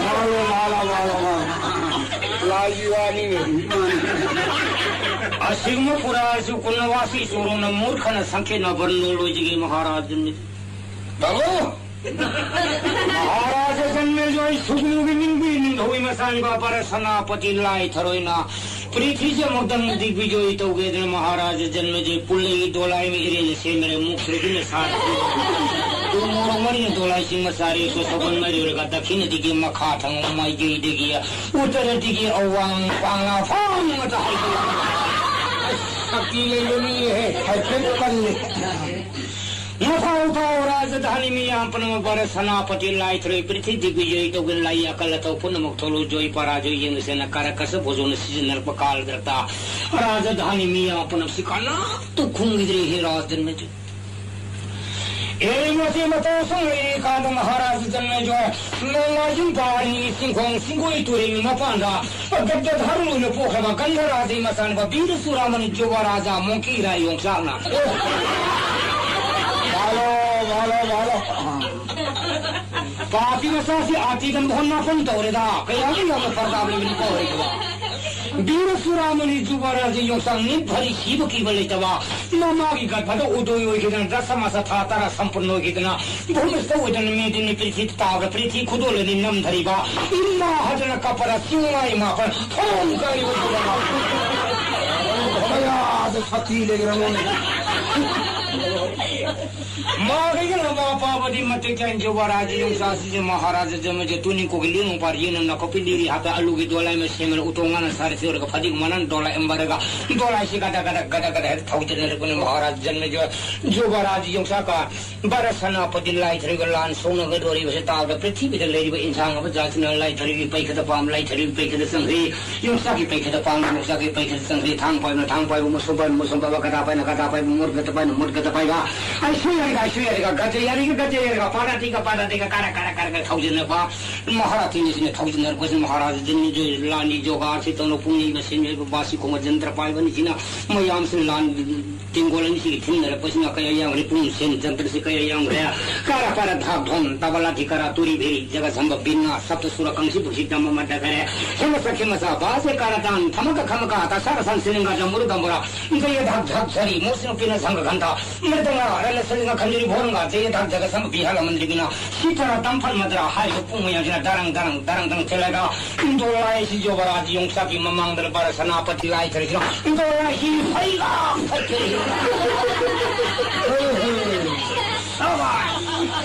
ꯃꯥꯂꯣ, ꯃꯥꯂꯣ, ꯃꯥꯂꯣ, ꯃꯥꯂꯣ꯫ ꯂꯥꯏꯒꯤ ꯋꯥꯅꯤꯅꯦ꯫ ꯑꯁꯤꯒꯨꯝꯕ ꯄꯨꯔꯥ ꯑꯁꯤ ꯀꯨꯟꯅ ꯋꯥꯁꯤ ꯆꯣꯔꯣꯅ ꯃꯨꯔꯈꯅ ꯁꯪꯈꯦꯠꯅ ꯕꯔꯅꯣ ꯂꯣꯏꯖꯒꯦ ꯃꯍꯥꯔꯥꯖ ꯖꯟꯃꯦꯖꯣꯏ꯫ ꯇꯥꯃꯣ! ꯃꯍꯥꯔꯥꯖ ꯖꯟꯃꯦꯖꯣꯏ ꯁꯨꯒꯅꯨꯒꯤ ꯅꯤꯡꯕꯤ ꯅꯤꯡꯊꯧꯒꯤ ꯃꯆꯥꯅꯤꯕ ꯚꯥꯔꯠ ꯁꯦꯅꯥꯄꯇꯤ ꯂꯥꯏ ꯊꯔꯣꯏꯅ ꯄ꯭ꯔꯤꯊꯤꯁꯦ ꯑꯃꯨꯛꯇꯪ ꯗꯤꯒꯕꯤꯖꯣꯏ ꯇꯧꯒꯦꯗꯅ ꯃꯍꯥꯔꯥꯖ ꯖꯟꯃꯦꯖꯣꯏ ꯄꯨꯜꯂꯤꯉꯤ ꯗꯣꯂꯥꯏꯃꯤ ꯏꯔꯦꯟ ꯁꯦꯝꯗꯅ ꯃꯨꯛꯁ꯭ꯔꯤꯗꯨꯅ ꯁꯥꯔ ꯃꯣꯔꯣꯛ ꯃꯔꯤꯅ ꯗꯣꯂꯥꯏ ꯆꯤꯡ ꯃꯆꯥ ꯔꯦꯁꯣ ꯁꯒꯣꯜ ꯃꯔꯤ ꯑꯣꯏꯔꯒ ꯗꯛꯈꯤꯅꯗꯒꯤ ꯃꯈꯥ ꯊꯪꯕ ꯃꯥꯏꯀꯩꯗꯒꯤ ꯎꯠꯇꯔꯗꯒꯤ ꯑꯋꯥꯡ ꯄꯥꯡꯂꯥ ꯐꯥꯎꯅ ꯇꯥꯍꯩꯕ꯫ ꯑꯁ, ꯁꯛꯇꯤ ꯂꯩꯕ ꯃꯤꯍꯦ꯫ ꯍꯥꯏꯐꯦꯠ ꯄꯜꯂꯤ꯫ ꯃꯊꯧ ꯊꯧ ꯔꯥꯖꯙꯥꯅꯤ ꯃꯤꯌꯥꯝ ꯄꯨꯝꯅꯃꯛ ꯚꯥꯔꯠ ꯁꯦꯅꯥꯄꯇꯤ ꯂꯥꯏꯊ꯭ꯔꯣꯏ ꯄ꯭ꯔꯤꯊꯤꯕꯤꯒꯤ ꯌꯩ ꯇꯧꯒꯦ ꯂꯥꯏ ꯑꯀꯜ ꯑꯊꯧ ꯄꯨꯝꯅꯃꯛ ꯊꯣꯛꯂꯨ ꯖꯣꯏ ꯄꯔꯥꯖꯣꯏ ꯌꯦꯡꯉꯁꯦꯅ ꯀꯔꯀꯁ ꯚꯣꯖꯣꯅ ꯁꯤꯖꯤꯟꯅꯔꯛꯄ ꯀꯥꯜꯗ꯭ꯔꯛꯇ ꯔꯥꯖꯙꯥꯅꯤ ꯃꯤꯌꯥꯝ ꯄꯨꯝꯅꯃꯛꯁꯤ ꯀꯅꯥꯝꯇ ꯈꯨꯝꯈꯤꯗ꯭ꯔꯦ ꯍꯦ ꯔꯥꯖꯟ꯫ ꯑꯦ, ꯃꯁꯤ ꯃꯇꯧ ꯑꯁꯨꯝ ꯂꯩꯔꯤꯀꯥꯟꯗ ꯃꯍꯥꯔꯥꯖ ꯖꯟꯃꯦꯖꯣꯏ ꯅꯣꯡꯃꯥꯏꯖꯤꯡ ꯄꯥꯔꯤ ꯆꯤꯡꯈꯣꯡ ꯆꯤꯡꯒꯣꯏ ꯇꯨꯔꯦꯜꯒꯤ ꯃꯄꯥꯟꯗ ꯒꯗ꯭ꯌꯥꯙꯔ ꯑꯣꯏꯅ ꯄꯣꯛꯈ꯭ꯔꯕ ꯒꯟꯙꯔꯥꯖꯒꯤ ꯃꯆꯥꯅꯨꯄꯥ ꯕꯤꯔ ꯆꯨꯔꯥꯃꯅꯤ ꯖꯨꯕꯔꯥꯖꯥ ꯃꯣꯡꯀꯤ ꯔꯥꯏ ꯌꯣꯡꯆꯥꯛꯅ꯫ ꯚꯥꯂꯣ, ꯚꯥꯂꯣ, ꯚꯥꯂꯣ꯫ ꯄꯥꯄꯤ ꯃꯆꯥꯁꯤ ꯑꯥꯇꯤꯗ ꯃꯍꯣꯟ ꯅꯥꯄꯟ ꯇꯧꯔꯦꯗ꯫ ꯀꯌꯥꯃꯨꯛ ꯌꯥꯝꯅ ꯄ꯭ꯔꯇꯥꯞ ꯂꯩꯕꯅꯤ ꯀꯣ ꯂꯩꯇꯕ꯫ ꯕꯤꯔ ꯆꯨꯔꯥꯃꯅꯤ ꯖꯨꯕꯔꯥꯖ ꯌꯣꯡꯆꯥꯛ ꯅꯤꯠ ꯐꯔꯤ ꯁꯤꯕ ꯀꯤꯕ ꯂꯩꯇꯕ꯫ ꯃꯃꯥꯒꯤ ꯒꯠꯐꯗ ꯎꯗꯣꯏ ꯑꯣꯏꯈꯤꯗꯅ ꯗꯁ ꯃꯥꯁ ꯊꯥ ꯇꯔꯥ ꯁꯝꯄꯨꯔꯟ ꯑꯣꯏꯈꯤꯗꯅ ꯚꯨꯃꯤꯁꯇ ꯑꯣꯏꯗꯅ ꯃꯤꯗꯤ ꯅꯨꯄꯤ ꯊꯤ ꯇꯥꯕꯗ ꯄ꯭ꯔꯤꯊꯤ ꯈꯨꯗꯣꯜꯂꯗꯤ ꯅꯝꯊꯔꯤꯕ ꯏꯃꯥ ꯍꯥꯏꯗꯅ ꯀꯄꯔ ꯆꯤꯡꯃꯥꯏ ꯃꯥꯄꯟ ꯊꯣꯡ ꯀꯥꯏꯕ ꯖꯨꯕꯔꯥꯖ꯫ ꯃꯌꯥꯗ ꯁꯛꯇꯤ ꯂꯩꯈ꯭ꯔꯕꯅꯦ꯫ ꯃꯥꯒꯩꯒ ꯂꯝꯕꯥ ꯄꯥꯕꯗꯤ ꯃꯇꯤꯛ ꯆꯥꯏ ꯖꯨꯕꯔꯥꯖ ꯌꯣꯡꯆꯥꯛꯁꯤꯁꯦ ꯃꯍꯥꯔꯥꯖ ꯖꯃꯖ ꯇꯨꯅꯤ ꯀꯣꯀꯤꯂꯤ ꯅꯣꯡꯄꯥꯔ ꯌꯦꯟꯅ ꯅꯥꯀꯨꯞꯄꯤ ꯂꯤꯔꯤ ꯍꯥꯞꯄ ꯑꯂꯨꯒꯤ ꯗꯣꯂꯥꯏ ꯑꯃ ꯁꯦꯝꯃꯅ ꯎꯇꯣꯡ ꯉꯥꯅ ꯁꯥꯔ ꯆꯦꯔꯒ ꯐꯗꯤꯒꯣꯝ ꯃꯅꯥꯅ ꯗꯣꯂꯥꯏ ꯑꯃ ꯕꯔꯒ ꯗꯣꯂꯥꯏꯁꯤ ꯒꯗ ꯒꯗ ꯒꯗ ꯒꯗ ꯍꯦꯛꯇ ꯊꯧꯖꯤꯟꯅꯔꯛꯄꯅꯤ ꯃꯍꯥꯔꯥꯖ ꯖꯟꯃꯦꯖ ꯖꯨꯕꯔꯥꯖ ꯌꯣꯡꯆꯥꯛꯀ ꯚꯥꯔꯠ ꯁꯦꯅꯥꯄꯇꯤ ꯂꯥꯏꯊ꯭ꯔꯤꯒ ꯂꯥꯟ ꯁꯣꯛꯅꯒꯗꯧꯔꯤꯕꯁꯤ ꯇꯥꯕꯗ ꯄ꯭ꯔꯤꯊꯤꯕꯤꯗ ꯂꯩꯔꯤꯕ ꯏꯟꯁꯥꯡ ꯑꯃ ꯖꯥꯠꯁꯤꯅ ꯂꯥꯏꯊ꯭ꯔꯤꯒꯤ ꯄꯩꯈꯗ ꯄꯥꯝ ꯂꯥꯏꯊ꯭ꯔꯤꯒꯤ ꯄꯩꯈꯗ ꯆꯪꯈ꯭ꯔꯤ꯫ ꯌꯣꯡꯆꯥꯛꯀꯤ ꯄꯩꯈꯗ ꯄꯥꯝ ꯌꯣꯡꯆꯥꯛꯀꯤ ꯄꯩꯈꯗ ꯆꯪꯈ꯭ꯔꯤ꯫ ꯊꯥꯡ ꯄꯥꯏꯕꯅ ꯊꯥꯡ ꯄꯥꯏꯕ ꯃꯨꯁꯨꯝ ꯄꯥꯏꯕ ꯃꯨꯁꯨꯝ ꯄꯥꯏꯕ ꯒꯗꯥ ꯄꯥꯏꯅ ꯒꯗꯥ ꯄꯥꯏꯕ ꯃꯨꯠ ꯒꯗ ꯄꯥꯏꯅ ꯃꯨꯠ ꯒꯗ ꯄꯥꯏꯕ ꯑꯩꯁꯨ ꯌꯥꯔꯤꯒ ꯑꯩꯁꯨ ꯌꯥꯔꯤꯒ ꯒꯖ ꯌꯥꯔꯤꯒ ꯒꯖ ꯌꯥꯔꯤꯒ ꯄꯥꯔꯥꯇꯤꯒ ꯄꯥꯔꯥꯇꯤꯒ ꯀꯥꯔ ꯀꯥꯔ ꯀꯥꯔꯒ ꯊꯧꯖꯤꯟꯅꯕ ꯃꯍꯥꯔꯥꯇꯤꯅꯤꯁꯤꯅ ꯊꯧꯖꯤꯟꯅꯔꯛꯄꯁꯤꯅ ꯃꯍꯥꯔꯥꯖ ꯖꯟꯃꯦꯖꯣꯏ ꯂꯥꯟꯒꯤ ꯖꯣꯒꯥꯔꯁꯤ ꯇꯧꯅ ꯄꯨꯛꯅꯤꯡ ꯃꯁꯦꯟ ꯑꯣꯏꯕ ꯕꯥꯁꯤ ꯈꯣꯡꯕ ꯖꯟꯇ꯭ꯔ ꯄꯥꯏꯕꯅꯤꯁꯤꯅ ꯃꯌꯥꯝꯁꯤ ꯂꯥꯟ ꯇꯦꯡꯒꯣꯜ ꯑꯅꯤꯁꯤꯒꯤ ꯊꯤꯡꯅꯔꯛꯄꯁꯤꯅ ꯀꯌꯥ ꯌꯥꯝꯈ꯭ꯔꯦ꯫ ꯄꯨꯡ ꯁꯦꯟ ꯆꯪꯗ꯭ꯔꯁꯤ ꯀꯌꯥ ꯌꯥꯝꯈ꯭ꯔꯦ꯫ ꯀꯥꯔꯥ ꯀꯥꯔꯥ ꯙꯥꯛ ꯙꯣꯟ ꯇꯕꯂꯥ ꯙꯤꯀꯥꯔꯥ ꯇꯨꯔꯤ ꯚꯦꯔꯤ ꯖꯒ ꯁꯝꯕ ꯕꯤꯟꯅ ꯁꯞꯇ ꯁꯨꯔ ꯀꯪꯁꯤ ꯕꯨꯛꯁꯤ ꯇꯝꯕ ꯃꯗ ꯈꯔꯦ꯫ ꯍꯦꯃ ꯁꯈꯤ ꯃꯁꯥ ꯕꯥꯁꯦ ꯀꯥꯔꯥ ꯇꯥꯟ ꯊꯃꯀ ꯈꯃꯀ ꯇꯁꯥꯔ ꯁꯟ ꯁꯤꯂꯤꯡꯒ ꯖꯃꯨꯔ ꯒꯝꯕꯨꯔꯥ ꯖꯌ ꯙꯥꯛ ꯙꯥꯛ ꯁꯔꯤ ꯃꯣꯁꯤꯅ ꯄꯤꯅ ꯁꯪꯒ ꯈꯟꯊ ꯃ꯭ꯔꯗꯪꯒ ꯔꯅ ꯁꯤꯂꯤꯡꯒ ꯈꯟꯖꯔꯤ ꯚꯣꯔꯪꯒ ꯖꯌ ꯙꯥꯛ ꯖꯒ ꯁꯝꯕ ꯕꯤꯍꯥꯔ ꯃꯟꯗ꯭ꯔꯤ ꯕꯤꯅ ꯁꯤꯇꯔ ꯇꯝꯐꯜ ꯃꯗ꯭ꯔꯥ ꯍꯥꯏꯔꯤꯕ ꯄꯨꯡ ꯃꯌꯥꯝꯁꯤꯅ ꯗꯔꯪ ꯗꯔꯪ ꯗꯔꯪ ꯗꯪ ꯊꯤꯜꯂꯒ ꯏꯟꯗꯣ ꯂꯥꯏꯁꯤ ꯌꯣꯕꯔꯥꯖ ꯌꯣꯡꯆꯥꯛꯀꯤ ꯃꯃꯥꯡꯗ ꯚꯥꯔꯠ ꯁꯦꯅꯥꯄꯇꯤ ꯂꯥꯏꯊꯔꯤꯁꯤꯅ ꯏꯟꯗꯣ ꯂꯥꯏꯁꯤ ꯐꯩꯒ ꯐꯠꯇꯦ꯫ ꯁꯕꯥꯁ!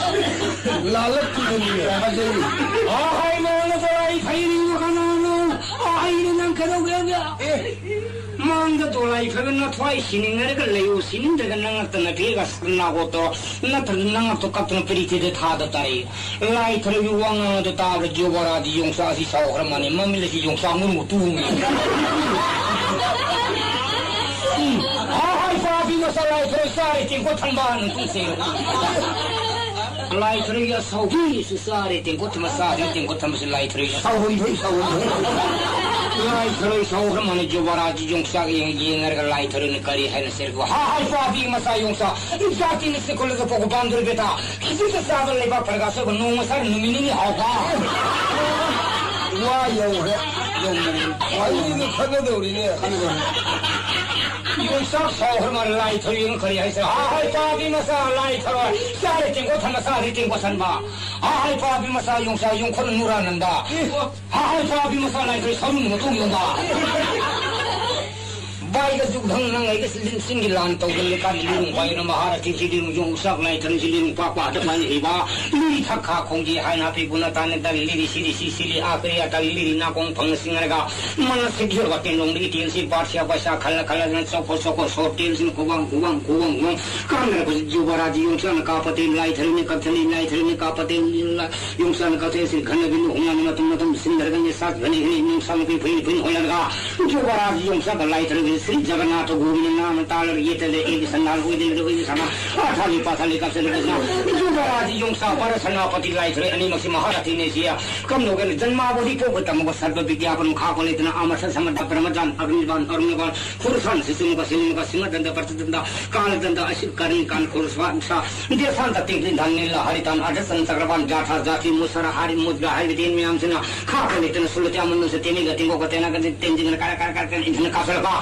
ꯂꯥꯜꯂꯛꯇꯨꯗꯅꯤꯅꯦ ꯊꯥꯖꯩ꯫ ꯑꯥ, ꯍꯥꯏ ꯃꯥꯅ ꯗꯣꯂꯥꯏ ꯐꯩꯔꯤꯕ ꯀꯅꯥꯅꯣ? ꯑꯥ, ꯑꯩꯅ ꯅꯪ ꯀꯩꯗꯧꯒꯦ ꯍꯥꯏꯕ? ꯑꯦ꯫ ꯃꯥꯡꯗ ꯗꯣꯂꯥꯏ ꯐꯩꯕ ꯅꯊ꯭ꯋꯥꯏ ꯁꯤꯅꯤꯡꯅꯔꯒ ꯂꯩꯌꯨ, ꯁꯤꯅꯤꯡꯗ꯭ꯔꯒ ꯅꯉꯛꯇ ꯅꯐꯦꯒ ꯅꯥꯒꯣꯠꯇꯣ ꯅꯠꯇ꯭ꯔꯒ ꯅꯉꯛꯇꯣ ꯀꯛꯇꯅ ꯄꯤꯔꯤꯊꯤꯗ ꯊꯥꯗ ꯇꯥꯔꯛꯏ꯫ ꯂꯥꯏ ꯊꯔꯣꯏꯒꯤ ꯋꯥ ꯉꯥꯡꯗꯣ ꯇꯥꯕꯗ ꯖꯨꯕꯔꯥꯗꯤ ꯌꯣꯡꯆꯥꯛ ꯑꯁꯤ ꯁꯥꯎꯈ꯭ꯔ ꯃꯥꯜꯂꯦ꯫ ꯃꯃꯤꯠ ꯑꯁꯤ ꯌꯣꯡꯆꯥꯛ ꯃꯔꯨ ꯇꯨꯡꯉꯤ꯫ ꯎꯝ꯫ ꯍꯥ ꯍꯥꯏ ꯄꯥꯄꯤ ꯃꯆꯥ ꯂꯥꯏ ꯊꯔꯣꯏ ꯆꯥꯔꯦ ꯇꯦꯡꯀꯣꯠ ꯊꯟꯕ ꯅꯨꯡꯇꯨꯡ ꯆꯦꯜꯂꯨ꯫ ꯂꯥꯏ ꯊꯔꯣꯏꯒꯤ ꯑꯁꯥꯎꯕꯤꯁꯨ ꯆꯥꯔꯦ ꯇꯦꯡꯀꯣꯠ ꯊꯟꯕ ꯆꯥꯔꯦ ꯇꯦꯡꯀꯣꯠ ꯊꯟꯕꯁꯨ ꯂꯥꯏ ꯊꯔꯣꯏ꯫ ꯁꯥꯎꯍꯟꯊꯣꯏ, ꯁꯥꯎꯍꯟꯊꯣꯏ꯫ ꯂꯥꯏ ꯊꯔꯣꯏ ꯁꯥꯎꯈ꯭ꯔ ꯃꯥꯜꯂꯦ ꯖꯨꯕꯔꯥꯗꯤ ꯌꯣꯡꯆꯥꯛ ꯌꯦꯡ-, ꯌꯦꯡꯅꯔꯒ ꯂꯥꯏ ꯊꯔꯣꯏꯅ ꯀꯔꯤ ꯍꯥꯏꯅ ꯆꯦꯜꯂꯛꯄ? ꯍꯥ ꯍꯥꯏ ꯄꯥꯄꯤ ꯃꯆꯥ ꯌꯣꯡꯆꯥꯛ꯫ ꯏꯆꯥ ꯇꯤꯟ ꯑꯁꯤ ꯀꯣꯜꯂꯒ ꯄꯣꯛꯄ ꯄꯥꯝꯗ꯭ꯔꯕꯦꯇꯥ꯫ ꯈꯤꯖꯤꯛꯇ ꯆꯥꯕ ꯂꯩꯕꯥꯛ ꯐꯔꯒ ꯑꯁꯣꯏꯕ ꯅꯣꯡꯃ ꯆꯥꯔ ꯅꯨꯃꯤꯠ ꯅꯤꯅꯤ ꯍꯥꯎꯕ꯫ ꯋꯥ ꯌꯧꯔꯦ꯫ ꯌꯧꯔꯦ꯫ ꯑꯅꯤꯗꯨ ꯈꯠꯅꯗꯧꯔꯤꯅꯦ꯫ ꯌꯣꯡꯆꯥꯛ ꯁꯥꯎꯈ꯭ꯔ ꯃꯥꯜꯂꯦ ꯂꯥꯏ ꯊꯔꯣꯏ ꯀꯔꯤ ꯍꯥꯏꯁꯤꯔ? ꯍꯥ ꯍꯥꯏ ꯄꯥꯄꯤ ꯃꯆꯥ ꯂꯥꯏ ꯊꯔꯣꯏ꯫ ꯆꯥꯔꯦ ꯇꯦꯡꯀꯣꯠ ꯊꯟꯕ ꯆꯥꯔꯦ ꯇꯦꯡꯀꯣꯠ ꯊꯟꯕ꯫ ꯍꯥ ꯍꯥꯏ ꯄꯥꯄꯤ ꯃꯆꯥ ꯌꯣꯡꯆꯥꯛ ꯌꯣꯡꯈꯠ ꯅꯨꯔꯥ ꯅꯟꯕ꯫ ꯍꯥ ꯍꯥꯏ ꯄꯥꯄꯤ ꯃꯆꯥ ꯂꯥꯏ ꯊꯔꯣꯏ ꯁꯔꯨ ꯃꯇꯣꯡ ꯌꯣꯟꯕ꯫ ꯚꯥꯏꯒ ꯖꯨꯛ ꯙꯪ ꯅꯪ ꯑꯩꯒ ꯁꯤꯂꯤꯡ ꯁꯤꯡꯒꯤ ꯂꯥꯟ ꯇꯧꯗꯅ ꯂꯩꯀꯥꯏ ꯂꯤꯔꯨꯡ ꯄꯥꯏꯅ ꯃꯍꯥꯔꯥꯖ ꯁꯤꯂꯤꯡ ꯌꯣꯡꯆꯥꯛ ꯂꯥꯏ ꯊꯔꯣꯏ ꯁꯤꯂꯤꯡ ꯄꯥꯛ ꯄꯥꯛꯇ ꯄꯥꯏꯅ ꯍꯩꯕ꯫ ꯂꯤꯔꯤ ꯊꯛ ꯈꯥ ꯈꯣꯡꯒꯤ ꯍꯥꯏꯅ ꯑꯄꯤꯛꯄꯅ ꯇꯥꯅ ꯇꯥꯔꯤ ꯂꯤꯔꯤ ꯁꯤꯔꯤ ꯁꯤ ꯁꯤꯔꯤ ꯑꯥ ꯀꯔꯤ ꯑꯇꯥꯒꯤ ꯂꯤꯔꯤ ꯅꯥꯀꯣꯡ ꯐꯪꯅ ꯁꯤꯡꯅꯔꯒ ꯃꯅꯥ ꯁꯤꯛ ꯌꯣꯠ ꯋꯥꯇꯦꯟ ꯂꯣꯝꯗꯒꯤ ꯇꯦꯟꯁꯤ ꯕꯥꯔ ꯁꯤꯌꯥ ꯄꯩꯁꯥ ꯈꯜꯂ ꯈꯜꯂꯗꯅ ꯆꯣꯛ ꯈꯣ ꯆꯣꯛ ꯈꯣ ꯁꯣꯔ ꯇꯦꯟꯁꯤꯅ ꯈꯨꯕꯥꯡ ꯈꯨꯕꯥꯡ ꯈꯨꯕꯥꯡ ꯈꯨꯕꯥꯡ ꯀꯥꯟꯅꯔꯛꯄꯁꯤ ꯖꯨꯕꯔꯥꯖꯤ ꯌꯣꯡꯆꯥꯛꯅ ꯀꯥꯞꯄ ꯇꯦꯟ ꯂꯥꯏ ꯊꯔꯣꯏꯅ ꯀꯛꯊꯠꯂꯤ ꯂꯥꯏ ꯊꯔꯣꯏꯅ ꯀꯥꯞꯄ ꯇꯦꯟ ꯌꯣꯡꯆꯥꯛꯅ ꯀꯛꯊꯠꯂꯤ ꯁꯤꯔꯤ ꯈꯟꯅꯕꯤ ꯂꯨꯍꯣꯡꯅꯅ ꯃꯇꯨꯡ ꯃꯇꯨꯡ ꯁꯤꯟꯅꯔꯒ ꯅꯤꯁꯥ ꯐꯅꯤ ꯍꯅꯤ ꯅꯨꯡꯁꯥ ꯃꯄꯤ ꯐꯩ ꯐꯩ ꯍꯣꯜꯂꯒ ꯖꯨꯕꯔꯥꯖꯤ ꯌꯣꯡꯆꯥꯛꯀ ꯂꯥꯏ ꯊꯔꯣꯏꯒ ꯁꯤꯔꯤ ꯖꯒꯅꯥꯊ ꯒꯣꯕꯤꯟꯗ ꯅꯥꯝꯅ ꯇꯥꯜꯂꯒ ꯌꯦꯠꯇꯗ ꯑꯩꯒꯤ ꯁꯟꯅꯥ ꯑꯣꯏꯗꯅ ꯑꯣꯏꯕ ꯁꯥꯅ ꯑꯊꯥꯂꯤ ꯄꯥꯊꯥꯂꯤ ꯀꯥꯞꯁꯤꯜꯂꯒ ꯖꯨꯕꯔꯥꯖꯤ ꯌꯣꯡꯆꯥꯛ ꯚꯥꯔꯠ ꯁꯦꯅꯥꯄꯇꯤ ꯂꯥꯏ ꯊꯔꯣꯏ ꯑꯅꯤꯃꯛꯁꯤ ꯃꯍꯥꯔꯥꯊꯤꯅꯦ ꯁꯤꯌꯥ ꯀꯝꯗꯧꯒꯦꯅ ꯖꯟꯃꯥꯕꯣꯙꯤ ꯄꯣꯛꯄ ꯇꯝꯃꯒ ꯁꯔꯕ ꯕꯤꯗ꯭ꯌꯥ ꯄꯨꯝ ꯈꯥꯛꯄ ꯂꯩꯇꯅ ꯑꯃꯔ ꯁꯃꯗ ꯕ꯭ꯔꯍ꯭ꯃꯖꯥꯟ ꯑꯔꯨꯟꯕꯥꯟ ꯑꯔꯨꯟꯕꯥꯟ ꯈꯨꯔꯁꯥꯟ ꯁꯤꯁꯨꯃꯨꯒ ꯁꯤꯂꯤꯃꯨꯒ ꯁꯤꯡꯍꯗꯟꯗ ꯄ꯭ꯔꯆꯗꯟꯗ ꯀꯥꯂꯗꯟꯗ ꯑꯁꯤꯛ ꯀꯔꯤꯡ ꯀꯥꯟ ꯈꯨꯔꯁꯥꯟ ꯁꯥ ꯗꯦꯁꯥꯟꯇ ꯇꯤꯡꯂꯤꯟ ꯙꯟ ꯅꯤꯜꯂ ꯍꯔꯤꯇꯥꯟ ꯑꯔꯗꯁꯟ ꯆꯀ꯭ꯔꯕꯥꯟ ꯖꯥꯊꯥ ꯖꯥꯊꯤ ꯃꯨꯁꯔ ꯍꯥꯔꯤ ꯃꯨꯗ꯭ꯔ ꯍꯥꯏꯕ ꯇꯦꯟ ꯃꯌꯥꯝꯁꯤꯅ ꯈꯥꯛꯄ ꯂꯩꯇꯅ ꯁꯨꯂꯇꯤ ꯑꯃꯟꯗꯁꯨ ꯇꯦꯅꯤꯒ ꯇꯤꯡꯒꯣꯛꯀ ꯇꯦꯅꯒ ꯇꯦꯟꯖꯤꯡꯒꯅ ꯀꯥꯔ ꯀꯥꯔ ꯀꯥꯔ ꯀꯥꯔ ꯏꯟꯊꯅ ꯀꯥꯞꯁꯤꯜꯂꯒ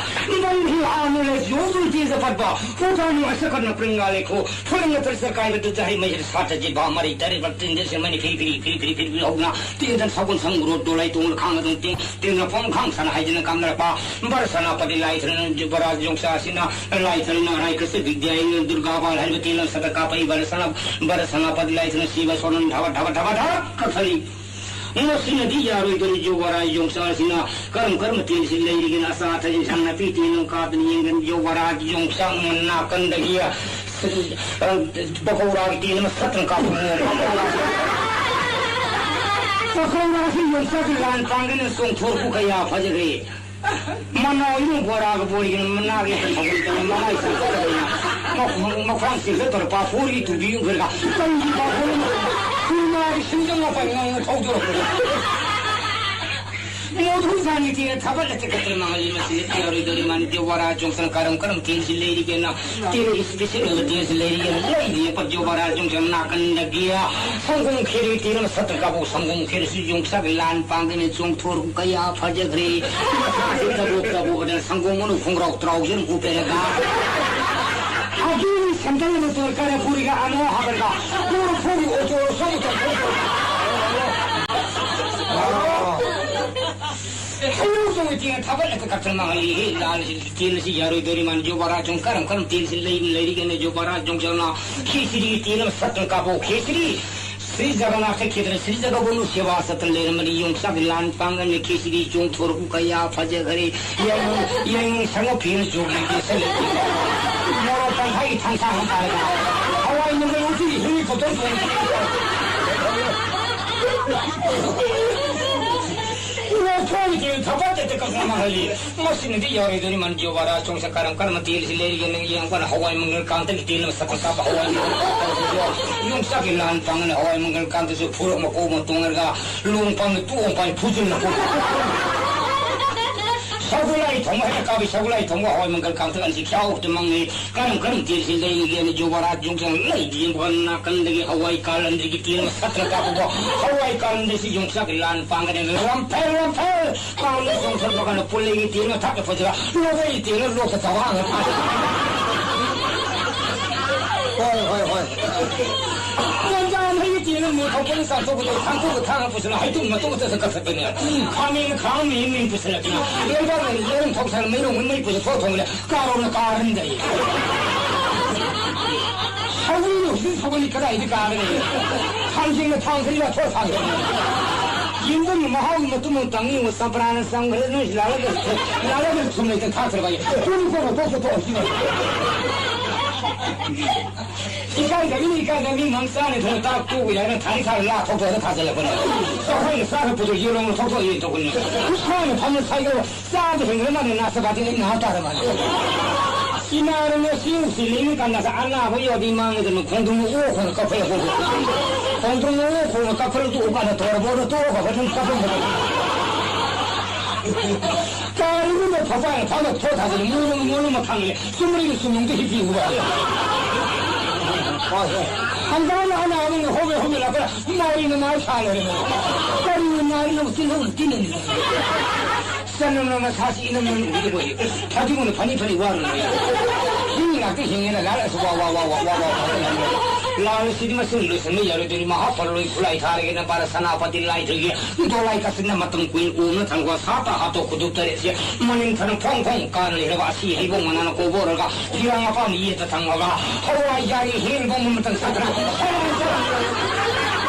ꯕꯟ ꯍꯤ ꯑꯥ ꯅꯣꯂꯦꯖ ꯌꯣꯡ ꯇꯨ ꯇꯦꯖ ꯄꯠꯄ ꯄꯨꯊꯥꯅꯨ ꯑꯁ ꯀꯠꯅ ꯄ꯭ꯔꯤꯡꯒꯥ ꯂꯩꯈꯣ ꯐꯨꯂꯪ ꯅꯠꯇ꯭ꯔ ꯁꯔꯀꯥꯏꯕ ꯇꯨ ꯆꯍꯩ ꯃꯩꯁꯤꯗ ꯁꯥꯇ꯭ꯔ ꯖꯤꯕꯥ ꯃꯔꯤ ꯇꯔꯦꯠ ꯄꯠ ꯇꯤꯟꯗ ꯁꯦꯝꯃꯅꯤ ꯐꯤꯔꯤ ꯐꯤꯔꯤ ꯐꯤꯔꯤ ꯐꯤꯔꯤ ꯐꯤꯔꯤ ꯍꯧꯅ ꯇꯤꯟꯗ ꯁꯒꯨꯟ ꯁꯪꯒꯨꯔꯣ ꯗꯣꯂꯥꯏ ꯇꯣꯡꯂ ꯈꯥꯡ ꯑꯗꯨꯝ ꯇꯤꯡ ꯇꯤꯟꯗ ꯐꯣꯡ ꯈꯥꯡ ꯁꯅ ꯍꯥꯏꯗꯅ ꯀꯥꯝꯅꯔꯛꯄ ꯕꯔ ꯁꯅꯥꯄꯇꯤ ꯂꯥꯏꯊ꯭ꯔꯅ ꯖꯨꯕꯔꯥꯖ ꯌꯣꯡꯆꯥ ꯑꯁꯤꯅ ꯂꯥꯏꯊ꯭ꯔꯅ ꯔꯥꯏ ꯀ꯭ꯔꯤꯁꯅ ꯕꯤꯗ꯭ꯌꯥ ꯏꯪ ꯗꯨꯔꯒꯥ ꯕꯥꯜ ꯍꯥꯏꯕ ꯇꯦꯟ ꯂꯝ ꯁꯠꯇ ꯀꯥꯞꯄ ꯏ ꯕꯔ ꯁꯅꯥ ꯕꯔ ꯁꯅꯥꯄꯇꯤ ꯂꯥꯏꯊ꯭ꯔꯅ ꯁꯤꯕ ꯁꯣꯔꯟ ꯊꯕ ꯊꯕ ꯊꯕ ꯊꯕ ꯀꯛꯊꯔꯤ꯫ ꯃꯁꯤꯅꯗꯤ ꯌꯥꯔꯣꯏꯗꯧꯔꯤ ꯖꯣꯕꯔꯥ ꯌꯣꯡꯆꯥꯁꯤꯅ ꯀꯔꯝ ꯀꯔꯝꯕ ꯇꯦꯟꯁꯤ ꯂꯩꯔꯤꯒꯦꯅ ꯑꯆꯥ ꯑꯊꯛ ꯏꯟꯁꯥꯡ ꯅꯥꯄꯤ ꯇꯦꯟ ꯑꯃ ꯀꯥꯞꯇꯅ ꯌꯦꯡꯒꯅꯤ ꯖꯣꯕꯔꯥ ꯌꯣꯡꯆꯥꯛ ꯅꯥꯀꯟꯗꯒꯤ ꯄꯀꯧꯔꯥꯒꯤ ꯇꯦꯟ ꯑꯃ ꯁꯠꯇꯅ ꯀꯥꯞꯄ ꯄꯀꯧꯔꯥꯁꯤ ꯌꯣꯡꯆꯥꯛꯀꯤ ꯂꯥꯟ ꯄꯥꯡꯒꯅ ꯆꯣꯡꯊꯣꯔꯛꯄ ꯀꯌꯥ ꯐꯖꯈ꯭ꯔꯦ꯫ ꯃꯅꯥꯎ ꯏꯃꯨꯡ ꯕꯣꯔꯥꯒ ꯕꯣꯔꯤꯒꯅ ꯃꯅꯥꯒꯤ ꯍꯦꯟ ꯊꯧꯕꯗꯅ ꯃꯃꯥꯏ ꯆꯪꯁꯤꯜꯂꯗꯅ ꯃꯈꯣꯡ ꯆꯤꯡꯈꯠꯇꯧꯔ ꯄꯥꯐꯣꯔꯒꯤ ꯇꯨꯕꯤ ꯎꯈ꯭ꯔꯒ ꯀꯔꯤꯒꯤ ꯄꯥꯐꯣꯔ ꯁꯤꯅꯦꯃꯥꯒꯤ ꯁꯤꯡꯖꯪ ꯃꯄꯥꯟ ꯉꯥꯡꯅ ꯊꯧꯗꯣꯔꯛꯄꯗ ꯃꯣꯗꯨ ꯖꯥꯅꯤꯇꯤꯅ ꯊꯕꯛ ꯂꯩꯇ ꯈꯛꯇ ꯃꯥꯡꯍꯜꯂꯤ꯫ ꯃꯁꯤ ꯌꯥꯔꯣꯏꯗꯧꯔꯤ ꯃꯥꯅꯤ ꯖꯣꯕꯔꯥ ꯖꯣꯡꯁꯟ ꯀꯔꯝ ꯀꯔꯝ ꯇꯦꯟꯁꯤ ꯂꯩꯔꯤꯒꯦꯅ ꯇꯦꯟ ꯏꯁꯄꯤꯁꯦꯜ ꯑꯣꯏꯕ ꯇꯦꯟꯁꯤ ꯂꯩꯔꯤꯒꯦꯅ ꯂꯩꯔꯤ ꯖꯣꯕꯔꯥ ꯖꯣꯡꯁꯟ ꯅꯥꯀꯟꯗꯒꯤ ꯁꯪꯒꯣꯝ ꯈꯦꯔꯤ ꯇꯦꯟ ꯑꯃ ꯁꯠꯇ꯭ꯔ ꯀꯥꯕꯨ ꯁꯪꯒꯣꯝ ꯈꯦꯔꯤꯁꯤ ꯌꯣꯡꯆꯥꯛ ꯂꯥꯟ ꯄꯥꯡꯗꯅ ꯆꯣꯡꯊꯣꯔꯛꯄ ꯀꯌꯥ ꯐꯖꯈ꯭ꯔꯦ꯫ ꯃꯁꯥꯁꯤ ꯇꯕꯣꯛ ꯇꯕꯣꯛ ꯑꯗꯨꯅ ꯁꯪꯒꯣꯝ ꯃꯅꯨꯡ ꯈꯣꯡꯒ꯭ꯔꯥꯎ ꯇꯔꯥꯎꯖꯅ ꯎꯞꯄꯦꯔꯒ ꯑꯗꯨꯒꯤ ꯁꯦꯟꯗꯜ ꯑꯃ ꯗꯔꯀꯥꯔ ꯄꯨꯔꯤꯒ ꯑꯃ ꯍꯥꯞꯄꯒ ꯀꯣꯔꯐꯨꯒꯤ ꯑꯣꯇꯣ ꯁꯣꯝ ꯇꯧꯊꯣꯛ ꯍꯩꯅꯧ ꯆꯣꯡꯉꯤ ꯇꯦꯡ ꯊꯥꯕꯠꯂꯒ ꯀꯛꯇꯅ ꯃꯥꯡꯍꯜꯂꯤ꯫ ꯂꯥꯜ ꯇꯦꯜ ꯑꯁꯤ ꯌꯥꯔꯣꯏꯗꯧꯔꯤ ꯃꯥꯅ ꯖꯣꯕꯥꯔꯥ ꯆꯣꯡ ꯀꯔꯝ ꯀꯔꯝ ꯇꯦꯜꯁꯤ ꯂꯩ ꯂꯩꯔꯤꯒꯅ ꯖꯣꯕꯥꯔꯥ ꯆꯣꯡ ꯆꯪꯅ ꯈꯦꯆ꯭ꯔꯤ ꯇꯦꯜ ꯑꯃ ꯁꯠꯇꯅ ꯀꯥꯄꯣ ꯈꯦꯆ꯭ꯔꯤ ꯁ꯭ꯔꯤ ꯖꯒꯟꯅꯥꯊ ꯈꯦꯇ꯭ꯔ ꯁ꯭ꯔꯤ ꯖꯒꯕꯣꯟꯗꯨ ꯁꯦꯕꯥ ꯆꯠꯇꯅ ꯂꯩꯔꯝꯕꯅꯤ꯫ ꯌꯣꯡꯆꯥꯛ ꯂꯥꯟ ꯄꯥꯡꯒꯅꯤ ꯈꯦꯆ꯭ꯔꯤ ꯆꯣꯡꯊꯣꯔꯛꯄ ꯀꯌꯥ ꯐꯖꯈ꯭ꯔꯦ꯫ ꯌꯥꯏꯉꯪ ꯌꯥꯏꯉꯪ ꯁꯪꯒꯣ ꯐꯤꯅ ꯆꯣꯛꯂꯤ ꯀꯦꯁꯜꯂꯤ꯫ ꯃꯣꯔꯣꯛ ꯇꯪꯈꯥꯏꯒꯤ ꯊꯥꯡꯁꯥꯡ ꯑꯃ ꯄꯥꯏꯔꯒ ꯍꯋꯥꯏ ꯃꯪꯒꯜ ꯎꯇꯤꯒꯤ ꯍꯤꯂꯤꯀꯣꯞꯇꯔ ꯇꯣꯡ ꯊꯣꯛꯂꯛꯏ꯫ ꯊꯕꯛ ꯆꯠꯇ ꯀꯛꯅ ꯃꯥꯡꯍꯜꯂꯤ꯫ ꯃꯁꯤꯅꯗꯤ ꯌꯥꯔꯣꯏꯗꯣꯔꯤ ꯃꯥꯟ ꯖꯣꯕꯥꯔꯥ ꯆꯣꯡꯁ ꯀꯔꯝ ꯀꯔꯝꯕ ꯇꯦꯜꯁꯤ ꯂꯩꯔꯤꯒꯦ ꯅꯪ ꯌꯦꯡꯉꯛꯄꯅ ꯍꯋꯥꯏ ꯃꯪꯒꯜ ꯀꯥꯡꯇꯒꯤ ꯇꯦꯜ ꯑꯃ ꯁꯛꯄ ꯁꯥꯕ ꯍꯋꯥꯏ ꯃꯪꯒꯜ ꯀꯥꯡꯇꯁꯨ ꯌꯣꯡꯆꯥꯛꯀꯤ ꯂꯥꯟ ꯄꯥꯡꯒꯅ ꯍꯋꯥꯏ ꯃꯪꯒꯜ ꯀꯥꯡꯇꯁꯨ ꯐꯨꯔꯛ ꯃꯀꯣꯛ ꯑꯃ ꯇꯣꯡꯉꯔꯒ ꯂꯣꯡ ꯄꯥꯡꯅ ꯇꯣꯡ ꯄꯥꯏ ꯐꯨꯖꯤꯜꯂꯛꯄ ꯁꯒꯣꯜ ꯍꯋꯥꯏ ꯊꯣꯡꯕ ꯍꯦꯛ ꯀꯥꯕꯤ, ꯁꯒꯣꯜ ꯍꯋꯥꯏ ꯊꯣꯡꯕ ꯍꯋꯥꯏ ꯃꯪꯒꯜ ꯀꯥꯡꯇꯛ ꯑꯅꯤꯁꯤ ꯈꯌꯥꯎ ꯍꯦꯛꯇ ꯃꯪꯉꯤ꯫ ꯀꯔꯝ ꯀꯔꯝ ꯇꯦꯟꯁꯤ ꯂꯩꯔꯤꯒꯦꯅ ꯌꯨꯕꯔꯥꯖ ꯌꯣꯡꯆꯥꯡ ꯂꯩꯒꯤ ꯌꯦꯡꯕ ꯅꯥꯀꯟꯗꯒꯤ ꯍꯋꯥꯏ ꯀꯥꯂꯟꯗ꯭ꯔꯤꯒꯤ ꯇꯦꯟ ꯃꯊꯛꯇ ꯀꯥꯞꯄꯨꯀꯣ꯫ ꯍꯋꯥꯏ ꯀꯥꯂꯟꯗ꯭ꯔꯤꯁꯤ ꯌꯣꯡꯆꯥꯛꯀꯤ ꯂꯥꯟ ꯄꯥꯡꯒꯅꯤ꯫ ꯂꯝꯐꯦꯜ, ꯂꯝꯐꯦꯜ! ꯀꯥꯡꯗ ꯆꯣꯡꯊꯣꯛꯄ ꯀꯥꯟꯗ ꯄꯨꯜꯂꯩꯒꯤ ꯇꯦꯟ ꯃꯊꯛꯇ ꯐꯖꯔ ꯂꯣꯏ ꯇꯦꯟꯅ ꯂꯣꯛꯇ ꯇꯧꯍꯥꯡꯉ ꯊꯥꯗꯣꯛ꯫ ꯍꯣꯏ, ꯍꯣꯏ, ꯍꯣꯏ꯫ ꯌꯣꯡꯆꯥꯛ ꯍꯩ ꯇꯦꯟꯅ ꯃꯨ ꯊꯣꯛꯄꯅ ꯆꯥꯊꯣꯛꯄꯗ ꯊꯥꯡꯀꯣꯛꯀ ꯊꯥꯡꯅ ꯄꯨꯁꯤꯜꯂ ꯍꯩꯇꯨꯝ ꯃꯇꯨꯝ ꯑꯃꯇ ꯀꯛꯊꯠꯄꯅꯦ꯫ ꯈꯥꯃꯦꯟ ꯈꯥꯡ ꯃꯤ ꯃꯤ ꯄꯨꯁꯤꯜꯂꯛꯇꯅ ꯂꯩꯕꯥꯛ ꯂꯩꯔꯝ ꯊꯣꯛ ꯁꯥꯔ ꯃꯩꯔꯣꯡ ꯃꯩ ꯄꯨꯁꯤꯜ ꯊꯣꯛ ꯊꯣꯡꯕꯅꯦ꯫ ꯀꯥꯔꯣꯅ ꯀꯥꯔꯅꯤꯗ ꯑꯩ꯫ ꯁꯧꯒ꯭ꯔꯤꯗꯣ ꯍꯧꯖꯤꯛ ꯁꯧꯒ꯭ꯔꯤ ꯀꯗꯥꯏꯗ ꯀꯥꯔꯒ ꯂꯩ? ꯊꯥꯡꯖꯤꯡꯅ ꯊꯥꯡ ꯈꯔ ꯌꯥꯊꯣꯛ ꯊꯥꯡꯈ꯭ꯔꯦ꯫ ꯌꯦꯟꯗꯨꯝꯒꯤ ꯃꯍꯥꯎꯒꯤ ꯃꯇꯨꯝ ꯑꯃ ꯇꯪꯉꯤ ꯌꯦꯡꯉꯨ, ꯆꯝꯄ꯭ꯔꯥꯅ ꯆꯪꯈ꯭ꯔꯦ, ꯅꯣꯏꯁꯤ ꯂꯥꯜꯂꯒ, ꯂꯥꯜꯂꯒ ꯊꯨꯝ ꯂꯩꯇ ꯊꯥꯛꯇ꯭ꯔꯕ ꯑꯩ꯫ ꯇꯨꯝ ꯀꯣꯟꯅ ꯇꯣꯛꯄ ꯇꯣꯛꯑꯁꯤ ꯅꯪ꯫ ꯏꯀꯥꯏꯗꯕꯤꯅ ꯏꯀꯥꯏꯗꯕꯤ ꯉꯝ ꯆꯥꯅꯤ ꯊꯣꯡ ꯇꯥꯛ ꯇꯣꯛꯄ ꯌꯥꯏꯅ ꯊꯥꯔꯤ ꯊꯥꯔ ꯂꯥ ꯊꯣꯛꯇꯣꯛꯑꯒ ꯊꯥꯖꯤꯜꯂꯛꯄꯅꯦ꯫ ꯑꯩꯈꯣꯏꯅ ꯆꯥꯔ ꯄꯨꯊꯣꯛ ꯌꯦꯟ ꯂꯧꯅ ꯊꯣꯛꯇꯣꯛ ꯌꯦꯟ ꯇꯧꯕꯅꯤ꯫ ꯈꯨꯠꯁꯥꯅ ꯐꯝꯅ ꯁꯥꯏꯒ ꯆꯥꯕ ꯍꯦꯟꯈ꯭ꯔ ꯃꯥꯜꯂꯦ, ꯅꯥꯁꯄꯥꯇꯤ ꯑꯩ ꯅꯥ ꯇꯥꯔ ꯃꯥꯜꯂꯦ꯫ ꯏꯃꯥꯅ ꯉꯁꯤ ꯎꯁꯤ ꯂꯦꯡꯉ ꯀꯥꯟꯗ ꯑꯅꯥꯕ ꯌꯥꯎꯗꯤ ꯃꯥꯡꯉꯗꯅ ꯈꯣꯡꯗ꯭ꯔꯨꯝ ꯑꯣ ꯈꯣꯡꯅ ꯀꯥꯈꯠꯂꯛꯄ꯫ ꯈꯣꯡꯗ꯭ꯔꯨꯝ ꯑꯣ ꯈꯣꯡꯅ ꯀꯥꯈꯠꯂꯛꯇ ꯎ ꯀꯥꯟꯗ ꯇꯧꯔꯕꯣꯅ ꯇꯣꯛꯑꯒ ꯑꯗꯨꯝ ꯀꯥꯈꯠꯂꯛꯄ꯫ ꯀꯥꯔꯤꯒꯨꯝꯕ ꯐꯄꯥꯏꯅ ꯐꯥꯅ ꯊꯣꯛ ꯊꯥꯗꯅ ꯃꯣꯏꯅ ꯃꯣꯏꯅ ꯃꯈꯥꯡꯅꯦ ꯆꯨꯝꯔꯤꯒꯤ ꯆꯨꯝꯅꯨꯡꯗ ꯍꯤꯞꯄꯤꯒꯨꯝꯕ꯫ ꯍꯣꯏ, ꯍꯣꯏ꯫ ꯍꯪꯒꯥꯝ ꯑꯅꯥꯕꯅ ꯍꯣꯕꯦ ꯍꯣꯕꯦ ꯂꯥꯛꯄꯗ ꯃꯥꯔꯤꯅ ꯃꯥꯔꯤ ꯁꯥꯟꯅꯔꯦ꯫ ꯀꯔꯤꯅ ꯃꯥꯔꯤꯅ ꯇꯤꯜꯍꯧꯅ ꯇꯤꯟꯅꯅꯤ꯫ ꯆꯅꯝꯅ ꯃꯁꯥꯁꯤ ꯏꯅꯝ ꯅꯝ ꯎꯕꯗ ꯂꯣꯏꯔꯦ꯫ ꯐꯗꯤꯒꯣꯝꯅ ꯐꯅꯤ ꯐꯅꯤ ꯋꯥꯔꯨꯅꯨ꯫ ꯍꯤꯡ ꯉꯥꯛꯇ ꯍꯤꯡꯉꯦꯅ ꯂꯥꯜꯂꯛꯑꯁꯨ ꯋꯥ, ꯋꯥ, ꯋꯥ, ꯋꯥ, ꯋꯥ, ꯋꯥ, ꯋꯥ꯫ ꯂꯥꯜꯂ ꯁꯤꯗꯤ ꯃꯁꯤꯡ ꯂꯣꯏꯁꯟꯕ ꯌꯥꯔꯣꯏꯗꯣꯏꯅꯤ꯫ ꯃꯍꯥ ꯐꯔꯔꯣꯏ ꯈꯨꯠꯂꯥꯏ ꯊꯥꯔꯒꯦꯅ ꯄꯥꯔ ꯁꯅꯥꯄꯇꯤ ꯂꯥꯏꯊꯣꯏꯒꯤ ꯗꯣꯂꯥꯏ ꯀꯥꯆꯤꯟꯅ ꯃꯇꯝ ꯀꯨꯏꯅ ꯎꯅ ꯊꯝꯈꯣ꯫ ꯁꯥꯇ ꯍꯥꯠꯇꯣ ꯈꯨꯗꯨꯞ ꯇꯔꯦꯠꯁꯦ ꯃꯅꯤꯡ ꯊꯅ ꯐꯣꯡ ꯐꯣꯡ ꯀꯥꯅ ꯂꯩꯔꯕ ꯑꯁꯤ ꯍꯩꯕꯣꯡ ꯃꯅꯥꯅ ꯀꯣꯕꯣꯔꯒ ꯐꯤꯔꯥꯡ ꯃꯄꯥꯟ ꯌꯦꯠꯇ ꯊꯝꯃꯒ ꯍꯋꯥꯏꯖꯥꯔꯒꯤ ꯍꯦꯟꯕ ꯃꯇꯝ ꯁꯥꯇ꯭ꯔ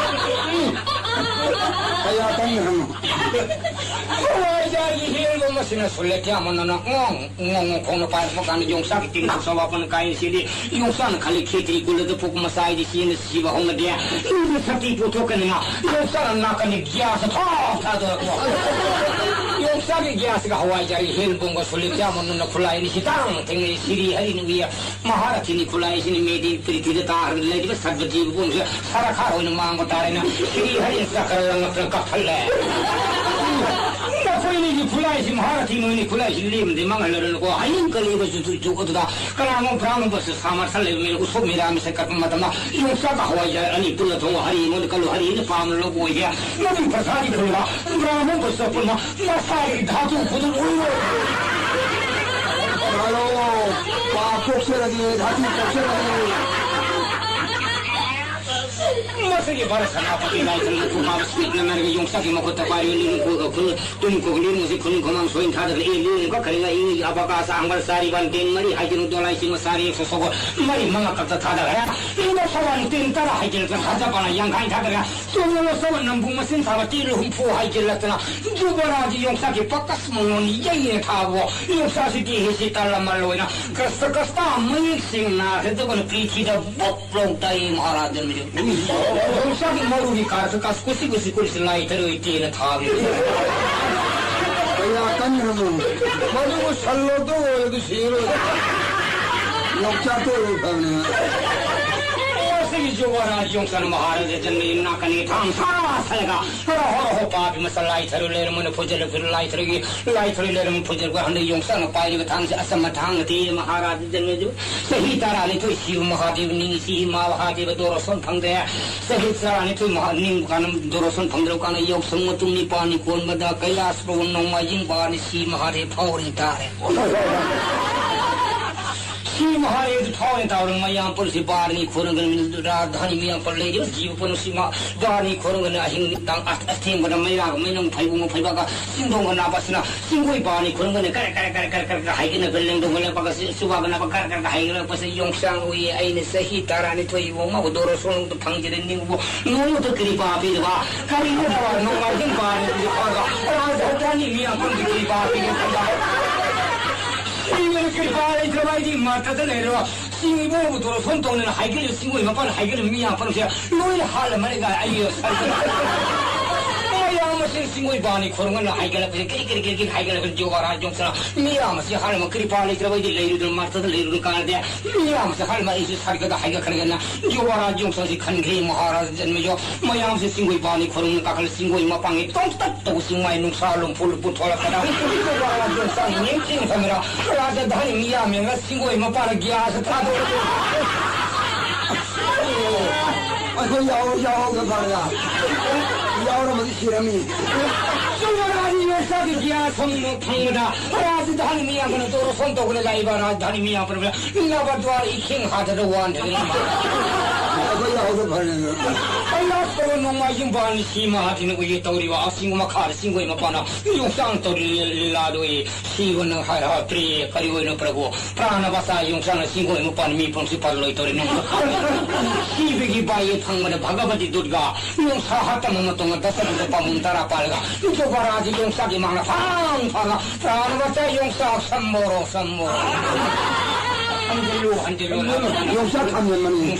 ꯀꯌꯥ ꯇꯧꯅꯤ ꯍꯪꯉꯨ꯫ ꯍꯋꯥꯏꯖꯥꯔꯒꯤ ꯍꯦꯟꯕ ꯃꯁꯤꯅ ꯁꯨꯜꯂꯦ ꯀꯌꯥꯃꯅꯅ ꯉꯣꯡ ꯉꯣꯡ ꯉꯣꯡ ꯈꯣꯡꯅ ꯄꯥꯏꯔꯛꯄ ꯀꯥꯟꯗ ꯌꯣꯡꯆꯥꯛꯀꯤ ꯇꯤꯟ ꯆꯥꯎꯕ ꯀꯥꯏꯅ ꯁꯤꯗꯤ ꯌꯣꯡꯆꯥꯛꯅ ꯈꯜꯂꯤ ꯈꯦꯇ꯭ꯔꯤ ꯀꯨꯜꯂꯗ ꯄꯣꯛꯄ ꯃꯆꯥ ꯍꯥꯏꯗꯤ ꯆꯦꯟꯗ ꯁꯤꯕ ꯍꯧꯅꯗꯦ꯫ ꯃꯤꯅ ꯁꯛꯇꯤ ꯄꯨꯊꯣꯛꯀꯅꯤꯅ ꯌꯣꯡꯆꯥꯛꯅ ꯅꯥꯀꯟꯗ ꯒ꯭ꯌꯥꯁ ꯊꯥ ꯊꯥꯗꯣꯔꯛꯄ꯫ ꯌꯣꯡꯆꯥꯛꯀꯤ ꯒ꯭ꯌꯥꯁꯀ ꯍꯋꯥꯏꯖꯥꯔꯒꯤ ꯍꯦꯟ ꯄꯣꯡꯒ ꯁꯨꯜꯂꯤ ꯀꯌꯥꯃꯅꯅ ꯈꯨꯠꯂꯥꯏ ꯑꯅꯤ ꯁꯤ ꯇꯥꯡ ꯊꯦꯡꯅꯩ ꯁꯤꯔꯤ ꯍꯔꯤ ꯅꯨꯡꯒꯤ ꯃꯍꯥꯔꯊꯤꯅꯤ ꯈꯨꯠꯂꯥꯏꯁꯤꯅ ꯃꯦꯗꯤ ꯄ꯭ꯔꯤꯊꯤꯗ ꯇꯥꯔꯒ ꯂꯩꯔꯤꯕ ꯁꯔꯕ ꯖꯤꯕ ꯄꯨꯝꯕꯁꯦ ꯁꯔꯀꯥꯔ ꯑꯣꯏꯅ ꯃꯥꯡꯕ ꯇꯥꯔꯦꯅ ꯁꯤꯔꯤ ꯍꯔꯤ ꯆꯀ꯭ꯔ ꯂꯪꯉꯛꯇꯅ ꯀꯛꯊꯠꯂꯦ꯫ ꯑꯩꯈꯣꯏꯅꯤꯒꯤ ꯈꯨꯠꯂꯥꯏꯁꯤ, ꯃꯍꯥꯔꯥꯊꯤ ꯅꯣꯏꯅꯤ ꯈꯨꯠꯂꯥꯏꯁꯤ ꯂꯦꯝꯗꯤ ꯃꯥꯡꯍꯜꯂꯔꯅꯨꯀꯣ꯫ ꯍꯌꯦꯡ ꯀꯂꯤꯕꯁꯨ ꯇꯨ ꯖꯨꯛ ꯑꯗꯨꯗ ꯀꯅꯥꯒꯨꯝꯕ ꯕ꯭ꯔꯥꯍꯃꯟ ꯕꯁ ꯁꯥ ꯃꯔꯁꯜ ꯂꯩꯕ ꯃꯤꯅ ꯎꯁꯣꯞ ꯃꯤꯔꯥꯃꯤꯁ ꯀꯠꯄ ꯃꯇꯝꯗ ꯌꯣꯡꯆꯥꯛꯀ ꯍꯋꯥꯏꯖꯥꯔ ꯑꯅꯤ ꯄꯨꯟꯅ ꯊꯣꯡꯉꯣ꯫ ꯍꯔꯤ ꯑꯩꯉꯣꯟꯗ ꯀꯜꯂꯨ, ꯍꯔꯤꯅ ꯄꯥꯝꯅ ꯂꯧꯕ ꯑꯣꯏꯒꯦ꯫ ꯅꯪꯒꯤ ꯄ꯭ꯔꯁꯥꯗꯤ ꯈꯨꯟꯕ ꯕ꯭ꯔꯥꯍꯃꯟ ꯕꯁ ꯄꯨꯟꯅ ꯃꯁꯥꯒꯤ ꯙꯥꯇꯨ ꯈꯨꯗꯣꯜ ꯑꯣꯏꯔꯣ꯫ ꯍꯜꯂꯣ, ꯄꯥꯞ ꯀꯣꯛꯆꯔꯒꯦ, ꯙꯥꯇꯨ ꯀꯣꯛꯆꯔꯒꯦ꯫ ꯃꯁꯤꯒꯤ ꯚꯥꯔꯠ ꯁꯦꯅꯥꯄꯇꯤ ꯂꯥꯏꯁꯪꯗ ꯈꯨꯃꯥꯡ ꯁꯤꯠꯅ ꯅꯥꯏꯔꯒ ꯌꯣꯡꯆꯥꯛꯀꯤ ꯃꯈꯨꯠꯇ ꯄꯥꯏꯔꯤꯕ ꯅꯤꯡꯈꯣꯜ ꯈꯨꯜ ꯇꯨꯝ ꯀꯣꯛꯂꯤ ꯃꯨꯁꯤ ꯈꯨꯅꯨꯡ ꯈꯨꯃꯥꯡ ꯁꯣꯏꯅ ꯊꯥꯗꯅ ꯑꯦ ꯂꯨ ꯀꯛꯈ꯭ꯔꯤꯕ ꯏ ꯑꯕꯀꯥꯁ ꯑꯍꯪꯕ ꯆꯥꯔꯤ ꯕꯟ ꯇꯦꯟ ꯃꯔꯤ ꯍꯥꯏꯖꯤꯜꯂꯨ ꯗꯣꯂꯥꯏ ꯆꯤꯡꯕ ꯆꯥꯔꯤ ꯁꯣꯁꯣꯒꯣ ꯃꯔꯤ ꯃꯉꯥ ꯀꯛꯇ ꯊꯥꯗꯈ꯭ꯔꯦ꯫ ꯏꯪꯕ ꯁꯣꯔꯣꯟ ꯇꯤꯟ ꯇꯔꯥ ꯍꯥꯏꯖꯤꯜꯂꯛꯇꯅ ꯍꯖ ꯄꯥꯅ ꯌꯥꯡꯈꯥꯏ ꯊꯥꯗꯈ꯭ꯔꯦ꯫ ꯇꯨꯝꯂꯕ ꯁꯣꯔꯣꯟ ꯅꯝꯕꯨ ꯃꯆꯤꯟ ꯊꯥꯕ ꯇꯦꯜꯂꯨ ꯍꯨꯝꯐꯨ ꯍꯥꯏꯖꯤꯜꯂꯛꯇꯅ ꯖꯨꯕꯔꯥꯖ ꯌꯣꯡꯆꯥꯛꯀꯤ ꯄꯀꯁ ꯃꯉꯣꯟ ꯌꯩꯅ ꯊꯥꯕꯣ꯫ ꯌꯣꯡꯆꯥꯛꯁꯤꯗꯤ ꯍꯤꯁꯤ ꯇꯜꯂꯝꯃ ꯂꯣꯏꯅ ꯀ꯭ꯔꯁꯇ ꯀ꯭ꯔꯁꯇ ꯃꯌꯦꯛ ꯁꯦꯡꯅ ꯍꯦꯛꯇ ꯄ꯭ꯔꯤꯊꯤꯗ ꯕꯨꯛ ꯂꯧ ꯇꯥꯏ ꯃꯍꯥꯔꯥꯖ ꯖꯟꯃꯦꯖꯣꯏ꯫ ꯌꯣꯡꯆꯥꯛꯀꯤ ꯃꯔꯨꯒꯤ ꯀꯥꯔꯁꯨ ꯀꯥꯁ ꯀꯨꯁꯤ ꯀꯨꯁꯤ ꯀꯨꯔꯤꯁꯤ ꯂꯥꯏ ꯊꯔꯣꯏ ꯇꯦꯅ ꯊꯥꯕꯤ꯫ ꯀꯌꯥ ꯀꯟꯈ꯭ꯔꯕꯅꯣ? ꯃꯗꯨꯕꯨ ꯁꯜꯂꯣꯗ ꯑꯣꯏꯔꯗꯤ ꯁꯤꯔꯣꯏ꯫ ꯌꯣꯡꯆꯥꯛꯇ ꯑꯣꯏꯔꯗꯤ ꯐꯕꯅꯦ꯫ ꯃꯁꯤꯒꯤ ꯖꯨꯕꯔꯥꯖ ꯌꯣꯡꯆꯥꯛ ꯃꯍꯥꯔꯥꯖ ꯖꯟꯃꯦꯖꯣꯏ ꯅꯥꯀꯟꯒꯤ ꯊꯥꯡ ꯁꯥ ꯁꯥꯔꯒ ꯍꯣꯔꯣ ꯍꯣꯔꯣ ꯍꯣ ꯄꯥꯄꯤ ꯃꯆꯥ ꯂꯥꯏ ꯊꯔꯣꯏ ꯂꯩꯔꯝꯃꯅ ꯐꯨꯖꯜꯂꯨ ꯐꯨꯖꯜꯂꯨ ꯂꯥꯏ ꯊꯔꯣꯏꯒꯤ ꯂꯥꯏ ꯊꯔꯣꯏ ꯂꯩꯔꯝꯃꯅ ꯐꯨꯖꯜꯂꯨ ꯍꯟꯗꯛ ꯌꯣꯡꯆꯥꯛꯅ ꯄꯥꯏꯔꯤꯕ ꯊꯥꯡꯁꯤ ꯑꯆꯝꯕ ꯊꯥꯡ ꯅꯠꯇꯦ ꯃꯍꯥꯔꯥꯖ ꯖꯟꯃꯦꯖꯣꯏ꯫ ꯆꯍꯤ ꯇꯔꯥꯅꯤꯊꯣꯏ ꯁꯤꯕ ꯃꯍꯥꯗꯦꯕ ꯅꯤꯡꯉꯤ ꯁꯤ ꯃꯍꯥꯗꯦꯕ ꯗꯣꯔꯣꯁꯣꯟ ꯐꯪꯗ꯭ꯔꯦ꯫ ꯆꯍꯤ ꯇꯔꯥꯅꯤꯊꯣꯏ ꯃꯍꯥ-, ꯅꯤꯡꯕ ꯀꯥꯟꯗ ꯗꯣꯔꯣꯁꯣꯟ ꯐꯪꯗ꯭ꯔꯕ ꯀꯥꯟꯗ ꯌꯥꯎꯁꯪ ꯃꯇꯨꯡ ꯅꯤꯄꯥꯜꯅꯤ ꯀꯣꯟꯕꯗ ꯀꯩꯂꯥꯁ ꯄ꯭ꯔꯚꯨ ꯅꯣꯡꯃꯥꯏꯖꯤꯡ ꯕꯥꯔꯅꯤ ꯁꯤ ꯃꯍꯥꯗꯦꯕ ꯐꯥꯎꯔꯤ ꯇꯥꯔꯦ꯫ ꯁꯤ ꯃꯍꯥꯗꯦꯕ ꯐꯥꯎꯔꯤ ꯇꯥꯔꯦ ꯃꯌꯥꯝ ꯄꯨꯝꯁꯤ ꯕꯥꯔꯅꯤ ꯈꯨꯔꯨꯝꯒꯅꯤ ꯔꯥꯖꯙꯥꯅꯤ ꯃꯌꯥꯝ ꯄꯨꯝ ꯂꯩꯔꯤꯕ ꯖꯤꯕ ꯄꯨꯝꯅꯃꯛꯁꯤ ꯃꯥ ꯕꯥꯔꯅꯤ ꯈꯨꯔꯨꯝꯒꯅꯤ ꯑꯍꯤꯡ ꯅꯨꯃꯤꯗꯥꯡ ꯑꯊꯦꯡꯕꯗ ꯃꯩꯔꯥꯒ ꯃꯩꯅꯨꯡ ꯐꯩꯕꯨꯡꯒ ꯐꯩꯕꯥꯛꯀ ꯆꯤꯡꯗꯣꯡꯒ ꯅꯥꯕꯁꯤꯅ ꯆꯤꯡꯒꯣꯏ ꯕꯥꯔꯅꯤ ꯈꯨꯔꯨꯝꯒꯅꯤ ꯀꯔꯦ ꯀꯔꯦ ꯀꯔꯦ ꯀꯔꯦ ꯀꯔꯦ ꯀꯔꯦ ꯍꯥꯏꯒꯠꯅꯕ ꯂꯦꯡꯗꯣꯡꯒ ꯂꯩꯕꯥꯛꯀ ꯆꯨꯕꯥꯛꯀ ꯅꯥꯕ ꯀꯔꯦ ꯀꯔꯦ ꯀꯔꯦ ꯍꯥꯏꯒꯠꯅꯔꯛꯄꯁꯦ ꯌꯣꯡꯆꯥꯡ ꯎꯏꯌꯦ ꯑꯩꯅ ꯆꯍꯤ ꯇꯔꯥꯅꯤꯊꯣꯏ ꯏꯕꯣ ꯃꯥꯕꯨ ꯗꯣꯔꯣꯁꯣꯟꯗ ꯐꯪꯖꯔꯦ ꯅꯤꯡꯕꯨ ꯅꯣꯡꯃꯇ ꯀ꯭ꯔꯤꯄꯥ ꯄꯤꯗꯕ ꯀꯔꯤꯒꯨꯝꯕ ꯅꯣꯡꯃꯥꯏꯖꯤꯡ ꯕꯥꯔꯅꯤ ꯐꯥꯎꯔꯒ ꯔꯥꯖꯙꯥꯅꯤ ꯃꯤꯌꯥꯝ ꯄꯨꯝꯅꯃꯛꯀꯤ ꯀ꯭ꯔꯤꯄꯥ ꯄꯤꯔꯦ ꯈꯟꯕ꯫ ꯁꯤꯕꯅ ꯀ꯭ꯔꯤꯄꯥ ꯂꯩꯇ꯭ꯔꯕ ꯑꯩꯗꯤ ꯃꯔꯇꯗ ꯂꯩꯔꯕ ꯆꯤꯡ ꯏꯕꯣꯕꯨ ꯗꯣꯔꯣꯁꯣꯟ ꯇꯧꯅꯅ ꯍꯥꯏꯒꯠꯂꯤꯕ ꯆꯤꯡꯒꯣꯏ ꯃꯄꯥꯟ ꯍꯥꯏꯒꯠꯂꯤꯕ ꯃꯤꯌꯥꯝ ꯄꯨꯝꯅꯃꯛꯁꯦ ꯂꯣꯏꯅ ꯍꯥꯠꯂ ꯃꯔꯦꯒ ꯑꯩ ꯃꯌꯥꯝ ꯃꯁꯤꯡ ꯆꯤꯡꯒꯣꯏ ꯕꯥꯅꯤ ꯈꯨꯔꯨꯝꯒꯅ ꯍꯥꯏꯒꯠꯂꯛꯄꯁꯦ ꯀꯔꯤ ꯀꯔꯤ ꯀꯔꯤ ꯀꯔꯤ ꯍꯥꯏꯒꯠꯂꯛꯄꯁꯦ ꯖꯣꯕꯥꯔꯥ ꯌꯣꯡꯆꯥꯛ ꯃꯤꯌꯥꯝ ꯑꯁꯤ ꯍꯥꯏꯔꯝꯃ ꯀ꯭ꯔꯤꯄꯥ ꯂꯩꯇ꯭ꯔꯕ ꯑꯩꯗꯤ ꯂꯩꯔꯨꯗꯅ ꯃꯔꯛꯇꯗ ꯂꯩꯔꯨꯗꯅ ꯀꯥꯟꯅꯗꯦ꯫ ꯃꯤꯌꯥꯝ ꯑꯁꯤ ꯍꯥꯏꯔꯝꯃ ꯑꯩꯁꯨ ꯁꯔꯒꯗ ꯍꯥꯏꯒꯠꯈ꯭ꯔꯒꯅ ꯖꯣꯕꯥꯔꯥ ꯌꯣꯡꯆꯥꯛꯁꯤ ꯈꯟꯈ꯭ꯔꯦ ꯃꯍꯥꯔꯥꯖ ꯖꯟꯃꯌꯣ꯫ ꯃꯌꯥꯝꯁꯦ ꯆꯤꯡꯒꯣꯏ ꯄꯥꯅꯤ ꯈꯨꯔꯨꯝꯅ ꯀꯥꯈꯠꯂ ꯆꯤꯡꯒꯣꯏ ꯃꯄꯥꯡꯒꯤ ꯇꯣꯡꯇꯛ ꯇꯧꯕ ꯆꯤꯡꯃꯥꯏ ꯅꯨꯡꯁꯥ ꯂꯨꯝꯐꯨ ꯂꯨꯝꯐꯨ ꯊꯣꯛꯂꯛꯄꯗ ꯖꯣꯕꯥꯔꯥ ꯌꯣꯡꯆꯥꯛ ꯅꯤꯡꯊꯤꯅ ꯈꯪꯗꯅ ꯔꯥꯖꯙꯥꯅꯤ ꯃꯤꯌꯥꯝ ꯌꯦꯡꯂ ꯆꯤꯡꯒꯣꯏ ꯃꯄꯥꯅ ꯒ꯭ꯌꯥꯁ ꯊꯥꯗꯣꯔꯛꯑꯦ꯫ ꯑꯩꯈꯣꯏ ꯌꯥꯎ-, ꯌꯥꯎꯍꯧꯗ ꯐꯔꯦ꯫ ꯌꯥꯎꯔꯝꯃꯗꯤ ꯁꯤꯔꯝꯃꯤ꯫ ꯆꯨꯝꯕ ꯔꯥꯅꯤ ꯌꯣꯡꯆꯥꯛꯀꯤ ꯒ꯭ꯌꯥꯁ ꯐꯪ-, ꯐꯪꯕꯗ ꯔꯥꯖꯙꯥꯅꯤ ꯃꯤꯌꯥꯝꯒꯅ ꯇꯧꯔ ꯐꯣꯟ ꯇꯧꯕꯗ ꯂꯥꯛꯏꯕ ꯔꯥꯖꯙꯥꯅꯤ ꯃꯤꯌꯥꯝ ꯄꯨꯝꯅꯃꯛ ꯅꯕ ꯗ꯭ꯋꯥꯔ ꯏꯈꯤꯡ ꯍꯥꯗꯗ ꯋꯥꯟꯗꯅ ꯂꯩꯕ꯫ ꯑꯩꯈꯣꯏ ꯌꯥꯎꯍꯧꯗ ꯐꯔꯦ꯫ ꯀꯩꯂꯥꯁ ꯀꯧꯕ ꯅꯣꯡꯃꯥꯏꯖꯤꯡ ꯕꯥꯟ ꯁꯤ ꯃꯍꯥꯛꯀꯤꯅ ꯎꯏꯌꯦ ꯇꯧꯔꯤꯕ ꯑꯁꯤꯡ ꯃꯈꯥꯗ ꯆꯤꯡꯒꯣꯏ ꯃꯄꯥꯟꯅ ꯌꯣꯡꯆꯥꯡ ꯇꯧꯔꯤ ꯂꯤꯂꯥꯗꯣ ꯁꯤꯕ ꯅꯪ ꯍꯥꯏꯔ ꯄ꯭ꯔꯤꯌꯦ ꯀꯔꯤ ꯑꯣꯏꯅ ꯄ꯭ꯔꯚꯨ ꯄ꯭ꯔꯥꯅ ꯕꯆꯥ ꯌꯣꯡꯆꯥꯡꯅ ꯆꯤꯡꯒꯣꯏ ꯃꯄꯥꯟ ꯃꯤ ꯄꯨꯝꯁꯤ ꯄꯥꯜꯂꯣꯏ ꯇꯧꯔꯤ ꯅꯪ꯫ ꯁꯤꯕꯒꯤ ꯕꯥꯏꯌꯦ ꯐꯪꯕꯗ ꯚꯒꯕꯇꯤ ꯗꯨꯔꯒꯥ ꯌꯣꯡꯁꯥ ꯍꯥꯠꯇꯅ ꯃꯇꯣꯡ ꯗꯁꯔꯊꯗ ꯄꯥꯝꯕꯣꯝ ꯇꯔꯥ ꯄꯥꯜꯂꯒ ꯖꯣꯕꯥꯔꯥꯁꯤ ꯌꯣꯡꯆꯥꯛꯀꯤ ꯃꯥꯡꯗ ꯐꯥꯡ ꯐꯥꯡꯉ ꯄ꯭ꯔꯥꯅ ꯕꯆꯥ ꯌꯣꯡꯆꯥꯛ ꯁꯝꯕꯣꯔꯣ ꯁꯝꯕꯣꯔꯣ꯫ ꯍꯟꯖꯤꯜꯂꯨ, ꯍꯟꯖꯤꯜꯂꯨ, ꯌꯣꯡꯆꯥꯛ ꯊꯝꯖꯤꯟꯕꯅꯤ꯫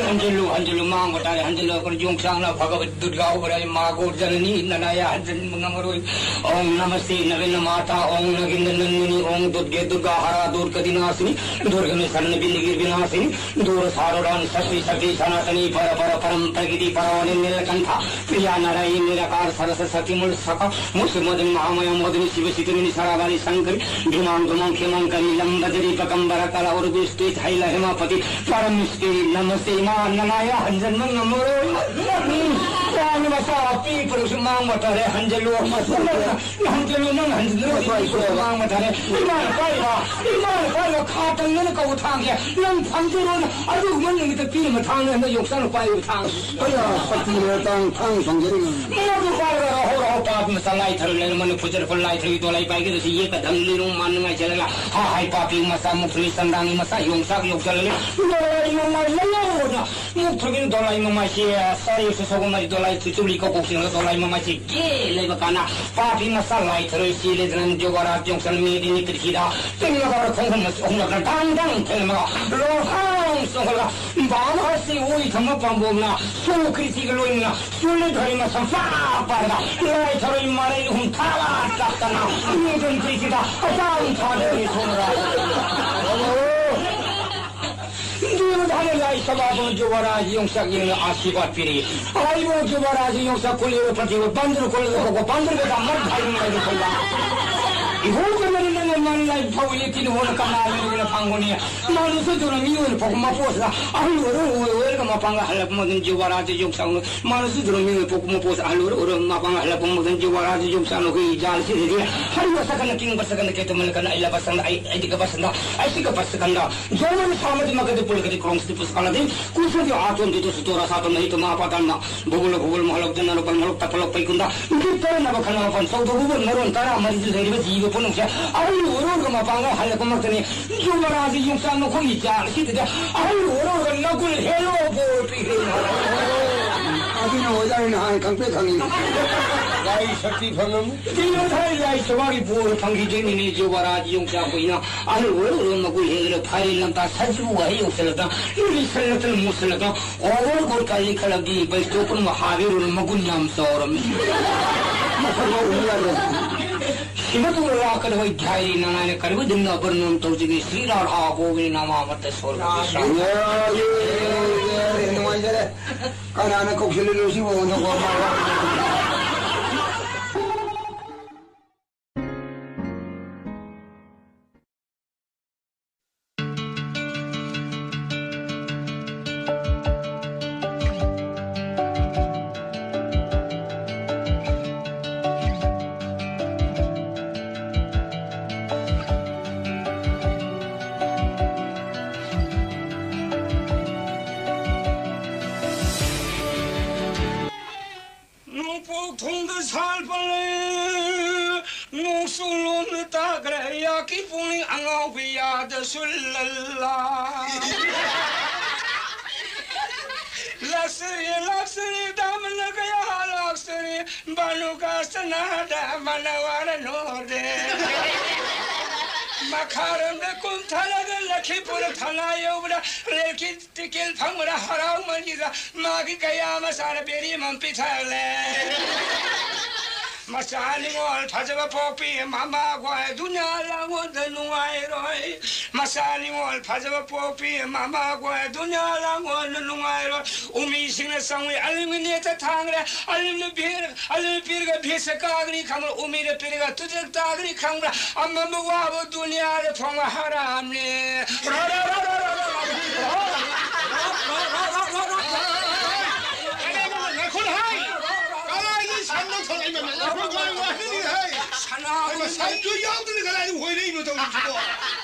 ꯍꯟꯖꯤꯜꯂꯨ, ꯍꯟꯖꯤꯜꯂꯨ, ꯃꯥꯡꯕ ꯇꯥꯔꯦ, ꯍꯟꯖꯤꯜꯂꯨ꯫ ꯑꯩꯈꯣꯏ ꯌꯣꯡꯆꯥꯛꯅ ꯐꯒꯕ ꯗꯨꯔꯒꯥ ꯎꯕꯔꯥꯏ ꯃꯥꯒꯣ ꯖꯅꯅꯤ ꯅꯅꯥꯌꯥ ꯍꯟꯖꯤꯟꯕ ꯉꯝꯃꯔꯣꯏ꯫ ॐ नमस्ते नगेन्द्र माता, ॐ नगेन्द्र नंदिनी, ॐ दुर्गे दुर्गा हरा दुर्गति नाशिनी, दुर्ग में शरण बिंद गिर विनाशिनी, दूर सारो राम शक्ति शक्ति सनातनी, पर पर परम प्रकृति परावली नीलकंठा, प्रिया नारायणी निराकार सरस शक्ति मूल सखा, मुस मदन महामाया मोदनी, शिव सितुनी सरावाली शंकर, भीमांग दुमंग खेमंग करी लंबजरी पकंबर कला और स्थित है लहमापति, परम स्त्री नमस्ते मां ननाया हंजन मंग मोरो। प्राण बसा पी पुरुष मांग बता रे हंजलो। ꯅꯪ ꯍꯟꯖꯤꯜꯂꯨ, ꯅꯪ ꯍꯟꯖꯤꯜꯂꯨ, ꯍꯣꯏ, ꯍꯣꯏ, ꯍꯣꯏ꯫ ꯃꯥꯡꯕ ꯇꯥꯔꯦ꯫ ꯏꯃꯥꯅ ꯄꯥꯏꯕ, ꯏꯃꯥꯅ ꯄꯥꯏꯕ ꯈꯥ ꯇꯪꯗꯅ ꯀꯧꯕ ꯊꯥꯡꯁꯦ ꯅꯪ ꯐꯪꯖꯔꯣꯅ ꯑꯗꯨꯒꯨꯝꯕ ꯅꯨꯃꯤꯠꯇ ꯄꯤꯔꯝꯕ ꯊꯥꯡꯅꯦ ꯍꯟꯗꯛ ꯌꯣꯡꯆꯥꯛꯅ ꯄꯥꯏꯔꯤꯕ ꯊꯥꯡ꯫ ꯑꯩꯌꯥ, ꯁꯛꯇꯤ ꯂꯩꯔ ꯇꯥꯡ ꯊꯥꯡ ꯐꯪꯖꯔꯤꯕ꯫ ꯃꯗꯨ ꯄꯥꯏꯔꯒ ꯔꯍꯧ ꯔꯍꯧ ꯄꯥꯄꯤ ꯃꯆꯥ ꯂꯥꯏ ꯊꯔꯨ ꯂꯩꯔꯝꯃꯅꯤ ꯐꯨꯖꯔꯛꯄ ꯂꯥꯏ ꯊꯔꯨꯒꯤ ꯗꯣꯂꯥꯏ ꯄꯥꯏꯒꯗꯕꯁꯤ ꯌꯦꯛꯀ ꯙꯝ ꯂꯤꯔꯨꯡ ꯃꯥꯟꯅꯉꯥꯏ ꯆꯠꯂꯒ ꯍꯥ ꯍꯥꯏ ꯄꯥꯄꯤ ꯃꯆꯥ ꯃꯨꯛꯇꯨꯅꯤ ꯆꯟꯗꯥꯡꯒꯤ ꯃꯆꯥ ꯌꯣꯡꯆꯥꯛ ꯌꯣꯛꯆꯔꯒꯅꯤ ꯗꯣꯂꯥꯏ ꯅꯣꯡꯃꯥꯏ ꯂꯩꯌꯧꯅ ꯃꯨꯛꯊ꯭ꯔꯨꯕꯤꯅ ꯗꯣꯂꯥꯏ ꯃꯃꯥꯏꯁꯦ ꯁꯥꯔꯤꯁꯨ ꯁꯒꯣꯜ ꯃꯔꯤ ꯗꯣꯂꯥꯏ ꯆꯨꯆꯨꯂꯤ ꯀꯧꯀꯣꯛꯁꯤꯡꯅ ꯗꯣꯂꯥꯏ ꯃꯃꯥꯏꯁꯦ ꯒꯦ ꯂꯩꯕ ꯀꯥꯟꯗ ꯄꯥꯄꯤ ꯃꯆꯥ ꯂꯥꯏ ꯊꯔꯣꯏ ꯆꯦꯜꯂꯦꯗꯅ ꯌꯣꯒꯥꯔꯥꯖ ꯌꯣꯡꯆꯜ ꯃꯦꯗꯤꯅꯤ ꯄ꯭ꯔꯤꯊꯤꯗ ꯇꯤꯡꯉꯒ ꯈꯣꯡꯐꯝ ꯑꯍꯨꯝꯂꯛꯅ ꯗꯥꯡ ꯗꯥꯡ ꯊꯦꯡꯂꯝꯃꯒ ꯂꯣꯡꯍꯥꯡ ꯆꯣꯡꯈꯠꯂꯒ ꯕꯥꯃ ꯍꯁꯇꯤ ꯑꯣꯏ ꯊꯝꯕ ꯄꯥꯝꯕꯣꯝꯅ ꯁꯣ ꯀ꯭ꯔꯤꯇꯤꯒ ꯂꯣꯏꯅꯅ ꯆꯨꯜꯂꯦ ꯊꯔꯣꯏ ꯃꯁꯝ ꯄꯥꯛ ꯄꯥꯏꯔꯒ ꯂꯥꯏ ꯊꯔꯣꯏ ꯃꯔꯩ ꯑꯍꯨꯝ ꯊꯥꯕ ꯇꯥꯛꯇꯅ ꯅꯣꯡꯗꯝ ꯀ꯭ꯔꯤꯇꯤꯗ ꯑꯆꯥꯡ ꯊꯥꯗꯔꯤ ꯁꯣꯝꯔꯥ꯫ ꯗꯦꯕ ꯊꯥꯅ ꯂꯥꯏ ꯁꯕꯥꯕꯨ ꯖꯨꯕꯔꯥꯖ ꯌꯣꯡꯆꯥꯛ ꯌꯦꯡꯅ ꯑꯥꯁꯤꯔꯕꯥꯗ ꯄꯤꯔꯤ꯫ ꯑꯩꯕꯨ ꯖꯨꯕꯔꯥꯖ ꯌꯣꯡꯆꯥꯛ ꯀꯨꯂꯤꯕ ꯄ꯭ꯔꯇꯤꯕ ꯕꯟꯗ꯭ꯔ ꯀꯨꯂꯤꯕ ꯀꯣꯀꯣ ꯕꯟꯗ꯭ꯔ ꯀꯗꯥ ꯃꯠ ꯍꯥꯏꯕ ꯂꯩꯕ ꯈꯣꯏꯗ꯫ ꯏꯍꯧ ꯀꯟꯅ ꯅꯪꯅ ꯃꯥꯅ ꯂꯥꯏ ꯐꯧ ꯌꯦꯛꯇꯤꯅ ꯍꯣꯅ ꯀꯅꯥ ꯂꯩꯕꯅ ꯐꯪꯒꯅꯤ? ꯃꯥꯅꯁꯨ ꯊꯨꯅ ꯃꯤꯑꯣꯏꯅ ꯄꯣꯛꯄ ꯃꯄꯣꯠꯁꯤꯗ ꯑꯍꯜ ꯑꯣꯏꯔ ꯑꯣꯏꯔ ꯑꯣꯏꯔꯒ ꯃꯄꯥꯡꯒ ꯍꯜꯂꯛꯄ ꯃꯇꯝ ꯖꯤꯋꯥꯔꯥꯁꯤ ꯌꯣꯡꯆꯥꯛꯅ ꯃꯥꯅꯁꯨ ꯊꯨꯅ ꯃꯤꯑꯣꯏꯅ ꯄꯣꯛꯄ ꯃꯄꯣꯠꯁꯤꯗ ꯑꯍꯜ ꯑꯣꯏꯔ ꯑꯣꯏꯔꯒ ꯃꯄꯥꯡꯒ ꯍꯜꯂꯛꯄ ꯃꯇꯝ ꯖꯤꯋꯥꯔꯥꯁꯤ ꯌꯣꯡꯆꯥꯛꯅ ꯑꯩꯈꯣꯏ ꯏꯖꯥꯜꯁꯤꯗꯗꯤ ꯍꯔꯤꯕ ꯁꯀꯟꯅ ꯀꯤꯡꯕ ꯁꯀꯟꯅ ꯀꯦꯇꯨꯃꯜ ꯀꯟꯅ ꯑꯩ ꯂꯕ ꯁꯟꯗ ꯑꯩ ꯑꯩꯗꯤ ꯀꯕ ꯁꯟꯗ ꯑꯩ ꯁꯤ ꯀꯕ ꯁꯀꯟꯗ ꯖꯣꯃꯅ ꯁꯥꯃꯗꯤ ꯃꯀꯗꯤ ꯄꯨꯜꯒꯗꯤ ꯀ꯭ꯔꯣꯡꯁꯤꯗꯤ ꯄꯨꯁꯀꯥꯂꯗꯤ ꯀꯨꯁꯗꯤ ꯑꯥꯇꯣꯟꯗꯤ ꯇꯨ ꯁꯨꯇꯣꯔꯥ ꯁꯥꯇꯣꯟ ꯅꯍꯤ ꯇꯨ ꯃꯍꯥꯄꯥꯇꯥꯟ ꯃꯥ ꯕꯨꯕꯨꯜ ꯕꯨꯕꯨꯜ ꯃꯍꯂꯣꯛ ꯖꯅ ꯂꯣꯄꯜ ꯃꯍꯂꯣꯛ ꯇꯄꯂꯣꯛ ꯄꯩꯀꯨꯟꯗ ꯅꯨꯄꯤ ꯇꯔꯥꯅꯕ ꯈꯟꯅ ꯃꯥꯄꯟ ꯆꯧꯗ ꯕꯨꯕꯨꯜ ꯃꯔꯣꯟ ꯇꯔꯥ ꯃꯔꯤꯗ ꯂꯩꯔꯤꯕ ꯖꯤꯕ ꯄꯨꯝꯅꯃꯛꯁꯦ ꯑꯍꯜ ꯑꯣꯏꯔꯣꯔꯒ ꯃꯄꯥꯡꯒꯜ ꯍꯜꯂꯛꯄ ꯉꯥꯛꯇꯅꯤ꯫ ꯌꯨꯕꯔꯥꯖ ꯌꯣꯡꯆꯥꯛ ꯃꯈꯣꯏꯒꯤ ꯖꯥꯠ ꯑꯁꯤꯗꯗꯤ ꯑꯍꯜ ꯑꯣꯏꯔꯣꯔꯒ ꯅꯒꯨꯜ ꯍꯦꯜꯂꯣ ꯕꯣꯔ ꯄꯤꯈ꯭ꯔꯦ꯫ ꯑꯗꯨꯅ ꯑꯣꯏꯖꯥꯠꯅꯤ ꯅꯍꯥꯟ ꯈꯪꯄ꯭ꯔꯦꯛ ꯈꯪꯉꯤ꯫ ꯂꯥꯏ ꯁꯛꯇꯤ ꯐꯪꯉꯝꯃꯤ꯫ ꯇꯤꯡꯂꯣ ꯊꯥꯏ ꯂꯥꯏ ꯁꯋꯥꯒꯤ ꯕꯣꯔ ꯐꯪꯈꯤꯗꯣꯏꯅꯤꯅꯦ꯫ ꯌꯨꯕꯔꯥꯖ ꯌꯣꯡꯆꯥꯛ ꯀꯨꯏꯅ ꯑꯍꯜ ꯑꯣꯏꯔꯣꯔꯒ ꯃꯒꯨꯜ ꯍꯦꯜꯂꯒ ꯐꯥꯏꯔꯦꯜ ꯂꯝꯇꯥ ꯁꯖꯤꯕꯨ ꯋꯥꯍꯩ ꯌꯧꯁꯤꯜꯂꯒ ꯂꯤꯁꯜꯂꯛꯇꯅ ꯃꯨꯁꯜꯂꯛꯇꯅ ꯑꯣꯕꯔ ꯀꯣꯠ ꯀꯥꯂꯤ ꯈꯜꯂꯛꯇꯤ ꯕꯩꯁꯇꯣꯛ ꯄꯨꯝꯅꯃꯛ ꯍꯥꯕꯤꯔꯨꯅꯨ ꯃꯒꯨꯟ ꯌꯥꯝ ꯆꯥꯎꯔꯝꯃꯤ꯫ ꯃꯁꯛ ꯃꯑꯣꯡ ꯌꯥꯗ꯭ꯔꯦ꯫ ꯁꯤꯃꯇꯨꯡꯗ ꯂꯥꯛꯀꯗꯕ ꯙꯥꯏꯔꯤ ꯅꯉꯥꯏꯅ ꯀꯔꯤꯕ ꯗꯤꯟꯅ ꯕꯔꯅꯣꯟ ꯇꯧꯖꯒꯦ ꯁ꯭ꯔꯤ ꯔꯥꯙꯥ ꯒꯣꯕꯤꯟ ꯅꯃꯥ ꯑꯃꯠꯇ ꯁꯣꯜꯂꯒꯦ ꯁ꯭ꯔꯤ ꯌꯥꯔꯦ, ꯌꯥꯔꯦ, ꯅꯨꯡꯉꯥꯏꯖꯔꯦ꯫ ꯀꯅꯥꯅ ꯀꯧꯁꯤꯜꯂꯤꯅꯣ ꯁꯤꯕꯨ? ꯅꯣꯡꯄꯣꯛ ꯊꯣꯡꯗ ꯁꯥꯠꯄ ꯂꯩ, ꯅꯣꯡꯆꯨ ꯂꯣꯝꯗ ꯇꯥꯈ꯭ꯔꯦ, ꯑꯩꯍꯥꯛꯀꯤ ꯄꯨꯛꯅꯤꯡ ꯑꯉꯥꯎꯕꯤ ꯌꯥꯗ ꯁꯨꯜꯂꯜꯂꯥ꯫ ꯂꯥꯛꯆꯔꯦ, ꯂꯥꯛꯆꯔꯦ, ꯗꯥꯃꯅ ꯀꯌꯥ ꯂꯥꯛꯆꯔꯦ, ꯕꯥꯅꯨ ꯀꯥꯁꯅꯥꯗ ꯃꯅꯋꯥꯔ ꯅꯣꯗꯦ꯫ ꯃꯈꯥꯔꯣꯝꯗ ꯀꯨꯝꯊꯔꯒ ꯂꯈꯤꯄꯨꯔ ꯊꯅꯥ ꯌꯧꯕꯗ ꯔꯦꯜꯒꯤ ꯇꯤꯀꯦꯠ ꯐꯪꯕꯗ ꯍꯔꯥꯎꯃꯟꯈꯤꯗ ꯃꯥꯒꯤ ꯀꯌꯥ ꯃꯆꯥꯅ ꯕꯦꯔꯤ ꯑꯃ ꯄꯤꯊꯛꯂꯦ꯫ ꯃꯆꯥ ꯅꯤꯉꯣꯜ ꯐꯖꯕ ꯄꯣꯛꯄꯤ ꯃꯃꯥ ꯈꯣꯏ ꯗꯨꯅꯤꯌꯥ ꯂꯥꯡꯒꯣꯜꯗ ꯅꯨꯡꯉꯥꯏꯔꯣꯏ꯫ ꯃꯆꯥ ꯅꯤꯉꯣꯜ ꯐꯖꯕ ꯄꯣꯛꯄꯤ ꯃꯃꯥ ꯈꯣꯏ ꯗꯨꯅꯤꯌꯥ ꯂꯥꯡꯒꯣꯜꯗ ꯅꯨꯡꯉꯥꯏꯔꯣꯏ꯫ ꯎꯃꯤꯁꯤꯡꯅ ꯆꯪꯉꯨꯏ ꯑꯂꯤꯝꯒꯤ ꯅꯦꯛꯇ ꯊꯥꯡꯈ꯭ꯔꯦ꯫ ꯑꯂꯤꯝꯅ ꯚꯤꯔ ꯑꯂꯤꯝ ꯄꯤꯔꯒ ꯚꯤꯁ ꯀꯥꯒꯅꯤ ꯈꯪꯕ꯭ꯔꯥ? ꯎꯃꯤꯗ ꯄꯤꯔꯒ ꯇꯨꯖꯛ ꯇꯥꯒꯅꯤ ꯈꯪꯕ꯭ꯔꯥ? ꯑꯃꯝꯕ ꯋꯥꯕ ꯗꯨꯅꯤꯌꯥꯗ ꯐꯪꯕ ꯍꯔꯥꯝꯅꯦ꯫ ꯉꯥꯏꯈꯣ ꯍꯥꯏ꯫ ꯀꯗꯥꯏꯗ ꯁꯟꯅꯣ ꯊꯣꯛꯂꯛꯏꯅꯣ? ꯉꯥꯏꯈꯣ, ꯉꯥꯏꯈꯣ, ꯉꯥꯏꯈꯣ, ꯍꯥꯏ꯫ ꯁꯅꯥ ꯍꯥꯏꯕ ꯁꯟꯁꯨ ꯌꯥꯎꯗꯅ ꯀꯗꯥꯏꯗ ꯍꯣꯏꯔꯛꯏꯅꯣ ꯇꯧꯔꯤꯁꯤꯕꯣ?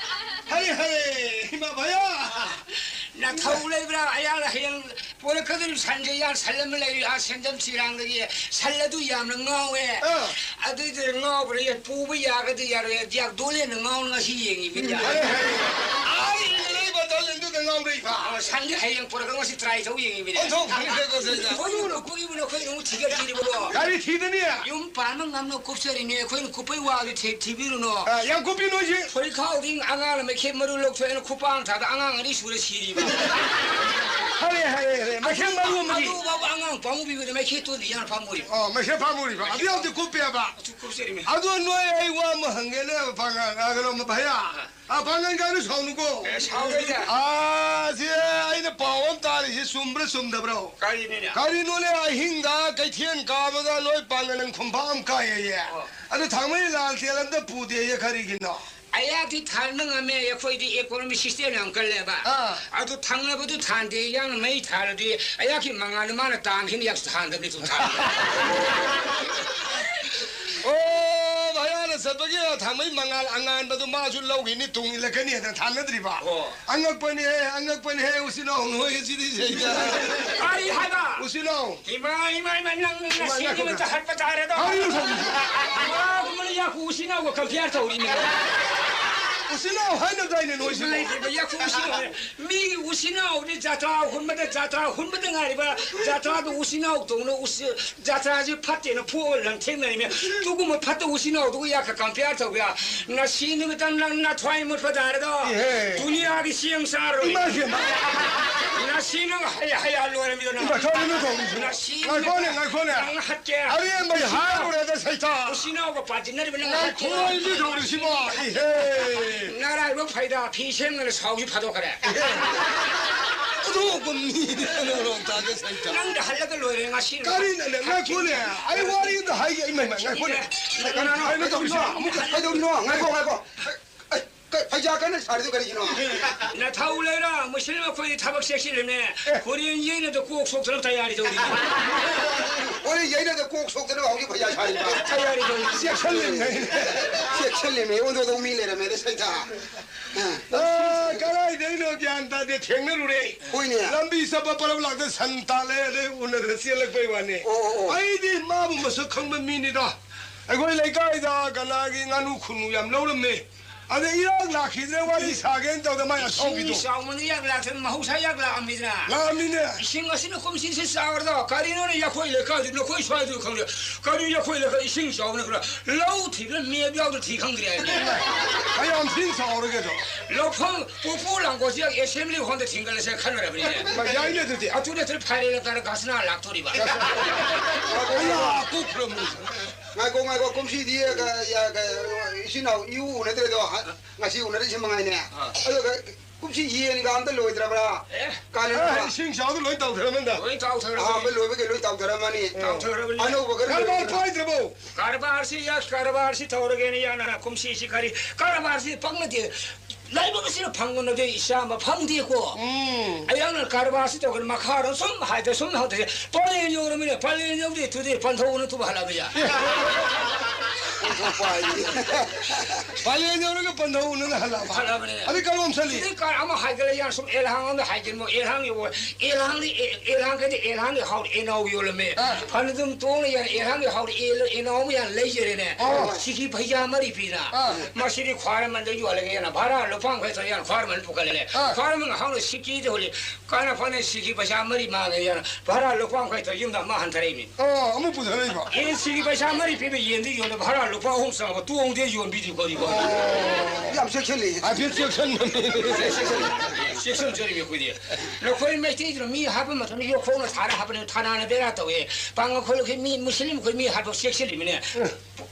ꯍꯔꯦ, ꯍꯔꯦ, ꯏꯃꯥ ꯚꯌꯥ꯫ ꯅꯊꯧ ꯂꯩꯕ꯭ꯔꯥ? ꯑꯌꯥ, ꯍꯌꯦꯡ ꯄꯣꯔꯛꯀꯗꯧꯔꯤꯕ ꯁꯟꯁꯦ ꯌꯥꯝ ꯁꯜ ꯑꯃ ꯂꯩꯔꯤ, ꯑꯥ ꯁꯦꯟꯖꯝ ꯁꯤꯔꯥꯡꯗꯒꯤ꯫ ꯁꯜ ꯑꯗꯨ ꯌꯥꯝꯅ ꯉꯥꯎꯋꯦ꯫ ꯑꯥ꯫ ꯑꯗꯨꯏꯗꯨꯅ ꯉꯥꯎꯕ꯭ꯔꯥ? ꯌꯦ, ꯄꯨꯕ ꯌꯥꯒꯗꯤ ꯌꯥꯔꯣꯏ꯫ ꯌꯥꯛ ꯗꯣꯂꯦꯟꯅ ꯉꯥꯎꯅ ꯉꯁꯤ ꯌꯦꯡꯉꯤꯕꯅꯤ꯫ ꯎꯝ, ꯐꯔꯦ, ꯐꯔꯦ꯫ ꯑꯥ, ꯏꯪꯅ ꯂꯩꯕ ꯗꯣꯂꯦꯟꯗꯨꯗ ꯉꯥꯎꯔꯛꯏꯕ꯫ ꯑꯥ, ꯁꯟꯗꯤ ꯍꯌꯦꯡ ꯄꯨꯔꯛꯀ ꯉꯁꯤ ꯇ꯭ꯔꯥꯏ ꯇꯧ ꯌꯦꯡꯉꯤꯕꯅꯤ꯫ ꯑꯣꯟꯊꯣꯛ ꯐꯔꯦ, ꯐꯔꯦ, ꯐꯔꯦ, ꯐꯔꯦ꯫ ꯍꯣꯏ, ꯅꯣꯡꯃ ꯄꯨꯈꯤꯕꯅ ꯑꯩꯈꯣꯏ ꯅꯣꯡꯃ ꯊꯤꯒꯠꯈꯤꯅꯤꯕꯀꯣ꯫ ꯒꯥꯔꯤ ꯊꯤꯗꯅꯤ꯫ ꯌꯨꯝ ꯄꯥꯟꯕ ꯉꯝꯅ ꯀꯨꯞꯆꯔꯤꯅꯦ꯫ ꯑꯩꯈꯣꯏꯅ ꯀꯨꯞꯄꯩ ꯋꯥꯗꯨ ꯊꯤ-, ꯊꯤꯕꯤꯔꯨꯅꯣ꯫ ꯑꯥ, ꯌꯥꯝ ꯀꯨꯞꯄꯤ ꯅꯣꯏꯁꯤ꯫ ꯐꯨꯔꯤꯠꯈꯥꯎꯗꯤ ꯑꯉꯥꯡꯅ ꯃꯩꯈꯦꯠ ꯃꯔꯨ ꯂꯧꯊꯣꯛꯑꯦꯅ ꯈꯨꯄꯥꯡ ꯊꯥꯗ ꯑꯉꯥꯡ ꯑꯅꯤ ꯁꯨꯔꯦ ꯁꯤꯔꯤꯕ꯫ ꯍꯔꯦ, ꯍꯔꯦ, ꯍꯔꯦ꯫ ꯃꯩꯈꯦꯠ ꯃꯔꯨ ꯑꯃꯗꯤ꯫ ꯑꯗꯨ ꯐꯥꯎꯕ ꯑꯉꯥꯡ ꯄꯥꯝꯃꯨꯕꯤꯕꯗ ꯃꯩꯈꯦꯠꯇꯨꯗꯤ ꯌꯥꯝ ꯄꯥꯝꯃꯨꯔꯤꯕ꯫ ꯑꯣ, ꯃꯩꯈꯦꯠ ꯄꯥꯝꯃꯨꯔꯤꯕ꯫ ꯑꯗꯨ ꯌꯥꯝꯗꯤ ꯀꯨꯞꯄꯦꯕ꯫ ꯑꯗꯨ ꯀꯨꯞꯆꯔꯤꯃꯦ꯫ ꯑꯗꯣ ꯅꯣꯏ ꯑꯩ ꯋꯥ ꯑꯃ ꯍꯪꯒꯦꯅꯦ, ꯄꯥꯉꯜ, ꯑ, ꯀꯩꯅꯣ, ꯚꯩꯌꯥ꯫ ꯑꯥ꯫ ꯑ, ꯄꯥꯉꯜ ꯀꯥꯏꯅ ꯁꯥꯎꯅꯨꯀꯣ꯫ ꯑꯦ, ꯁꯥꯎꯔꯣꯏꯗ꯫ ꯑ, ꯁꯤ ꯑꯩꯅ ꯄꯥꯎ ꯑꯃ ꯇꯥꯔꯤꯁꯤ ꯆꯨꯝꯕ꯭ꯔꯥ ꯆꯨꯝꯗꯕ꯭ꯔꯣ? ꯀꯔꯤꯅꯣꯅꯦ? ꯀꯔꯤꯅꯣꯅꯦ, ꯑꯍꯤꯡꯗ ꯀꯩꯊꯦꯜ ꯀꯥꯕꯗ ꯅꯣꯏ ꯄꯥꯉꯜ ꯈꯣꯝꯄꯥꯛ ꯑꯃ ꯀꯥꯏꯌꯦ꯫ ꯑꯣ꯫ ꯑꯗꯨ ꯊꯥꯡꯃꯩ ꯂꯥꯜ ꯇꯦꯜ ꯑꯝꯇ ꯄꯨꯗꯦꯌꯦ, ꯀꯔꯤꯒꯤꯅꯣ? ꯑꯩꯍꯥꯛꯇꯤ ꯊꯥꯟꯕ ꯉꯝꯃꯦ, ꯑꯩꯈꯣꯏꯗꯤ economy system ꯌꯥꯝ ꯀꯜꯂꯦꯕ꯫ ꯑꯥ꯫ ꯑꯗꯨ ꯊꯪꯅꯕꯗꯨ ꯊꯥꯟꯗꯦ, ꯏꯌꯥꯡꯅ ꯃꯩ ꯊꯥꯜꯂꯗꯤ ꯑꯩꯍꯥꯛꯀꯤ ꯃꯉꯥꯜꯗꯨ ꯃꯥꯅ ꯇꯥꯟꯈꯤꯅꯤ, ꯑꯩꯍꯥꯛꯁꯨ ꯊꯥꯟꯗꯕꯅꯤ, ꯑꯗꯨꯝ ꯊꯥꯟ-꯫ ꯑꯣ, ꯚꯩꯌꯥꯅ ꯆꯠꯄꯒꯤ ꯊꯥꯡꯃꯩ ꯃꯉꯥꯜ ꯑꯉꯥꯟꯕꯗꯨ ꯃꯥꯁꯨ ꯂꯧꯈꯤꯅꯤ, ꯇꯨꯡ ꯏꯜꯂꯛꯀꯅꯤ ꯍꯥꯏꯗꯅ ꯊꯥꯟꯅꯗ꯭ꯔꯤꯕ? ꯑꯣ꯫ ꯑꯉꯛꯄꯅꯤꯍꯦ, ꯑꯉꯛꯄꯅꯤꯍꯦ, ꯎꯆꯤꯟ ꯅꯥꯎ ꯅꯣꯏꯒꯤꯁꯤꯗꯤ ꯁꯩꯗ꯫ ꯀꯔꯤ ꯍꯥꯏꯕ? ꯎꯆꯤꯟ ꯅꯥꯎ꯫ ꯏꯃꯥ, ꯏꯃꯥ, ꯏꯃꯥ, ꯅꯪ ꯏꯃꯥ, ꯉꯁꯤꯗꯤ ꯉꯥꯏꯈꯣ, ꯉꯥꯏꯈꯣ꯫ ꯑꯃꯇ ꯍꯠꯄ ꯇꯥꯔꯦꯗꯣ꯫ ꯀꯔꯤꯅꯣ ꯇꯧꯔꯤꯁꯦ? ꯏꯃꯥꯒꯨꯝꯕꯅ ꯌꯥꯈꯨ ꯎꯆꯤꯟ ꯅꯥꯎꯒ compare ꯇꯧꯔꯤꯅꯦ꯫ ꯎꯆꯤꯟ ꯅꯥꯎ ꯍꯥꯏꯅꯗꯥꯏꯅꯦ ꯅꯣꯏꯁꯤꯕꯣ? ꯂꯩꯇꯦꯕ, ꯌꯥꯈꯣ ꯎꯆꯤꯟ ꯅꯥꯎ ꯍꯥꯏ-, ꯃꯤꯒꯤ ꯎꯆꯤꯟ ꯅꯥꯎꯗꯤ ꯖꯇ꯭ꯔꯥ ꯍꯨꯟꯕꯗ, ꯖꯇ꯭ꯔꯥ ꯍꯨꯟꯕꯗ ꯉꯥꯏꯔꯤꯕ, ꯖꯇ꯭ꯔꯥꯗ ꯎꯆꯤꯟ ꯅꯥꯎ ꯇꯧꯅ ꯎꯆꯤ-, ꯖꯇ꯭ꯔꯥꯁꯤ ꯐꯠꯇꯦꯅ ꯐꯨꯛꯑ ꯂꯪꯊꯦꯡꯅꯔꯤꯃꯤ꯫ ꯑꯗꯨꯒꯨꯝꯕ ꯐꯠꯇ ꯎꯆꯤꯟ ꯅꯥꯎꯗꯨꯒ ꯌꯥꯒ compare ꯇꯧꯕ ꯌꯥ? ꯉꯁꯤ ꯅꯨꯃꯤꯗꯥꯡ ꯅꯪ ꯅꯊ꯭ꯋꯥꯏ ꯃꯨꯠꯄ ꯇꯥꯔꯦꯗꯣ꯫ ꯏꯍꯦ꯫ ꯗꯨꯅꯤꯌꯥꯒꯤ ꯆꯦꯡ ꯆꯥꯔꯣꯏ꯫ ꯏꯃꯥ ꯏꯕꯦꯝꯃ꯫ ꯉꯁꯤ ꯅꯪ ꯍꯩ ꯍꯩꯌꯥ ꯂꯣꯏꯔꯝꯃꯤꯗꯣ ꯅꯪ꯫ ꯏꯃꯥ, ꯀꯔꯤꯅꯣ ꯇꯧꯔꯤꯁꯤꯕꯣ? ꯉꯁꯤ ꯉꯥꯏꯈꯣꯅꯦ, ꯉꯥꯏꯈꯣꯅꯦ꯫ ꯅꯪ ꯍꯠꯀꯦ꯫ ꯑꯔꯦꯝꯕꯩ ꯍꯥꯏꯔꯨꯔꯦꯗ ꯁꯩꯇꯥ꯫ ꯎꯆꯤꯟ ꯅꯥꯎꯒ ꯄꯥꯟꯁꯤꯟꯅꯔꯤꯕ ꯅꯪ ꯍꯠꯀꯦ꯫ ꯉꯥꯏꯈꯣ, ꯏꯕꯤ ꯇꯧꯔꯤꯁꯤꯕꯣ? ꯏꯍꯦ꯫ ꯅꯔꯥꯏꯕꯛ ꯐꯩꯗ, ꯐꯤ ꯁꯦꯝꯗꯅ ꯁꯥꯎꯁꯤ ꯐꯥꯗꯣꯛꯈ꯭ꯔꯦ꯫ ꯏꯍꯦ꯫ ꯑꯗꯨꯒꯨꯝ ꯃꯤꯗꯤ ꯀꯅꯥꯅꯣ ꯇꯥꯒꯦ ꯁꯩꯇꯥ? ꯅꯪꯗ ꯍꯜꯂꯒ ꯂꯣꯏꯔꯦ ꯉꯁꯤ꯫ ꯀꯔꯤꯅꯣꯅꯦ? ꯉꯥꯏꯈꯣꯅꯦ꯫ ꯑꯩ ꯋꯥꯔꯤ ꯑꯝꯇ ꯍꯥꯏꯒꯦ꯫ ꯏꯃꯥꯏ, ꯏꯃꯥꯏ, ꯉꯥꯏꯈꯣꯅꯦ꯫ ꯀꯅꯥꯅꯣ? ꯀꯩꯅꯣ ꯇꯧꯔꯤꯁꯤꯕꯣ? ꯑꯃꯨꯛ ꯀꯩꯗꯧꯔꯤꯅꯣ? ꯉꯥꯏꯈꯣ, ꯉꯥꯏꯈꯣ꯫ ꯑꯦ, ꯀꯩ, ꯐꯩꯖꯥꯛ ꯀꯟꯅ ꯁꯥꯔꯤꯗꯣ ꯀꯔꯤꯒꯤꯅꯣ? ꯅꯊꯧ ꯂꯩꯔ, ꯃꯨꯁꯂꯤꯝ ꯑꯩꯈꯣꯏꯗꯤ ꯊꯕꯛ ꯆꯦꯛꯁꯤꯜꯂꯤꯅꯦ꯫ ꯑꯦ꯫ ꯍꯣꯔꯦꯟ ꯌꯩꯅꯗ ꯀꯣꯛ ꯁꯣꯛꯇꯅꯕ ꯇꯌꯥꯔꯤ ꯇꯧꯔꯤ꯫ ꯍꯣꯔꯦꯟ ꯌꯩꯅꯗ ꯀꯣꯛ ꯁꯣꯛꯇꯅꯕ ꯍꯧꯖꯤꯛ ꯐꯩꯖꯥꯛ ꯁꯥꯔꯤꯕ꯫ ꯇꯌꯥꯔꯤ ꯇꯧꯔꯤ꯫ ꯆꯦꯛꯁꯤꯜꯂꯤꯅꯦ꯫ ꯆꯦꯛꯁꯤꯜꯂꯤꯅꯦ, ꯑꯣꯟꯊꯣꯛꯇꯧ ꯃꯤ ꯂꯩꯔꯝꯃꯦꯗ ꯁꯩꯇꯥ꯫ ꯑ꯫ ꯑ, ꯀꯗꯥꯏꯗꯩꯅꯣ ꯒ꯭ꯌꯥꯟ ꯇꯥꯗꯦ, ꯊꯦꯡꯅꯔꯨꯔꯦ꯫ ꯍꯣꯏꯅꯦ꯫ ꯂꯝꯕꯤ ꯆꯠꯄ ꯄꯔꯞ ꯂꯥꯛꯇ ꯁꯟ ꯇꯥꯜꯂꯦ, ꯑꯗꯩ ꯎꯅꯗ ꯆꯦꯜꯂꯛꯄꯩ ꯋꯥꯅꯤ꯫ ꯑꯣ, ꯑꯣ, ꯑꯣ꯫ ꯑꯩꯗꯤ ꯃꯥꯕꯨ ꯃꯁꯛ ꯈꯪꯕ ꯃꯤꯅꯤꯗ꯫ ꯑꯩꯈꯣꯏ ꯂꯩꯀꯥꯏꯗ ꯀꯅꯥꯒꯤ ꯉꯥꯅꯨ ꯈꯨꯅꯨ ꯌꯥꯝ ꯂꯧꯔꯝꯃꯦ꯫ ꯑꯗ ꯏꯔꯥꯡ ꯂꯥꯛꯈꯤꯗ꯭ꯔꯦ, ꯋꯥꯔꯤ ꯁꯥꯒꯦꯅ ꯇꯧꯗ ꯃꯥꯏ ꯑꯁꯥꯎꯕꯤꯗꯣ꯫ ꯏꯁꯤꯡ ꯆꯥꯎꯃꯟꯗꯅ ꯏꯔꯥꯡ ꯂꯥꯛꯇ꯭ꯔꯦ, ꯃꯍꯧꯁꯥ ꯏꯔꯥꯡ ꯂꯥꯛꯑꯝꯃꯤꯗꯅ꯫ ꯂꯥꯛꯑꯝꯃꯤꯅꯦ꯫ ꯏꯁꯤꯡ ꯑꯁꯤꯅ ꯀꯨꯝꯁꯤꯁꯤ ꯆꯥꯎꯔꯗꯣ, ꯀꯔꯤꯅꯣꯅꯦ ꯌꯥꯈꯣꯏ ꯂꯩꯀꯥꯏꯗꯨ, ꯅꯈꯣꯏ ꯁ꯭ꯋꯥꯏꯗꯨ ꯈꯪꯗꯦ꯫ ꯀꯔꯤ ꯌꯥꯈꯣꯏ ꯂꯩꯀꯥꯏ ꯏꯁꯤꯡ ꯆꯥꯎꯅ ꯈꯔ ꯂꯧ ꯊꯤꯕꯗ ꯃꯦꯞ ꯌꯥꯎꯗ ꯊꯤ ꯈꯪꯗ꯭ꯔꯦ ꯍꯥꯏꯅꯦ꯫ ꯀꯌꯥꯝ ꯊꯤꯅ ꯆꯥꯎꯔꯒꯦꯗꯣ? ꯂꯧꯐꯝ ꯄꯨꯄꯨ ꯂꯥꯡꯒꯣꯜꯁꯤ assembly hall ꯗ ꯊꯤꯡꯒꯠꯂꯁꯦ ꯈꯟꯅꯔꯕꯅꯤꯅꯦ꯫ ꯃꯥ ꯌꯥꯏꯅꯦ ꯑꯗꯨꯗꯤ꯫ ꯑꯗꯨ ꯅꯠꯇ꯭ꯔꯗꯤ ꯐꯥꯏꯔꯦꯜ ꯂꯝꯇꯥꯗ ꯒꯥꯁꯅꯥ ꯂꯥꯛꯇꯣꯔꯤꯕ꯫ ꯑꯌꯥ, ꯀꯣꯛꯈ꯭ꯔꯕꯅꯤ꯫ ꯉꯥꯏꯈꯣ, ꯉꯥꯏꯈꯣ, ꯀꯨꯝꯁꯤꯗꯤ, ꯑ, ꯀ-, ꯏꯆꯤꯟ ꯏꯅꯥꯎ ꯏꯎ ꯎꯅꯗ꯭ꯔꯦꯗꯣ, ꯍ-, ꯉꯁꯤ ꯎꯅꯔꯤꯁꯤ ꯃꯉꯥꯏꯅꯦ꯫ ꯑꯥ꯫ ꯑꯗꯨꯒ ꯀꯨꯝꯁꯤ ꯌꯦꯟꯒ ꯑꯝꯇ ꯂꯣꯏꯗ꯭ꯔꯕ꯭ꯔꯥ? ꯑꯦ꯫ ꯀꯥꯂꯦꯟ ꯑꯦ, ꯊꯥ꯫ ꯏꯁꯤꯡ ꯆꯥꯎꯗ ꯂꯣꯏ ꯇꯧꯊꯔꯝꯃꯅꯤꯗ꯫ ꯂꯣꯏ ꯇꯥꯎꯊꯔꯕꯅꯤ꯫ ꯑꯍꯥꯟꯕ ꯂꯣꯏꯕꯒꯤ ꯂꯣꯏ ꯇꯥꯎꯊꯔꯝꯃꯅꯤ꯫ ꯇꯥꯎꯊꯔꯕꯅꯤ꯫ ꯑꯅꯧꯕꯒ ꯀꯔꯕꯥꯔ ꯂꯣꯏꯗ꯭ꯔꯕ꯭ꯔꯥ? ꯄꯥꯏꯗ꯭ꯔꯕꯣ? ꯀꯔꯕꯥꯔꯁꯤ, ꯌꯥ, ꯀꯔꯕꯥꯔꯁꯤ ꯇꯧꯔꯒꯦꯅ ꯌꯥꯅ ꯀꯨꯝꯁꯤꯁꯤ ꯀꯔꯤ ꯀꯔꯕꯥꯔꯁꯤ ꯄꯪꯅꯗꯦ꯫ ꯂꯥꯏꯕꯛ ꯑꯁꯤꯅ ꯐꯪꯕꯅꯗꯤ ꯏꯆꯥ ꯑꯃ ꯐꯪꯗꯦꯀꯣ꯫ ꯎꯝ꯫ ꯑꯩꯍꯥꯛꯅ ꯀꯔꯕꯥꯔꯁꯤ ꯇꯧꯒꯅꯤ, ꯃꯈꯥꯔꯣꯝ ꯁꯨꯝ ꯍꯥꯏꯗ ꯁꯨꯝ ꯍꯧꯗꯦ꯫ ꯄꯂꯦꯟ ꯌꯧꯔꯃꯤꯅ, ꯄꯂꯦꯟ ꯌꯧꯗꯦ ꯇꯨꯗꯦ, ꯄꯟꯊꯧꯅ ꯇꯨꯕ ꯍꯜꯂꯛꯑꯕ ꯌꯥ꯫ ꯄꯥꯂꯦꯟ ꯌꯧꯔꯒ ꯄꯟꯊꯧꯅꯅ ꯍꯜꯂꯛꯑꯕ꯫ ꯍꯜꯂꯛꯑꯕꯅꯦ꯫ ꯑꯗꯩ ꯀꯔꯣꯝ ꯆꯠꯂꯤ? ꯁꯤꯗꯩ ꯀꯥꯔ ꯑꯃ ꯍꯥꯏꯒꯠꯂꯦ, ꯌꯥꯔ ꯁꯨꯝ ꯑꯦꯜꯍꯥꯡ ꯑꯃꯗ ꯍꯥꯏꯖꯤꯟꯕ, ꯑꯦꯜꯍꯥꯡ ꯌꯧꯕ, ꯑꯦꯜꯍꯥꯡꯗꯤ ꯑꯦ-, ꯑꯦꯜꯍꯥꯡ ꯀꯩꯗꯤ ꯑꯦꯜꯍꯥꯡꯒꯤ ꯍꯥꯎꯔ ꯑꯦꯅꯥꯎ ꯌꯣꯜꯂꯝꯃꯦ꯫ ꯑꯥ꯫ ꯐꯅ ꯑꯗꯨꯝ ꯇꯣꯡꯅ ꯌꯥꯔ ꯑꯦꯜꯍꯥꯡꯒꯤ ꯍꯥꯎꯔ ꯑꯦꯜ-, ꯑꯦꯅꯥꯎ ꯑꯃ ꯌꯥꯔ ꯂꯩꯖꯔꯦꯅꯦ꯫ ꯑꯥ꯫ ꯁꯤꯒꯤ ꯐꯩꯖꯥ ꯃꯔꯤ ꯄꯤꯅ꯫ ꯑꯥ꯫ ꯃꯁꯤꯗꯤ ꯈ꯭ꯋꯥꯏꯔꯝꯕꯟꯗ ꯌꯣꯜꯂꯒꯦꯅ ꯚꯔꯥ ꯂꯨꯄꯥ ꯌꯥꯡꯈꯩ ꯇꯧꯔ ꯌꯥꯔ ꯈ꯭ꯋꯥꯏꯔꯝꯕꯟ ꯄꯨꯈꯠꯂꯦ꯫ ꯑꯥ꯫ ꯈ꯭ꯋꯥꯏꯔꯝꯕꯟ ꯍꯥꯎꯅ ꯁꯤꯀꯤꯗ ꯍꯣꯜꯂꯤ꯫ ꯀꯥꯟꯅ ꯐꯅ ꯁꯤꯒꯤ ꯄꯩꯁꯥ ꯃꯔꯤ ꯃꯥꯡꯉꯦ ꯌꯥꯔ ꯚꯔꯥ ꯂꯨꯄꯥ ꯌꯥꯡꯈꯩ ꯇꯧꯔ ꯌꯨꯝꯗ ꯑꯃ ꯍꯟꯊꯔꯛꯏꯅꯤ꯫ ꯑꯣ, ꯑꯃꯨꯛ ꯄꯨꯊꯔꯛꯏꯕ? ꯑꯦ, ꯁꯤꯒꯤ ꯄꯩꯁꯥ ꯃꯔꯤ ꯄꯤꯕ ꯌꯦꯟꯗꯤ ꯌꯣꯟꯗ ꯚꯔꯥ ꯂꯨꯄꯥ ꯑꯍꯨꯝ ꯆꯪꯉꯕ ꯇꯣꯡꯗꯦ ꯌꯣꯟꯕꯤꯗꯦ ꯀꯔꯤꯕꯣ? ꯑꯣ꯫ ꯌꯥꯝ ꯆꯦꯛꯁꯤꯜꯂꯤ꯫ ꯍꯥꯏꯐꯦꯠ ꯆꯦꯛꯁꯤꯟꯕꯅꯤ꯫ ꯆꯦꯛꯁꯤꯟꯖꯔꯤꯕ ꯑꯩꯈꯣꯏꯗꯤ꯫ ꯅꯈꯣꯏ ꯃꯩꯇꯩꯗꯨꯅ ꯃꯤ ꯍꯥꯠꯄ ꯃꯇꯝꯗ ꯌꯣꯠꯈꯣꯡꯅ ꯊꯥꯔ ꯍꯥꯞꯄꯅꯤ, ꯊꯥꯅꯥꯅ ꯕꯦꯔꯥ ꯇꯧꯋꯦ꯫ ꯄꯥꯡꯒꯜ ꯈꯣꯜꯂꯛꯈꯤ ꯃꯤ ꯃꯨꯁꯂꯤꯝ ꯑꯩꯈꯣꯏ ꯃꯤ ꯍꯥꯠꯄ ꯆꯦꯛꯁꯤꯜꯂꯤꯕꯅꯤꯅꯦ꯫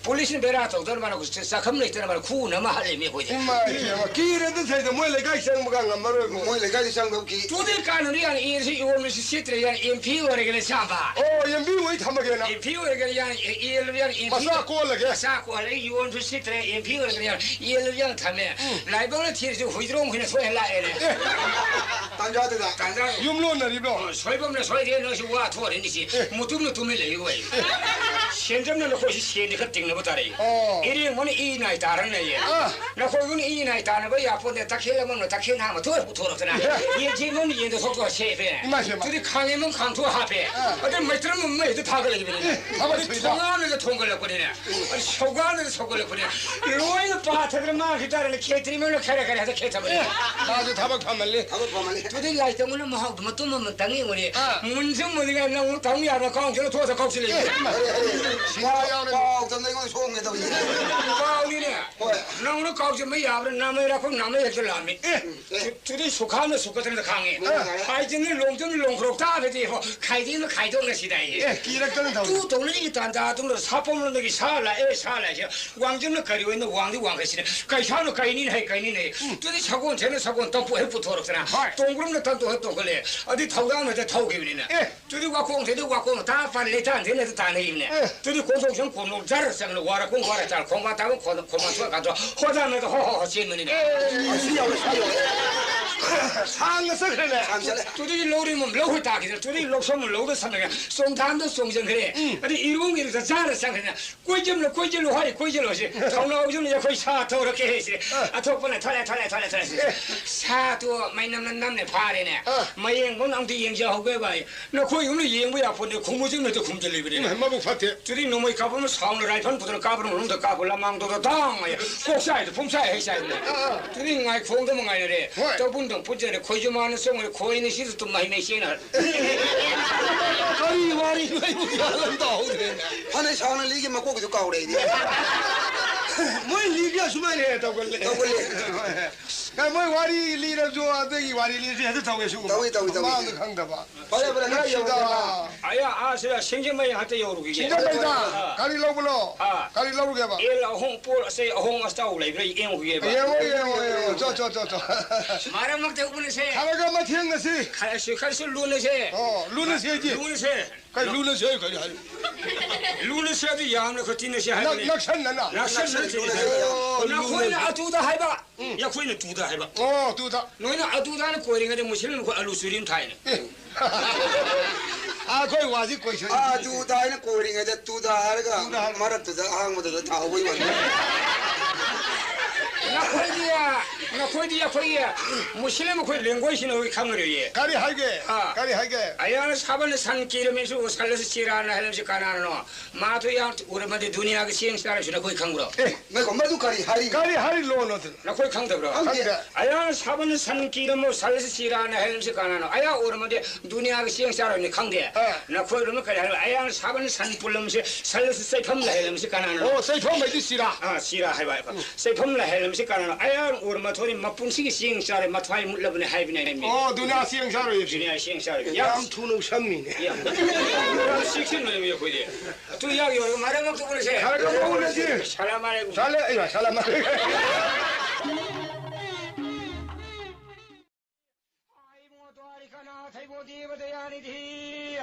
ꯄꯨꯂꯤꯁꯅ ꯕꯦꯔꯥ ꯇꯧꯗꯅ ꯃꯥꯅ ꯆꯥꯛꯈꯨꯝ ꯂꯩꯇꯅ ꯃꯥꯅ ꯈꯨꯅ ꯑꯃ ꯍꯥꯠꯂꯤꯃꯤ ꯑꯩꯈꯣꯏꯗꯤ꯫ ꯏꯃꯥ ꯏꯕꯦꯝꯃ, ꯀꯤꯔꯦꯗ ꯁꯩꯗ ꯃꯣꯏ ꯂꯩꯀꯥꯏ ꯆꯪꯕꯒ ꯉꯝꯃꯔꯣꯏꯕꯣ꯫ ꯃꯣꯏ ꯂꯩꯀꯥꯏꯗ ꯆꯪꯗꯧ ꯀꯤ꯫ ꯇꯨꯗꯤ ꯀꯥꯟꯅꯗꯤ ꯌꯥꯅꯤ, ꯏꯔꯁꯤ ꯏꯔꯣꯝꯁꯤ ꯁꯤꯠꯇ꯭ꯔꯦ ꯌꯥꯅꯤ, ꯑꯦꯝ ꯄꯤ ꯑꯣꯏꯔꯒꯅ ꯆꯥꯕ꯫ ꯑꯣ, ꯑꯦꯝ ꯄꯤ ꯑꯣꯏ ꯊꯝꯃꯒꯦꯅ꯫ ꯑꯦꯝ ꯄꯤ ꯑꯣꯏꯔꯒꯅ ꯌꯥꯅꯤ, ꯑꯦ, ꯑꯦ, ꯌꯥꯅꯤ, ꯑꯦꯝ ꯄꯤ ꯃꯆꯥ ꯀꯣꯜꯂꯒꯦ꯫ ꯃꯆꯥ ꯀꯣꯜꯂꯒ ꯌꯣꯟꯁꯨ ꯁꯤꯠꯇ꯭ꯔꯦ, ꯑꯦꯝ ꯄꯤ ꯑꯣꯏꯔꯒꯅ ꯌꯥꯅꯤ, ꯑꯦ, ꯌꯥꯅꯤ ꯊꯝꯃꯦ꯫ ꯎꯝ꯫ ꯂꯥꯏꯕꯛꯅ ꯊꯤꯔꯁꯨ ꯍꯨꯏꯗ꯭ꯔꯣꯝ ꯍꯨꯏꯅ ꯁꯣꯏꯍꯟ ꯂꯥꯛꯑꯦꯅꯦ꯫ ꯑꯦ꯫ ꯇꯥꯟꯖꯥꯗꯨꯗ꯫ ꯇꯥꯟꯖꯥ꯫ ꯌꯨꯝ ꯂꯣꯟꯅꯔꯤꯕ꯭ꯔꯣ? ꯁꯣꯏꯕꯝꯅ ꯁꯣꯏꯔꯦ, ꯅꯣꯏꯁꯨ ꯋꯥ ꯊꯣꯛꯑꯔꯦ ꯅꯤꯁꯤ꯫ ꯑꯦ꯫ ꯃꯇꯨꯝꯅ ꯇꯨꯝꯃꯤ ꯂꯩꯌꯨ ꯑꯩ꯫ ꯑꯦ꯫ ꯁꯦꯟꯖꯝꯅ ꯅꯈꯣꯏꯁꯤ ꯁꯦꯟꯗꯤ ꯈꯔ ꯇꯤꯡꯅꯕ ꯇꯥꯔꯦ꯫ ꯑꯣ꯫ ꯏꯔꯦꯡꯕꯅ ꯏ ꯅꯥꯏ ꯇꯥꯔꯅ ꯂꯩꯌꯦ꯫ ꯑꯥ꯫ ꯅꯈꯣꯏꯕꯨꯅ ꯏ ꯅꯥꯏ ꯇꯥꯅꯕ ꯌꯥꯄꯣꯟꯗꯦ, ꯇꯈꯦꯜ ꯑꯃꯅ ꯇꯈꯦꯜ ꯅꯍꯥ ꯃꯊꯣꯏ ꯄꯨꯊꯣꯔꯛꯇꯅ꯫ ꯑꯦ꯫ ꯌꯦꯟ ꯆꯦꯟꯕ ꯑꯃꯅ ꯌꯦꯟꯗ ꯊꯣꯛꯇꯣ ꯁꯦꯞꯄꯦ꯫ ꯏꯃꯥ ꯏꯕꯦꯝꯃ꯫ ꯑꯗꯨꯗꯤ ꯈꯥꯡꯉꯦꯟ ꯑꯃ ꯈꯥꯡꯊꯣꯛꯑ ꯍꯥꯞꯄꯦ꯫ ꯑꯥ꯫ ꯑꯗꯩ ꯃꯩꯇ꯭ꯔꯝ ꯑꯃ ꯃꯩꯗ ꯊꯥꯒꯠꯂꯛꯏꯕꯅꯤꯅꯦ꯫ ꯑꯦ, ꯊꯕꯛ ꯑꯗꯩ ꯊꯨꯏꯗ꯫ ꯊꯣꯡꯒꯥꯟꯗ ꯊꯣꯡꯒꯠꯂꯛꯄꯅꯤꯅꯦ꯫ ꯑꯗꯩ ꯁꯧꯒꯥꯟꯗ ꯁꯧꯒꯠꯂꯛꯄꯅꯦ꯫ ꯂꯣꯏꯅ ꯄꯥꯊꯗꯅ ꯃꯥꯡꯈꯤ ꯇꯥꯔꯦꯅꯦ꯫ ꯈꯦꯇ꯭ꯔꯤ ꯃꯌꯨꯝꯗ ꯈꯔ ꯈꯔ ꯍꯦꯛꯇ ꯈꯦꯠꯊꯕꯅꯦ꯫ ꯑꯦ, ꯃꯥꯁꯨ ꯊꯕꯛ ꯐꯃꯜꯂꯤ꯫ ꯊꯕꯛ ꯐꯃꯜꯂꯤ꯫ ꯑꯗꯨꯗꯩ ꯂꯥꯏꯇꯪꯕꯅ ꯃꯍꯥꯎꯗꯣ ꯃꯇꯨꯝ ꯑꯃ ꯇꯪꯉꯤꯕꯅꯦ꯫ ꯑꯥ꯫ ꯃꯨꯟꯁꯨ ꯃꯨꯟꯅꯤꯡꯉꯥꯏ ꯅꯪ ꯇꯪ ꯌꯥꯕ꯭ꯔꯥ? ꯀꯥꯎꯟꯁꯤꯜꯅ ꯊꯣꯛꯑꯒ ꯀꯥꯎꯁꯤꯜꯂꯛꯏ꯫ ꯑꯦ, ꯁꯤꯡꯒꯥ ꯌꯥꯎꯅ ꯀꯥꯎꯗꯅ ꯑꯩꯉꯣꯟꯗ ꯁꯣꯝꯒꯦ ꯇꯧꯔꯤꯅꯦ꯫ ꯀꯥꯎꯅꯤꯅꯦ꯫ ꯍꯣꯏ꯫ ꯅꯪꯅ ꯀꯥꯎꯁꯤꯟꯕ ꯌꯥꯕ꯭ꯔꯥ? ꯅꯥꯃꯩꯔꯥ ꯈꯣꯡ ꯅꯥꯃꯩ ꯍꯦꯛꯇ ꯂꯥꯝꯃꯤ꯫ ꯑꯦ꯫ ꯑꯦ꯫ ꯇꯨ-, ꯇꯨꯗꯤ ꯁꯨꯈꯥꯝꯅ ꯁꯨꯀꯠꯇꯅ ꯈꯥꯡꯉꯤ꯫ ꯑꯥ꯫ ꯍꯥꯏꯗꯤꯅ ꯂꯣꯡꯗꯨꯅ ꯂꯣꯡꯈ꯭ꯔꯣꯛ ꯇꯥꯕꯗꯤ ꯍꯣ, ꯈꯥꯏꯗꯤꯅ ꯈꯥꯏꯗꯣꯛꯅꯁꯤꯗꯥꯏꯌꯦ꯫ ꯑꯦ, ꯀꯤꯔꯛꯇꯅ ꯇꯧꯔꯤ꯫ ꯇꯨ ꯇꯧꯅꯔꯤꯒꯤ ꯇꯥꯟꯖꯥ ꯑꯗꯨꯝꯅ ꯁꯥꯄꯣꯝꯂꯣꯝꯗꯒꯤ ꯁꯥ ꯂꯥꯛꯑꯦ, ꯁꯥ ꯂꯥꯛꯑꯦ꯫ ꯋꯥꯡꯖꯤꯡꯅ ꯀꯔꯤ ꯑꯣꯏꯅ ꯋꯥꯡꯗꯤ ꯋꯥꯡꯈꯩꯁꯤꯅ꯫ ꯀꯩꯁꯥꯅ ꯀꯩꯅꯤꯅ ꯍꯩ ꯀꯩꯅꯤꯅ ꯍꯩ꯫ ꯎꯝ꯫ ꯇꯨꯗꯤ ꯁꯒꯣꯜꯁꯦꯅ ꯁꯒꯣꯜ ꯇꯝꯄꯨ ꯍꯦꯛ ꯄꯨꯊꯣꯔꯛꯇꯅ꯫ ꯍꯣꯏ꯫ ꯇꯣꯡꯕ꯭ꯔꯝꯅ ꯇꯝꯇꯨ ꯍꯦꯛ ꯇꯣꯡꯈꯠꯂꯦ꯫ ꯑꯗꯨꯗꯤ ꯊꯧꯗꯥꯡꯅ ꯍꯦꯛꯇ ꯊꯧꯈꯤꯕꯅꯤꯅ꯫ ꯑꯦ꯫ ꯇꯨꯗꯤ ꯋꯥꯈꯣꯡ ꯊꯦꯡꯗ ꯋꯥꯈꯣꯡ ꯇꯥ ꯄꯥꯟ ꯂꯩꯇꯥꯟ ꯊꯦꯡꯅ ꯇꯥꯟꯅꯩꯕꯅꯦ꯫ ꯑꯦ꯫ ꯇꯨꯗꯤ ꯀꯣꯟꯊꯣꯛ ꯁꯪ ꯀꯣꯟꯊꯣꯛ ꯖꯔ ꯆꯪꯅ ꯋꯥꯔ ꯀꯣꯡ ꯋꯥꯔ ꯆꯥꯔ ꯈꯣꯡꯕꯥꯟ ꯇꯥꯕ ꯈꯣꯟ-, ꯈꯣꯡꯕꯥꯟ ꯊꯣꯛꯑꯀꯥꯟꯗ ꯍꯣ ꯖꯥ ꯃꯦꯗ ꯍꯣ ꯍꯣ ꯍꯣ ꯆꯦꯟꯕꯅꯤꯅꯦ꯫ ꯑꯦ꯫ ꯑꯁꯤ ꯌꯥꯎꯔꯦ, ꯁ꯭ꯋꯥꯏ ꯌꯥꯎꯔꯦ꯫ ꯁꯥꯡꯅ ꯆꯠꯈ꯭ꯔꯦꯅꯦ꯫ ꯁꯥꯡ ꯆꯠꯂꯦ꯫ ꯇꯨꯗꯒꯤ ꯂꯧꯔꯤ ꯑꯃ ꯂꯧꯈꯣꯏ ꯇꯥꯈꯤꯗꯅ, ꯇꯨꯗꯒꯤ ꯂꯧꯁꯣꯝ ꯑꯃ ꯂꯧꯗ ꯁꯝꯅꯒ ꯆꯣꯡꯊꯥꯝꯗ ꯆꯣꯡꯁꯤꯟꯈ꯭ꯔꯦ꯫ ꯎꯝ꯫ ꯑꯗꯩ ꯏꯔꯣꯡꯒꯤꯗ ꯆꯥꯔ ꯆꯪꯈ꯭ꯔꯦꯅꯦ꯫ "ꯀꯣꯏꯖꯝꯂꯣ, ꯀꯣꯏꯖꯜꯂꯣ ꯍꯥꯏ, ꯀꯣꯏꯖꯜꯂꯣ" ꯍꯥꯏꯁꯦ꯫ ꯊꯧꯅꯥꯎꯖꯝꯅ ꯑꯩꯈꯣꯏ ꯁꯥ ꯊꯧꯔꯛꯀꯦ ꯍꯥꯏꯁꯦ꯫ ꯑ꯫ ꯑꯊꯣꯛꯄꯅ ꯊꯣꯛꯂꯛꯑꯦ, ꯊꯣꯛꯂꯛꯑꯦ, ꯊꯣꯛꯂꯛꯑꯦ ꯍꯥꯏꯁꯦ꯫ ꯑꯦ꯫ ꯁꯥꯗꯣ ꯃꯩ ꯅꯝꯅ ꯅꯝꯅ ꯐꯥꯔꯦꯅꯦ꯫ ꯑ꯫ "ꯃꯌꯦꯡꯕꯝꯅ ꯑꯝꯇ ꯌꯦꯡꯖꯍꯧꯒꯦꯕ" ꯍꯥꯏ꯫ "ꯅꯈꯣꯏ ꯌꯨꯝꯗ ꯌꯦꯡꯕ ꯌꯥꯄꯣꯠꯇꯦ, ꯈꯨꯝꯃꯨꯁꯨ ꯍꯦꯛꯇ ꯈꯨꯝꯖꯤꯜꯂꯤꯕꯅꯤꯅꯦ"꯫ ꯏꯃꯥ, ꯃꯕꯨꯛ ꯐꯠꯇꯦ꯫ ꯇꯨꯗꯤ ꯅꯣꯡꯃꯩ ꯀꯥꯞꯄ ꯑꯃ ꯁꯥꯎꯅ ꯔꯥꯏꯐꯜ ꯄꯨꯗꯅ ꯀꯥꯞꯄꯅ ꯃꯅꯨꯡꯗ ꯀꯥꯞꯄ ꯂꯃꯥꯡꯗꯣꯗ ꯗꯥꯡ ꯍꯥꯏ꯫ ꯀꯣꯛ ꯆꯥꯏꯗ ꯄꯨꯡꯆꯥꯏ ꯍꯩ ꯆꯥꯏꯗꯅ꯫ ꯑ, ꯑ꯫ ꯇꯨꯗꯤ ꯉꯥꯏꯈꯣꯡꯗ ꯑꯃ ꯉꯥꯏꯅꯔꯦ꯫ ꯍꯣꯏ꯫ ꯇꯧꯕꯨꯟꯗꯪ ꯄꯨꯟꯖꯔꯦ, ꯈꯣꯏꯖꯨ ꯃꯥꯅ ꯆꯣꯡꯉꯔꯦ, ꯈꯣꯏꯅꯤ ꯁꯤꯗ ꯇꯨꯝ ꯃꯍꯩ ꯃꯩ ꯆꯦꯟꯅꯔꯦ꯫ ꯀꯔꯤ ꯋꯥꯔꯤꯅꯣ ꯑꯩꯕꯨ ꯒ꯭ꯌꯥꯟ ꯑꯃ ꯇꯥꯍꯧꯗ꯭ꯔꯦꯅꯦ꯫ ꯐꯅ ꯁꯥꯡꯅ ꯂꯤꯒꯦ, ꯃꯀꯣꯛꯀꯤꯗꯨ ꯀꯥꯎꯔꯦ ꯑꯩꯗꯤ꯫ ꯃꯣꯏ ꯂꯤꯒꯦ ꯑꯁꯨꯃꯥꯏꯅ ꯍꯦꯛ ꯇꯧꯒꯜꯂꯦ꯫ ꯇꯧꯒꯜꯂꯦ꯫ ꯀꯩ ꯃꯣꯏ ꯋꯥꯔꯤ ꯂꯤꯔꯁꯨ ꯑꯗꯨꯒꯤ ꯋꯥꯔꯤ ꯂꯤꯔꯁꯨ ꯍꯦꯛꯇ ꯇꯧꯋꯦ ꯁꯤꯒꯨꯝꯕ꯫ ꯇꯧꯏ, ꯇꯧꯏ, ꯇꯧꯏ꯫ ꯃꯃꯥꯡꯗ ꯈꯪꯗꯕ꯫ ꯐꯔꯦ, ꯐꯔꯦ, ꯈꯔ ꯅꯨꯡꯁꯤꯗ꯫ ꯌꯧꯔꯦ꯫ ꯑꯌꯥ, ꯑꯥ, ꯁꯤꯗ ꯁꯤꯡꯖꯃꯩ ꯍꯟꯇ ꯌꯧꯔꯨꯈꯤꯒꯦ꯫ ꯁꯤꯡꯖꯃꯩꯗ ꯑꯥ꯫ ꯀꯔꯤ ꯂꯧꯕꯅꯣ? ꯑꯥ꯫ ꯀꯔꯤ ꯂꯧꯔꯨꯒꯦꯕ? ꯑꯦꯜ ꯑꯍꯣꯡ ꯄꯣꯠ ꯑꯆꯩ ꯑꯍꯣꯡ ꯑꯆꯥꯎ ꯂꯩꯕ꯭ꯔꯥ ꯌꯦꯡꯉꯨꯒꯦꯕ꯫ ꯌꯦꯡꯉꯣ, ꯌꯦꯡꯉꯣ, ꯌꯦꯡꯉꯣ꯫ ꯆꯣ, ꯆꯣ, ꯆꯣ, ꯆꯣ꯫ ꯃꯔꯛ ꯃꯔꯛꯇ ꯎꯅꯁꯦ꯫ ꯈꯔꯒ ꯑꯃ ꯊꯦꯡꯅꯁꯤ꯫ ꯈꯔꯁꯨ, ꯈꯔꯁꯨ ꯂꯨꯅꯁꯦ꯫ ꯑꯣ, ꯂꯨꯅꯁꯦ ꯍꯥꯏꯗꯤ? ꯂꯨꯅꯁꯦ꯫ ꯀꯩ ꯂꯨꯅꯁꯦ ꯍꯥꯏ ꯀꯔꯤ ꯍꯥꯏ? ꯂꯨꯅꯁꯦ ꯑꯗꯨ ꯌꯥꯝꯅ ꯈꯔ ꯇꯤꯟꯅꯁꯦ ꯅꯛ-, ꯍꯥꯏꯕꯅꯤ꯫ ꯅꯛꯁꯟꯅꯅ? ꯅꯛꯁꯟꯅꯅ ꯇꯤꯟꯅꯁꯦ꯫ ꯑꯣ, ꯅꯈꯣꯏꯅ ꯂꯨꯅꯁꯦ꯫ ꯑꯗꯨꯗ ꯍꯥꯏꯕ, ꯎꯝ꯫ ꯑꯩꯈꯣꯏꯅ ꯇꯨꯗ ꯍꯥꯏꯕ꯫ ꯑꯣ, ꯇꯨꯗ꯫ ꯅꯣꯏꯅ ꯑꯗꯨꯗ ꯍꯥꯏꯅ ꯀꯣꯏꯔꯤꯉꯩꯗ ꯃꯨꯁꯂꯤꯝ ꯑꯩꯈꯣꯏ ꯑꯂꯨ ꯆꯨꯔꯤ ꯑꯃ ꯊꯥꯏꯅꯦ꯫ ꯑꯦ꯫ ꯑꯥ, ꯑꯩꯈꯣꯏ ꯋꯥꯁꯤ ꯀꯣꯏꯁꯟ ꯑꯥ, ꯑꯗꯨꯗ ꯍꯥꯏꯅ ꯀꯣꯏꯔꯤꯉꯩꯗ ꯇꯨꯗ ꯍꯥꯏꯔꯒ ꯇꯨꯗ ꯍꯥꯏꯔꯒ꯫ ꯃꯔꯛꯇꯨꯗ ꯑꯍꯥꯡꯕꯗꯨꯗ ꯊꯥꯍꯧꯕꯩ ꯋꯥꯅꯤ꯫ ꯅꯈꯣꯏꯗꯤ, ꯅꯈꯣꯏꯗꯤ ꯑꯩꯈꯣꯏꯒꯤ ꯃꯨꯁꯂꯤꯝ ꯑꯩꯈꯣꯏ ꯂꯦꯡꯒꯣꯏꯁꯤꯅ ꯑꯩꯈꯣꯏ ꯈꯪꯉꯔꯣꯏꯌꯦ꯫ ꯀꯔꯤ ꯍꯥꯏꯒꯦ? ꯑꯥ꯫ ꯀꯔꯤ ꯍꯥꯏꯒꯦ? ꯑꯌꯥꯅ ꯁꯥꯕꯅ ꯁꯟ ꯀꯤꯔꯝꯃꯤꯁꯨ ꯎꯁꯜꯂꯁꯨ ꯆꯤꯔꯥꯅ ꯍꯥꯏꯔꯝꯃꯤꯁꯤ ꯀꯅꯥꯅꯅꯣ? ꯃꯥꯗꯣ ꯌꯥꯝ ꯎꯔꯝꯃꯗꯤ ꯗꯨꯅꯤꯌꯥꯒꯤ ꯆꯦꯡ ꯆꯥꯔꯁꯨ ꯅꯈꯣꯏ ꯈꯪꯕ꯭ꯔꯣ? ꯑꯦ, ꯉꯥꯏꯈꯣ, ꯃꯗꯨ ꯀꯔꯤ ꯍꯥꯏꯔꯤ? ꯀꯔꯤ ꯍꯥꯏꯔꯤ ꯂꯣꯟ ꯑꯗꯨꯅ? ꯅꯈꯣꯏ ꯈꯪꯗꯕ꯭ꯔꯣ? ꯈꯪꯗꯦ꯫ ꯑꯌꯥ ꯁꯥꯕꯅ ꯁꯟ ꯀꯤꯔꯝꯃꯣ, ꯁꯜꯂꯁꯤ ꯆꯤꯔꯥꯅ ꯍꯥꯏꯔꯝꯁꯤ ꯀꯅꯥꯅꯣ? ꯑꯌꯥ ꯎꯔꯝꯃꯗꯤ ꯗꯨꯅꯤꯌꯥꯒꯤ ꯆꯦꯡ ꯆꯥꯔꯣꯏꯅꯤ ꯈꯪꯗꯦ꯫ ꯑꯥ꯫ ꯅꯈꯣꯏ ꯎꯔꯝꯃ ꯀꯔꯤ ꯍꯥꯏꯔꯣ? ꯑꯌꯥ ꯁꯥꯕꯅ ꯁꯟ ꯄꯨꯜꯂꯝꯁꯤ, ꯁꯜꯂꯁꯤ ꯆꯩꯐꯝ ꯂꯩꯍꯜꯂꯝꯁꯤ ꯀꯅꯥꯅꯣ? ꯑꯣ, ꯆꯩꯐꯝ ꯍꯥꯏꯗꯤ ꯆꯤꯔꯥ꯫ ꯑꯥ, ꯆꯤꯔꯥ ꯍꯥꯏꯕ ꯍꯥꯏꯕ꯫ ꯎꯝ꯫ ꯆꯩꯐꯝ ꯂꯩꯍꯜꯂꯝꯁꯤ ꯀꯅꯥꯅꯣ? ꯑꯌꯥ ꯎꯔꯝꯃ ꯊꯣꯏꯅꯤ ꯃꯄꯨꯟꯁꯤꯒꯤ ꯆꯦꯡ ꯆꯥꯔꯦ, ꯃꯊ꯭ꯋꯥꯏ ꯃꯨꯠꯂꯕꯅꯤ ꯍꯥꯏꯕꯅꯤ ꯍꯥꯏꯕꯅꯤ꯫ ꯑꯣ, ꯗꯨꯅꯤꯌꯥ ꯆꯦꯡ ꯆꯥꯔꯣꯏ꯫ ꯗꯨꯅꯤꯌꯥ ꯆꯦꯡ ꯆꯥꯔꯣꯏ꯫ ꯌꯥꯝ ꯌꯥꯝ ꯊꯨꯅ ꯎꯁꯝꯃꯤꯅꯦ꯫ ꯌꯥꯝ ꯆꯦꯛꯁꯤꯟꯕꯅꯦ ꯑꯩꯈꯣꯏꯗꯤ꯫ ꯑꯗꯨ ꯌꯥꯎ ꯌꯧꯔꯒ ꯃꯔꯛ ꯃꯔꯛꯇ ꯎꯅꯁꯦ꯫ ꯃꯔꯛ ꯃꯔꯛꯇ ꯎꯅꯁꯤ꯫ ꯁꯂꯥꯝ ꯑꯂꯩꯀꯨꯝ꯫ ꯁꯂꯥ-, ꯑꯩ ꯁꯂꯥꯝ ꯑꯂꯩꯀꯨꯝ꯫ ꯏꯕꯨꯡꯉꯣ ꯗ꯭ꯋꯥꯔꯤꯀꯥꯅꯥꯊ ꯏꯕꯣ ꯗꯦꯕ ꯗꯌꯥꯅꯤꯙꯤ꯫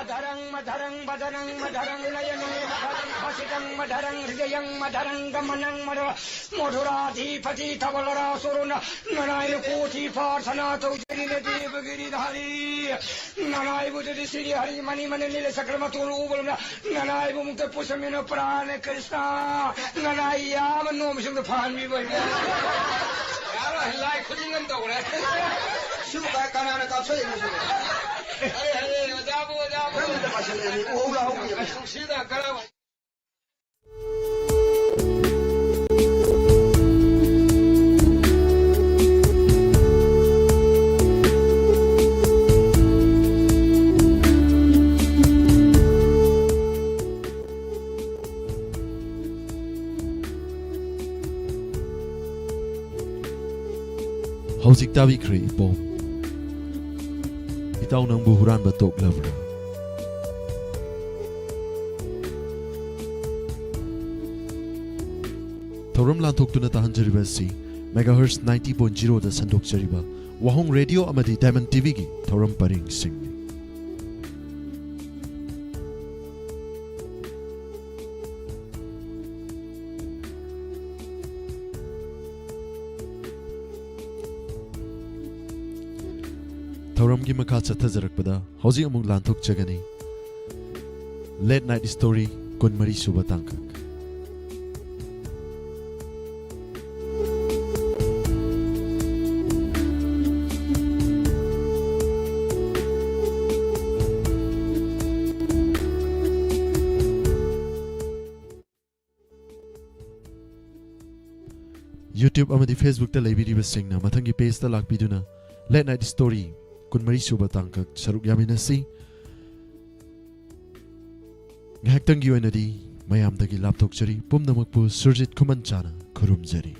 ꯑꯙꯔꯪ ꯃꯙꯔꯪ ꯚꯗꯅꯪ ꯃꯙꯔꯪ ꯅꯌꯅꯦ ꯃꯙꯔꯪ ꯐꯁꯤꯇꯪ ꯃꯙꯔꯪ ꯍ꯭ꯔꯤꯗꯌꯪ ꯃꯙꯔꯪ ꯒꯃꯅꯪ ꯃꯙ ꯃꯊꯨꯔꯥꯙꯤꯄꯇꯤ ꯙꯕꯂꯔꯥꯁꯣꯔꯣꯅ ꯅꯅꯥꯏꯅ ꯀꯣꯊꯤ ꯄ꯭ꯔꯥꯔꯊꯅꯥ ꯇꯧꯖꯔꯤꯅ ꯗꯦꯕꯒꯤꯔꯤꯙꯥꯔꯤ꯫ ꯅꯅꯥꯏꯕꯨꯗꯗꯤ ꯁꯤꯔꯤ ꯍꯔꯤ ꯃꯅꯤ ꯃꯅꯤ ꯅꯤꯂ ꯁꯀ꯭ꯔ ꯃꯇꯣꯜ ꯎꯕꯂꯝꯅ ꯅꯅꯥꯏꯕꯨ ꯃꯨꯛꯇ ꯄꯨꯁꯃꯤꯅ ꯄ꯭ꯔꯥꯅ ꯀ꯭ꯔꯤꯁꯅ ꯅꯅꯥꯏ ꯌꯥꯝ ꯅꯣꯝꯁꯤꯡꯗ ꯐꯍꯟꯕꯤꯕ ꯏꯃꯥ꯫ ꯌꯥꯔꯣꯏ, ꯂꯥꯏ ꯈꯨꯗꯤꯡ ꯑꯃ ꯇꯧꯈ꯭ꯔꯦ꯫ ꯁꯤꯕꯨ ꯀꯥꯏ ꯀꯅꯥꯅ ꯀꯥꯞꯁꯜꯂꯤꯅꯣ ꯁꯤꯕꯨ? ꯍꯔꯦ, ꯍꯔꯦ, ꯑꯣꯖꯥꯕꯨ, ꯑꯣꯖꯥꯕꯨ꯫ ꯅꯪꯅ ꯄꯥꯏꯁꯜꯂꯛꯑꯦ, ꯃꯤ ꯎꯍꯧ ꯂꯥꯍꯧ ꯀꯨꯏꯔꯦ꯫ ꯅꯨꯡꯁꯤꯗ ꯀꯔꯝ ꯍꯧꯖꯤꯛ ꯇꯥꯕꯤꯈ꯭ꯔꯦ ꯏꯄꯣꯝ꯫ ꯏꯇꯥꯎ ꯅꯪꯕꯨ ꯍꯨꯔꯥꯟꯕ ꯇꯣꯛꯂꯕ꯭ꯔꯥ? ꯊꯧꯔꯝ ꯂꯥꯟꯊꯣꯛꯇꯨꯅ ꯇꯥꯍꯟꯖꯔꯤꯕ ꯑꯁꯤ megahertz ninety point zero ꯗ ꯁꯟꯗꯣꯛꯆꯔꯤꯕ ꯋꯥꯍꯣꯡ ꯔꯦꯗꯤꯑꯣ ꯑꯃꯗꯤ Diamond ꯇꯤꯚꯤꯒꯤ ꯊꯧꯔꯝ ꯄꯔꯦꯡꯁꯤꯡꯅꯤ꯫ ꯊꯧꯔꯝꯒꯤ ꯃꯈꯥ ꯆꯠꯊꯖꯔꯛꯄꯗ ꯍꯧꯖꯤꯛ ꯑꯃꯨꯛ ꯂꯥꯟꯊꯣꯛꯆꯒꯅꯤ꯫ Late Night Story ꯀꯨꯟꯃꯔꯤ ꯁꯨꯕ ꯇꯥꯡꯀꯛ꯫ YouTube ꯑꯃꯗꯤ Facebook ꯇ ꯂꯩꯕꯤꯔꯤꯕꯁꯤꯡꯅ ꯃꯊꯪꯒꯤ page ꯇ ꯂꯥꯛꯄꯤꯗꯨꯅ Late Night Story ꯀꯨꯟꯃꯔꯤ ꯁꯨꯕ ꯇꯥꯡꯀꯛ ꯁꯔꯨꯛ ꯌꯥꯃꯤꯟꯅꯁꯤ꯫ ꯉꯥꯏꯍꯥꯛꯇꯪꯒꯤ ꯑꯣꯏꯅꯗꯤ ꯃꯌꯥꯝꯗꯒꯤ ꯂꯥꯞꯊꯣꯛꯆꯔꯤ꯫ ꯄꯨꯝꯅꯃꯛꯄꯨ ꯁꯨꯔꯖꯤꯠ ꯈꯨꯃꯟꯆꯥꯅ ꯈꯨꯔꯨꯝꯖꯔꯤ꯫